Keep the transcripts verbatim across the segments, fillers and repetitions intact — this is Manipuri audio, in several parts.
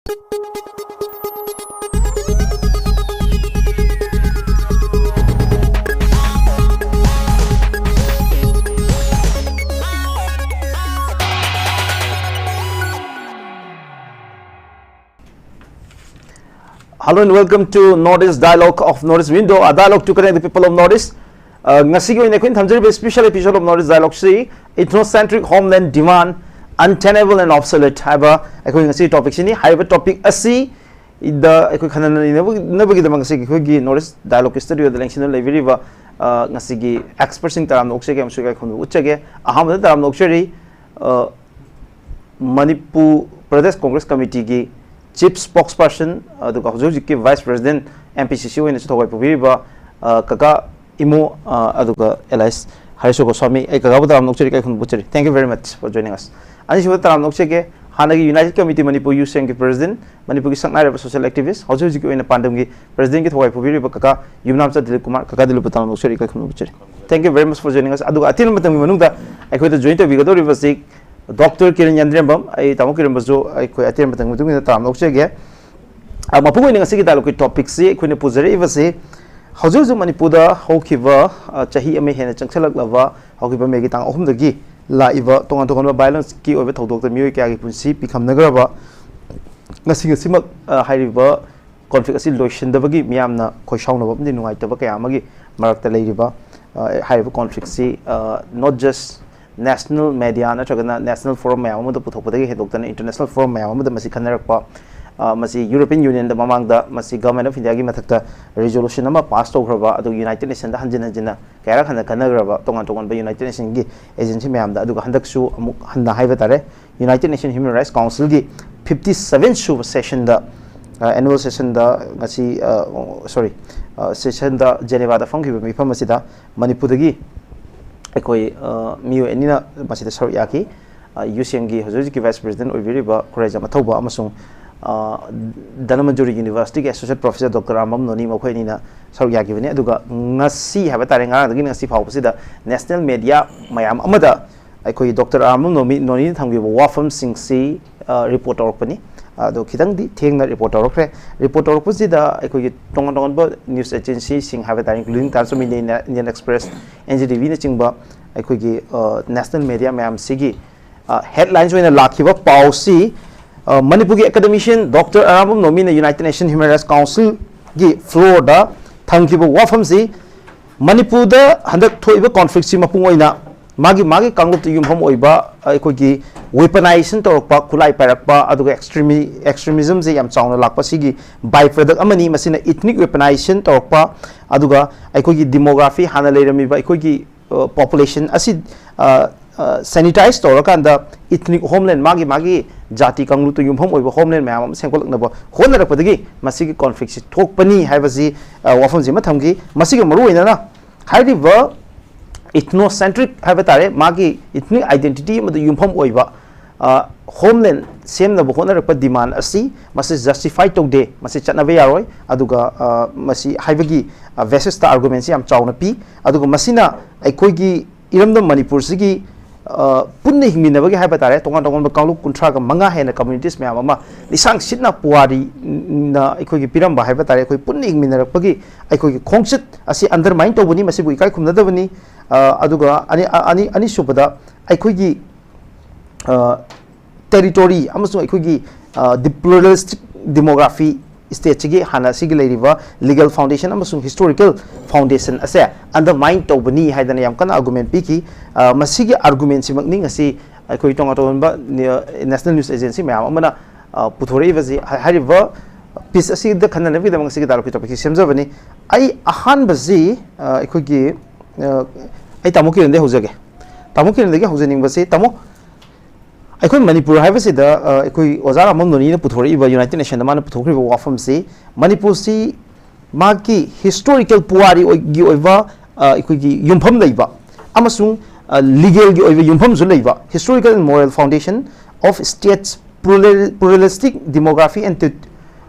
Hello and welcome to North East Dialogue of North East Window, a dialogue to connect the people of North East. Uh, ꯉꯁꯤꯒꯤ ꯑꯣꯏꯅ ꯑꯩꯈꯣꯏꯅ ꯊꯝꯖꯔꯤꯕ special episode of North East Dialogue ꯁꯤ Ethnocentric Homeland Demand, Untenable and Obsolete ꯍꯥꯏꯕ ꯑꯩꯈꯣꯏ ꯉꯁꯤ topic ꯁꯤꯅꯤ꯫ ꯍꯥꯏꯔꯤꯕ topic ꯑꯁꯤ ꯗ ꯑꯩꯈꯣꯏ ꯈꯟꯅ ꯅꯩꯅꯕꯒꯤꯗꯃꯛ ꯉꯁꯤꯒꯤ ꯑꯩꯈꯣꯏꯒꯤ North East Dialogue studio ꯗ ꯂꯦꯡꯁꯤꯟꯗꯨꯅ ꯂꯩꯕꯤꯔꯤꯕ, ꯑ, ꯉꯁꯤꯒꯤ expert ꯁꯤꯡ ꯇꯔꯥꯝꯅ ꯑꯣꯛꯆꯒꯦ ꯑꯃꯁꯨꯡ ꯏꯀꯥꯏ ꯈꯨꯝꯅꯕ ꯎꯠꯆꯒꯦ꯫ ꯑꯍꯥꯟꯕꯗ ꯇꯔꯥꯝꯅ ꯑꯣꯛꯆꯔꯤ, ꯑ, ꯃꯅꯤꯄꯨꯔ ꯄ꯭ꯔꯗꯦꯁ ꯀꯣꯡꯒ꯭ꯔꯦꯁ ꯀꯃꯤꯇꯤꯒꯤ chief spokesperson, ꯑꯗꯨꯒ ꯍꯧꯖꯤꯛ ꯍꯧꯖꯤꯛꯀꯤ vice president, M P C C ꯑꯣꯏꯅꯁꯨ ꯊꯧꯒꯜ ꯄꯨꯕꯤꯔꯤꯕ, ꯑ, ꯀꯀꯥ ꯏꯃꯣ, ꯑ, ꯑꯗꯨꯒ alias ꯍꯔꯤꯁ ꯒꯣꯁ꯭ꯋꯥꯃꯤ, ꯑꯩ ꯀꯀꯥꯕꯨ ꯇꯔꯥꯝꯅ ꯑꯣꯛꯆꯔꯤ, ꯏꯀꯥꯏ ꯈꯨꯝꯅꯕ ꯎꯠꯆꯔꯤ꯫ Thank you very much for joining us. ꯑꯅꯤꯁꯨꯕꯗ ꯇꯔꯥꯝꯅ ꯑꯣꯛꯆꯒꯦ, ꯍꯥꯟꯅꯒꯤ United Committee Manipur Youth Sangam ꯒꯤ president, ꯃꯅꯤꯄꯨꯔꯒꯤ ꯁꯛꯅꯥꯏꯔꯕ social activist, ꯍꯧꯖꯤꯛ ꯍꯧꯖꯤꯛꯀꯤ ꯑꯣꯏꯅ ꯄꯥꯟꯗꯝꯒꯤ president ꯀꯤ ꯊꯧꯒꯜ ꯄꯨꯕꯤꯔꯤꯕ ꯀꯀꯥ ꯌꯨꯝꯅꯥꯝꯆꯥ ꯗꯤꯂꯤꯞ ꯀꯨꯃꯥꯔ, ꯀꯀꯥ ꯗꯤꯂꯤꯞꯄꯨ ꯇꯔꯥꯝꯅ ꯑꯣꯛꯆꯔꯤ, ꯏꯀꯥꯏ ꯈꯨꯝꯅꯕ ꯎꯠꯆꯔꯤ꯫ Thank you very much for joining us. ꯑꯗꯨꯒ ꯑꯇꯦꯟꯕ ꯃꯇꯝꯒꯤ ꯃꯅꯨꯡꯗ ꯑꯩꯈꯣꯏꯗ join ꯇꯧꯕꯤꯒꯗꯧꯔꯤꯕꯁꯤ Doctor ꯀꯤꯔꯟ ꯌꯥꯟꯗ꯭ꯔꯦꯝꯕꯝ, ꯑꯩ ꯇꯥꯃꯣ ꯀꯤꯔꯟꯕꯨꯁꯨ ꯑꯩꯈꯣꯏ ꯑꯇꯦꯟꯕ ꯃꯇꯝꯒꯤ ꯃꯇꯨꯡ ꯏꯟꯅ ꯇꯔꯥꯝꯅ ꯑꯣꯛꯆꯒꯦ꯫ ꯑ, ꯃꯄꯨꯡ ꯑꯣꯏꯅ ꯉꯁꯤꯒꯤ dialogue ꯀꯤ topic ꯁꯤ ꯑꯩꯈꯣꯏꯅ ꯄꯨꯖꯔꯛꯏꯕꯁꯤ ꯍꯧꯖꯤꯛ ꯍꯧꯖꯤꯛ ꯃꯅꯤꯄꯨꯔꯗ ꯍꯧꯈꯤꯕ, ꯑ, ꯆꯍꯤ ꯑꯃ ꯍꯦꯟꯅ ꯆꯪꯁꯤꯜꯂꯛꯂꯕ, ꯍꯧꯈꯤꯕ May ꯒꯤ ꯇꯥꯡ ꯑꯍꯨꯝꯗꯒꯤ ꯂꯥꯛꯏꯕ ꯇꯣꯉꯥꯟ ꯇꯣꯉꯥꯟꯕ violence ꯀꯤ ꯑꯣꯏꯕ ꯊꯧꯗꯣꯛꯇ ꯃꯤꯑꯣꯏ ꯀꯌꯥꯒꯤ ꯄꯨꯟꯁꯤ ꯄꯤꯈꯝꯅꯈ꯭ꯔꯕ, ꯉꯁꯤ ꯉꯁꯤꯃꯛ, ꯑ, ꯍꯥꯏꯔꯤꯕ conflict ꯑꯁꯤ ꯂꯣꯏꯁꯤꯟꯗꯕꯒꯤ ꯃꯤꯌꯥꯝꯅ ꯈꯣꯏ ꯁꯥꯎꯅꯕ ꯑꯃꯗꯤ ꯅꯨꯡꯉꯥꯏꯇꯕ ꯀꯌꯥ ꯑꯃꯒꯤ ꯃꯔꯛꯇ ꯂꯩꯔꯤꯕ, ꯑ, ꯍꯥꯏꯔꯤꯕ conflict ꯁꯤ, ꯑ, not just national media ꯅꯠꯇ꯭ꯔꯒꯅ national forum ꯃꯌꯥꯝ ꯑꯃꯗ ꯄꯨꯊꯣꯛꯄꯗꯒꯤ ꯍꯦꯟꯗꯣꯛꯇꯅ international forum ꯃꯌꯥꯝ ꯑꯃꯗ ꯃꯁꯤ ꯈꯟꯅꯔꯛꯄ, ꯑ, ꯃꯁꯤ European Union ꯗ ꯃꯃꯥꯡꯗ ꯃꯁꯤ Government of India ꯒꯤ ꯃꯊꯛꯇ resolution ꯑꯃ pass ꯇꯧꯈ꯭ꯔꯕ, ꯑꯗꯨꯒ United Nation ꯗ ꯍꯟꯖꯤꯟ ꯍꯟꯖꯤꯟꯅ ꯀꯌꯥꯔꯛ ꯍꯟꯅ ꯈꯟꯅꯈ꯭ꯔꯕ ꯇꯣꯉꯥꯟ ꯇꯣꯉꯥꯟꯕ United Nation ꯒꯤ agency ꯃꯌꯥꯝꯗ, ꯑꯗꯨꯒ ꯍꯟꯗꯛꯁꯨ ꯑꯃꯨꯛ ꯍꯟꯅ ꯍꯥꯏꯕ ꯇꯥꯔꯦ, United Nation Human Rights Council ꯒꯤ fifty seven ꯁꯨꯕ session ꯗ, ꯑ, annual session ꯗ ꯉꯁꯤ, ꯑ, sorry, ꯑ, session ꯗ Geneva ꯗ ꯐꯝꯈꯤꯕ ꯃꯤꯐꯝ ꯑꯁꯤꯗ ꯃꯅꯤꯄꯨꯔꯗꯒꯤ ꯑꯩꯈꯣꯏ, ꯑ, ꯃꯤꯑꯣꯏ ꯑꯅꯤꯅ ꯃꯁꯤꯗ ꯁꯔꯨꯛ ꯌꯥꯈꯤ꯫ ꯑ, U C M ꯒꯤ ꯍꯧꯖꯤꯛ ꯍꯧꯖꯤꯛꯀꯤ vice president ꯑꯣꯏꯕꯤꯔꯤꯕ ꯈꯨꯔꯥꯏꯖꯝ ꯑꯊꯧꯕ ꯑꯃꯁꯨꯡ, ꯑ, ꯙꯅꯃꯟꯖꯨꯔꯤ University ꯒꯤ associate professor Doctor ꯑꯥꯔꯃꯝ ꯅꯣꯅꯤ, ꯃꯈꯣꯏ ꯑꯅꯤꯅ ꯁꯔꯨꯛ ꯌꯥꯈꯤꯕꯅꯤ꯫ ꯑꯗꯨꯒ ꯉꯁꯤ ꯍꯥꯏꯕ ꯇꯥꯔꯦ, ꯉꯔꯥꯡꯗꯒꯤ ꯉꯁꯤ ꯐꯥꯎꯕꯁꯤꯗ national media ꯃꯌꯥꯝ ꯑꯃꯗ ꯑꯩꯈꯣꯏꯒꯤ Doctor ꯑꯥꯔꯃꯝ ꯅꯣꯃꯤ-, ꯅꯣꯅꯤꯅ ꯊꯝꯈꯤꯕ ꯋꯥꯐꯝꯁꯤꯡꯁꯤ, ꯑ, report ꯇꯧꯔꯛꯄꯅꯤ꯫ ꯑꯗꯣ ꯈꯤꯇꯪꯗꯤ ꯊꯦꯡꯅ ꯔꯤꯄꯣꯔꯠ ꯇꯧꯔꯛꯈ꯭ꯔꯦ꯫ ꯔꯤꯄꯣꯔꯠ ꯇꯧꯔꯛꯄꯁꯤꯗ ꯑꯩꯈꯣꯏꯒꯤ ꯇꯣꯉꯥꯟ ꯇꯣꯉꯥꯟꯕ ꯅ꯭ꯌꯨꯁ ꯑꯦꯖꯦꯟꯁꯤꯁꯤꯡ ꯍꯥꯏꯕ ꯇꯥꯔꯦ, including Times of India, Indian Express, N D T V ꯅꯆꯤꯡꯕ ꯑꯩꯈꯣꯏꯒꯤ ꯅꯦꯁꯅꯦꯜ ꯃꯦꯗꯤꯌꯥ ꯃꯌꯥꯝꯁꯤꯒꯤ ꯍꯦꯗꯂꯥꯏꯟꯁ ꯑꯣꯏꯅ ꯂꯥꯛꯈꯤꯕ ꯄꯥꯎꯁꯤ, ꯃꯅꯤꯄꯨꯔꯒꯤ ꯑꯦꯀꯥꯗꯦꯃꯤꯁꯤꯌꯟ ꯗꯣꯛꯇꯔ ꯑꯔꯥꯝꯕꯝ ꯅꯣꯃꯤꯅ United Nation Human Rights Councilꯒꯤ ꯐ꯭ꯂꯣꯔꯗ ꯊꯝꯈꯤꯕ ꯋꯥꯐꯝꯁꯤ, ꯃꯅꯤꯄꯨꯔꯗ ꯍꯟꯗꯛ ꯊꯣꯛꯏꯕ ꯀꯣꯟꯐ꯭ꯂꯤꯛꯁꯤ ꯃꯄꯨꯡ ꯑꯣꯏꯅ ꯃꯥꯒꯤ ꯃꯥꯒꯤ ꯀꯥꯡꯂꯨꯞꯇ ꯌꯨꯝꯐꯝ ꯑꯣꯏꯕ ꯑꯩꯈꯣꯏꯒꯤ ꯋꯦꯄꯅꯥꯏꯖꯦꯁꯟ ꯇꯧꯔꯛꯄ, ꯈꯨꯠꯂꯥꯏ ꯄꯥꯏꯔꯛꯄ, ꯑꯗꯨꯒ ꯑꯦꯛꯁꯇ꯭ꯔꯤꯃꯤ ꯑꯦꯛꯁꯇ꯭ꯔꯤꯃꯤꯖꯝꯁꯦ ꯌꯥꯝ ꯆꯥꯎꯅ ꯂꯥꯛꯄ ꯁꯤꯒꯤ ꯕꯥꯏ ꯄ꯭ꯔꯗꯛ ꯑꯃꯅꯤ꯫ ꯃꯁꯤꯅ ꯏꯊꯅꯤꯛ ꯋꯦꯄꯅꯥꯏꯖꯦꯁꯟ ꯇꯧꯔꯛꯄ, ꯑꯗꯨꯒ ꯑꯩꯈꯣꯏꯒꯤ ꯗꯤꯃꯣꯒ꯭ꯔꯥꯐꯤ, ꯍꯥꯟꯅ ꯂꯩꯔꯝꯃꯤꯕ ꯑꯩꯈꯣꯏꯒꯤ ꯄꯣꯄꯨꯂꯦꯁꯟ ꯑꯁꯤ ꯁꯦꯅꯤꯇꯥꯏꯁ ꯇꯧꯔꯀꯥꯟꯗ ꯏꯊꯅꯤꯛ ꯍꯣꯝꯂꯦꯟ, ꯃꯥꯒꯤ ꯃꯥꯒꯤ ꯖꯥꯇꯤ ꯀꯥꯡꯂꯨꯞꯇ ꯌꯨꯝꯐꯝ ꯑꯣꯏꯕ ꯍꯣꯝꯂꯦꯟ ꯃꯌꯥꯝ ꯑꯃ ꯁꯦꯝꯒꯠꯂꯛꯅꯕ ꯍꯣꯠꯅꯔꯛꯄꯗꯒꯤ ꯃꯁꯤꯒꯤ ꯀꯣꯟꯐ꯭ꯂꯤꯛꯁꯤ ꯊꯣꯛꯄꯅꯤ ꯍꯥꯏꯕꯁꯤ ꯋꯥꯐꯝꯁꯤ ꯑꯃ ꯊꯝꯈꯤ꯫ ꯃꯁꯤꯒ ꯃꯔꯨ ꯑꯣꯏꯅꯅ ꯍꯥꯏꯔꯤꯕ ꯏꯊꯅꯣꯁꯦꯟꯇ꯭ꯔꯤꯛ ꯍꯥꯏꯕ ꯇꯥꯔꯦ, ꯃꯥꯒꯤ ꯏꯊꯅꯤꯛ ꯑꯥꯏꯗꯦꯟꯇꯤꯇꯤ ꯑꯃꯗ ꯌꯨꯝꯐꯝ ꯑꯣꯏꯕ ꯍꯣꯝꯂꯦꯟ ꯁꯦꯝꯅꯕ ꯍꯣꯠꯅꯔꯛꯄ ꯗꯤꯃꯥꯟ ꯑꯁꯤ ꯃꯁꯤ ꯖꯁꯇꯤꯐꯥꯏ ꯇꯧꯗꯦ, ꯃꯁꯤ ꯆꯠꯅꯕ ꯌꯥꯔꯣꯏ꯫ ꯑꯗꯨꯒ ꯃꯁꯤ ꯍꯥꯏꯕꯒꯤ ꯕꯦꯁꯤꯁꯇ ꯑꯥꯔꯒꯨꯃꯦꯟꯁꯤ ꯌꯥꯝ ꯆꯥꯎꯅ ꯄꯤ꯫ ꯑꯗꯨꯒ ꯃꯁꯤꯅ ꯑꯩꯈꯣꯏꯒꯤ ꯏꯔꯝꯗꯝ ꯃꯅꯤꯄꯨꯔꯁꯤꯒꯤ ꯄꯨꯟꯅ ꯍꯤꯡꯃꯤꯟꯅꯕꯒꯤ ꯍꯥꯏꯕ ꯇꯥꯔꯦ, ꯇꯣꯉꯥꯟ ꯇꯣꯉꯥꯟꯕ ꯀꯥꯡꯂꯨꯞ ꯀꯨꯟꯊ꯭ꯔꯥꯒ ꯃꯉꯥ ꯍꯦꯟꯅ ꯀꯝꯃ꯭ꯌꯨꯅꯤꯇꯤꯁ ꯃꯌꯥꯝ ꯑꯃ ꯂꯤꯁꯥꯡ ꯁꯤꯠꯅ ꯄꯨꯋꯥꯔꯤꯅ ꯑꯩꯈꯣꯏꯒꯤ ꯄꯤꯔꯝꯕ ꯍꯥꯏꯕ ꯇꯥꯔꯦ, ꯑꯩꯈꯣꯏ ꯄꯨꯟꯅ ꯍꯤꯡꯃꯤꯟꯅꯔꯛꯄꯒꯤ ꯑꯩꯈꯣꯏꯒꯤ ꯈꯣꯡꯆꯠ ꯑꯁꯤ ꯑꯟꯗꯔꯃꯥꯏꯟ ꯇꯧꯕꯅꯤ, ꯃꯁꯤꯕꯨ ꯏꯀꯥꯏ ꯈꯨꯝꯅꯗꯕꯅꯤ꯫ ꯑꯗꯨꯒ ꯑꯅꯤ, ꯑꯅꯤ, ꯑꯅꯤꯁꯨꯕꯗ ꯑꯩꯈꯣꯏꯒꯤ ꯇꯦꯔꯤꯇꯣꯔꯤ ꯑꯃꯁꯨꯡ ꯑꯩꯈꯣꯏꯒꯤ ꯄ꯭ꯂꯨꯔꯦꯂꯤꯁꯇꯤꯛ ꯗꯤꯃꯣꯒ꯭ꯔꯥꯐꯤ ꯁ꯭ꯇꯦꯠꯁꯤꯒꯤ ꯍꯥꯟꯅ ꯁꯤꯒꯤ ꯂꯩꯔꯤꯕ ꯂꯤꯒꯦꯜ ꯐꯥꯎꯟꯗꯦꯁꯟ ꯑꯃꯁꯨꯡ ꯍꯤꯁꯇꯣꯔꯤꯀꯦꯜ ꯐꯥꯎꯟꯗꯦꯁꯟ ꯑꯁꯦ ꯑꯟꯗꯔꯃꯥꯏꯟ ꯇꯧꯕꯅꯤ ꯍꯥꯏꯗꯅ ꯌꯥꯝ ꯀꯟꯅ ꯑꯥꯔꯒꯨꯃꯦꯟ ꯄꯤꯈꯤ꯫ ꯃꯁꯤꯒꯤ ꯑꯥꯔꯒꯨꯃꯦꯟꯁꯤꯃꯛꯅꯤ ꯉꯁꯤ ꯑꯩꯈꯣꯏ ꯇꯣꯉꯥꯟ ꯇꯣꯉꯥꯟꯕ ꯅꯦꯁꯅꯦꯜ ꯅ꯭ꯌꯨꯁ ꯑꯦꯖꯦꯟꯁꯤ ꯃꯌꯥꯝ ꯑꯃꯅ ꯄꯨꯊꯣꯔꯛꯏꯕꯁꯤ꯫ ꯍꯥꯏꯔꯤꯕ ꯄꯤꯁ ꯑꯁꯤꯗ ꯈꯟꯅꯅꯕꯒꯤꯗꯃꯛ ꯉꯁꯤꯒꯤ ꯗꯥꯏꯂꯣꯒꯀꯤ ꯇꯣꯄꯤꯛꯁꯤ ꯁꯦꯝꯖꯕꯅꯤ꯫ ꯑꯩ ꯑꯍꯥꯟꯕꯁꯤ ꯑꯩꯈꯣꯏꯒꯤ ꯑꯩ ꯇꯥꯃꯣ ꯀꯤꯔꯟꯗꯒꯤ ꯍꯧꯖꯒꯦ꯫ ꯇꯥꯃꯣ ꯀꯤꯔꯟꯗꯒꯤ ꯍꯧꯖꯅꯤꯡꯕꯁꯤ, ꯇꯥꯃꯣ, ꯑꯩꯈꯣꯏ ꯃꯅꯤꯄꯨꯔ ꯍꯥꯏꯕꯁꯤꯗ ꯑꯩꯈꯣꯏ ꯑꯣꯖꯥ ꯔꯥꯝꯕꯝ ꯅꯣꯅꯤꯅ ꯄꯨꯊꯣꯔꯛꯏꯕ, ꯌꯨꯅꯥꯏꯇꯦꯠ ꯅꯦꯁꯟꯗ ꯃꯥꯅ ꯄꯨꯊꯣꯛꯈ꯭ꯔꯤꯕ ꯋꯥꯐꯝꯁꯤ, ꯃꯅꯤꯄꯨꯔꯁꯤ ꯃꯥꯒꯤ ꯍꯤꯁꯇꯣꯔꯤꯀꯦꯜ ꯄꯨꯋꯥꯔꯤꯒꯤ ꯑꯣꯏꯕ ꯑꯩꯈꯣꯏꯒꯤ ꯌꯨꯝꯐꯝ ꯂꯩꯕ ꯑꯃꯁꯨꯡ ꯂꯤꯒꯦꯜꯒꯤ ꯑꯣꯏꯕ ꯌꯨꯝꯐꯝꯁꯨ ꯂꯩꯕ, historical and moral foundation of states pluralistic demography and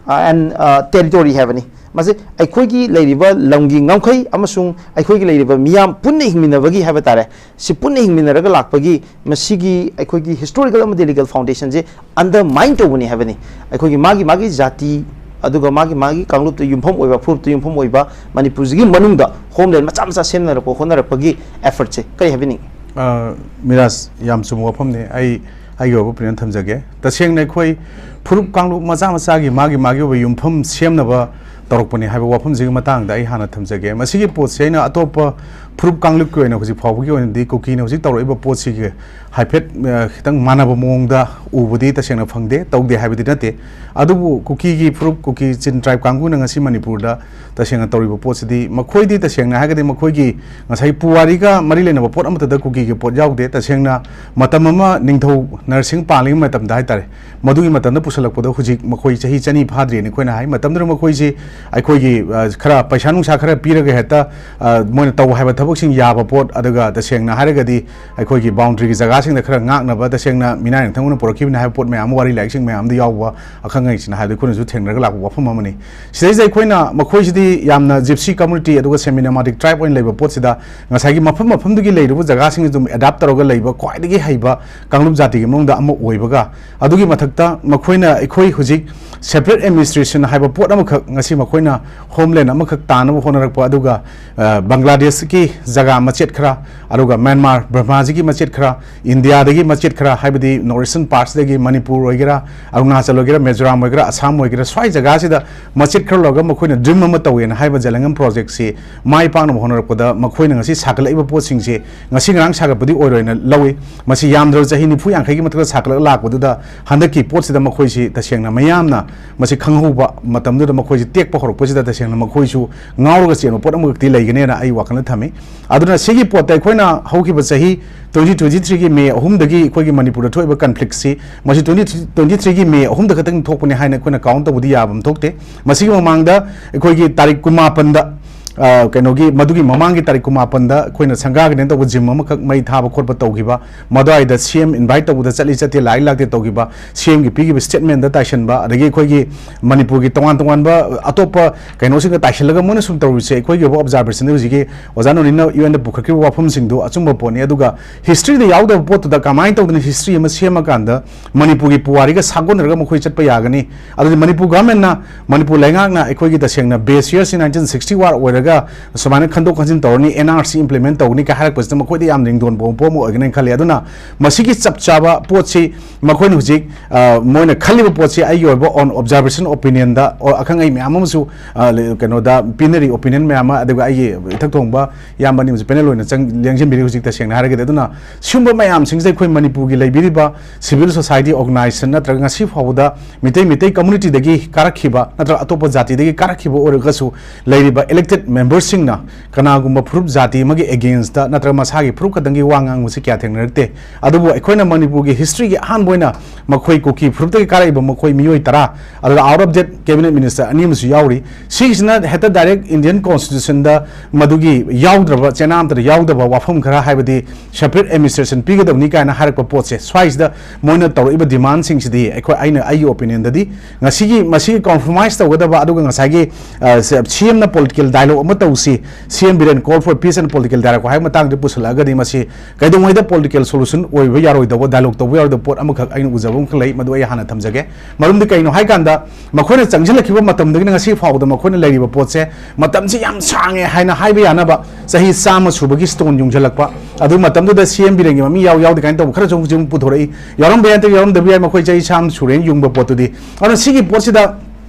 and territory ꯍꯥꯏꯕꯅꯤ꯫ ꯃꯁꯤ ꯑꯩꯈꯣꯏꯒꯤ ꯂꯩꯔꯤꯕ ꯂꯝꯒꯤ ꯉꯝꯈꯩ ꯑꯃꯁꯨꯡ ꯑꯩꯈꯣꯏꯒꯤ ꯂꯩꯔꯤꯕ ꯃꯤꯌꯥꯝ ꯄꯨꯟꯅ ꯍꯤꯡꯃꯤꯟꯅꯕꯒꯤ ꯍꯥꯏꯕ ꯇꯥꯔꯦ, ꯁꯤ ꯄꯨꯟꯅ ꯍꯤꯡꯃꯤꯟꯅꯔꯒ ꯂꯥꯛꯄꯒꯤ ꯃꯁꯤꯒꯤ ꯑꯩꯈꯣꯏꯒꯤ historical ꯑꯃꯗꯤ legal foundationꯁꯦ undermine ꯇꯧꯕꯅꯤ ꯍꯥꯏꯕꯅꯤ꯫ ꯑꯩꯈꯣꯏꯒꯤ ꯃꯥꯒꯤ ꯃꯥꯒꯤ ꯖꯥꯇꯤ, ꯑꯗꯨꯒ ꯃꯥꯒꯤ ꯃꯥꯒꯤ ꯀꯥꯡꯂꯨꯞꯇ ꯌꯨꯝꯐꯝ ꯑꯣꯏꯕ, ꯐꯨꯔꯨꯞꯇ ꯌꯨꯝꯐꯝ ꯑꯣꯏꯕ ꯃꯅꯤꯄꯨꯔꯁꯤꯒꯤ ꯃꯅꯨꯡꯗ homeland ꯃꯆꯥ ꯃꯆꯥ ꯁꯦꯝꯅꯔꯛꯄ ꯍꯣꯠꯅꯔꯛꯄꯒꯤ effortꯁꯦ ꯀꯔꯤ ꯍꯥꯏꯕꯤꯅꯤꯡꯉꯤ? ꯑ, ꯃꯤꯔꯥꯖ, ꯌꯥꯝ ꯆꯨꯝꯕ ꯋꯥꯐꯝꯅꯤ꯫ ꯑꯩ ꯑꯩꯒꯤ ꯑꯣꯏꯕ opinion ꯊꯝꯖꯒꯦ꯫ ꯇꯁꯦꯡꯅ ꯑꯩꯈꯣꯏ ꯐꯨꯔꯨꯞ ꯀꯥꯡꯂꯨꯞ ꯃꯆꯥ ꯃꯆꯥꯒꯤ ꯃꯥꯒꯤ ꯃꯥꯒꯤ ꯑꯣꯏꯕ ꯌꯨꯝꯐꯝ ꯁꯦꯝꯅꯕ ꯇꯧꯔꯛꯄꯅꯤ ꯍꯥꯏꯕ ꯋꯥꯐꯝꯁꯤꯒꯤ ꯃꯇꯥꯡꯗ ꯑꯩ ꯍꯥꯟꯅ ꯊꯝꯖꯒꯦ꯫ ꯃꯁꯤꯒꯤ ꯄꯣꯠꯁꯤ ꯑꯩꯅ ꯑꯇꯣꯞꯄ ꯐꯨꯔꯨꯞ ꯀꯥꯡꯂꯨꯞꯀꯤ ꯑꯣꯏꯅ ꯍꯧꯖꯤꯛ ꯐꯥꯎꯕꯒꯤ ꯑꯣꯏꯅꯗꯤ ꯀꯨꯀꯤꯅ ꯍꯧꯖꯤꯛ ꯇꯧꯔꯛꯏꯕ ꯄꯣꯠꯁꯤꯒꯤ ꯍꯥꯏꯐꯦꯠ, ꯑ, ꯈꯤꯇꯪ ꯃꯥꯟꯅꯕ ꯃꯑꯣꯡꯗ ꯎꯕꯗꯤ ꯇꯁꯦꯡꯅ ꯐꯪꯗꯦ, ꯇꯧꯗꯦ ꯍꯥꯏꯕꯗꯤ ꯅꯠꯇꯦ꯫ ꯑꯗꯨꯕꯨ ꯀꯨꯀꯤꯒꯤ ꯐꯨꯔꯨꯞ, ꯀꯨꯀꯤ ꯆꯤꯟ tribe ꯀꯥꯡꯕꯨꯅ ꯉꯁꯤ ꯃꯅꯤꯄꯨꯔꯗ ꯇꯁꯦꯡꯅ ꯇꯧꯔꯤꯕ ꯄꯣꯠꯁꯤꯗꯤ, ꯃꯈꯣꯏꯗꯤ ꯇꯁꯦꯡꯅ ꯍꯥꯏꯔꯒꯗꯤ ꯃꯈꯣꯏꯒꯤ ꯉꯁꯥꯏ ꯄꯨꯋꯥꯔꯤꯒ ꯃꯔꯤ ꯂꯩꯅꯕ ꯄꯣꯠ ꯑꯃꯠꯇꯗ ꯀꯨꯀꯤꯒꯤ ꯄꯣꯠ ꯌꯥꯎꯗꯦ꯫ ꯇꯁꯦꯡꯅ ꯃꯇꯝ ꯑꯃ ꯅꯤꯡꯊꯧ ꯅꯔꯁꯤꯡ ꯄꯥꯜꯂꯤꯉꯩ ꯃꯇꯝꯗ ꯍꯥꯏꯇꯥꯔꯦ, ꯃꯗꯨꯒꯤ ꯃꯇꯝꯗ ꯄꯨꯁꯜꯂꯛꯄꯗ ꯍꯧꯖꯤꯛ ꯃꯈꯣꯏ ꯆꯍꯤ ꯆꯅꯤ ꯐꯥꯗ꯭ꯔꯤꯅ ꯑꯩꯈꯣꯏꯅ ꯍꯥꯏ꯫ ꯃꯇꯝꯗꯨꯗ ꯃꯈꯣꯏꯁꯤ ꯑꯩꯈꯣꯏꯒꯤ, ꯑ, ꯈꯔ ꯄꯩꯁꯥ ꯅꯨꯡꯁꯥ ꯈꯔ ꯄꯤꯔꯒ ꯍꯦꯛꯇ, ꯑ, ꯃꯣꯏꯅ ꯇꯧ ꯍꯥꯏꯕ ꯊꯕꯛꯁꯤꯡ ꯌꯥꯕ ꯄꯣꯠ, ꯑꯗꯨꯒ ꯇꯁꯦꯡꯅ ꯍꯥꯏꯔꯒꯗꯤ ꯑꯩꯈꯣꯏꯒꯤ boundaryꯒꯤ ꯖꯒꯥꯁꯤꯡꯗ ꯈꯔ ꯉꯥꯛꯅꯕ, ꯇꯁꯦꯡꯅ ꯃꯤꯅꯥꯏ ꯅꯤꯡꯊꯧꯅ ꯄꯨꯔꯛꯈꯤꯕꯅꯤ ꯍꯥꯏꯕ ꯄꯣꯠ ꯃꯌꯥꯝ ꯑꯃ ꯋꯥꯔꯤ ꯂꯥꯏꯔꯤꯛꯁꯤꯡ ꯃꯌꯥꯝꯗ ꯌꯥꯎꯕ, ꯑꯈꯪ ꯑꯍꯩꯁꯤꯡꯅ ꯍꯥꯏꯕꯗ ꯑꯩꯈꯣꯏꯅꯁꯨ ꯊꯦꯡꯅꯔꯒ ꯂꯥꯛꯄ ꯋꯥꯐꯝ ꯑꯃꯅꯤ꯫ ꯁꯤꯗꯩꯁꯤꯗ ꯑꯩꯈꯣꯏꯅ ꯃꯈꯣꯏꯁꯤꯗꯤ ꯌꯥꯝꯅ Gypsy community ꯑꯗꯨꯒ semi nomadic tribe ꯑꯣꯏꯅ ꯂꯩꯕ ꯄꯣꯠꯁꯤꯗ ꯉꯁꯥꯏꯒꯤ ꯃꯐꯝ ꯃꯐꯝꯗꯨꯒꯤ ꯂꯩꯔꯤꯕ ꯖꯒꯥꯁꯤꯡ ꯑꯗꯨꯝ adapt ꯇꯧꯔꯒ ꯂꯩꯕ ꯈ꯭ꯋꯥꯏꯗꯒꯤ ꯍꯩꯕ ꯀꯥꯡꯂꯨꯞ ꯖꯥꯇꯤꯒꯤ ꯃꯅꯨꯡꯗ ꯑꯃ ꯑꯣꯏꯕꯒ, ꯑꯗꯨꯒꯤ ꯃꯊꯛꯇ ꯃꯈꯣꯏꯅ ꯑꯩꯈꯣꯏ ꯍꯧꯖꯤꯛ separate administration ꯍꯥꯏꯕ ꯄꯣꯠ ꯑꯃꯈꯛ ꯉꯁꯤ ꯃꯈꯣꯏꯅ homeland ꯑꯃꯈꯛ ꯇꯥꯅꯕ ꯍꯣꯠꯅꯔꯛꯄ, ꯑꯗꯨꯒ, ꯑ, ꯕꯪꯒ꯭ꯂꯥꯗꯦꯁꯀꯤ ꯖꯒꯥ ꯃꯆꯦꯠ ꯈꯔ, ꯑꯗꯨꯒ ꯃ꯭ꯌꯥꯟꯃꯥꯔ ꯕꯔꯃꯥꯁꯤꯒꯤ ꯃꯆꯦꯠ ꯈꯔ, ꯏꯟꯗꯤꯌꯥꯗꯒꯤ ꯃꯆꯦꯠ ꯈꯔ, ꯍꯥꯏꯕꯗꯤ north eastern partsꯇꯒꯤ ꯃꯅꯤꯄꯨꯔ ꯑꯣꯏꯒꯦꯔꯥ, ꯑꯔꯨꯅꯥꯆꯜ ꯑꯣꯏꯒꯦꯔꯥ, ꯃꯤꯖꯣꯔꯥꯝ ꯑꯣꯏꯒꯦꯔꯥ, ꯑꯁꯥꯝ ꯑꯣꯏꯒꯦꯔꯥ, ꯁ꯭ꯋꯥꯏ ꯖꯒꯥꯁꯤꯗ ꯃꯆꯦꯠ ꯈꯔ ꯂꯧꯔꯒ ꯃꯈꯣꯏꯅ dream ꯑꯃ ꯇꯧꯋꯦꯅ ꯍꯥꯏꯕ ꯖꯦꯂꯪꯉꯝ projectꯁꯤ ꯃꯥꯏ ꯄꯥꯛꯅꯕ ꯍꯣꯠꯅꯔꯛꯄꯗ ꯃꯈꯣꯏꯅ ꯉꯁꯤ ꯁꯥꯒꯠꯂꯛꯏꯕ ꯄꯣꯠꯁꯤꯡꯁꯦ ꯉꯁꯤ ꯉꯔꯥꯡ ꯁꯥꯒꯠꯄꯗꯤ ꯑꯣꯏꯔꯣꯏꯅ ꯂꯧꯏ꯫ ꯃꯁꯤ ꯌꯥꯝꯗ꯭ꯔꯕ ꯆꯍꯤ ꯅꯤꯐꯨ ꯌꯥꯡꯈꯩꯒꯤ ꯃꯊꯛꯇ ꯁꯥꯒꯠꯂꯛ ꯂꯥꯛꯄꯗꯨꯗ ꯍꯟꯗꯛꯀꯤ ꯄꯣꯠꯁꯤꯗ ꯃꯈꯣꯏꯁꯤ ꯇꯁꯦꯡꯅ ꯃꯤꯌꯥꯝꯅ ꯃꯁꯤ ꯈꯪꯍꯧꯕ ꯃꯇꯝꯗꯨꯗ ꯃꯈꯣꯏꯁꯤ ꯇꯦꯛꯄ ꯍꯧꯔꯛꯄꯁꯤꯗ ꯇꯁꯦꯡꯅ ꯃꯈꯣꯏꯁꯨ ꯉꯥꯎꯔꯒ ꯆꯦꯟꯕ ꯄꯣꯠ ꯑꯃꯈꯛꯇꯤ ꯂꯩꯒꯅꯦꯅ ꯑꯩ ꯋꯥꯈꯜꯗ ꯊꯝꯃꯤ꯫ ꯑꯗꯨꯅ ꯁꯤꯒꯤ ꯄꯣꯠꯇ ꯑꯩꯈꯣꯏꯅ ꯍꯧꯈꯤꯕ ꯆꯍꯤ twenty twenty threeꯒꯤ May ꯑꯍꯨꯝꯗꯒꯤ ꯑꯩꯈꯣꯏꯒꯤ ꯃꯅꯤꯄꯨꯔꯗ ꯊꯣꯛꯏꯕ conflictꯁꯤ, ꯃꯁꯤ twenty twenty threeꯒꯤ May ꯑꯍꯨꯝꯗ ꯈꯛꯇꯪ ꯊꯣꯛꯄꯅꯤ ꯍꯥꯏꯅ ꯑꯩꯈꯣꯏꯅ count ꯇꯧꯕꯗꯤ ꯌꯥꯕ ꯑꯃ ꯊꯣꯛꯇꯦ꯫ ꯃꯁꯤꯒꯤ ꯃꯃꯥꯡꯗ ꯑꯩꯈꯣꯏꯒꯤ ꯇꯥꯔꯤꯛ ꯀꯨꯟꯃꯥꯄꯟꯗ ꯑ, ꯀꯩꯅꯣꯒꯤ, ꯃꯗꯨꯒꯤ ꯃꯃꯥꯡꯒꯤ ꯇꯥꯔꯤꯛ ꯀꯨꯟꯃꯥꯄꯟꯗ ꯑꯩꯈꯣꯏꯅ ꯁꯪꯒꯥ ꯒꯥꯔꯗꯦꯟ ꯇꯧꯕ ꯖꯤꯝ ꯑꯃꯈꯛ ꯃꯩ ꯊꯥꯕ ꯈꯣꯠꯄ ꯇꯧꯈꯤꯕ, ꯃꯗꯨꯋꯥꯏꯗ ꯁꯤ ꯑꯦꯝ ꯏꯟꯚꯥꯏꯠ ꯇꯧꯕꯗ ꯆꯠꯂꯤ ꯆꯠꯇꯦ, ꯂꯥꯛꯏ ꯂꯥꯛꯇꯦ ꯇꯧꯈꯤꯕ, ꯁꯤ ꯑꯦꯝꯒꯤ ꯄꯤꯈꯤꯕ ꯁ꯭ꯇꯦꯠꯃꯦꯟꯗ ꯇꯥꯏꯁꯟꯕ, ꯑꯗꯒꯤ ꯑꯩꯈꯣꯏꯒꯤ ꯃꯅꯤꯄꯨꯔꯒꯤ ꯇꯣꯉꯥꯟ ꯇꯣꯉꯥꯟꯕ ꯑꯇꯣꯞꯄ ꯀꯩꯅꯣꯁꯤꯡꯗ ꯇꯥꯏꯁꯜꯂꯒ ꯃꯣꯏꯅ ꯁꯨꯝ ꯇꯧꯔꯤꯁꯦ, ꯑꯩꯈꯣꯏꯒꯤ ꯑꯣꯏꯕ ꯑꯣꯕꯖꯥꯔꯕꯦꯁꯟꯗ ꯍꯧꯖꯤꯛꯀꯤ ꯑꯣꯖꯥ ꯅꯣꯅꯤꯅ ꯌꯨ ꯑꯦꯟꯗ ꯄꯨꯈꯠꯈꯤꯕ ꯋꯥꯐꯝꯁꯤꯡꯗꯣ ꯑꯆꯨꯝꯕ ꯄꯣꯠꯅꯤ꯫ ꯑꯗꯨꯒ ꯍꯤꯁꯇ꯭ꯔꯤꯗ ꯌꯥꯎꯗꯕ ꯄꯣꯠꯇꯨꯗ ꯀꯃꯥꯏꯅ ꯇꯧꯗꯅ ꯍꯤꯁꯇ꯭ꯔꯤ ꯑꯃ ꯁꯦꯝꯃꯀꯥꯟꯗ ꯃꯅꯤꯄꯨꯔꯒꯤ ꯄꯨꯋꯥꯔꯤꯒ ꯁꯥꯒꯣꯟꯅꯔꯒ ꯃꯈꯣꯏ ꯆꯠꯄ ꯌꯥꯒꯅꯤ? ꯑꯗꯨꯗꯤ ꯃꯅꯤꯄꯨꯔ ꯒꯚꯔꯟꯃꯦꯟꯠꯅ, ꯃꯅꯤꯄꯨꯔ ꯂꯩꯉꯥꯛꯅ ꯑꯩꯈꯣꯏꯒꯤ ꯇꯁꯦꯡꯅ ꯕꯦꯁ ꯌꯔꯁꯤ ꯅꯥꯏꯟꯇꯤꯟ ꯁꯤꯛꯁꯇꯤ ꯋꯥꯔ ꯑꯣꯏꯔꯒ ꯁꯨꯃꯥꯏꯅ ꯈꯟꯗꯣꯛ ꯈꯟꯖꯤꯟ ꯇꯧꯔꯅꯤ, ꯑꯦꯟ ꯑꯥꯔ ꯁꯤ ꯏꯝꯄ꯭ꯂꯤꯃꯦꯟꯠ ꯇꯧꯒꯅꯤ ꯀꯥꯏ ꯍꯥꯏꯔꯛꯄꯁꯤꯗ ꯃꯈꯣꯏꯗ ꯌꯥꯝ ꯅꯤꯡꯗꯣꯟꯕ ꯄꯣ ꯑꯃ ꯑꯣꯏꯒꯅꯤ ꯈꯜꯂꯤ꯫ ꯑꯗꯨꯅ ꯃꯁꯤꯒꯤ ꯆꯞ ꯆꯥꯕ ꯄꯣꯠꯁꯤ ꯃꯈꯣꯏꯅ ꯍꯧꯖꯤꯛ, ꯑ, ꯃꯣꯏꯅ ꯈꯜꯂꯤꯕ ꯄꯣꯠꯁꯤ ꯑꯩꯒꯤ ꯑꯣꯏꯕ ꯑꯣꯟ ꯑꯣꯕꯖꯥꯔꯕꯦꯁꯟ ꯑꯣꯄꯤꯅꯤꯌꯟꯗ, ꯑꯣ, ꯑꯈꯪ ꯑꯍꯩ ꯃꯌꯥꯝ ꯑꯃꯁꯨ, ꯑ, ꯂꯦ-, ꯀꯩꯅꯣꯗ ꯄꯤꯅꯔꯤ, ꯑꯣꯄꯤꯅꯤꯌꯟ ꯃꯌꯥꯝ ꯑꯃ, ꯑꯗꯨꯒ ꯑꯩꯒꯤ ꯏꯊꯛ ꯊꯣꯡꯕ ꯏꯌꯥꯝꯕ ꯑꯅꯤ ꯑꯃꯁꯨ ꯄꯦꯅꯦꯜ ꯑꯣꯏꯅ ꯆꯪ-, ꯂꯦꯡꯁꯤꯟꯕꯤꯔꯤ ꯍꯧꯖꯤꯛ, ꯇꯁꯦꯡꯅ ꯍꯥꯏꯔꯒꯗꯤ꯫ ꯑꯗꯨꯅ ꯁꯤꯒꯨꯝꯕ ꯃꯌꯥꯝꯁꯤꯡꯁꯤꯗ ꯑꯩꯈꯣꯏ ꯃꯅꯤꯄꯨꯔꯒꯤ ꯂꯩꯕꯤꯔꯤꯕ ꯁꯤꯚꯤꯜ ꯁꯣꯁꯥꯏꯇꯤ ꯑꯣꯔꯒꯅꯥꯏꯖꯦꯁꯟ ꯅꯠꯇ꯭ꯔꯒ ꯉꯁꯤ ꯐꯥꯎꯕꯗ ꯃꯤꯇꯩ, ꯃꯤꯇꯩ ꯀꯝꯃꯨꯅꯤꯇꯤꯗꯒꯤ ꯀꯥꯔꯛꯈꯤꯕ ꯅꯠꯇ꯭ꯔꯒ ꯑꯇꯣꯞꯄ ꯖꯥꯇꯤꯗꯒꯤ ꯀꯥꯔꯛꯈꯤꯕ ꯑꯣꯏꯔꯒꯁꯨ ꯂꯩꯔꯤꯕ ꯏꯂꯦꯛꯇꯦꯗ ꯃꯦꯝꯕꯔꯁꯤꯡꯅ ꯀꯅꯥꯒꯨꯝꯕ ꯐꯨꯔꯨꯞ ꯖꯥꯇꯤ ꯑꯃꯒꯤ ꯑꯦꯒꯦꯟꯁꯇ ꯅꯠꯇ꯭ꯔꯒ ꯃꯁꯥꯒꯤ ꯐꯨꯔꯨꯞ ꯈꯛꯇꯪꯒꯤ ꯋꯥ ꯉꯥꯡꯕꯁꯤ ꯀꯌꯥ ꯊꯦꯡꯅꯔꯛꯇꯦ꯫ ꯑꯗꯨꯕꯨ ꯑꯩꯈꯣꯏꯅ ꯃꯅꯤꯄꯨꯔꯒꯤ ꯍꯤꯁꯇ꯭ꯔꯤꯒꯤ ꯑꯍꯥꯟꯕ ꯑꯣꯏꯅ ꯃꯈꯣꯏ ꯀꯨꯀꯤ ꯐꯨꯔꯨꯞꯇꯒꯤ ꯀꯥꯔꯛꯏꯕ ꯃꯈꯣꯏ ꯃꯤꯑꯣꯏ ꯇꯔꯥ, ꯑꯗꯨꯒ out of that cabinet minister ꯑꯅꯤ ꯑꯃꯁꯨ ꯌꯥꯎꯔꯤ꯫ ꯁꯤꯒꯤꯁꯤꯅ ꯍꯦꯛꯇ ꯗꯥꯏꯔꯦꯛ ꯏꯟꯗꯤꯌꯟ ꯀꯣꯟꯁꯇꯤꯇ꯭ꯌꯨꯁꯟꯗ ꯃꯗꯨꯒꯤ ꯌꯥꯎꯗ꯭ꯔꯕ, ꯆꯦꯅꯥ ꯑꯃꯠꯇꯗ ꯌꯥꯎꯗꯕ ꯋꯥꯐꯝ ꯈꯔ, ꯍꯥꯏꯕꯗꯤ ꯁꯦꯄꯔꯦꯠ ꯑꯦꯗꯃꯤꯅꯤꯁꯇ꯭ꯔꯦꯁꯟ ꯄꯤꯒꯗꯕꯅꯤ ꯀꯥꯏꯅ ꯍꯥꯏꯔꯛꯄ ꯄꯣꯠꯁꯦ, ꯁ꯭ꯋꯥꯏꯁꯤꯗ ꯃꯣꯏꯅ ꯇꯧꯔꯛꯏꯕ ꯗꯤꯃꯥꯟꯁꯤꯡꯁꯤꯗꯤ ꯑꯩꯈꯣꯏ, ꯑꯩꯅ, ꯑꯩꯒꯤ ꯑꯣꯄꯤꯅꯤꯌꯟꯗꯗꯤ ꯉꯁꯤꯒꯤ ꯃꯁꯤꯒꯤ ꯀꯣꯝꯄ꯭ꯔꯣꯃꯥꯏꯁ ꯇꯧꯒꯗꯕ, ꯑꯗꯨꯒ ꯉꯁꯥꯏꯒꯤ, ꯑ, ꯁꯤ-, ꯁꯤ ꯑꯦꯝꯅ ꯄꯣꯂꯤꯇꯤꯀꯦꯜ ꯗꯥꯏꯂꯣꯒ ꯑꯃ ꯇꯧꯁꯤ, ꯁꯤ M Biren call for peace and political dialogue ꯍꯥꯏꯕ ꯃꯇꯥꯡꯗ ꯄꯨꯁꯜꯂꯛꯑꯒꯗꯤ ꯃꯁꯤ ꯀꯩꯗꯧꯉꯩꯗ ꯄꯣꯂꯤꯇꯤꯀꯦꯜ ꯁꯣꯂꯨꯁꯟ ꯑꯣꯏꯕ ꯌꯥꯔꯣꯏꯗꯧꯕ, ꯗꯥꯏꯂꯣꯒ ꯇꯧꯕ ꯌꯥꯔꯣꯏꯗꯕ ꯄꯣꯠ ꯑꯃꯈꯛ ꯑꯩꯅ ꯎꯖꯕ ꯑꯃꯈꯛ ꯂꯩ, ꯃꯗꯨ ꯑꯩ ꯍꯥꯟꯅ ꯊꯝꯖꯒꯦ꯫ ꯃꯔꯝꯗꯤ ꯀꯩꯅꯣ ꯍꯥꯏꯀꯥꯟꯗ, ꯃꯈꯣꯏꯅ ꯆꯪꯁꯤꯜꯂꯛꯈꯤꯕ ꯃꯇꯝꯗꯒꯤꯅ ꯉꯁꯤ ꯐꯥꯎꯕꯗ ꯃꯈꯣꯏꯅ ꯂꯩꯔꯤꯕ ꯄꯣꯠꯁꯦ ꯃꯇꯝꯁꯤ ꯌꯥꯝ ꯁꯥꯡꯉꯦ ꯍꯥꯏꯅ ꯍꯥꯏꯕ ꯌꯥꯅꯕ ꯆꯍꯤ ꯆꯥꯝꯃ ꯁꯨꯕꯒꯤ ꯁ꯭ꯇꯣꯟ ꯌꯨꯡꯁꯤꯜꯂꯛꯄ, ꯑꯗꯨ ꯃꯇꯝꯗꯨꯗ ꯁꯤ ꯑꯦꯝ ꯕꯤꯔꯦꯟꯒꯤ ꯃꯃꯤꯡ ꯌꯥꯎ ꯌꯥꯎꯗꯦ ꯀꯥꯏꯅ ꯇꯧꯕ ꯈꯔꯁꯨ ꯍꯧꯖꯤꯛ ꯑꯃꯨꯛ ꯄꯨꯊꯣꯔꯛꯏ꯫ ꯌꯥꯎꯔꯝꯕ ꯌꯥꯏ, ꯅꯠꯇ꯭ꯔꯒ ꯌꯥꯎꯔꯝꯗꯕ ꯌꯥꯏ, ꯃꯈꯣꯏ ꯆꯍꯤ ꯆꯥꯝꯃ ꯁꯨꯔꯦꯅ ꯌꯨꯡꯕ ꯄꯣꯠꯇꯨꯗꯤ꯫ ꯑꯗꯨꯅ ꯁꯤꯒꯤ ꯄꯣꯠꯁꯤꯗ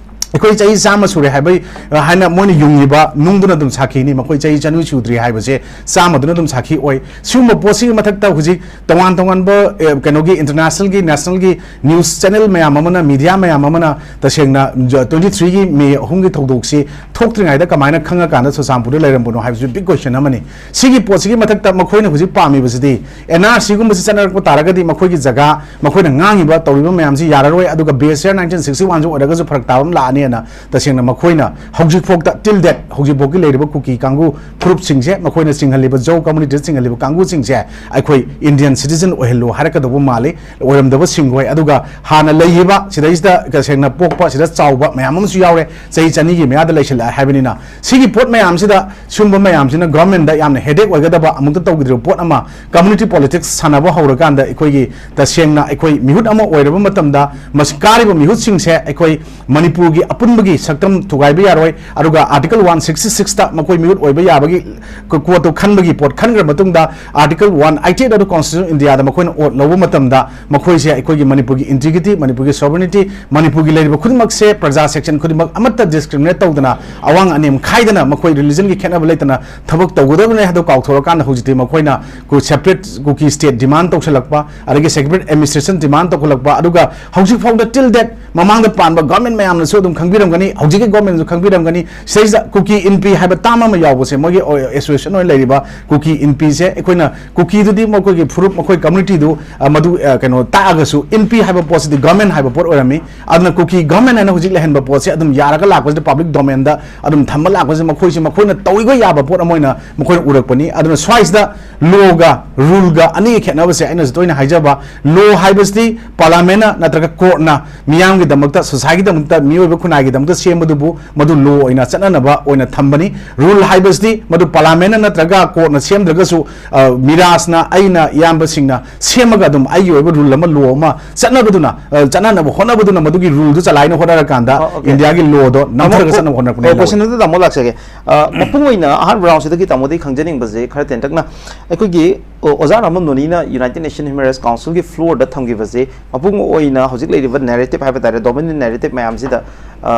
ꯑꯩꯈꯣꯏ ꯆꯍꯤ ꯆꯥꯝꯃ ꯁꯨꯔꯦ ꯍꯥꯏꯕ, ꯑ, ꯍꯥꯏꯅ ꯃꯣꯏꯅ ꯌꯨꯡꯉꯤꯕ ꯅꯨꯡꯗꯨꯅ ꯑꯗꯨꯝ ꯁꯥꯈꯤꯅꯤ, ꯃꯈꯣꯏ ꯆꯍꯤ ꯆꯅꯤ ꯁꯨꯗ꯭ꯔꯤ ꯍꯥꯏꯕꯁꯦ ꯆꯥꯝꯃꯗꯨꯅ ꯑꯗꯨꯝ ꯁꯥꯈꯤ ꯑꯣꯏ꯫ ꯁꯤꯒꯨꯝꯕ ꯄꯣꯠꯁꯤꯒꯤ ꯃꯊꯛꯇ ꯍꯧꯖꯤꯛ ꯇꯣꯉꯥꯟ ꯇꯣꯉꯥꯟꯕ, ꯑꯦ, ꯀꯩꯅꯣꯒꯤ, ꯏꯟꯇꯔꯅꯦꯁꯅꯦꯜꯒꯤ, ꯅꯦꯁꯅꯦꯜꯒꯤ ꯅ꯭ꯌꯨꯁ ꯆꯦꯅꯦꯜ ꯃꯌꯥꯝ ꯑꯃꯅ, ꯃꯤꯗꯤꯌꯥ ꯃꯌꯥꯝ ꯑꯃꯅ ꯇꯁꯦꯡꯅ ꯖ-, ꯇ꯭ꯋꯦꯟꯇꯤ ꯊ꯭ꯔꯤꯒꯤ ꯃꯦ ꯑꯍꯨꯝꯒꯤ ꯊꯧꯗꯣꯛꯁꯤ ꯊꯣꯛꯇ꯭ꯔꯤꯉꯩꯗ ꯀꯃꯥꯏꯅ ꯈꯪꯉꯀꯥꯟꯗ ꯆꯨꯔꯆꯥꯟꯄꯨꯔꯗ ꯂꯩꯔꯝꯕꯅꯣ ꯍꯥꯏꯕꯁꯨ ꯕꯤꯛ ꯀꯣꯏꯁꯟ ꯑꯃꯅꯤ꯫ ꯁꯤꯒꯤ ꯄꯣꯠꯁꯤꯒꯤ ꯃꯊꯛꯇ ꯃꯈꯣꯏꯅ ꯍꯧꯖꯤꯛ ꯄꯥꯝꯃꯤꯕꯁꯤꯗꯤ ꯑꯦꯟ ꯑꯥꯔ ꯁꯤꯒꯨꯝꯕꯁꯤ ꯆꯠꯅꯔꯛꯄ ꯇꯥꯔꯒꯗꯤ ꯃꯈꯣꯏꯒꯤ ꯖꯒꯥ, ꯃꯈꯣꯏꯅ ꯉꯥꯡꯉꯤꯕ ꯇꯧꯔꯤꯕ ꯃꯌꯥꯝꯁꯤ ꯌꯥꯔꯔꯣꯏ, ꯑꯗꯨꯒ ꯕꯦꯁ ꯌꯔ ꯅꯥꯏꯟꯇꯤꯟ ꯁꯤꯛꯁꯇꯤ ꯋꯥꯟꯁꯨ ꯑꯣꯏꯔꯒꯁꯨ ꯐꯔꯛ ꯇꯥꯕ ꯑꯃ ꯂꯥꯛꯑꯅꯤ꯫ ꯍꯦꯟꯅ ꯇꯁꯦꯡꯅ ꯃꯈꯣꯏꯅ ꯍꯧꯖꯤꯛꯐꯥꯎꯗ, till date, ꯍꯧꯖꯤꯛꯐꯥꯎꯒꯤ ꯂꯩꯔꯤꯕ ꯀꯨꯀꯤ ꯀꯥꯡꯕꯨ ꯐꯨꯔꯨꯞꯁꯤꯡꯁꯦ, ꯃꯈꯣꯏꯅ ꯆꯤꯡꯍꯜꯂꯤꯕ, ꯖꯧ community ꯆꯤꯡꯍꯜꯂꯤꯕ ꯀꯥꯡꯕꯨꯁꯤꯡꯁꯦ ꯑꯩꯈꯣꯏ Indian citizen ꯑꯣꯏꯍꯜꯂꯨ ꯍꯥꯏꯔꯛꯀꯗꯧꯕ ꯃꯥꯜꯂꯤ꯫ ꯑꯣꯏꯔꯝꯗꯕꯁꯤꯡ ꯍꯣꯏ, ꯑꯗꯨꯒ ꯍꯥꯟꯅ ꯂꯩꯈꯤꯕ ꯁꯤꯗꯩꯁꯤꯗ ꯇꯁꯦꯡꯅ ꯄꯣꯛꯄ, ꯁꯤꯗ ꯆꯥꯎꯕ ꯃꯌꯥꯝ ꯑꯃꯁꯨ ꯌꯥꯎꯔꯦ, ꯆꯍꯤ ꯆꯅꯤꯒꯤ ꯃꯌꯥꯗ ꯂꯩꯁꯤꯜꯂꯛꯑꯦ ꯍꯥꯏꯕꯅꯤꯅ꯫ ꯁꯤꯒꯤ ꯄꯣꯠ ꯃꯌꯥꯝꯁꯤꯗ, ꯁꯤꯒꯨꯝꯕ ꯃꯌꯥꯝꯁꯤꯅ government ꯗ ꯌꯥꯝꯅ headache ꯑꯣꯏꯒꯗꯕ, ꯑꯃꯨꯛꯇ ꯇꯧꯈꯤꯗ꯭ꯔꯤꯕ ꯄꯣꯠ ꯑꯃ, community politics ꯁꯥꯟꯅꯕ ꯍꯧꯔꯀꯥꯟꯗ ꯑꯩꯈꯣꯏꯒꯤ ꯇꯁꯦꯡꯅ ꯑꯩꯈꯣꯏ ꯃꯤꯍꯨꯠ ꯑꯃ ꯑꯣꯏꯔꯕ ꯃꯇꯝꯗ, ꯃꯁꯤ ꯀꯥꯔꯤꯕ ꯃꯤꯍꯨꯠꯁꯤꯡꯁꯦ ꯑꯩꯈꯣꯏ ꯃꯅꯤꯄꯨꯔꯒꯤ ꯑꯄꯨꯟꯕꯒꯤ ꯁꯛꯇꯝ ꯊꯨꯒꯥꯏꯕ ꯌꯥꯔꯣꯏ꯫ ꯑꯗꯨꯒ Article one sixty six ꯇ ꯃꯈꯣꯏ ꯃꯤꯍꯨꯠ ꯑꯣꯏꯕ ꯌꯥꯕꯒꯤ ꯀꯣꯠꯇꯣ ꯈꯟꯕꯒꯤ ꯄꯣꯠ ꯈꯟꯈ꯭ꯔ ꯃꯇꯨꯡꯗ, Article one eighty eight of the Constitution of India ꯗ ꯃꯈꯣꯏꯅ vote ꯂꯧꯕ ꯃꯇꯝꯗ, ꯃꯈꯣꯏꯁꯦ ꯑꯩꯈꯣꯏꯒꯤ ꯃꯅꯤꯄꯨꯔꯒꯤ integrity, ꯃꯅꯤꯄꯨꯔꯒꯤ sovereignty, ꯃꯅꯤꯄꯨꯔꯒꯤ ꯂꯩꯔꯤꯕ ꯈꯨꯗꯤꯡꯃꯛꯁꯦ, ꯄ꯭ꯔꯖꯥ section ꯈꯨꯗꯤꯡꯃꯛ ꯑꯃꯠꯇ discriminate ꯇꯧꯗꯅ, ꯑꯋꯥꯡ ꯑꯅꯦꯝ ꯈꯥꯏꯗꯅ, ꯃꯈꯣꯏ religion ꯒꯤ ꯈꯦꯠꯅꯕ ꯂꯩꯇꯅ ꯊꯕꯛ ꯇꯧꯒꯗꯕꯅꯦ ꯍꯥꯏꯗꯣ ꯀꯥꯎꯊꯣꯛꯑꯀꯥꯟꯗ, ꯍꯧꯖꯤꯛꯇꯤ ꯃꯈꯣꯏꯅ ꯀꯨ-, separate ꯀꯨꯀꯤ state demand ꯇꯧꯁꯜꯂꯛꯄ, ꯑꯗꯒꯤ separate administration demand ꯇꯧꯈꯠꯂꯛꯄ, ꯑꯗꯨꯒ ꯍꯧꯖꯤꯛ ꯐꯥꯎꯗ, till date, ꯃꯃꯥꯡꯗ ꯄꯥꯟꯕ government ꯃꯌꯥꯝꯅꯁꯨ ꯑꯗꯨꯝ ꯈꯪꯕꯤꯔꯝꯒꯅꯤ, ꯍꯧꯖꯤꯛꯀꯤ government ꯅꯁꯨ ꯈꯪꯕꯤꯔꯝꯒꯅꯤ, ꯁꯤꯗꯩꯁꯤꯗ ꯀꯨꯀꯤ ꯏꯟꯄꯤ ꯍꯥꯏꯕ term ꯑꯃ ꯌꯥꯎꯕꯁꯦ, ꯃꯣꯏꯒꯤ association ꯑꯣꯏꯅ ꯂꯩꯔꯤꯕ ꯀꯨꯀꯤ ꯏꯟꯄꯤꯁꯦ, ꯑꯩꯈꯣꯏꯅ ꯀꯨꯀꯤꯗꯨꯗꯤ ꯃꯈꯣꯏꯒꯤ ꯐꯨꯔꯨꯞ, ꯃꯈꯣꯏ community ꯗꯨ, ꯑ, ꯃꯗꯨ, ꯑ, ꯀꯩꯅꯣ ꯇꯥꯛꯑꯒꯁꯨ, ꯏꯟꯄꯤ ꯍꯥꯏꯕ ꯄꯣꯠꯁꯤꯗꯤ government ꯍꯥꯏꯕ ꯄꯣꯠ ꯑꯣꯏꯔꯝꯃꯤ꯫ ꯑꯗꯨꯅ ꯀꯨꯀꯤ government ꯍꯥꯏꯅ ꯍꯧꯖꯤꯛ ꯂꯩꯍꯟꯕ ꯄꯣꯠꯁꯦ ꯑꯗꯨꯝ ꯌꯥꯔꯒ ꯂꯥꯛꯄꯁꯤꯗ, public domain ꯗ ꯑꯗꯨꯝ ꯊꯝꯕ ꯂꯥꯛꯄꯁꯤꯗ, ꯃꯈꯣꯏꯁꯦ ꯃꯈꯣꯏꯅ ꯇꯧꯏꯒ ꯌꯥꯕ ꯄꯣꯠ ꯑꯃ ꯑꯣꯏꯅ ꯃꯈꯣꯏꯅ ꯎꯔꯛꯄꯅꯤ꯫ ꯑꯗꯨꯅ ꯁ꯭ꯋꯥꯏꯁꯤꯗ law ꯒ rule ꯒ ꯑꯅꯤꯒꯤ ꯈꯦꯠꯅꯕꯁꯦ ꯑꯩꯅꯁꯨ ꯇꯣꯏꯅ ꯍꯥꯏꯖꯕ, law ꯍꯥꯏꯕꯁꯤꯗꯤ parliament ꯅ ꯅꯠꯇ꯭ꯔꯒ court ꯅ ꯃꯤꯌꯥꯝꯒꯤꯗꯃꯛꯇ, society ꯒꯤꯗꯃꯛꯇ, ꯃꯤꯑꯣꯏꯕ ꯈꯨꯟꯅꯥꯏꯒꯤꯗꯃꯛꯇ ꯁꯦꯝꯕꯗꯨꯕꯨ ꯃꯗꯨ law ꯑꯣꯏꯅ ꯆꯠꯅꯅꯕ ꯑꯣꯏꯅ ꯊꯝꯕꯅꯤ꯫ Rule ꯍꯥꯏꯕꯁꯤꯗꯤ ꯃꯗꯨ parliament ꯅ ꯅꯠꯇ꯭ꯔꯒ court ꯅ ꯁꯦꯝꯗ꯭ꯔꯒꯁꯨ, ꯑ, ꯃꯤꯔꯥꯖꯅ, ꯑꯩꯅ, ꯏꯌꯥꯝꯕꯁꯤꯡꯅ ꯁꯦꯝꯃꯒ ꯑꯗꯨꯝ ꯑꯩꯒꯤ ꯑꯣꯏꯕ rule ꯑꯃ, law ꯑꯃ ꯆꯠꯅꯕꯗꯨꯅ, ꯑ, ꯆꯠꯅꯅꯕ ꯍꯣꯠꯅꯕꯗꯨꯅ ꯃꯗꯨꯒꯤ rule ꯗꯨ ꯆꯂꯥꯏꯅ ꯍꯣꯠꯅꯔꯀꯥꯟꯗ ꯑꯣ, okay. India ꯒꯤ law ꯗꯣ ꯅꯝꯊꯔꯒ ꯇꯥꯃꯣ, ꯆꯠꯅꯕ ꯍꯣꯠꯅꯔꯛꯄꯅꯦ꯫ ꯑꯣ, question ꯑꯗꯨꯗ ꯇꯥꯃꯣ ꯂꯥꯛꯆꯒꯦ꯫ ꯑ, ꯃꯄꯨꯡ ꯑꯣꯏꯅ ꯑꯍꯥꯟꯕ round ꯁꯤꯗꯒꯤ ꯇꯥꯃꯣꯗꯒꯤ ꯈꯪꯖꯅꯤꯡꯕꯁꯦ ꯈꯔ ꯇꯦꯟꯇꯛꯅ, ꯑꯩꯈꯣꯏꯒꯤ, ꯑꯣ, ꯑꯣꯖꯥ ꯔꯥꯃꯝ ꯅꯣꯅꯤꯅ United Nations Human Rights Council ꯒꯤ floor ꯗ ꯊꯝꯈꯤꯕꯁꯦ, ꯃꯄꯨꯡ ꯑꯣꯏꯅ ꯍꯧꯖꯤꯛ ꯂꯩꯔꯤꯕ narrative ꯍꯥꯏꯕ ꯇꯥꯔꯦ, dominant narrative ꯃꯌꯥꯝꯁꯤꯗ, ꯑ,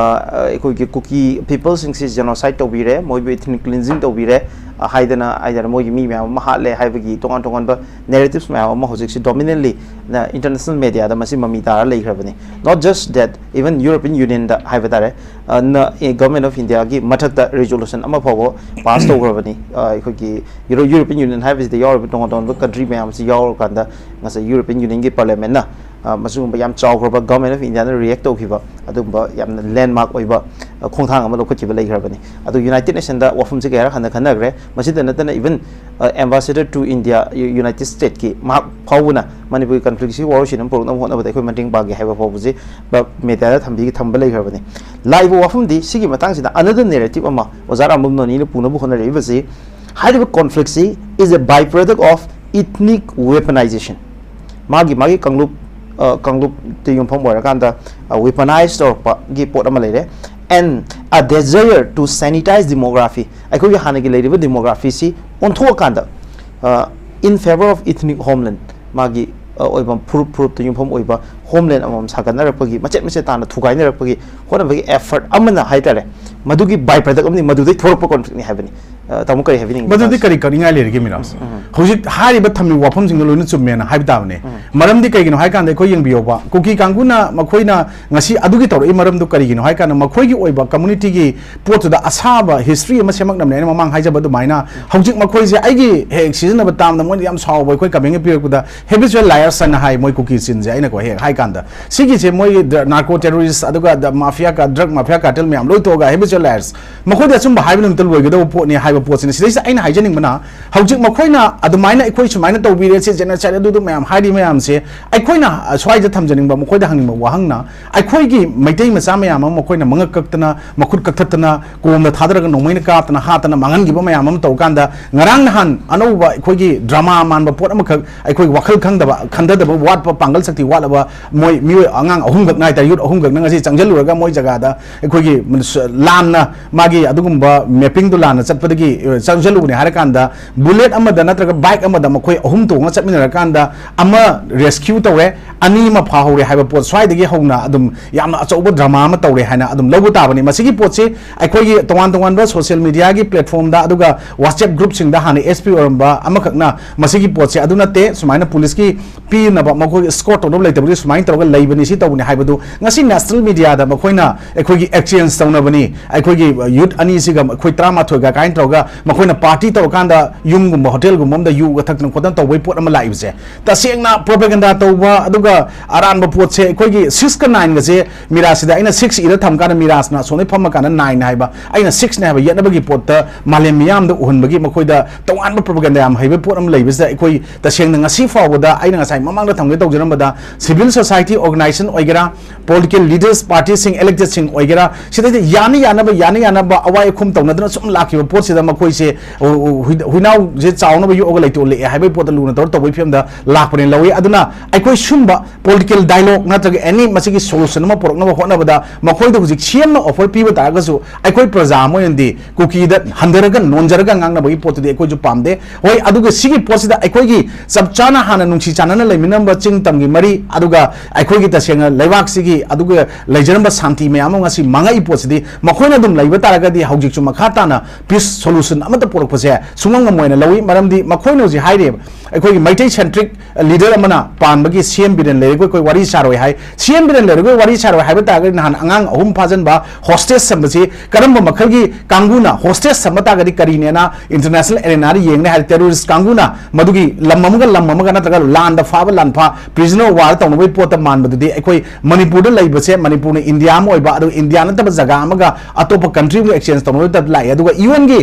ꯑꯩꯈꯣꯏꯒꯤ ꯀꯨꯀꯤ people ꯁꯤꯡꯁꯤ genocide ꯇꯧꯕꯤꯔꯦ, ꯃꯣꯏꯕꯨ ethnic cleansing ꯇꯧꯕꯤꯔꯦ, ꯑ, ꯍꯥꯏꯗꯅ, ꯍꯥꯏꯗꯅ ꯃꯣꯏꯒꯤ ꯃꯤ ꯃꯌꯥꯝ ꯑꯃ ꯍꯥꯠꯂꯦ ꯍꯥꯏꯕꯒꯤ ꯇꯣꯉꯥꯟ ꯇꯣꯉꯥꯟꯕ narratives ꯃꯌꯥꯝ ꯑꯃ ꯍꯧꯖꯤꯛꯁꯤ dominantly ꯅ international media ꯗ ꯃꯁꯤ ꯃꯃꯤ ꯇꯥꯔ ꯂꯩꯈ꯭ꯔꯕꯅꯤ꯫ Not just that, even European Union ꯗ ꯍꯥꯏꯕ ꯇꯥꯔꯦ, ꯑ, ꯅ, ꯑꯦ, Government of India ꯒꯤ ꯃꯊꯛꯇ resolution ꯑꯃ ꯐꯥꯎꯕ pass ꯇꯧꯈ꯭ꯔꯕꯅꯤ꯫ ꯑ, ꯑꯩꯈꯣꯏꯒꯤ Euro-, European Union ꯍꯥꯏꯕꯁꯤꯗ ꯌꯥꯎꯔꯤꯕ ꯇꯣꯉꯥꯟ ꯇꯣꯉꯥꯟꯕ country ꯃꯌꯥꯝ ꯑꯁꯤ ꯌꯥꯎꯔꯀꯥꯟꯗ ꯉꯁꯥꯏ European Union ꯒꯤ parliament ꯅ ꯑ, ꯃꯁꯤꯒꯨꯝꯕ ꯌꯥꯝ ꯆꯥꯎꯈ꯭ꯔꯕ Government of Indiaꯅ react ꯇꯧꯈꯤꯕ ꯑꯗꯨꯒꯨꯝꯕ ꯌꯥꯝꯅ landmark ꯑꯣꯏꯕ, ꯑ, ꯈꯣꯡꯊꯥꯡ ꯑꯃ ꯂꯧꯈꯠꯈꯤꯕ ꯂꯩꯈ꯭ꯔꯕꯅꯤ꯫ ꯑꯗꯨ United Nationꯗ ꯋꯥꯐꯝꯁꯤ ꯀꯌꯥꯔꯛ ꯍꯟꯅ ꯈꯟꯅꯈ꯭ꯔꯦ꯫ ꯃꯁꯤꯗ ꯅꯠꯇꯅ even, ꯑ, Ambassador to India, United Statesꯀꯤ ꯃꯍꯥꯛ ꯐꯥꯎꯕꯅ ꯃꯅꯤꯄꯨꯔꯒꯤ conflictꯁꯤ ꯋꯥꯔꯣꯏꯁꯤꯟ ꯑꯃ ꯄꯨꯔꯛꯅꯕ ꯍꯣꯠꯅꯕꯗ ꯑꯩꯈꯣꯏ ꯃꯇꯦꯡ ꯄꯥꯡꯒꯦ ꯍꯥꯏꯕ ꯐꯥꯎꯕꯁꯤ ꯕ-, mediaꯗ ꯊꯝꯕꯤ-, ꯊꯝꯕ ꯂꯩꯈ꯭ꯔꯕꯅꯤ꯫ ꯂꯥꯛꯏꯕ ꯋꯥꯐꯝꯗꯤ ꯁꯤꯒꯤ ꯃꯇꯥꯡꯁꯤꯗ another narrative ꯑꯃ ꯑꯣꯖꯥ ꯔꯥꯝꯕꯝ ꯅꯣꯅꯤꯅ ꯄꯨꯅꯕ ꯍꯣꯠꯅꯔꯛꯏꯕꯁꯤ, ꯍꯥꯏꯔꯤꯕ conflictꯁꯤ is a byproduct of ethnic weaponization꯫ ꯃꯥꯒꯤ, ꯃꯥꯒꯤ ꯀꯥꯡꯂꯨꯞ, ꯑ, ꯀꯥꯡꯂꯨꯞꯇ ꯌꯨꯝꯐꯝ ꯑꯣꯏꯔꯀꯥꯟꯗ, ꯑ, weaponize ꯇꯧꯔꯛꯄꯒꯤ ꯄꯣꯠ ꯑꯃ ꯂꯩꯔꯦ꯫ And a desire to sanitize demography, ꯑꯩꯈꯣꯏꯒꯤ ꯍꯥꯟꯅꯒꯤ ꯂꯩꯔꯤꯕ demographyꯁꯤ ꯑꯣꯟꯊꯣꯛꯑꯀꯥꯟꯗ, ꯑ, in favor of ethnic homeland, ꯃꯥꯒꯤ, ꯑ, ꯑꯣꯏꯕ ꯐꯨꯔꯨꯞ ꯐꯨꯔꯨꯞꯇ ꯌꯨꯝꯐꯝ ꯑꯣꯏꯕ homeland ꯑꯃꯃꯝ ꯁꯥꯒꯠꯅꯔꯛꯄꯒꯤ, ꯃꯆꯦꯠ ꯃꯆꯦꯠ ꯇꯥꯅ ꯊꯨꯒꯥꯏꯅꯔꯛꯄꯒꯤ ꯍꯣꯠꯅꯕꯒꯤ effort ꯑꯃꯅ ꯍꯥꯏꯇꯥꯔꯦ, ꯃꯗꯨꯒꯤ byproduct ꯑꯃꯅꯤ, ꯃꯗꯨꯗꯩ ꯊꯣꯛꯂꯛꯄ conflictꯅꯤ ꯍꯥꯏꯕꯅꯤ꯫ ꯑ, ꯇꯥꯃꯣ, ꯀꯔꯤ ꯍꯥꯏꯕꯤꯅꯤꯡꯉꯤ? ꯃꯗꯨꯗꯤ ꯀꯔꯤ ꯀꯛꯅꯤꯡꯉꯥꯏ ꯂꯩꯔꯤꯒꯦ, ꯃꯤꯔꯥꯖ? ꯎꯝ, ꯎꯝ꯫ ꯍꯧꯖꯤꯛ ꯍꯥꯏꯔꯤꯕ ꯊꯝꯃꯤꯕ ꯋꯥꯐꯝꯁꯤꯡꯗꯣ ꯂꯣꯏꯅ ꯆꯨꯝꯃꯦꯅ ꯍꯥꯏꯕ ꯇꯥꯕꯅꯦ꯫ ꯎꯝ꯫ ꯃꯔꯝꯗꯤ ꯀꯩꯒꯤꯅꯣ ꯍꯥꯏ ꯀꯥꯟꯗ, ꯑꯩꯈꯣꯏ ꯌꯦꯡꯕꯤꯌꯣꯕ, ꯀꯨꯀꯤ ꯀꯥꯡꯕꯨꯅ ꯃꯈꯣꯏꯅ ꯉꯁꯤ ꯑꯗꯨꯒꯤ ꯇꯧꯔꯛꯏ ꯃꯔꯝꯗꯨ ꯀꯔꯤꯒꯤꯅꯣ ꯍꯥꯏ ꯀꯥꯟꯗ, ꯃꯈꯣꯏꯒꯤ ꯑꯣꯏꯕ communityꯒꯤ ꯄꯣꯠꯇꯨꯗ ꯑꯁꯥꯕ history ꯑꯃ ꯁꯦꯝꯃꯛꯅꯕꯅꯦ꯫ ꯑꯩꯅ ꯃꯃꯥꯡ ꯍꯥꯏꯖꯕ ꯑꯗꯨꯃꯥꯏꯅ, ꯍꯧꯖꯤꯛ ꯃꯈꯣꯏꯁꯦ ꯑꯩꯒꯤ ꯍꯦꯛ ꯁꯤꯖꯤꯟꯅꯕ termꯗ ꯃꯣꯏꯅ ꯌꯥꯝ ꯁꯥꯎꯕ, ꯑꯩꯈꯣꯏ comment ꯄꯤꯔꯛꯄꯗ habitual liars ꯍꯥꯏꯅ ꯍꯥꯏ ꯃꯣꯏ ꯀꯨꯀꯤ ꯆꯤꯟꯁꯦ꯫ ꯑꯩꯅꯀꯣ ꯍꯦꯛ ꯍꯥꯏ ꯀꯥꯟꯗ, ꯁꯤꯒꯤꯁꯦ ꯃꯣꯏꯒꯤ ꯗ꯭ꯔ-, narco terrorist, ꯑꯗꯨꯒ ꯗ-, mafia ꯀ-, drug mafia cartel ꯃꯌꯥꯝ ꯂꯣꯏ ꯊꯣꯛꯑꯒ habitual liars, ꯃꯈꯣꯏꯗꯤ ꯑꯆꯨꯝꯕ ꯍꯥꯏꯕ ꯅꯨꯃꯤꯠꯇ ꯂꯣꯏꯒꯗꯧꯕ ꯄꯣꯠꯅꯤ ꯍꯥꯏꯕ ꯄꯣꯠꯁꯤꯅ꯫ ꯁꯤꯗꯩꯁꯤꯗ ꯑꯩꯅ ꯍꯥꯏꯖꯅꯤꯡꯕꯅ, ꯍꯧꯖꯤꯛ ꯃꯈꯣꯏꯅ ꯑꯗꯨꯃꯥꯏꯅ ꯑꯩꯈꯣꯏ ꯁꯨꯃꯥꯏꯅ ꯇꯧꯕꯤꯔꯦ, ꯁꯤ genocide, ꯑꯗꯨꯗꯨ ꯃꯌꯥꯝ ꯍꯥꯏꯔꯤ ꯃꯌꯥꯝꯁꯦ, ꯑꯩꯈꯣꯏꯅ, ꯑ, ꯁ꯭ꯋꯥꯏꯗ ꯊꯝꯖꯅꯤꯡꯕ, ꯃꯈꯣꯏꯗ ꯍꯪꯅꯤꯡꯕ ꯋꯥꯍꯪꯅ, ꯑꯩꯈꯣꯏꯒꯤ ꯃꯩꯇꯩ ꯃꯆꯥ ꯃꯌꯥꯝ ꯑꯃ ꯃꯈꯣꯏꯅ ꯃꯉꯛ ꯀꯛꯇꯅ, ꯃꯈꯨꯠ ꯀꯛꯊꯠꯇꯅ, ꯀꯣꯝꯗ ꯊꯥꯗꯔꯒ ꯅꯣꯡꯃꯩꯅ ꯀꯥꯞꯇꯅ ꯍꯥꯠꯇꯅ ꯃꯥꯡꯍꯟꯈꯤꯕ ꯃꯌꯥꯝ ꯑꯃ ꯇꯧꯔꯀꯥꯟꯗ, ꯉꯔꯥꯡ ꯅꯍꯥꯟ ꯑꯅꯧꯕ ꯑꯩꯈꯣꯏꯒꯤ drama ꯃꯥꯟꯕ ꯄꯣꯠ ꯑꯃꯈꯛ, ꯑꯩꯈꯣꯏ ꯋꯥꯈꯜ ꯈꯪꯗꯕ, ꯈꯟꯊꯗꯕ ꯋꯥꯠꯄ, ꯄꯥꯡꯒꯜ ꯁꯛꯇꯤ ꯋꯥꯠꯂꯕ ꯃꯣꯏ ꯃꯤꯑꯣꯏ ꯑꯉꯥꯡ ꯑꯍꯨꯝꯈꯛꯅ ꯍꯥꯏꯇꯥꯔꯦ, youth ꯑꯍꯨꯝꯈꯛꯅ ꯉꯁꯤ ꯆꯪꯁꯤꯜꯂꯨꯔꯒ ꯃꯣꯏ ꯖꯒꯥꯗ ꯑꯩꯈꯣꯏꯒꯤ ꯂꯥꯟꯅ ꯃꯥꯒꯤ ꯑꯗꯨꯒꯨꯝꯕ mappingꯗꯨ ꯂꯥꯟꯅ ꯆꯠꯄꯗꯒꯤ, ꯑ, ꯆꯪꯁꯤꯜꯂꯨꯕꯅꯦ ꯍꯥꯏꯔꯀꯥꯟꯗ, bullet ꯑꯃꯗ ꯅꯠꯇ꯭ꯔꯒ bike ꯑꯃꯗ ꯃꯈꯣꯏ ꯑꯍꯨꯝ ꯇꯣꯡꯉ ꯆꯠꯃꯤꯟꯅꯔꯀꯥꯟꯗ ꯑꯃ rescue ꯇꯧꯔꯦ, ꯑꯅꯤ ꯑꯃ ꯐꯥꯍꯧꯔꯦ ꯍꯥꯏꯕ ꯄꯣꯠ ꯁ꯭ꯋꯥꯏꯗꯒꯤ ꯍꯧꯅ ꯑꯗꯨꯝ ꯌꯥꯝꯅ ꯑꯆꯧꯕ drama ꯑꯃ ꯇꯧꯔꯦ ꯍꯥꯏꯅ ꯑꯗꯨꯝ ꯂꯧꯕ ꯇꯥꯕꯅꯤ꯫ ꯃꯁꯤꯒꯤ ꯄꯣꯠꯁꯤ ꯑꯩꯈꯣꯏꯒꯤ ꯇꯣꯉꯥꯟ ꯇꯣꯉꯥꯟꯕ social mediaꯒꯤ platformꯗ, ꯑꯗꯨꯒ WhatsApp groupꯁꯤꯡꯗ ꯍꯥꯟꯅ S P ꯑꯣꯏꯔꯝꯕ ꯑꯃꯈꯛꯅ ꯃꯁꯤꯒꯤ ꯄꯣꯠꯁꯦ ꯑꯗꯨ ꯅꯠꯇꯦ, ꯁꯨꯃꯥꯏꯅ policeꯀꯤ ꯄꯤꯅꯕ ꯃꯈꯣꯏꯒꯤ escort ꯇꯧꯅꯕ ꯂꯩꯇꯕꯒꯤ ꯁꯨꯃꯥꯏꯅ ꯀꯃꯥꯏꯅ ꯇꯧꯔꯒ ꯂꯩꯕꯅꯤ, ꯁꯤ ꯇꯧꯕꯅꯤ ꯍꯥꯏꯕꯗꯨ ꯉꯁꯤ national media ꯗ ꯃꯈꯣꯏꯅ ꯑꯩꯈꯣꯏꯒꯤ exchange ꯇꯧꯅꯕꯅꯤ, ꯑꯩꯈꯣꯏꯒꯤ youth ꯑꯅꯤꯁꯤꯒ ꯑꯩꯈꯣꯏ ꯇꯔꯥꯃꯥꯊꯣꯏꯒ ꯀꯥꯏꯅ ꯇꯧꯔꯒ ꯃꯈꯣꯏꯅ party ꯇꯧꯔꯀꯥꯟꯗ ꯌꯨꯝꯒꯨꯝꯕ hotel ꯒꯨꯝꯕ ꯑꯃꯗ ꯌꯨꯒ ꯊꯛꯇꯅ ꯈꯣꯠꯇꯅ ꯇꯧꯕꯒꯤ ꯄꯣꯠ ꯑꯃ ꯂꯥꯛꯏꯕꯁꯦ, ꯇꯁꯦꯡꯅ propaganda ꯇꯧꯕ, ꯑꯗꯨꯒ ꯑꯔꯥꯟꯕ ꯄꯣꯠꯁꯦ ꯑꯩꯈꯣꯏꯒꯤ six ꯀ nine ꯒꯁꯦ ꯃꯤꯔꯥꯖꯁꯤꯗ ꯑꯩꯅ six ꯏꯔ ꯊꯝ ꯀꯥꯟꯗ ꯃꯤꯔꯥꯖꯅ ꯑꯁꯣꯝꯗꯩ ꯐꯝꯃ ꯀꯥꯟꯗ nine ꯍꯥꯏꯕ, ꯑꯩꯅ six ꯅꯦ ꯍꯥꯏꯕ ꯌꯦꯠꯅꯕꯒꯤ ꯄꯣꯠꯇ ꯃꯥꯂꯦꯝ ꯃꯤꯌꯥꯝꯗ ꯎꯍꯟꯕꯒꯤ ꯃꯈꯣꯏꯗ ꯇꯣꯉꯥꯟꯕ propaganda ꯌꯥꯝ ꯍꯩꯕ ꯄꯣꯠ ꯑꯃ ꯂꯩꯕꯁꯤꯗ, ꯑꯩꯈꯣꯏ ꯇꯁꯦꯡꯅ ꯉꯁꯤ ꯐꯥꯎꯕꯗ ꯑꯩꯅ ꯉꯁꯥꯏ ꯃꯃꯥꯡꯗ ꯊꯝꯒꯦ ꯇꯧꯖꯔꯝꯕꯗ civil society organization ꯑꯣꯏꯒꯦꯔꯥ, political leaders, party ꯁꯤꯡ, elected ꯁꯤꯡ ꯑꯣꯏꯒꯦꯔꯥ, ꯁꯤꯗꯩꯗ ꯌꯥꯅ ꯌꯥꯅꯕ, ꯌꯥꯅ ꯌꯥꯅꯕ ꯑꯋꯥꯏ ꯑꯈꯨꯝ ꯇꯧꯅꯗꯅ ꯁꯨꯝ ꯂꯥꯛꯈꯤꯕ ꯄꯣꯠꯁꯤꯗ ꯃꯈꯣꯏꯁꯦ ꯍꯨ-, ꯍꯨ-, ꯍꯨꯏ-, ꯍꯨꯏꯅꯥꯎꯁꯦ ꯆꯥꯎꯅꯕ ꯌꯣꯛꯑꯒ ꯂꯩꯇꯣꯛꯂꯛꯑꯦ ꯍꯥꯏꯕꯒꯤ ꯄꯣꯠꯇ ꯂꯨꯅ ꯇꯧꯔ ꯇꯧꯕꯒꯤ ꯐꯤꯕꯝꯗ ꯂꯥꯛꯄꯅꯦꯅ ꯂꯧꯏ꯫ ꯑꯗꯨꯅ ꯑꯩꯈꯣꯏ ꯁꯨꯝꯕ political dialogue ꯅꯠꯇ꯭ꯔꯒ any ꯃꯁꯤꯒꯤ solution ꯑꯃ ꯄꯨꯔꯛꯅꯕ ꯍꯣꯠꯅꯕꯗ ꯃꯈꯣꯏꯗ ꯍꯧꯖꯤꯛ ꯁꯤ ꯑꯦꯝꯅ offer ꯄꯤꯕ ꯇꯥꯔꯒꯁꯨ ꯑꯩꯈꯣꯏ ꯄ꯭ꯔꯖꯥ ꯑꯃ ꯑꯣꯏꯅꯗꯤ ꯀꯨꯀꯤꯗ ꯍꯟꯊꯔꯒ ꯅꯣꯟꯖꯔꯒ ꯉꯥꯡꯅꯕꯒꯤ ꯄꯣꯠꯇꯨꯗꯤ ꯑꯩꯈꯣꯏꯁꯨ ꯄꯥꯝꯗꯦ꯫ ꯍꯣꯏ, ꯑꯗꯨꯒ ꯁꯤꯒꯤ ꯄꯣꯠꯁꯤꯗ ꯑꯩꯈꯣꯏꯒꯤ ꯆꯞ ꯆꯥꯅ ꯍꯥꯟꯅ ꯅꯨꯡꯁꯤ ꯆꯥꯟꯅꯅ ꯂꯩꯃꯤꯟꯅꯔꯝꯕ ꯆꯤꯡ ꯇꯝꯒꯤ ꯃꯔꯤ, ꯑꯗꯨꯒ ꯑꯩꯈꯣꯏꯒꯤ ꯇꯁꯦꯡꯅ ꯂꯩꯕꯥꯛꯁꯤꯒꯤ ꯑꯗꯨꯒ ꯂꯩꯖꯔꯝꯕ ꯁꯥꯟꯇꯤ ꯃꯌꯥꯝ ꯑꯃ ꯉꯁꯤ ꯃꯥꯡꯉꯛꯏ ꯄꯣꯠꯁꯤꯗꯤ ꯃꯈꯣꯏꯅ ꯑꯗꯨꯝ ꯂꯩꯕ ꯇꯥꯔꯒꯗꯤ ꯍꯧꯖꯤꯛꯁꯨ ꯃꯈꯥ ꯇꯥꯅ peace solution ꯑꯃꯠꯇ ꯄꯨꯔꯛꯄꯁꯦ ꯁꯨꯡꯉꯝ ꯉꯝꯃꯣꯏꯅ ꯂꯧꯏ꯫ ꯃꯔꯝꯗꯤ ꯃꯈꯣꯏꯅ ꯍꯧꯖꯤꯛ ꯍꯥꯏꯔꯤꯕ ꯑꯩꯈꯣꯏꯒꯤ ꯃꯩꯇꯩ centric leader ꯑꯃꯅ ꯄꯥꯟꯕꯒꯤ ꯁꯤ ꯑꯦꯝ ꯕꯤꯔꯦꯟ ꯂꯩꯔꯒ ꯑꯩꯈꯣꯏ ꯋꯥꯔꯤ ꯁꯥꯔꯣꯏ ꯍꯥꯏ꯫ ꯁꯤ ꯑꯦꯝ ꯕꯤꯔꯦꯟ ꯂꯩꯔꯒ ꯋꯥꯔꯤ ꯁꯥꯔꯣꯏ ꯍꯥꯏꯕ ꯇꯥꯔꯒꯗꯤ ꯅꯍꯥꯟ ꯑꯉꯥꯡ ꯑꯍꯨꯝ ꯐꯥꯖꯤꯟꯕ hostage ꯊꯝꯕꯁꯤ ꯀꯔꯝꯕ ꯃꯈꯜꯒꯤ ꯀꯥꯡꯕꯨꯅ hostage ꯊꯝꯕ ꯇꯥꯔꯒꯗꯤ ꯀꯔꯤꯅꯦꯅ international arena ꯗ ꯌꯦꯡꯅꯤ ꯍꯥꯏꯔꯗꯤ terrorist ꯀꯥꯡꯕꯨꯅ ꯃꯗꯨꯒꯤ ꯂꯝ ꯑꯃꯒ ꯂꯝ ꯑꯃꯒ ꯅꯠꯇ꯭ꯔꯒ ꯂꯥꯟꯗ ꯐꯥꯕ ꯂꯥꯟꯐꯥ prisoner war ꯇꯧꯅꯕꯒꯤ ꯄꯣꯠꯇ ꯃꯥꯟꯕꯗꯨꯗꯤ ꯑꯩꯈꯣꯏ ꯃꯅꯤꯄꯨꯔꯗ ꯂꯩꯕꯁꯦ ꯃꯅꯤꯄꯨꯔꯅ ꯏꯟꯗꯤꯌꯥ ꯑꯃ ꯑꯣꯏꯕ ꯑꯗꯨꯒ ꯏꯟꯗꯤꯌꯥ ꯅꯠꯇꯕ ꯖꯒꯥ ꯑꯃꯒ ꯑꯇꯣꯞꯄ country ꯑꯃꯒ exchange ꯇꯧꯅꯕꯒꯤ ꯇꯥꯏꯞꯇ ꯂꯥꯛꯑꯦ꯫ ꯑꯗꯨꯒ ꯌꯨ ꯑꯦꯟꯒꯤ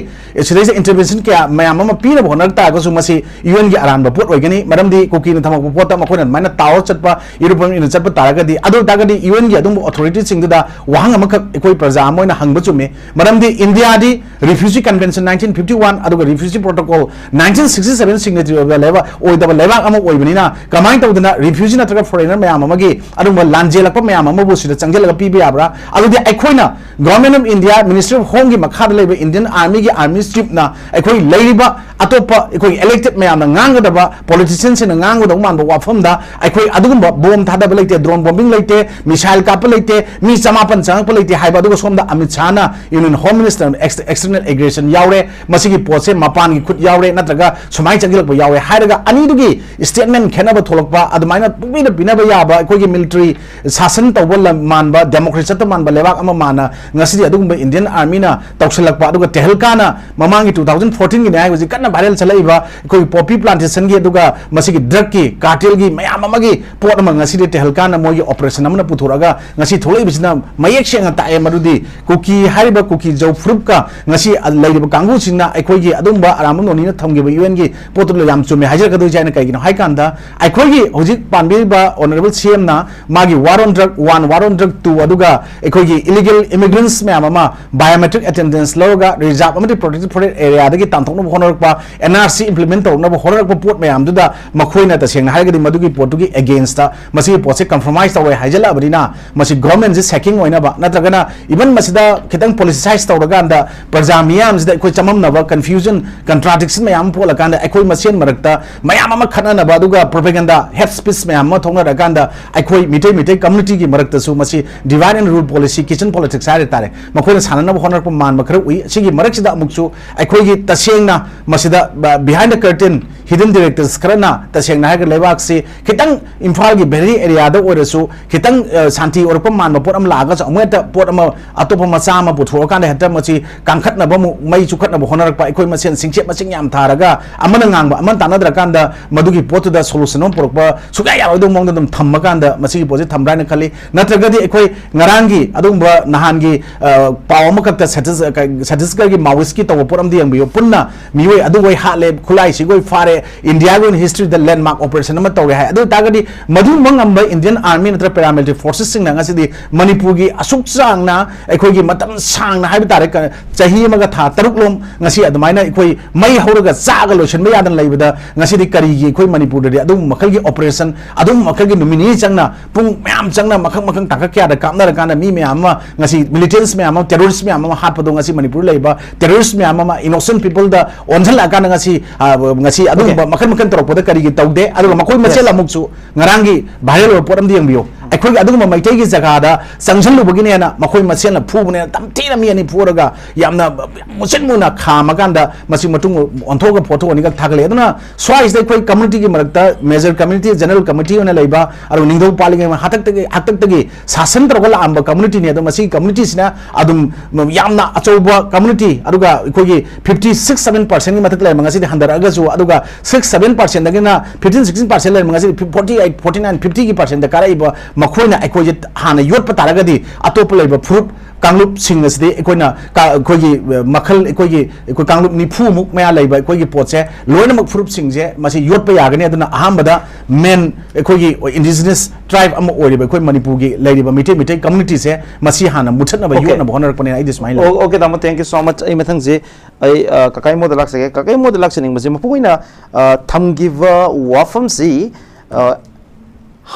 ꯁꯤꯗꯩꯁꯤꯗ intervention ꯀꯌꯥ ꯃꯌꯥꯝ ꯑꯃ ꯄꯤꯅꯕ ꯍꯣꯠꯅꯔꯛ ꯇꯥꯔꯒꯁꯨ ꯃꯁꯤ ꯌꯨ ꯑꯦꯟꯒꯤ ꯑꯔꯥꯟꯕ ꯄꯣꯠ ꯑꯣꯏꯒꯅꯤ꯫ ꯃꯔꯝꯗꯤ ꯀꯨꯀꯤꯅ ꯊꯝꯃꯛꯄ ꯄꯣꯠꯇ ꯃꯈꯣꯏꯅ ꯑꯗꯨꯃꯥꯏꯅ tower ꯆꯠꯄ, aeroplane ꯏꯟꯅ ꯆꯠꯄ ꯇꯥꯔꯒꯗꯤ, ꯑꯗꯨ ꯑꯣꯏ ꯇꯥꯔꯒꯗꯤ ꯌꯨ ꯑꯦꯟꯒꯤ ꯑꯗꯨꯝꯕ authority ꯁꯤꯡꯗꯨꯗ ꯋꯥꯍꯪ ꯑꯃꯈꯛ ꯑꯩꯈꯣꯏ ꯄ꯭ꯔꯖꯥ ꯑꯃ ꯑꯣꯏꯅ ꯍꯪꯕ ꯆꯨꯝꯃꯤ꯫ ꯃꯔꯝꯗꯤ ꯏꯟꯗꯤꯌꯥꯗꯤ refugee convention nineteen fifty one ꯑꯗꯨꯒ refugee protocol nineteen sixty seven signatory ꯑꯣꯏꯕ ꯂꯩꯕꯥꯛ, ꯑꯣꯏꯗꯕ ꯂꯩꯕꯥꯛ ꯑꯃ ꯑꯣꯏꯕꯅꯤꯅ ꯀꯃꯥꯏꯅ ꯇꯧꯗꯅ refugee ꯅꯠꯇ꯭ꯔꯒ foreigner ꯃꯌꯥꯝ ꯑꯃꯒꯤ ꯑꯗꯨꯒꯨꯝꯕ ꯂꯥꯟꯖꯦꯜꯂꯛꯄ ꯃꯌꯥꯝ ꯑꯃꯕꯨ ꯁꯤꯗ ꯆꯪꯁꯤꯜꯂꯒ ꯄꯤꯕ ꯌꯥꯕ꯭ꯔꯥ? ꯑꯗꯨꯗꯤ ꯑꯩꯈꯣꯏꯅ Government of India, Ministry of Home ꯒꯤ ꯃꯈꯥꯗ ꯂꯩꯕ Indian Army ꯒꯤ army chief ꯅ ꯑꯩꯈꯣꯏ ꯂꯩꯔꯤꯕ ꯑꯇꯣꯞꯄ ꯑꯩꯈꯣꯏꯒꯤ elected ꯃꯌꯥꯝꯅ ꯉꯥꯡꯒꯗꯕ, politician ꯁꯤꯡꯅ ꯉꯥꯡꯒꯗꯕ ꯃꯥꯟꯕ ꯋꯥꯐꯝꯗ ꯑꯩꯈꯣꯏ ꯑꯗꯨꯒꯨꯝꯕ bomb ꯊꯥꯗꯕ ꯂꯩꯇꯦ, drone bombing ꯂꯩꯇꯦ, missile ꯀꯥꯞꯄ ꯂꯩꯇꯦ, ꯃꯤ ꯆꯃꯥꯄꯟ ꯆꯪꯉꯛꯄ ꯂꯩꯇꯦ ꯍꯥꯏꯕ꯫ ꯑꯗꯨꯒ ꯁꯣꯝꯗ Amit ꯁꯥꯍꯅ Union Home Minister external aggression ꯌꯥꯎꯔꯦ, ꯃꯁꯤꯒꯤ ꯄꯣꯠꯁꯦ ꯃꯄꯥꯟꯒꯤ ꯈꯨꯠ ꯌꯥꯎꯔꯦ ꯅꯠꯇ꯭ꯔꯒ ꯁꯨꯃꯥꯏꯅ ꯆꯪꯁꯤꯜꯂꯛꯄ ꯌꯥꯎꯔꯦ ꯍꯥꯏꯔꯒ ꯑꯅꯤꯗꯨꯒꯤ statement ꯈꯦꯠꯅꯕ ꯊꯣꯛꯂꯛꯄ ꯑꯗꯨꯃꯥꯏꯅ ꯄꯨꯡꯄꯤꯗ ꯄꯤꯅꯕ ꯌꯥꯕ ꯑꯩꯈꯣꯏꯒꯤ ꯃꯤꯂꯤꯇꯔꯤ ꯁꯥꯁꯟ ꯇꯧꯕ ꯂꯝ ꯃꯥꯟꯕ, ꯗꯦꯃꯣꯀ꯭ꯔꯦꯁꯤ ꯆꯠꯄ ꯃꯥꯟꯕ ꯂꯩꯕꯥꯛ ꯑꯃ ꯃꯥꯟꯅ ꯉꯁꯤꯗꯤ ꯑꯗꯨꯒꯨꯝꯕ ꯏꯟꯗꯤꯌꯟ ꯑꯥꯔꯃꯤꯅ ꯇꯧꯁꯤꯜꯂꯛꯄ, ꯑꯗꯨꯒ ꯇꯦꯍꯜꯀꯥꯅ ꯃꯃꯥꯡꯒꯤ ꯇꯨ ꯊꯥꯎꯖꯟ ꯐꯣꯔꯇꯤꯟꯒꯤꯅꯤ ꯍꯥꯏ, ꯍꯧꯖꯤꯛ ꯀꯟꯅ ꯚꯥꯏꯔꯦꯜ ꯆꯠꯂꯛꯏꯕ ꯑꯩꯈꯣꯏꯒꯤ ꯄꯣꯄꯤ ꯄ꯭ꯂꯥꯟꯇꯦꯁꯟꯒꯤ, ꯑꯗꯨꯒ ꯃꯁꯤꯒꯤ ꯗ꯭ꯔꯒꯀꯤ ꯀꯥꯔꯇꯦꯜꯒꯤ ꯃꯌꯥꯝ ꯑꯃꯒꯤ ꯄꯣꯠ ꯑꯃ ꯉꯁꯤꯗꯤ ꯇꯦꯍꯜꯀꯥꯅ ꯃꯣꯏꯒꯤ ꯑꯣꯄꯔꯦꯁꯟ ꯑꯃꯅ ꯄꯨꯊꯣꯔꯛꯑꯒ ꯉꯁꯤ ꯊꯣꯛꯂꯛꯏꯕꯁꯤꯅ ꯃꯌꯦꯛ ꯁꯦꯡꯅ ꯇꯥꯛꯑꯦ꯫ ꯃꯗꯨꯗꯤ ꯀꯨꯀꯤ ꯍꯥꯏꯔꯤꯕ ꯀꯨꯀꯤ ꯖꯧ ꯐꯨꯔꯨꯞꯀ ꯉꯁꯤ ꯂꯩꯔꯤꯕ ꯀꯥꯡꯕꯨꯁꯤꯡꯅ ꯑꯩꯈꯣꯏꯒꯤ ꯑꯗꯨꯝꯕ ꯑꯔꯥꯝꯕꯝ ꯅꯣꯅꯤꯅ ꯊꯝꯈꯤꯕ ꯌꯨ ꯑꯦꯟꯒꯤ ꯄꯣꯠꯇꯨꯗ ꯌꯥꯝ ꯆꯨꯝꯃꯦ ꯍꯥꯏꯖꯔꯛꯀꯗꯣꯏꯁꯦ꯫ ꯑꯩꯅ ꯀꯩꯒꯤꯅꯣ ꯍꯥꯏ ꯀꯥꯟꯗ, ꯑꯩꯈꯣꯏꯒꯤ ꯍꯧꯖꯤꯛ ꯄꯥꯟꯕꯤꯔꯤꯕ ꯑꯣꯅꯔꯦꯕꯜ ꯁꯤ ꯑꯦꯝꯅ ꯃꯥꯒꯤ War on Drug One, War on Drug Two, ꯑꯗꯨꯒ ꯑꯩꯈꯣꯏꯒꯤ ꯏꯂꯤꯒꯦꯜ ꯏꯃꯤꯒ꯭ꯔꯦꯟꯠꯁ ꯃꯌꯥꯝ ꯑꯃ ꯕꯥꯏꯑꯣꯃꯦꯇ꯭ꯔꯤꯛ ꯑꯦꯇꯦꯟꯗꯦꯟꯁ ꯂꯧꯔꯒ ꯔꯤꯖꯥꯔꯚ ꯑꯃꯗꯤ ꯄ꯭ꯔꯣꯇꯦꯛꯇꯦꯗ ꯐꯣꯔꯦꯁ ꯑꯦꯔꯤꯌꯥꯗꯒꯤ ꯇꯥꯟꯊꯣꯛꯅꯕ ꯍꯣꯠꯅꯔꯛꯄ, ꯑꯦꯟ ꯑꯥꯔ ꯁꯤ ꯏꯝꯄ꯭ꯂꯤꯃꯦꯟ ꯇꯧꯔꯛꯅꯕ ꯍꯣꯠꯅꯔꯛꯄ ꯄꯣꯠ ꯃꯌꯥꯝꯗꯨꯗ ꯃꯈꯣꯏꯅ ꯇꯁꯦꯡꯅ ꯍꯥꯏꯔꯒꯗꯤ ꯃꯗꯨꯒꯤ ꯄꯣꯠꯇꯨꯒꯤ ꯑꯦꯒꯦꯟꯁꯇ ꯃꯁꯤꯒꯤ ꯄꯣꯠꯁꯦ ꯀꯝꯄ꯭ꯔꯣꯃꯥꯏꯁ ꯇꯧꯔꯦ ꯍꯥꯏꯖꯜꯂꯛꯑꯕꯅꯤꯅ, ꯃꯁꯤ ꯒꯣꯔꯃꯦꯟꯁꯦ ꯁꯦꯀꯤꯡ ꯑꯣꯏꯅꯕ, ꯅꯠꯇ꯭ꯔꯒꯅ ꯏꯚꯟ ꯃꯁꯤꯗ ꯈꯤꯇꯪ ꯄꯣꯂꯤꯇꯤꯁꯥꯏꯁ ꯇꯧꯔꯀꯥꯟꯗ ꯄ꯭ꯔꯖꯥ ꯃꯤꯌꯥꯝꯁꯤꯗ ꯑꯩꯈꯣꯏ ꯆꯃꯝꯅꯕ, ꯀꯟꯐ꯭ꯌꯨꯖꯟ, ꯀꯟꯇ꯭ꯔꯥꯗꯤꯛꯁꯟ ꯃꯌꯥꯝ ꯑꯃ ꯄꯣꯛꯂꯀꯥꯟꯗ ꯑꯩꯈꯣꯏ ꯃꯁꯦꯟ ꯃꯔꯛꯇ ꯃꯌꯥꯝ ꯑꯃ ꯈꯠꯅꯅꯕ, ꯑꯗꯨꯒ ꯄ꯭ꯔꯣꯄꯦꯒꯦꯟꯗꯥ, ꯍꯦꯠ ꯁ꯭ꯄꯤꯆ ꯃꯌꯥꯝ ꯑꯃ ꯊꯣꯛꯅꯔꯀꯥꯟꯗ ꯑꯩꯈꯣꯏ ꯃꯤꯇꯩ, ꯃꯤꯇꯩ ꯀꯝꯃ꯭ꯌꯨꯅꯤꯇꯤꯒꯤ ꯃꯔꯛꯇꯁꯨ ꯃꯁꯤ divide and rule policy, kitchen politics ꯍꯥꯏꯔꯦ ꯇꯥꯔꯦ, ꯃꯈꯣꯏꯅ ꯁꯥꯟꯅꯅꯕ ꯍꯣꯠꯅꯔꯛꯄ ꯃꯥꯟꯕ ꯈꯔ ꯎꯏ꯫ ꯁꯤꯒꯤ ꯃꯔꯛꯁꯤꯗ ꯑꯃꯨꯛꯁꯨ ꯑꯩꯈꯣꯏꯒꯤ ꯇꯁꯦꯡꯅ ꯃꯁꯤꯗ behind the curtain, hidden directors ꯈꯔꯅ ꯇꯁꯦꯡꯅ ꯍꯥꯏꯔꯒ ꯂꯩꯕꯥꯛꯁꯤ ꯈꯤꯇꯪ ꯏꯝꯐꯥꯜꯒꯤ ꯚꯦꯂꯤ ꯑꯦꯔꯤꯌꯥꯗ ꯑꯣꯏꯔꯁꯨ ꯈꯤꯇꯪ, ꯑ, ꯁꯥꯟꯇꯤ ꯑꯣꯏꯔꯛꯄ ꯃꯥꯟꯕ ꯄꯣꯠ ꯑꯃ ꯂꯥꯛꯑꯒꯁꯨ ꯑꯃꯨꯛ ꯍꯦꯛꯇ ꯄꯣꯠ ꯑꯃ ꯑꯇꯣꯞꯄ ꯃꯆꯥ ꯑꯃ ꯄꯨꯊꯣꯛꯑꯀꯥꯟꯗ ꯍꯦꯛꯇ ꯃꯁꯤ ꯀꯥꯡꯈꯠꯅꯕ ꯑꯃꯨꯛ, ꯃꯩ ꯆꯨꯈꯠꯅꯕ ꯍꯣꯠꯅꯔꯛꯄ, ꯑꯩꯈꯣꯏ ꯃꯁꯦꯟ ꯁꯤꯡꯆꯦꯠ ꯃꯁꯤꯡ ꯌꯥꯝ ꯊꯥꯔꯒ ꯑꯃꯅ ꯉꯥꯡꯕ ꯑꯃꯅ ꯇꯥꯟꯅꯗ꯭ꯔꯀꯥꯟꯗ ꯃꯗꯨꯒꯤ ꯄꯣꯠꯇꯨꯗ ꯁꯣꯂꯨꯁꯟ ꯑꯃ ꯄꯨꯔꯛꯄ ꯁꯨꯡꯌꯥ ꯌꯥꯔꯣꯏꯗꯧꯕ ꯃꯑꯣꯡꯗ ꯑꯗꯨꯝ ꯊꯝꯃꯀꯥꯟꯗ ꯃꯁꯤꯒꯤ ꯄꯣꯠꯁꯤ ꯊꯝꯕ꯭ꯔꯥ ꯍꯥꯏꯅ ꯈꯜꯂꯤ꯫ ꯅꯠꯇ꯭ꯔꯒꯗꯤ ꯑꯩꯈꯣꯏ ꯉꯔꯥꯡꯒꯤ ꯑꯗꯨꯒꯨꯝꯕ ꯅꯍꯥꯟꯒꯤ, ꯑ, ꯄꯥꯎ ꯑꯃꯈꯛꯇ ꯁꯇꯤꯁ-, ꯀ-, ꯁꯇꯤꯁꯒꯔꯒꯤ ꯃꯥꯋꯤꯁꯀꯤ ꯇꯧꯕ ꯄꯣꯠ ꯑꯃꯗ ꯌꯦꯡꯕꯤꯌꯨ꯫ ꯄꯨꯟꯅ ꯃꯤꯑꯣꯏ ꯑꯗꯨꯈꯣꯏ ꯍꯥꯠꯂꯦ, ꯈꯨꯠꯂꯥꯏꯁꯤꯈꯣꯏ ꯐꯥꯔꯦ, ꯏꯟꯗꯤꯌꯥꯒꯤ ꯑꯣꯏꯅ ꯍꯤꯁꯇ꯭ꯔꯤꯗ ꯂꯦꯟꯃꯥꯔꯛ ꯑꯣꯄꯔꯦꯁꯟ ꯑꯃ ꯇꯧꯔꯦ ꯍꯥꯏ꯫ ꯑꯗꯨ ꯑꯣꯏꯇꯥꯔꯒꯗꯤ ꯃꯗꯨꯒꯨꯝꯕ ꯉꯝꯕ ꯏꯟꯗꯤꯌꯟ ꯑꯥꯔꯃꯤ ꯅꯠꯇ꯭ꯔꯒ ꯄꯦꯔꯥꯃꯤꯂꯤꯇꯔꯤ ꯐꯣꯔꯁꯦꯁꯁꯤꯡꯅ ꯉꯁꯤꯗꯤ ꯃꯅꯤꯄꯨꯔꯒꯤ ꯑꯁꯨꯛ ꯆꯥꯡꯅ ꯑꯩꯈꯣꯏꯒꯤ ꯃꯇꯝ ꯁꯥꯡꯅ ꯍꯥꯏꯕ ꯇꯥꯔꯦ, ꯀ-, ꯆꯍꯤ ꯑꯃꯒ ꯊꯥ ꯇꯔꯨꯛ ꯂꯣꯝ ꯉꯁꯤ ꯑꯗꯨꯃꯥꯏꯅ ꯑꯩꯈꯣꯏ ꯃꯩ ꯍꯧꯔꯒ ꯆꯥꯛꯑꯒ ꯂꯣꯏꯁꯤꯟꯕ ꯌꯥꯗꯅ ꯂꯩꯕꯗ, ꯉꯁꯤꯗꯤ ꯀꯔꯤꯒꯤ ꯑꯩꯈꯣꯏ ꯃꯅꯤꯄꯨꯔꯗꯗꯤ ꯑꯗꯨꯒꯨꯝꯕ ꯃꯈꯜꯒꯤ ꯑꯣꯄꯔꯦꯁꯟ, ꯑꯗꯨꯒꯨꯝꯕ ꯃꯈꯜꯒꯤ ꯅꯨꯃꯤꯠ ꯅꯤꯅꯤ ꯆꯪꯅ, ꯄꯨꯡ ꯃꯌꯥꯝ ꯆꯪꯅ, ꯃꯈꯜ ꯃꯈꯜ ꯇꯥꯡꯀꯛ ꯀꯌꯥꯗ ꯀꯥꯞꯅꯔꯀꯥꯟꯗ ꯃꯤ ꯃꯌꯥꯝ ꯑꯃ, ꯉꯁꯤ ꯃꯤꯂꯤꯇꯦꯟꯠꯁ ꯃꯌꯥꯝ ꯑꯃ, ꯇꯦꯔꯣꯔꯤꯁ ꯃꯌꯥꯝ ꯑꯃ ꯍꯥꯠꯄꯗꯣ, ꯉꯁꯤ ꯃꯅꯤꯄꯨꯔꯗ ꯂꯩꯕ ꯇꯦꯔꯣꯔꯤꯁ ꯃꯌꯥꯝ ꯑꯃ, ꯏꯅꯣꯁꯦꯟꯠ ꯄꯤꯄꯜꯗ ꯑꯣꯟꯁꯤꯜꯂꯛꯑꯀꯥꯟꯗ ꯉꯁꯤ, ꯑ, ꯉꯁꯤ ꯑꯗꯨꯒꯨꯝꯕ ꯃꯈꯜ ꯃꯈꯜ ꯇꯧꯔꯛꯄꯗ ꯀꯔꯤꯒꯤ ꯇꯧꯗꯦ? ꯑꯗꯨꯒ ꯃꯈꯣꯏ ꯃꯁꯦꯜ ꯑꯃꯨꯛꯁꯨ ꯉꯔꯥꯡꯒꯤ ꯚꯥꯏꯔꯦꯜ ꯑꯣꯏꯕ ꯄꯣꯠ ꯑꯃꯗꯤ ꯌꯦꯡꯕꯤꯌꯨ꯫ ꯑꯩꯈꯣꯏꯒꯤ ꯑꯗꯨꯒꯨꯝꯕ ꯃꯩꯇꯩꯒꯤ ꯖꯒꯥꯗ ꯆꯪꯁꯤꯜꯂꯨꯕꯒꯤꯅꯦꯅ ꯃꯈꯣꯏ ꯃꯁꯦꯟꯅ ꯐꯨꯕꯅꯦꯅ ꯇꯝꯊꯤꯅ ꯃꯤ ꯑꯅꯤ ꯐꯨꯔꯒ ꯌꯥꯝꯅ ꯃꯨꯁꯤꯟ ꯃꯨꯅ ꯈꯥꯝꯃꯀꯥꯟꯗ ꯃꯁꯤ ꯃꯇꯨꯡ ꯑꯣꯟꯊꯣꯛꯑꯒ ꯐꯣꯇꯣ ꯑꯅꯤꯈꯛ ꯊꯥꯒꯠꯂꯛꯑꯦ꯫ ꯑꯗꯨꯅ ꯁ꯭ꯋꯥꯏꯁꯤꯗ ꯑꯩꯈꯣꯏ community ꯒꯤ ꯃꯔꯛꯇ major community, general committee ꯑꯣꯏꯅ ꯂꯩꯕ, ꯑꯗꯨꯒ ꯅꯤꯡꯊꯧ ꯄꯥꯜꯂꯤꯉꯩ ꯍꯥꯛꯇꯛꯇꯒꯤ, ꯍꯥꯛꯇꯛꯇꯒꯤ ꯁꯥꯁꯟ ꯇꯧꯔꯒ ꯂꯥꯛꯑꯝꯕ community ꯅꯤ꯫ ꯑꯗꯣ ꯃꯁꯤꯒꯤ community ꯁꯤꯅ ꯑꯗꯨꯝ ꯌꯥꯝꯅ ꯑꯆꯧꯕ community, ꯑꯗꯨꯒ ꯑꯩꯈꯣꯏꯒꯤ fifty six seven percent ꯒꯤ ꯃꯊꯛꯇ ꯂꯩꯔꯝꯕ ꯉꯁꯤꯗꯤ ꯍꯟꯊꯔꯛꯑꯒꯁꯨ, ꯑꯗꯨꯒ six seven percent ꯗꯒꯤꯅ fifteen sixteen percent ꯂꯩꯔꯝꯕ ꯉꯁꯤꯗꯤ forty eight, forty nine, fifty ꯒꯤ percent ꯗ ꯀꯥꯔꯛꯏꯕ ꯃꯈꯣꯏꯅ ꯑꯩꯈꯣꯏꯁꯦ ꯍꯥꯟꯅ ꯌꯣꯠꯄ ꯇꯥꯔꯒꯗꯤ ꯑꯇꯣꯞꯄ ꯂꯩꯕ ꯐꯨꯔꯨꯞ ꯀꯥꯡꯂꯨꯞꯁꯤꯡ ꯑꯁꯤꯗꯤ ꯑꯩꯈꯣꯏꯅ ꯀꯥ-, ꯑꯩꯈꯣꯏꯒꯤ, ꯑ, ꯃꯈꯜ, ꯑꯩꯈꯣꯏꯒꯤ, ꯑꯩꯈꯣꯏ ꯀꯥꯡꯂꯨꯞ ꯅꯤꯐꯨꯃꯨꯛ ꯃꯌꯥ ꯂꯩꯕ ꯑꯩꯈꯣꯏꯒꯤ ꯄꯣꯠꯁꯦ ꯂꯣꯏꯅꯃꯛ ꯐꯨꯔꯨꯞꯁꯤꯡꯁꯦ ꯃꯁꯤ ꯌꯣꯠꯄ ꯌꯥꯒꯅꯤ꯫ ꯑꯗꯨꯅ ꯑꯍꯥꯟꯕꯗ main ꯑꯩꯈꯣꯏꯒꯤ indigenous tribe ꯑꯃ ꯑꯣꯏꯔꯤꯕ ꯑꯩꯈꯣꯏ ꯃꯅꯤꯄꯨꯔꯒꯤ ꯂꯩꯔꯤꯕ ꯃꯤꯇꯩ, ꯃꯤꯇꯩ community ꯁꯦ ꯃꯁꯤ ꯍꯥꯟꯅ ꯃꯨꯠꯊꯠꯅꯕ, Okay. ꯌꯣꯠꯅꯕ ꯍꯣꯠꯅꯔꯛꯄꯅꯦꯅ ꯑꯩꯗꯤ ꯁꯨꯃꯥꯏꯅ ꯂꯧꯏ꯫ ꯑꯣ, okay, ꯇꯥꯃꯣ, thank you so much꯫ ꯑꯩ ꯃꯊꯪꯁꯦ ꯑꯩ, ꯑ, ꯀꯀꯥ ꯏꯃꯣꯗ ꯂꯥꯛꯆꯒꯦ꯫ ꯀꯀꯥ ꯏꯃꯣꯗ ꯂꯥꯛꯆꯅꯤꯡꯕꯁꯦ ꯃꯄꯨꯡ ꯑꯣꯏꯅ, ꯑ, ꯊꯝꯈꯤꯕ ꯋꯥꯐꯝꯁꯤ, ꯑ,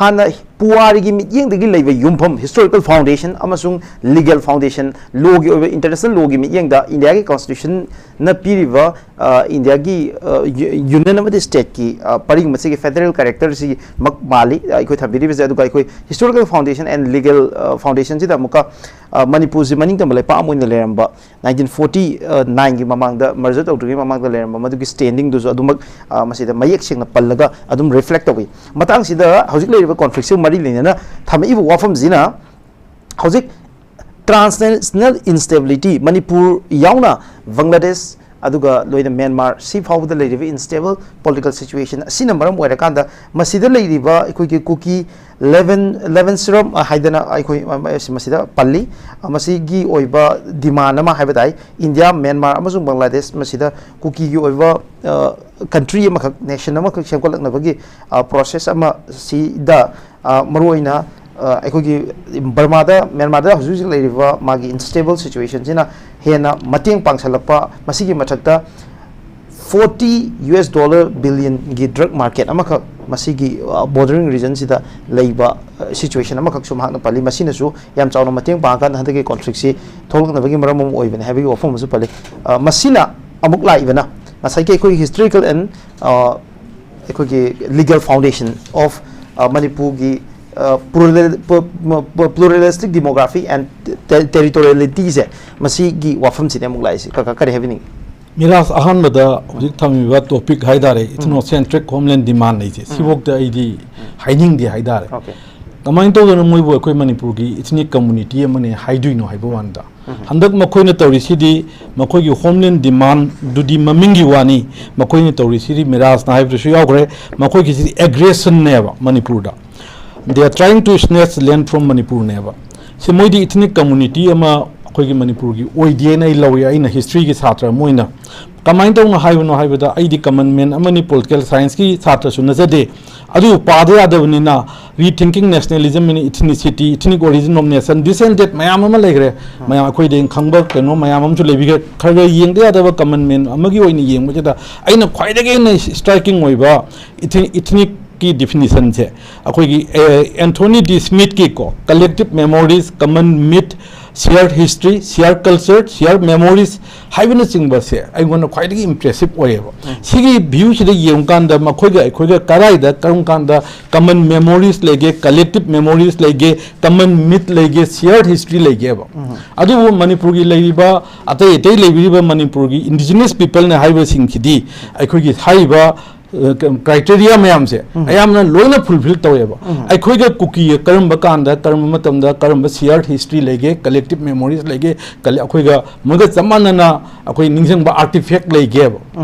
ꯍꯥꯟꯅ ꯄꯨꯋꯥꯔꯤꯒꯤ ꯃꯤꯠꯌꯦꯡꯗꯒꯤ ꯂꯩꯕ ꯌꯨꯝꯐꯝ, historical foundation ꯑꯃꯁꯨꯡ legal foundation, law ꯒꯤ ꯑꯣꯏꯕ international law ꯒꯤ ꯃꯤꯠꯌꯦꯡꯗ ꯏꯟꯗꯤꯌꯥꯒꯤ constitution ꯅ ꯄꯤꯔꯤꯕ, ꯑ, ꯏꯟꯗꯤꯌꯥꯒꯤ, ꯑ, ꯌꯨ-, union ꯑꯃꯗꯤ state ꯀꯤ, ꯑ, ꯄꯔꯤꯡ ꯃꯁꯤꯒꯤ federal character ꯁꯤ ꯃꯛ ꯃꯥꯜꯂꯤ, ꯑ, ꯑꯩꯈꯣꯏ ꯊꯝꯕꯤꯔꯤꯕꯁꯦ꯫ ꯑꯗꯨꯒ ꯑꯩꯈꯣꯏ historical foundation and legal, ꯑ, foundation ꯁꯤꯗ ꯑꯃꯨꯛꯀ, ꯑ, ꯃꯅꯤꯄꯨꯔꯁꯤ ꯃꯅꯤꯡ ꯇꯝꯕ ꯂꯩꯄꯥꯛ ꯑꯃ ꯑꯣꯏꯅ ꯂꯩꯔꯝꯕ, nineteen forty nine ꯒꯤ ꯃꯃꯥꯡꯗ, merger ꯇꯧꯗ꯭ꯔꯤꯉꯩ ꯃꯃꯥꯡꯗ ꯂꯩꯔꯝꯕ ꯃꯗꯨꯒꯤ standing ꯗꯨꯁꯨ ꯑꯗꯨꯃꯛ, ꯑ, ꯃꯁꯤꯗ ꯃꯌꯦꯛ ꯁꯦꯡꯅ ꯄꯜꯂꯒ ꯑꯗꯨꯝ reflect ꯇꯧꯏ꯫ ꯃꯇꯥꯡꯁꯤꯗ ꯍꯧꯖꯤꯛ ꯂꯩꯔꯤꯕ conflict ꯁꯤꯒ ꯃꯔꯤ ꯂꯩꯅꯅ ꯊꯝꯃꯛꯏꯕ ꯋꯥꯐꯝꯁꯤꯅ ꯍꯧꯖꯤꯛ transnational instability, ꯃꯅꯤꯄꯨꯔ ꯌꯥꯎꯅ ꯕꯪꯒ꯭ꯂꯥꯗꯦꯁ ꯑꯗꯨꯒ ꯂꯣꯏꯅ ꯃ꯭ꯌꯥꯟꯃꯥꯔ ꯁꯤ ꯐꯥꯎꯕꯗ ꯂꯩꯔꯤꯕ unstable political situation ꯑꯁꯤꯅ ꯃꯔꯝ ꯑꯣꯏꯔꯀꯥꯟꯗ ꯃꯁꯤꯗ ꯂꯩꯔꯤꯕ ꯑꯩꯈꯣꯏꯒꯤ ꯀꯨꯀꯤ ꯂꯦꯕꯦꯟ, ꯂꯦꯕꯦꯟ ꯁꯤꯔꯝ ꯍꯥꯏꯗꯅ ꯑꯩꯈꯣꯏ ꯃꯁꯤꯗ ꯄꯜꯂꯤ꯫ ꯃꯁꯤꯒꯤ ꯑꯣꯏꯕ demand ꯑꯃ ꯍꯥꯏꯕ ꯇꯥꯏ, ꯏꯟꯗꯤꯌꯥ, ꯃ꯭ꯌꯥꯟꯃꯥꯔ ꯑꯃꯁꯨꯡ ꯕꯪꯒ꯭ꯂꯥꯗꯦꯁ ꯃꯁꯤꯗ ꯀꯨꯀꯤꯒꯤ ꯑꯣꯏꯕ, ꯑ, country ꯑꯃꯈꯛ, nation ꯑꯃꯈꯛ ꯁꯦꯝꯒꯠꯂꯛꯅꯕꯒꯤ, ꯑ, process ꯑꯃ ꯁꯤꯗ, ꯑ, ꯃꯔꯨꯑꯣꯏꯅ, ꯑ, ꯑꯩꯈꯣꯏꯒꯤ ꯕꯔꯃꯥꯗ, ꯃ꯭ꯌꯥꯟꯃꯥꯔꯗ ꯍꯧꯖꯤꯛ ꯍꯧꯖꯤꯛ ꯂꯩꯔꯤꯕ ꯃꯥꯒꯤ unstable situation ꯁꯤꯅ ꯍꯦꯟꯅ ꯃꯇꯦꯡ ꯄꯥꯡꯁꯜꯂꯛꯄ, ꯃꯁꯤꯒꯤ ꯃꯊꯛꯇ forty US dollar billion ꯒꯤ drug market ꯑꯃꯈꯛ ꯃꯁꯤꯒꯤ, ꯑ, bordering region ꯁꯤꯗ ꯂꯩꯕ, ꯑ, situation ꯑꯃꯈꯛꯁꯨ ꯃꯍꯥꯛꯅ ꯄꯜꯂꯤ꯫ ꯃꯁꯤꯅꯁꯨ ꯌꯥꯝ ꯆꯥꯎꯅ ꯃꯇꯦꯡ ꯄꯥꯡꯉꯀꯥꯟꯗ ꯍꯟꯗꯛꯀꯤ conflict ꯁꯤ ꯊꯣꯛꯂꯛꯅꯕꯒꯤ ꯃꯔꯝ ꯑꯃ ꯑꯣꯏꯕꯅꯤ ꯍꯥꯏꯕꯒꯤ ꯋꯥꯐꯝ ꯑꯃꯁꯨ ꯄꯜꯂꯤ꯫ ꯑ, ꯃꯁꯤꯅ ꯑꯃꯨꯛ ꯂꯥꯛꯏꯕꯅ ꯉꯁꯥꯏꯒꯤ ꯑꯩꯈꯣꯏꯒꯤ historical and, ꯑ, ꯑꯩꯈꯣꯏꯒꯤ legal foundation of, ꯑ, ꯃꯅꯤꯄꯨꯔꯒꯤ pluralistic demography and territoriality ꯁꯦ, ꯃꯁꯤꯒꯤ ꯋꯥꯐꯝꯁꯤꯅꯦ ꯑꯃꯨꯛ ꯂꯥꯛꯏꯁꯦ꯫ ꯀꯀꯥ, ꯀꯔꯤ ꯍꯥꯏꯕꯤꯅꯤꯡꯉꯤ? ꯃꯤꯔꯥꯖ, ꯑꯍꯥꯟꯕꯗ ꯍꯧꯖꯤꯛ ꯊꯝꯃꯤꯕ topic ꯍꯥꯏ ꯇꯥꯔꯦ, ethnocentric homeland demand ꯍꯥꯏꯁꯦ, ꯁꯤꯐꯧꯗ ꯑꯩꯗꯤ ꯍꯥꯏꯅꯤꯡꯗꯦ ꯍꯥꯏ ꯇꯥꯔꯦ꯫ Okay. ꯀꯃꯥꯏꯅ ꯇꯧꯗꯅ ꯃꯣꯏꯕꯨ ꯑꯩꯈꯣꯏ ꯃꯅꯤꯄꯨꯔꯒꯤ ethnic community ꯑꯃꯅꯦ ꯍꯥꯏꯗꯣꯏꯅꯣ ꯍꯥꯏꯕ ꯋꯥꯅꯤꯗ꯫ ꯍꯟꯗꯛ ꯃꯈꯣꯏꯅ ꯇꯧꯔꯤꯁꯤꯗꯤ ꯃꯈꯣꯏꯒꯤ homeland demand ꯗꯨꯗꯤ ꯃꯃꯤꯡꯒꯤ ꯋꯥꯅꯤ, ꯃꯈꯣꯏꯅ ꯇꯧꯔꯤꯁꯤꯗꯤ ꯃꯤꯔꯥꯖꯅ ꯍꯥꯏꯕꯗꯨꯁꯨ ꯌꯥꯎꯈ꯭ꯔꯦ, ꯃꯈꯣꯏꯒꯤꯁꯤꯗꯤ aggression ꯅꯦꯕ ꯃꯅꯤꯄꯨꯔꯗ꯫ They are trying to snatch land from Manipur ꯅꯦꯕ꯫ ꯁꯤ ꯃꯣꯏꯗꯤ ethnic community ꯑꯃ ꯑꯩꯈꯣꯏꯒꯤ ꯃꯅꯤꯄꯨꯔꯒꯤ ꯑꯣꯏꯗꯦꯅ ꯑꯩ ꯂꯧꯏ, ꯑꯩꯅ history ꯒꯤ ꯁꯥꯇ꯭ꯔ ꯑꯃ ꯑꯣꯏꯅ꯫ ꯀꯃꯥꯏꯅ ꯇꯧꯅ ꯍꯥꯏꯕꯅꯣ ꯍꯥꯏꯕꯗ, ꯑꯩꯗꯤ common man ꯑꯃꯅꯤ, political science ꯀꯤ ꯁꯥꯇ꯭ꯔꯁꯨ ꯅꯠꯆꯗꯦ, ꯑꯗꯨꯕꯨ ꯄꯥꯗ ꯌꯥꯗꯕꯅꯤꯅ rethinking nationalism and ethnicity, ethnic origin of nation, this and that ꯃꯌꯥꯝ ꯑꯃ ꯂꯩꯈ꯭ꯔꯦ꯫ ꯃꯌꯥꯝ ꯑꯩꯈꯣꯏꯗ ꯈꯪꯕ ꯀꯩꯅꯣ ꯃꯌꯥꯝ ꯑꯃꯁꯨ ꯂꯩꯕꯤꯈ꯭ꯔꯦ꯫ ꯈꯔ ꯈꯔ ꯌꯦꯡꯗ ꯌꯥꯗꯕ common man ꯑꯃꯒꯤ ꯑꯣꯏꯅ ꯌꯦꯡꯕꯁꯤꯗ ꯑꯩꯅ ꯈ꯭ꯋꯥꯏꯗꯒꯤ ꯍꯦꯟꯅ striking ꯑꯣꯏꯕ ethnic ꯀꯤ definition ꯁꯦ ꯑꯩꯈꯣꯏꯒꯤ, ꯑꯦ, Anthony D Smith ꯀꯤꯀꯣ, collective memories, common myth, shared history, shared culture, shared memories ꯍꯥꯏꯕꯅꯆꯤꯡꯕꯁꯦ ꯑꯩꯉꯣꯟꯗ ꯈ꯭ꯋꯥꯏꯗꯒꯤ impressive ꯑꯣꯏꯌꯦꯕ꯫ ꯁꯤꯒꯤ view ꯁꯤꯗ ꯌꯦꯡꯉꯀꯥꯟꯗ ꯃꯈꯣꯏꯒ ꯑꯩꯈꯣꯏꯒ ꯀꯗꯥꯏꯗ ꯀꯔꯝ ꯀꯥꯟꯗ common memories ꯂꯩꯒꯦ, collective memories ꯂꯩꯒꯦ, common myth ꯂꯩꯒꯦ, shared history ꯂꯩꯒꯦꯕ꯫ ꯑꯗꯨꯕꯨ ꯃꯅꯤꯄꯨꯔꯒꯤ ꯂꯩꯔꯤꯕ ꯑꯇꯩ ꯑꯇꯩ ꯂꯩꯕꯤꯔꯤꯕ ꯃꯅꯤꯄꯨꯔꯒꯤ indigenous people ꯅ ꯍꯥꯏꯕꯁꯤꯡꯁꯤꯗꯤ ꯑꯩꯈꯣꯏꯒꯤ ꯍꯥꯏꯔꯤꯕ criteria ꯃꯌꯥꯝꯁꯦ ꯑꯌꯥꯝꯕꯅ ꯂꯣꯏꯅ fulfill ꯇꯧꯋꯦꯕ꯫ ꯑꯩꯈꯣꯏꯒ ꯀꯨꯀꯤꯒ ꯀꯔꯝꯕ ꯀꯥꯟꯗ, ꯀꯔꯝꯕ ꯃꯇꯝꯗ, ꯀꯔꯝꯕ shared history ꯂꯩꯒꯦ, collective memories ꯂꯩꯒꯦ, ꯀꯂꯦ-, ꯑꯩꯈꯣꯏꯒ ꯃꯣꯏꯒ ꯆꯞ ꯃꯥꯟꯅꯅ ꯑꯩꯈꯣꯏ ꯅꯤꯡꯁꯤꯡꯕ artifact ꯂꯩꯒꯦꯕ꯫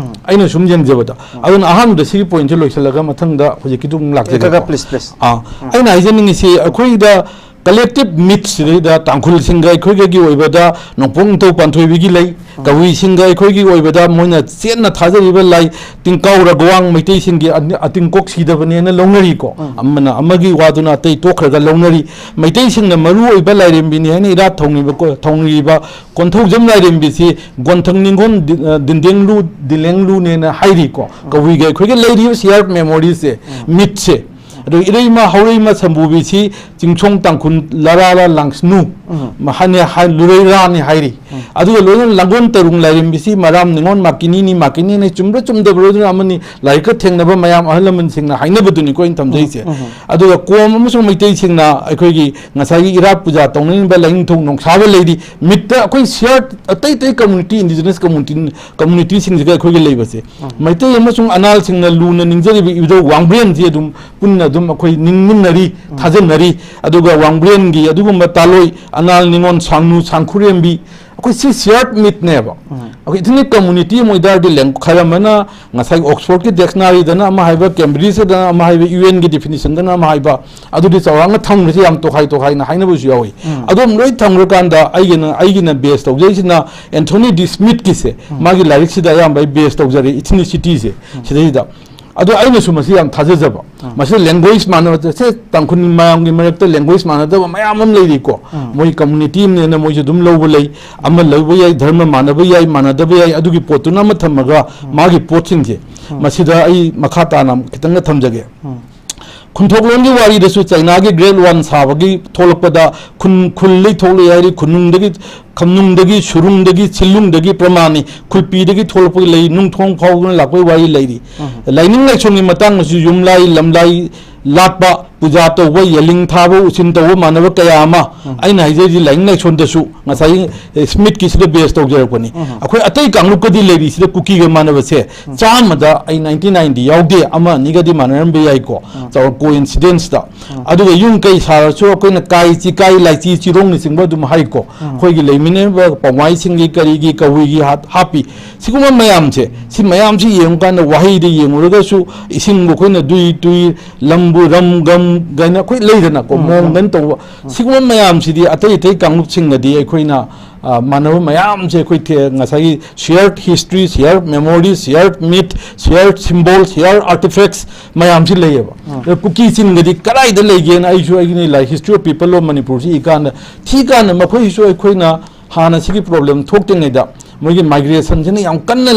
ꯑꯩꯅ ꯁꯨꯝ ꯌꯦꯡꯖꯕꯗ꯫ ꯑꯗꯨꯅ ꯑꯍꯥꯟꯕꯗ ꯁꯤꯒꯤ point ꯁꯦ ꯂꯣꯏꯁꯤꯜꯂꯒ ꯃꯊꯪꯗ ꯍꯧꯖꯤꯛꯀꯤꯗꯨ ꯑꯃꯨꯛ ꯂꯥꯛꯆꯒꯦꯀꯣ꯫ Please, please. ꯑꯥ, ꯑꯩꯅ ꯍꯥꯏꯖꯅꯤꯡꯉꯤꯁꯤ, ꯑꯩꯈꯣꯏꯗ collective myth ꯁꯤꯗꯩꯗ ꯇꯥꯡꯈꯨꯜꯁꯤꯡꯒ ꯑꯩꯈꯣꯏꯒꯒꯤ ꯑꯣꯏꯕꯗ ꯅꯣꯡꯄꯣꯛ ꯅꯤꯡꯊꯧ ꯄꯥꯟꯊꯣꯏꯕꯤꯒꯤ ꯂꯩ, ꯀꯕꯨꯏꯁꯤꯡꯒ ꯑꯩꯈꯣꯏꯒꯤ ꯑꯣꯏꯕꯗ ꯃꯣꯏꯅ ꯆꯦꯠꯅ ꯊꯥꯖꯔꯤꯕ ꯂꯥꯏ ꯇꯤꯡꯀꯥꯎ ꯔꯒꯋꯥꯡ ꯃꯩꯇꯩꯁꯤꯡꯒꯤ ꯑꯅꯤ-, ꯑꯇꯤꯡꯀꯣꯛ ꯁꯤꯗꯕꯅꯦꯅ ꯂꯧꯅꯔꯤꯀꯣ꯫ ꯑꯃꯅ ꯑꯃꯒꯤ ꯋꯥꯗꯨꯅ ꯑꯇꯩ ꯇꯣꯛꯈ꯭ꯔꯒ ꯂꯧꯅꯔꯤ꯫ ꯃꯩꯇꯩꯁꯤꯡꯅ ꯃꯔꯨ ꯑꯣꯏꯕ ꯂꯥꯏꯔꯦꯝꯕꯤꯅꯤ ꯍꯥꯏꯅ ꯏꯔꯥꯠ ꯊꯧꯅꯤꯕ ꯀꯣ-, ꯊꯧꯅꯤꯔꯤꯕ ꯀꯣꯟꯊꯧꯖꯝ ꯂꯥꯏꯔꯦꯝꯕꯤꯁꯤ ꯒꯣꯟꯊꯪ ꯅꯤꯡꯒꯣꯟ ꯗꯤ-, ꯑ, ꯗꯤꯟꯗꯦꯡꯂꯨ, ꯗꯤꯂꯦꯡꯂꯨꯅꯦꯅ ꯍꯥꯏꯔꯤꯀꯣ꯫ ꯀꯕꯨꯏꯒ ꯑꯩꯈꯣꯏꯒ ꯂꯩꯔꯤꯕ shared memory ꯁꯦ, myth ꯁꯦ, ꯑꯗꯨ ꯏꯔꯩꯃ ꯍꯧꯔꯩꯃ ꯁꯝꯕꯨꯕꯤꯁꯤ ꯆꯤꯡꯁꯣꯡ ꯇꯥꯡꯈꯨꯜ ꯂꯔꯥꯔ ꯂꯥꯡꯁꯅꯨ ꯎꯝ꯫ ꯃꯍꯥꯅꯦ ꯍꯥꯏ-, ꯂꯨꯔꯩꯔꯥꯅꯤ ꯍꯥꯏꯔꯤ꯫ ꯎꯝ꯫ ꯑꯗꯨꯒ ꯂꯣꯏꯅ ꯂꯥꯡꯒꯣꯜ ꯇꯔꯨꯡ ꯂꯥꯏꯔꯦꯝꯕꯤꯁꯤ ꯃꯔꯥꯝ ꯅꯤꯉꯣꯜ ꯃꯥꯀꯤꯅꯤꯅꯤ, ꯃꯥꯀꯤꯅꯤꯅꯤ ꯆꯨꯝꯕ꯭ꯔꯥ ꯆꯨꯝꯗꯕ꯭ꯔꯥ ꯑꯗꯨꯅ ꯑꯃꯅꯤ, ꯂꯥꯏꯔꯤꯛꯀ ꯊꯦꯡꯅꯕ ꯃꯌꯥꯝ ꯑꯍꯜ ꯂꯃꯟꯁꯤꯡꯅ ꯍꯥꯏꯅꯕꯗꯨꯅꯤꯀꯣ ꯑꯩꯅ ꯊꯝꯖꯩꯁꯦ꯫ ꯎꯝ, ꯎꯝ꯫ ꯑꯗꯨꯒ ꯀꯣꯝ ꯑꯃꯁꯨꯡ ꯃꯩꯇꯩꯁꯤꯡꯅ ꯑꯩꯈꯣꯏꯒꯤ ꯉꯁꯥꯏꯒꯤ ꯏꯔꯥꯠ ꯄꯨꯖꯥ ꯇꯧꯅꯔꯤꯕ ꯂꯥꯏꯅꯤꯡꯊꯧ ꯅꯣꯡꯁꯥꯕ ꯂꯩꯔꯤ꯫ ꯃꯤꯠꯇ ꯑꯩꯈꯣꯏ ꯁꯤꯌꯥꯔ ꯑꯇꯩ ꯑꯇꯩ ꯀꯝꯃꯨꯅꯤꯇꯤ, ꯏꯟꯗꯤꯖꯤꯅꯁ ꯀꯝꯃꯨꯅꯤꯇꯤ, ꯀꯝꯃꯨꯅꯤꯇꯤꯁꯤꯡꯁꯤꯒ ꯑꯩꯈꯣꯏꯒ ꯂꯩꯕꯁꯦ꯫ ꯎꯝ꯫ ꯃꯩꯇꯩ ꯑꯃꯁꯨꯡ ꯑꯅꯥꯜꯁꯤꯡꯅ ꯂꯨꯅ ꯅꯤꯡꯖꯔꯤꯕ ꯏꯕꯨꯙꯧ ꯋꯥꯡꯕ꯭ꯔꯦꯟꯁꯤ ꯑꯗꯨꯝ ꯄꯨꯟꯅ ꯑꯗꯨꯝ ꯑꯩꯈꯣꯏ ꯅꯤꯡꯃꯤꯟꯅꯔꯤ, ꯎꯝ꯫ ꯊꯥꯖꯅꯔꯤ꯫ ꯑꯗꯨꯒ ꯋꯥꯡꯕ꯭ꯔꯦꯟꯒꯤ ꯑꯗꯨꯒꯨꯝꯕ ꯇꯥꯂꯣꯏ, ꯑꯅꯥꯜ ꯅꯤꯉꯣꯜ, ꯁꯥꯡꯅꯨ, ꯁꯥꯡꯈꯨꯔꯦꯝꯕꯤ, ꯑꯩꯈꯣꯏ ꯁꯤ ꯁꯤꯌꯥꯔꯠ ꯃꯤꯠꯅꯦꯕ꯫ ꯎꯝ꯫ ꯑꯩꯈꯣꯏ ꯏꯊꯅꯤꯛ ꯀꯝꯃꯨꯅꯤꯇꯤ ꯑꯃ ꯑꯣꯏꯇꯥꯔꯗꯤ ꯂꯦꯡ-, ꯈꯔ ꯑꯃꯅ ꯉꯁꯥꯏ ꯑꯣꯛꯁꯐꯣꯔꯗꯀꯤ ꯗꯤꯛꯁꯅꯥꯔꯤꯗꯅ ꯑꯃ ꯍꯥꯏꯕ, ꯀꯦꯝꯕ꯭ꯔꯤꯖꯇꯅ ꯑꯃ ꯍꯥꯏꯕ, ꯌꯨ ꯑꯦꯟꯒꯤ ꯗꯤꯐꯤꯅꯤꯁꯟꯗꯅ ꯑꯃ ꯍꯥꯏꯕ, ꯑꯗꯨꯗꯤ ꯆꯥꯎꯔꯥꯛꯅ ꯊꯝꯈ꯭ꯔꯁꯤ, ꯌꯥꯝ ꯇꯣꯈꯥꯏ ꯇꯣꯈꯥꯏꯅ ꯍꯥꯏꯅꯕꯁꯨ ꯌꯥꯎꯏ꯫ ꯎꯝ꯫ ꯑꯗꯨꯝ ꯂꯣꯏ ꯊꯝꯈ꯭ꯔꯀꯥꯟꯗ ꯑꯩꯒꯤꯅ, ꯑꯩꯒꯤꯅ ꯕꯦꯁ ꯇꯧꯖꯩꯁꯤꯅ ꯑꯦꯟꯊꯣꯅꯤ ꯗꯤ ꯁ꯭ꯃꯤꯠꯀꯤꯁꯦ, ꯎꯝ꯫ ꯃꯥꯒꯤ ꯂꯥꯏꯔꯤꯛꯁꯤꯗ ꯑꯌꯥꯝꯕ ꯑꯩ ꯕꯦꯁ ꯇꯧꯖꯔꯦ, ꯏꯊꯤꯅꯤꯁꯤꯇꯤꯁꯦ꯫ ꯎꯝ꯫ ꯁꯤꯗꯩꯁꯤꯗ ꯑꯗꯣ ꯑꯩꯅꯁꯨ ꯃꯁꯤ ꯌꯥꯝ ꯊꯥꯖꯖꯕ꯫ ꯎꯝ꯫ ꯃꯁꯤꯗ ꯂꯦꯡꯒ꯭ꯋꯦꯖ ꯃꯥꯟꯅꯕ, ꯁꯦ, ꯇꯥꯡꯈꯨꯜ ꯃꯌꯥꯝꯒꯤ ꯃꯔꯛꯇ ꯂꯦꯡꯒ꯭ꯋꯦꯖ ꯃꯥꯟꯅꯗꯕ ꯃꯌꯥꯝ ꯑꯃ ꯂꯩꯔꯤꯀꯣ꯫ ꯎꯝ꯫ ꯃꯣꯏ ꯀꯝꯃꯨꯅꯤꯇꯤ ꯑꯃꯅꯦꯅ ꯃꯣꯏꯁꯨ ꯑꯗꯨꯝ ꯂꯧꯕ ꯂꯩ, ꯑꯃ ꯂꯧꯕ ꯌꯥꯏ, ꯙꯔꯃ ꯃꯥꯟꯅꯕ ꯌꯥꯏ, ꯃꯥꯟꯅꯗꯕ ꯌꯥꯏ, ꯑꯗꯨꯒꯤ ꯄꯣꯠꯇꯨꯅ ꯑꯃ ꯊꯝꯃꯒ ꯎꯝ꯫ ꯃꯥꯒꯤ ꯄꯣꯠꯁꯤꯡꯁꯦ ꯎꯝ꯫ ꯃꯁꯤꯗ ꯑꯩ ꯃꯈꯥ ꯇꯥꯅ ꯈꯤꯇꯪꯒ ꯊꯝꯖꯒꯦ꯫ ꯎꯝ꯫ ꯈꯨꯟꯊꯣꯛꯂꯣꯟꯒꯤ ꯋꯥꯔꯤꯗꯁꯨ ꯆꯩꯅꯥꯒꯤ Great One ꯁꯥꯕꯒꯤ ꯊꯣꯛꯂꯛꯄꯗ ꯈꯨꯟ, ꯈꯨꯜꯗꯩ ꯊꯣꯛꯂꯛꯑꯦ ꯍꯥꯏꯔꯤ, ꯈꯨꯟꯅꯨꯡꯗꯒꯤ, ꯈꯝꯅꯨꯡꯗꯒꯤ, ꯁꯨꯔꯨꯡꯗꯒꯤ, ꯁꯤꯜꯂꯨꯡꯗꯒꯤ ꯄ꯭ꯔꯃꯥꯟꯅꯤ, ꯈꯨꯜꯄꯤꯗꯒꯤ ꯊꯣꯛꯂꯛꯄꯒꯤ ꯂꯩ, ꯅꯨꯡꯊꯣꯡ ꯐꯥꯎꯗꯨꯅ ꯂꯥꯛꯄꯒꯤ ꯋꯥꯔꯤ ꯂꯩꯔꯤ꯫ ꯎꯝ꯫ ꯂꯥꯏꯅꯤꯡ ꯂꯥꯏꯁꯣꯟꯒꯤ ꯃꯇꯥꯡꯗꯁꯨ ꯌꯨꯝꯂꯥꯏ, ꯂꯝꯂꯥꯏ, ꯂꯥꯠꯄ, ꯄꯨꯖꯥ ꯇꯧꯕ, ꯌꯦꯂꯤꯡ ꯊꯥꯕ, ꯎꯁꯤꯟ ꯇꯧꯕ ꯃꯥꯟꯅꯕ ꯀꯌꯥ ꯑꯃ ꯎꯝ꯫ ꯑꯩꯅ ꯍꯥꯏꯖꯔꯤꯁꯤ ꯂꯥꯏꯅꯤꯡ ꯂꯥꯏꯁꯣꯟꯗꯁꯨ ꯉꯁꯥꯏꯒꯤ, ꯑꯦ, ꯁ꯭ꯃꯤꯠꯀꯤꯁꯤꯗ ꯕꯦꯁ ꯇꯧꯖꯔꯛꯄꯅꯤ꯫ ꯎꯝ꯫ ꯑꯩꯈꯣꯏ ꯑꯇꯩ ꯀꯥꯡꯂꯨꯞꯀꯗꯤ ꯂꯩꯔꯤꯁꯤꯗ ꯀꯨꯀꯤꯒ ꯃꯥꯟꯅꯕꯁꯦ ꯎꯝ꯫ ꯆꯥꯝꯃꯗ ꯑꯩ ꯅꯥꯏꯟꯇꯤ ꯅꯥꯏꯟꯗꯤ ꯌꯥꯎꯗꯦ, ꯑꯃ ꯑꯅꯤꯒꯗꯤ ꯃꯥꯟꯅꯔꯝꯕ ꯌꯥꯏꯀꯣ, ꯎꯝ꯫ ꯆꯥꯎꯔ-, ꯀꯣꯏꯟꯁꯤꯗꯦꯟꯁꯇ꯫ ꯎꯝ꯫ ꯑꯗꯨꯒ ꯌꯨꯝ ꯀꯩ ꯁꯥꯔꯁꯨ ꯑꯩꯈꯣꯏꯅ ꯀꯥꯏ, ꯆꯤꯀꯥꯏ, ꯂꯥꯏꯆꯤ, ꯆꯤꯔꯣꯡꯅꯆꯤꯡꯕ ꯑꯗꯨꯝ ꯍꯥꯏꯀꯣ꯫ ꯎꯝ꯫ ꯑꯩꯈꯣꯏꯒꯤ ꯂꯩꯃꯤꯟꯅꯔꯤꯕ ꯄꯥꯎꯃꯥꯏꯁꯤꯡꯒꯤ ꯀꯔꯤꯒꯤ ꯀꯕꯨꯏꯒꯤ ꯍꯥꯠ-, ꯍꯥꯞꯄꯤ꯫ ꯁꯤꯒꯨꯝꯕ ꯃꯌꯥꯝꯁꯦ, ꯁꯤ ꯃꯌꯥꯝꯁꯤ ꯌꯦꯡꯉꯨꯀꯥꯟꯗ ꯋꯥꯍꯩꯗ ꯌꯦꯡꯉꯨꯔꯒꯁꯨ ꯏꯁꯤꯡꯕꯨ ꯑꯩꯈꯣꯏꯅ ꯗꯨꯏ ꯇꯨꯏ, ꯂꯝꯕꯨ ꯔꯝ ꯒꯝ ꯒꯥꯏꯅ ꯑꯩꯈꯣꯏ ꯂꯩꯗꯅꯀꯣ, ꯎꯝ, ꯎꯝ꯫ ꯃꯣꯡꯒꯟ ꯇꯧꯕ꯫ ꯎꯝ꯫ ꯁꯤꯒꯨꯝꯕ ꯃꯌꯥꯝꯁꯤꯗꯤ ꯑꯇꯩ ꯑꯇꯩ ꯀꯥꯡꯂꯨꯞꯁꯤꯡꯒꯗꯤ ꯑꯩꯈꯣꯏꯅ, ꯑ, ꯃꯥꯟꯅꯕ ꯃꯌꯥꯝꯁꯦ ꯑꯩꯈꯣꯏ ꯊꯦ-, ꯉꯁꯥꯏꯒꯤ shared history, shared memory, shared myth, shared symbol, shared artifacts ꯃꯌꯥꯝꯁꯤ ꯂꯩꯌꯦꯕ꯫ ꯎꯝ꯫ ꯑꯗ ꯀꯨꯀꯤ ꯆꯤꯟꯒꯗꯤ ꯀꯗꯥꯏꯗ ꯂꯩꯒꯦꯅ ꯑꯩꯁꯨ ꯑꯩꯒꯤ ꯂꯥꯏ-, History of People of ꯃꯅꯤꯄꯨꯔꯁꯤ ꯏꯀꯥꯟꯗ, ꯊꯤꯀꯥꯟꯗ ꯃꯈꯣꯏꯁꯨ ꯑꯩꯈꯣꯏꯅ ꯍꯥꯟꯅ ꯁꯤꯒꯤ problem ꯊꯣꯛꯇ꯭ꯔꯤꯉꯩꯗ ꯃꯣꯏꯒꯤ migrationꯁꯤꯅ ꯌꯥꯝ ꯀꯟꯅ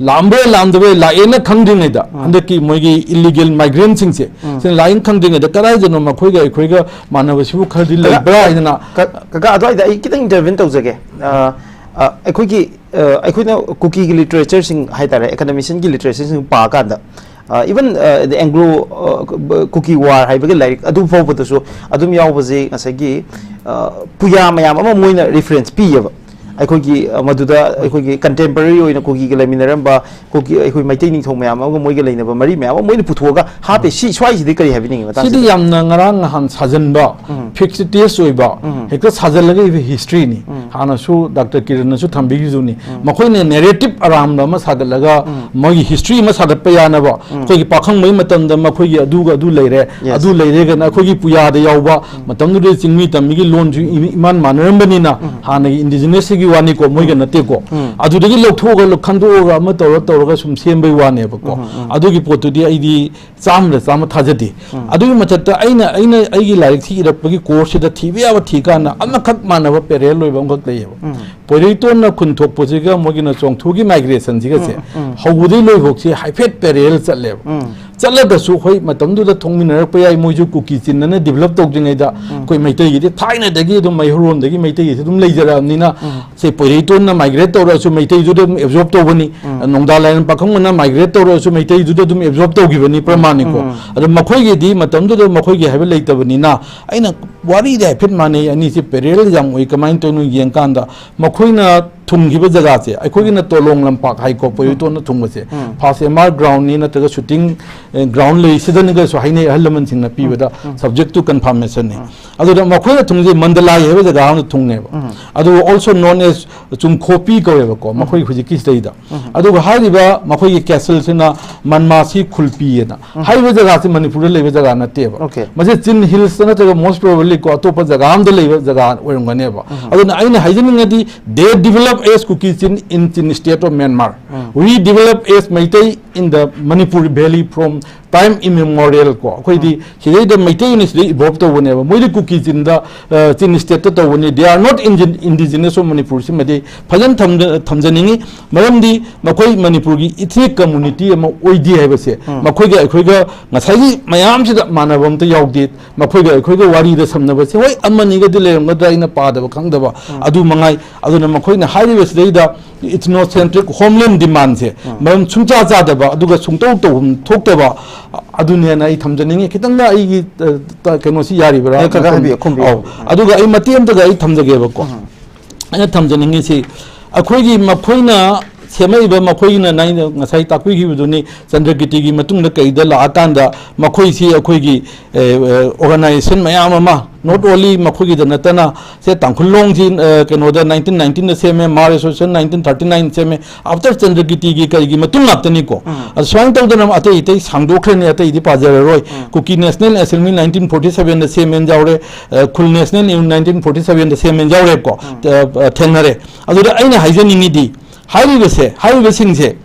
ꯂꯥꯛꯑꯝꯕ꯭ꯔꯥ ꯂꯥꯛꯑꯝꯗꯕ꯭ꯔꯥ, ꯂꯥꯛꯑꯦꯅ ꯈꯪꯗ꯭ꯔꯤꯉꯩꯗ, ꯎꯝ꯫ ꯍꯟꯗꯛꯀꯤ ꯃꯣꯏꯒꯤ illegal migrantꯁꯤꯡꯁꯦ, ꯎꯝ꯫ ꯁꯤꯅ ꯂꯥꯛꯑꯦꯅ ꯈꯪꯗ꯭ꯔꯤꯉꯩꯗ ꯀꯗꯥꯏꯗꯅꯣ ꯃꯈꯣꯏꯒ ꯑꯩꯈꯣꯏꯒ ꯃꯥꯟꯅꯕꯁꯤꯕꯨ ꯈꯔꯗꯤ ꯀꯀꯥ, ꯂꯩꯕ꯭ꯔꯥ ꯍꯥꯏꯗꯅ ꯀ-, ꯀꯀꯥ, ꯑꯗꯨꯋꯥꯏꯗ ꯑꯩ ꯈꯤꯇꯪ intervene ꯇꯧꯖꯒꯦ꯫ ꯑ, ꯑ, ꯑꯩꯈꯣꯏꯒꯤ, ꯑ, ꯑꯩꯈꯣꯏꯅ ꯀꯨꯀꯤꯒꯤ literatureꯁꯤꯡ ꯍꯥꯏꯇꯥꯔꯦ, academicianꯒꯤ literatureꯁꯤꯡ ꯄꯥꯀꯥꯟꯗ, ꯑ, even, ꯑ, the Anglo, ꯑ, ꯀ-, ꯀꯨꯀꯤ war ꯍꯥꯏꯕꯒꯤ ꯂꯥꯏꯔꯤꯛ ꯑꯗꯨ ꯐꯥꯎꯕꯗꯁꯨ ꯑꯗꯨꯝ ꯌꯥꯎꯕꯁꯦ ꯉꯁꯥꯏꯒꯤ, ꯑ, ꯄꯨꯌꯥ ꯃꯌꯥꯝ ꯑꯃ ꯃꯣꯏꯅ reference ꯄꯤꯌꯦꯕ꯫ ꯑꯩꯈꯣꯏꯒꯤ, ꯑ, ꯃꯗꯨꯗ ꯑꯩꯈꯣꯏꯒꯤ contemporary ꯑꯣꯏꯅ ꯀꯨꯀꯤꯒ ꯂꯩꯃꯤꯟꯅꯔꯝꯕ, ꯀꯨꯀꯤ, ꯑꯩꯈꯣꯏ ꯃꯩꯇꯩ ꯅꯤꯡꯊꯧ ꯃꯌꯥꯝ ꯑꯃꯒ ꯃꯣꯏꯒ ꯂꯩꯅꯕ ꯃꯔꯤ ꯃꯌꯥꯝ ꯑꯃ ꯃꯣꯏꯅ ꯄꯨꯊꯣꯛꯑꯒ ꯍꯥꯞꯄꯦ꯫ ꯁꯤ ꯁ꯭ꯋꯥꯏꯁꯤꯗꯤ ꯀꯔꯤ ꯍꯥꯏꯕꯤꯅꯤꯡꯉꯤ ꯃꯇꯥꯡꯁꯤꯗ? ꯁꯤꯗꯤ ꯌꯥꯝꯅ ꯉꯔꯥꯡ ꯅꯍꯥꯟ ꯁꯥꯖꯟꯕ, ꯎꯝ꯫ Fictitious ꯑꯣꯏꯕ, ꯎꯝ꯫ ꯍꯦꯛꯇ ꯁꯥꯖꯜꯂꯒ ꯏꯕ historyꯅꯤ꯫ ꯎꯝ꯫ ꯍꯥꯟꯅꯁꯨ ꯗꯥꯛꯇꯔ ꯀꯤꯔꯟꯅꯁꯨ ꯊꯝꯕꯤꯈꯤꯕꯗꯨꯅꯤ꯫ ꯎꯝ꯫ ꯃꯈꯣꯏꯅ narrative ꯑꯔꯥꯟꯕ ꯑꯃ ꯁꯥꯒꯠꯂꯒ ꯎꯝ꯫ ꯃꯣꯏꯒꯤ history ꯑꯃ ꯁꯥꯒꯠꯄ ꯌꯥꯅꯕ, ꯎꯝ꯫ ꯑꯩꯈꯣꯏꯒꯤ ꯄꯥꯈꯪꯕꯒꯤ ꯃꯇꯝꯗ ꯃꯈꯣꯏꯒꯤ ꯑꯗꯨꯒ ꯑꯗꯨ ꯂꯩꯔꯦ, yes꯫ ꯑꯗꯨ ꯂꯩꯔꯦꯒꯅ ꯑꯩꯈꯣꯏꯒꯤ ꯄꯨꯌꯥꯗ ꯌꯥꯎꯕ, ꯎꯝ꯫ ꯃꯇꯝꯗꯨꯗ ꯆꯤꯡꯃꯤ ꯇꯝꯃꯤꯒꯤ ꯂꯣꯟꯁꯨ ꯏ-, ꯏꯃꯥꯟ ꯃꯥꯟꯅꯔꯝꯕꯅꯤꯅ, ꯎꯝ꯫ ꯍꯥꯟꯅꯒꯤ indigenous ꯁꯤꯒꯤ ꯋꯥꯅꯤꯀꯣ, ꯃꯣꯏꯒ ꯎꯝ꯫ ꯅꯠꯇꯦꯀꯣ꯫ ꯎꯝ꯫ ꯑꯗꯨꯗꯒꯤ ꯂꯧꯊꯣꯛꯑꯒ ꯈꯟꯗꯣꯛꯑꯒ ꯑꯃ ꯇꯧꯔ ꯇꯧꯔꯒ ꯁꯨꯝ ꯁꯦꯝꯕꯩ ꯋꯥꯅꯦꯕꯀꯣ꯫ ꯎꯝ, ꯎꯝ꯫ ꯑꯗꯨꯒꯤ ꯄꯣꯠꯇꯨꯗꯤ ꯑꯩꯗꯤ ꯆꯥꯝꯃꯗ ꯆꯥꯝꯃ ꯊꯥꯖꯗꯦ꯫ ꯎꯝ꯫ ꯑꯗꯨꯒꯤ ꯃꯊꯛꯇ ꯑꯩꯅ, ꯑꯩꯅ ꯑꯩꯒꯤ ꯂꯥꯏꯔꯤꯛꯁꯤ ꯏꯔꯛꯄꯒꯤ courseꯁꯤꯗ ꯊꯤꯕ ꯌꯥꯕ ꯊꯤ ꯀꯥꯟꯗ ꯑꯃꯈꯛ ꯃꯥꯟꯅꯕ parallel ꯑꯣꯏꯕ ꯑꯃꯈꯛ ꯂꯩꯌꯦꯕ꯫ ꯎꯝ꯫ ꯄꯣꯏꯔꯩꯇꯣꯟꯅ ꯈꯨꯟ ꯊꯣꯛꯄꯁꯤꯒ ꯃꯣꯏꯒꯤꯅ ꯆꯣꯡꯊꯨꯒꯤ migrationꯁꯤꯒꯁꯦ ꯎꯝ, ꯎꯝ꯫ ꯍꯧꯕꯗꯒꯤ ꯂꯣꯏꯐꯥꯎꯁꯦ ꯍꯥꯏꯐꯦꯠ parallel ꯆꯠꯂꯦꯕ꯫ ꯎꯝ꯫ ꯆꯠꯂꯒꯁꯨ ꯍꯣꯏ ꯃꯇꯝꯗꯨꯗ ꯊꯣꯡꯃꯤꯟꯅꯔꯛꯄ ꯌꯥꯏ, ꯃꯣꯏꯁꯨ ꯀꯨꯀꯤ ꯆꯤꯟꯅꯅ develop ꯇꯧꯗ꯭ꯔꯤꯉꯩꯗ ꯎꯝ꯫ ꯑꯩꯈꯣꯏ ꯃꯩꯇꯩꯒꯤꯗꯤ ꯊꯥꯏꯅꯗꯒꯤ ꯑꯗꯨꯝ ꯃꯩꯍꯧꯔꯣꯟꯗꯒꯤ ꯑꯗꯨꯝ ꯃꯩꯇꯩꯒꯤꯁꯦ ꯑꯗꯨꯝ ꯂꯩꯖꯔꯛꯑꯕꯅꯤꯅ ꯎꯝ꯫ ꯁꯦ ꯄꯣꯏꯔꯩꯇꯣꯟꯅ migrate ꯇꯧꯔꯛꯑꯁꯨ ꯃꯩꯇꯩꯗꯨꯗ ꯑꯗꯨꯝ absorb ꯇꯧꯕꯅꯤ꯫ ꯎꯝ꯫ ꯅꯣꯡꯗꯥ ꯂꯥꯏꯔꯦꯟ ꯄꯥꯈꯪꯕꯅ migrate ꯇꯧꯔꯛꯑꯁꯨ ꯃꯩꯇꯩꯗꯨꯗ ꯑꯗꯨꯝ absorb ꯇꯧꯈꯤꯕꯅꯤ ꯄ꯭ꯔꯃꯥꯟꯅꯤꯀꯣ꯫ ꯎꯝ꯫ ꯑꯗꯣ ꯃꯈꯣꯏꯒꯤꯗꯤ ꯃꯇꯝꯗꯨꯗ ꯃꯈꯣꯏꯒꯤ ꯍꯥꯏꯕ ꯂꯩꯇꯕꯅꯤꯅ ꯑꯩꯅ ꯋꯥꯔꯤꯗꯤ ꯍꯥꯏꯐꯦꯠ ꯃꯥꯟꯅꯩ, ꯑꯅꯤꯁꯤ parallel ꯌꯥꯝ ꯑꯣꯏ꯫ ꯀꯃꯥꯏꯅ ꯇꯧꯔꯤꯅꯣ ꯌꯦꯡꯀꯥꯟꯗ ꯃꯈꯣꯏꯅ ꯊꯨꯡꯈꯤꯕ ꯖꯒꯥꯁꯦ, ꯑꯩꯈꯣꯏꯒꯤꯅ ꯇꯣꯂꯣꯡ ꯂꯝꯄꯥꯛ ꯍꯥꯏꯀꯣ, ꯄꯣꯏꯔꯩꯇꯣꯟꯅ ꯊꯨꯡꯕꯁꯦ꯫ ꯎꯝ꯫ First M R groundꯅꯤ ꯅꯠꯇ꯭ꯔꯒ shooting, ꯑꯦ, ground ꯂꯩ, ꯁꯤꯗꯅꯤꯒꯁꯨ ꯍꯥꯏꯅꯩ ꯑꯍꯜ ꯂꯃꯟꯁꯤꯡꯅ ꯄꯤꯕꯗ, ꯎꯝ꯫ Subject to confirmationꯅꯤ꯫ ꯎꯝ꯫ ꯑꯗꯨꯗ ꯃꯈꯣꯏꯅ ꯊꯨꯡꯁꯦ ꯃꯟꯗꯂꯥꯏ ꯍꯥꯏꯕ ꯖꯒꯥ ꯑꯃꯗ ꯊꯨꯡꯅꯦꯕ꯫ ꯎꯝ꯫ ꯑꯗꯨꯒ also known as ꯆꯨꯝꯈꯣꯄꯤ ꯀꯧꯋꯦꯕꯀꯣ, ꯎꯝ꯫ ꯃꯈꯣꯏ ꯍꯧꯖꯤꯛꯀꯤꯁꯤꯗꯩꯗ꯫ ꯎꯝ꯫ ꯑꯗꯨꯒ ꯍꯥꯏꯔꯤꯕ ꯃꯈꯣꯏꯒꯤ castleꯁꯤꯅ ꯃꯟꯃꯥꯁꯤ ꯈꯨꯜꯄꯤꯑꯅ ꯎꯝ꯫ ꯍꯥꯏꯔꯤꯕ ꯖꯒꯥꯁꯤ ꯃꯅꯤꯄꯨꯔꯗ ꯂꯩꯕ ꯖꯒꯥ ꯅꯠꯇꯦꯕ꯫ Okay꯫ ꯃꯁꯤ ꯆꯤꯟ hills ꯅꯠꯇ꯭ꯔꯒ most probably ꯀꯣ ꯑꯇꯣꯞꯄ ꯖꯒꯥ ꯑꯃꯗ ꯂꯩꯕ ꯖꯒꯥ ꯑꯣꯏꯔꯝꯒꯅꯦꯕ꯫ ꯎꯝ꯫ ꯑꯗꯨꯅ ꯑꯩꯅ ꯍꯥꯏꯖꯅꯤꯡꯉꯗꯤ, they develop as Kuki Chin in Chin state of Myanmar꯫ Um. We develop as Meitei in the Manipur valley from Time immemorial ꯀꯣ, ꯑꯩꯈꯣꯏꯗꯤ ꯁꯤꯗꯩꯗ ꯃꯩꯇꯩꯅ ꯁꯤꯗꯩ evolve ꯇꯧꯕꯅꯦꯕ, ꯃꯣꯏꯗꯤ ꯀꯨꯀꯤ ꯆꯤꯟꯗ, ꯑ, ꯆꯤꯟ state ꯇ ꯇꯧꯕꯅꯤ, they are not indi- indigenous of Manipur, ꯁꯤꯃꯗꯤ ꯐꯖꯅ ꯊꯝꯖ- ꯊꯝꯖꯅꯤꯡꯉꯤ꯫ ꯃꯔꯝꯗꯤ ꯃꯈꯣꯏ ꯃꯅꯤꯄꯨꯔꯒꯤ ethnic community ꯑꯃ ꯑꯣꯏꯗꯦ ꯍꯥꯏꯕꯁꯦ, ꯎꯝ꯫ ꯃꯈꯣꯏꯒ ꯑꯩꯈꯣꯏꯒ ꯉꯁꯥꯏꯒꯤ ꯃꯌꯥꯝꯁꯤꯗ ꯃꯥꯟꯅꯕ ꯑꯝꯇ ꯌꯥꯎꯗꯦ꯫ ꯃꯈꯣꯏꯒ ꯑꯩꯈꯣꯏꯒ ꯋꯥꯔꯤꯗ ꯁꯝꯅꯕꯁꯦ ꯍꯣꯏ ꯑꯃꯅꯤꯒꯗꯤ ꯂꯩꯔꯝꯒꯗ꯭ꯔꯥ, ꯑꯩꯅ ꯄꯥꯗꯕ ꯈꯪꯗꯕ, ꯎꯝ꯫ ꯑꯗꯨ ꯃꯉꯥꯏ꯫ ꯑꯗꯨꯅ ꯃꯈꯣꯏꯅ ꯍꯥꯏꯔꯤꯕꯁꯤꯗꯩꯗ ethnocentric homeland demand ꯁꯦ ꯎꯝ꯫ ꯃꯔꯝ ꯁꯨꯡꯆꯥ ꯆꯥꯗꯕ, ꯑꯗꯨꯒ ꯁꯨꯡꯇꯧ ꯇꯧꯐꯝ ꯊꯣꯛꯇꯕ, ꯑꯗꯨꯅꯦꯅ ꯑꯩ ꯊꯝꯖꯅꯤꯡꯉꯤ꯫ ꯈꯤꯇꯪꯒ ꯑꯩꯒꯤ, ꯑ, ꯀꯩꯅꯣꯁꯤ ꯌꯥꯔꯤꯕ꯭ꯔꯥ? ꯑꯦ, ꯀꯀꯥ, ꯍꯥꯏꯕꯤꯌꯨ, ꯈꯨꯝꯕꯤꯌꯨ꯫ ꯑꯧ꯫ ꯑꯗꯨꯒ ꯑꯩ ꯃꯇꯦꯛ ꯑꯝꯇꯒ ꯑꯩ ꯊꯝꯖꯒꯦꯕꯀꯣ꯫ ꯎꯝ꯫ ꯑꯩꯅ ꯊꯝꯖꯅꯤꯡꯉꯤꯁꯤ, ꯑꯩꯈꯣꯏꯒꯤ ꯃꯈꯣꯏꯅ ꯁꯦꯝꯃꯛꯏꯕ, ꯃꯈꯣꯏꯅ ꯅꯥꯏ-, ꯉꯁꯥꯏ ꯇꯥꯛꯄꯤꯈꯤꯕꯗꯨꯅꯤ, ꯆꯟꯗ꯭ꯔꯀꯤꯔꯇꯤꯒꯤ ꯃꯇꯨꯡꯗ ꯀꯩꯗ ꯂꯥꯛꯑꯀꯥꯟꯗ ꯃꯈꯣꯏꯁꯤ ꯑꯩꯈꯣꯏꯒꯤ, ꯑꯦ, ꯑꯦ, organization ꯃꯌꯥꯝ ꯑꯃ, not only ꯃꯈꯣꯏꯒꯤꯗ ꯅꯠꯇꯅ, ꯁꯦ ꯇꯥꯡꯈꯨꯜꯂꯣꯡꯁꯤ, ꯑꯦ, ꯀꯩꯅꯣꯗ nineteen nineteen ꯗ ꯁꯦꯝꯃꯦ, Hmar Association nineteen thirty nine ꯁꯦꯝꯃꯦ, after ꯆꯟꯗ꯭ꯔꯀꯤꯔꯇꯤꯒꯤ ꯀꯔꯤꯒꯤ ꯃꯇꯨꯡ ꯉꯥꯛꯇꯅꯤꯀꯣ꯫ ꯎꯝ꯫ ꯑꯗꯨ ꯁꯨꯃꯥꯏꯅ ꯇꯧꯗꯅ ꯑꯇꯩ ꯑꯇꯩ ꯁꯥꯡꯗꯣꯛꯈ꯭ꯔꯅꯤ, ꯑꯇꯩꯗꯤ ꯄꯥꯖꯔꯔꯣꯏ꯫ ꯎꯝ꯫ Kuki National Assembly nineteen forty seven ꯗ ꯁꯦꯝꯃꯦꯅ ꯌꯥꯎꯔꯦ, ꯑꯦ, Khul National Union nineteen forty seven ꯗ ꯁꯦꯝꯃꯦꯅ ꯌꯥꯎꯔꯦꯀꯣ꯫ ꯎꯝ꯫ ꯑꯦ, ꯑꯦ, ꯊꯦꯡꯅꯔꯦ꯫ ꯑꯗꯨꯗ ꯑꯩꯅ ꯍꯥꯏꯖꯅꯤꯡꯉꯤꯗꯤ, ꯍꯥꯏꯔꯤꯕꯁꯦ, ꯍꯥꯏꯔꯤꯕꯁꯤꯡꯁꯦ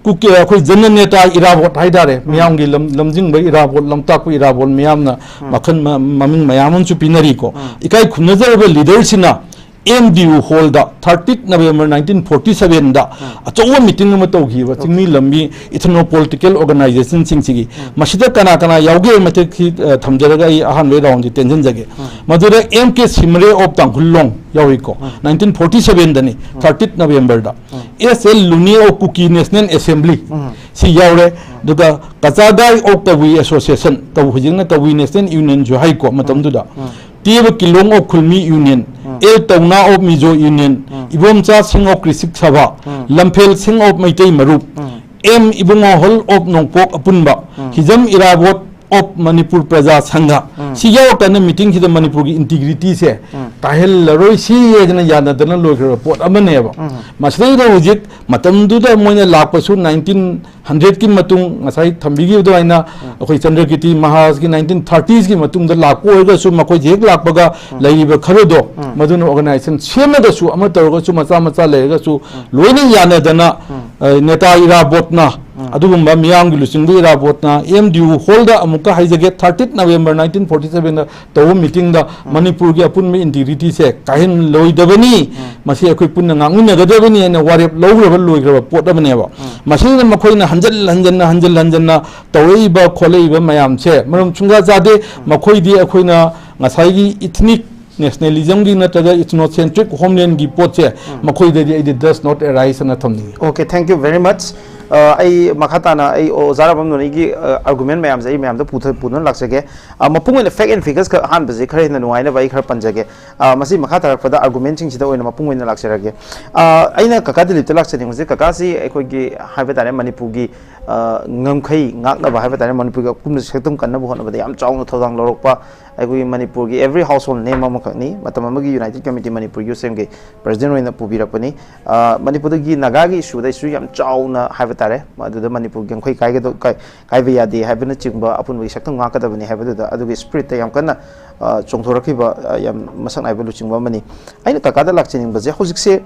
ꯀꯨꯀꯤ, ꯑꯩꯈꯣꯏ ꯖꯅꯅꯦꯇꯥ ꯏꯔꯥꯕꯣꯠ ꯍꯥꯏꯇꯥꯔꯦ, ꯎꯝ꯫ ꯃꯤꯌꯥꯝꯒꯤ ꯂꯝ-, ꯂꯝꯖꯤꯡꯕ ꯏꯔꯥꯕꯣꯠ, ꯂꯝꯇꯥꯛꯄ ꯏꯔꯥꯕꯣꯠ ꯃꯌꯥꯝꯅ ꯎꯝ꯫ ꯃꯈꯜ ꯃ-, ꯃꯃꯤꯡ ꯃꯌꯥꯝ ꯑꯃꯁꯨ ꯄꯤꯅꯔꯤꯀꯣ꯫ ꯎꯝ꯫ ꯏꯀꯥꯏ ꯈꯨꯝꯅꯖꯔꯕ leader ꯁꯤꯅ M D U hall ꯗ thirtieth November nineteen forty seven ꯗ ꯎꯝ꯫ ꯑꯆꯧꯕ meeting ꯑꯃ ꯇꯧꯈꯤꯕ, ꯆꯤꯡꯃꯤ ꯂꯝꯃꯤ ethno political organization ꯁꯤꯡꯁꯤꯒꯤ꯫ ꯎꯝ꯫ ꯃꯁꯤꯗ ꯀꯅꯥ ꯀꯅꯥ ꯌꯥꯎꯒꯦ ꯃꯇꯦꯛꯁꯤ, ꯑ, ꯊꯝꯖꯔꯒ ꯑꯩ ꯑꯍꯥꯟꯕꯒꯤ round ꯁꯤ ꯇꯦꯟꯁꯤꯟꯖꯒꯦ꯫ ꯎꯝ꯫ ꯃꯗꯨꯗ M K Simre of ꯇꯥꯡꯈꯨꯜꯂꯣꯡ ꯌꯥꯎꯏꯀꯣ꯫ Um. Nineteen forty seven ꯗꯅꯤ, um. thirtieth November the. Um. S L Luni of Kuki National Assembly ꯎꯝ꯫ ꯁꯤ ꯌꯥꯎꯔꯦ꯫ ꯑꯗꯨꯒ Kachagai of Kabui Association, Kabui-, ꯍꯧꯖꯤꯛꯅ Kabui National Union ꯁꯨ ꯍꯥꯏꯀꯣ ꯃꯇꯝꯗꯨꯗ꯫ ꯎꯝ꯫ T. Kilong of Khulmi Union, um. L. Tauna of Mizo Union, um. Ibomcha Singh of Krishik Sabha, um. Lamphel Singh of Meitei Marup, um. M. Ibungohol of Nongpok Apunba, um. Hijam Irabot of Manipur Praja Sangha꯫ ꯎꯝ꯫ ꯁꯤ ꯌꯥꯎꯔꯀꯥꯟꯗ meeting ꯁꯤꯗ ꯃꯅꯤꯄꯨꯔꯒꯤ integrity ꯁꯦ ꯎꯝ꯫ ꯀꯥꯏꯍꯜꯂꯔꯣꯏ ꯁꯤ ꯍꯥꯏꯗꯅ ꯌꯥꯅꯗꯅ ꯂꯣꯏꯈ꯭ꯔꯕ ꯄꯣꯠ ꯑꯃꯅꯦꯕ꯫ ꯎꯝ꯫ ꯃꯁꯤꯗꯩꯗ ꯍꯧꯖꯤꯛ ꯃꯇꯝꯗꯨꯗ ꯃꯣꯏꯅ ꯂꯥꯛꯄꯁꯨ nineteen hundred ꯀꯤ ꯃꯇꯨꯡ, ꯉꯁꯥꯏ ꯊꯝꯕꯤꯈꯤꯕ ꯑꯗꯨꯃꯥꯏꯅ, ꯎꯝ꯫ ꯑꯩꯈꯣꯏ ꯆꯟꯗ꯭ꯔꯀꯤꯔꯇꯤ ꯃꯍꯥꯔꯥꯖꯀꯤ nineteen thirties ꯀꯤ ꯃꯇꯨꯡꯗ ꯂꯥꯛꯄ ꯑꯣꯏꯔꯒꯁꯨ, ꯃꯈꯣꯏꯁꯦ ꯍꯦꯛ ꯂꯥꯛꯄꯒ ꯎꯝ꯫ ꯂꯩꯔꯤꯕ ꯈꯔꯗꯣ, ꯎꯝ꯫ ꯃꯗꯨꯅ organization ꯁꯦꯝꯃꯒꯁꯨ, ꯑꯃ ꯇꯧꯔꯒꯁꯨ, ꯃꯆꯥ ꯃꯆꯥ ꯂꯩꯔꯒꯁꯨ, ꯎꯝ꯫ ꯂꯣꯏꯅ ꯌꯥꯅꯗꯅ, ꯎꯝ꯫ ꯑ, ꯅꯦꯇꯥ ꯏꯔꯥꯕꯣꯠꯅ, ꯎꯝ꯫ ꯑꯗꯨꯒꯨꯝꯕ ꯃꯤꯌꯥꯝꯒꯤ ꯂꯨꯆꯤꯡꯕ ꯏꯔꯥꯕꯣꯠꯅ ꯑꯦꯝ ꯗꯤ ꯌꯨ ꯍꯣꯜꯗ ꯑꯃꯨꯛꯀ ꯍꯥꯏꯖꯒꯦ, ꯊꯥꯔꯇꯤꯟ ꯅꯕꯦꯝꯕꯔ ꯅꯥꯏꯟꯇꯤꯟ ꯐꯣꯔꯇꯤ ꯁꯚꯦꯟꯗ ꯇꯧꯕ ꯃꯤꯇꯤꯡꯗ ꯃꯅꯤꯄꯨꯔꯒꯤ ꯑꯄꯨꯟꯕ ꯏꯟꯇꯤꯒ꯭ꯔꯤꯇꯤꯁꯦ ꯀꯥꯏꯍꯟꯂꯣꯏꯗꯕꯅꯤ, ꯃꯁꯤ ꯑꯩꯈꯣꯏ ꯄꯨꯟꯅ ꯉꯥꯛꯃꯤꯟꯅꯒꯗꯕꯅꯤ ꯍꯥꯏꯅ ꯋꯥꯔꯦꯞ ꯂꯧꯈ꯭ꯔꯕ ꯂꯣꯏꯈ꯭ꯔꯕ ꯄꯣꯠ ꯑꯃꯅꯦꯕ꯫ ꯃꯁꯤꯅ ꯃꯈꯣꯏꯅ ꯍꯟꯖꯤꯜ ꯍꯟꯖꯤꯟꯅ ꯍꯟꯖꯤꯜ ꯍꯟꯖꯤꯟꯅ ꯇꯧꯔꯛꯏꯕ ꯈꯣꯠꯂꯛꯏꯕ ꯃꯌꯥꯝꯁꯦ ꯃꯔꯝ ꯁꯨꯡꯖꯥ ꯆꯥꯗꯦ꯫ ꯃꯈꯣꯏꯗꯤ ꯑꯩꯈꯣꯏꯅ ꯉꯁꯥꯏꯒꯤ ꯏꯊꯅꯤꯛ ꯅꯦꯁꯅꯦꯂꯤꯖꯝꯒꯤ ꯅꯠꯇ꯭ꯔꯒ ꯏꯊꯅꯣꯁꯦꯟꯇ꯭ꯔꯤꯛ ꯍꯣꯝꯂꯦꯟꯒꯤ ꯄꯣꯠꯁꯦ ꯃꯈꯣꯏꯗꯗꯤ ꯑꯩꯗꯤ does not arise ꯑꯅ ꯊꯝꯅꯤꯡꯉꯤ꯫ Okay, thank you very much. ꯑ, ꯑꯩ ꯃꯈꯥ ꯇꯥꯅ ꯑꯩ ꯑꯣꯖꯥ ꯔꯥꯃꯝꯅꯣꯅꯤꯒꯤ ꯑꯥꯔꯒꯨꯃꯦꯟ ꯃꯌꯥꯝꯁꯦ ꯑꯩ ꯃꯌꯥꯝꯗ ꯄꯨꯊ- ꯄꯨꯗꯨꯅ ꯂꯥꯛꯆꯒꯦ꯫ ꯑ, ꯃꯄꯨꯡ ꯑꯣꯏꯅ fact and figures ꯈꯛ ꯑꯍꯥꯟꯕꯁꯦ ꯈꯔ ꯍꯦꯟꯅ ꯅꯨꯡꯉꯥꯏꯅꯕ ꯑꯩ ꯈꯔ ꯄꯟꯖꯒꯦ꯫ ꯑ, ꯃꯁꯤ ꯃꯈꯥ ꯇꯥꯔꯛꯄꯗ ꯑꯥꯔꯒꯨꯃꯦꯟꯁꯤꯡꯁꯤꯗ ꯑꯣꯏꯅ ꯃꯄꯨꯡ ꯑꯣꯏꯅ ꯂꯥꯛꯆꯔꯒꯦ꯫ ꯑ, ꯑꯩꯅ ꯀꯀꯥ ꯗꯤꯂꯤꯞꯇ ꯂꯥꯛꯆꯅꯤꯡꯕꯁꯦ, ꯀꯀꯥꯁꯤ ꯑꯩꯈꯣꯏꯒꯤ ꯍꯥꯏꯕ ꯇꯥꯔꯦ ꯃꯅꯤꯄꯨꯔꯒꯤ ꯑ, ꯉꯝꯈꯩ ꯉꯥꯛꯅꯕ ꯍꯥꯏꯕ ꯇꯥꯔꯦ, ꯃꯅꯤꯄꯨꯔꯒꯤ ꯑꯄꯨꯟꯕ ꯁꯛꯇꯝ ꯀꯟꯅꯕ ꯍꯣꯠꯅꯕꯗ ꯌꯥꯝ ꯆꯥꯎꯅ ꯊꯧꯗꯥꯡ ꯂꯧꯔꯛꯄ ꯑꯩꯈꯣꯏꯒꯤ ꯃꯅꯤꯄꯨꯔꯒꯤ every household name ꯑꯃꯈꯛꯅꯤ꯫ ꯃꯇꯝ ꯑꯃꯒꯤ United Committee Manipur Youth Sem ꯒꯤ president ꯑꯣꯏꯅ ꯄꯨꯕꯤꯔꯛꯄꯅꯤ꯫ ꯑ, ꯃꯅꯤꯄꯨꯔꯗꯒꯤ ꯅꯥꯒꯥꯒꯤ issue ꯗꯁꯨ ꯌꯥꯝ ꯆꯥꯎꯅ ꯍꯥꯏꯕ ꯇꯥꯔꯦ, ꯃꯗꯨꯗ ꯃꯅꯤꯄꯨꯔꯒꯤ ꯉꯝꯈꯩ ꯀꯥꯏꯒꯗ-, ꯀꯥꯏ-, ꯀꯥꯏꯕ ꯌꯥꯗꯦ ꯍꯥꯏꯕꯅꯆꯤꯡꯕ ꯑꯄꯨꯟꯕꯒꯤ ꯁꯛꯇꯝ ꯉꯥꯛꯀꯗꯕꯅꯤ ꯍꯥꯏꯕꯗꯨꯗ ꯑꯗꯨꯒꯤ spirit ꯇ ꯌꯥꯝ ꯀꯟꯅ, ꯑ, ꯆꯣꯡꯊꯣꯔꯛꯈꯤꯕ, ꯑ, ꯌꯥꯝ ꯃꯁꯛ ꯅꯥꯏꯕ ꯂꯨꯆꯤꯡꯕ ꯑꯃꯅꯤ꯫ ꯑꯩꯅ ꯀꯀꯥꯗ ꯂꯥꯛꯆꯅꯤꯡꯕꯁꯦ, ꯍꯧꯖꯤꯛꯁꯦ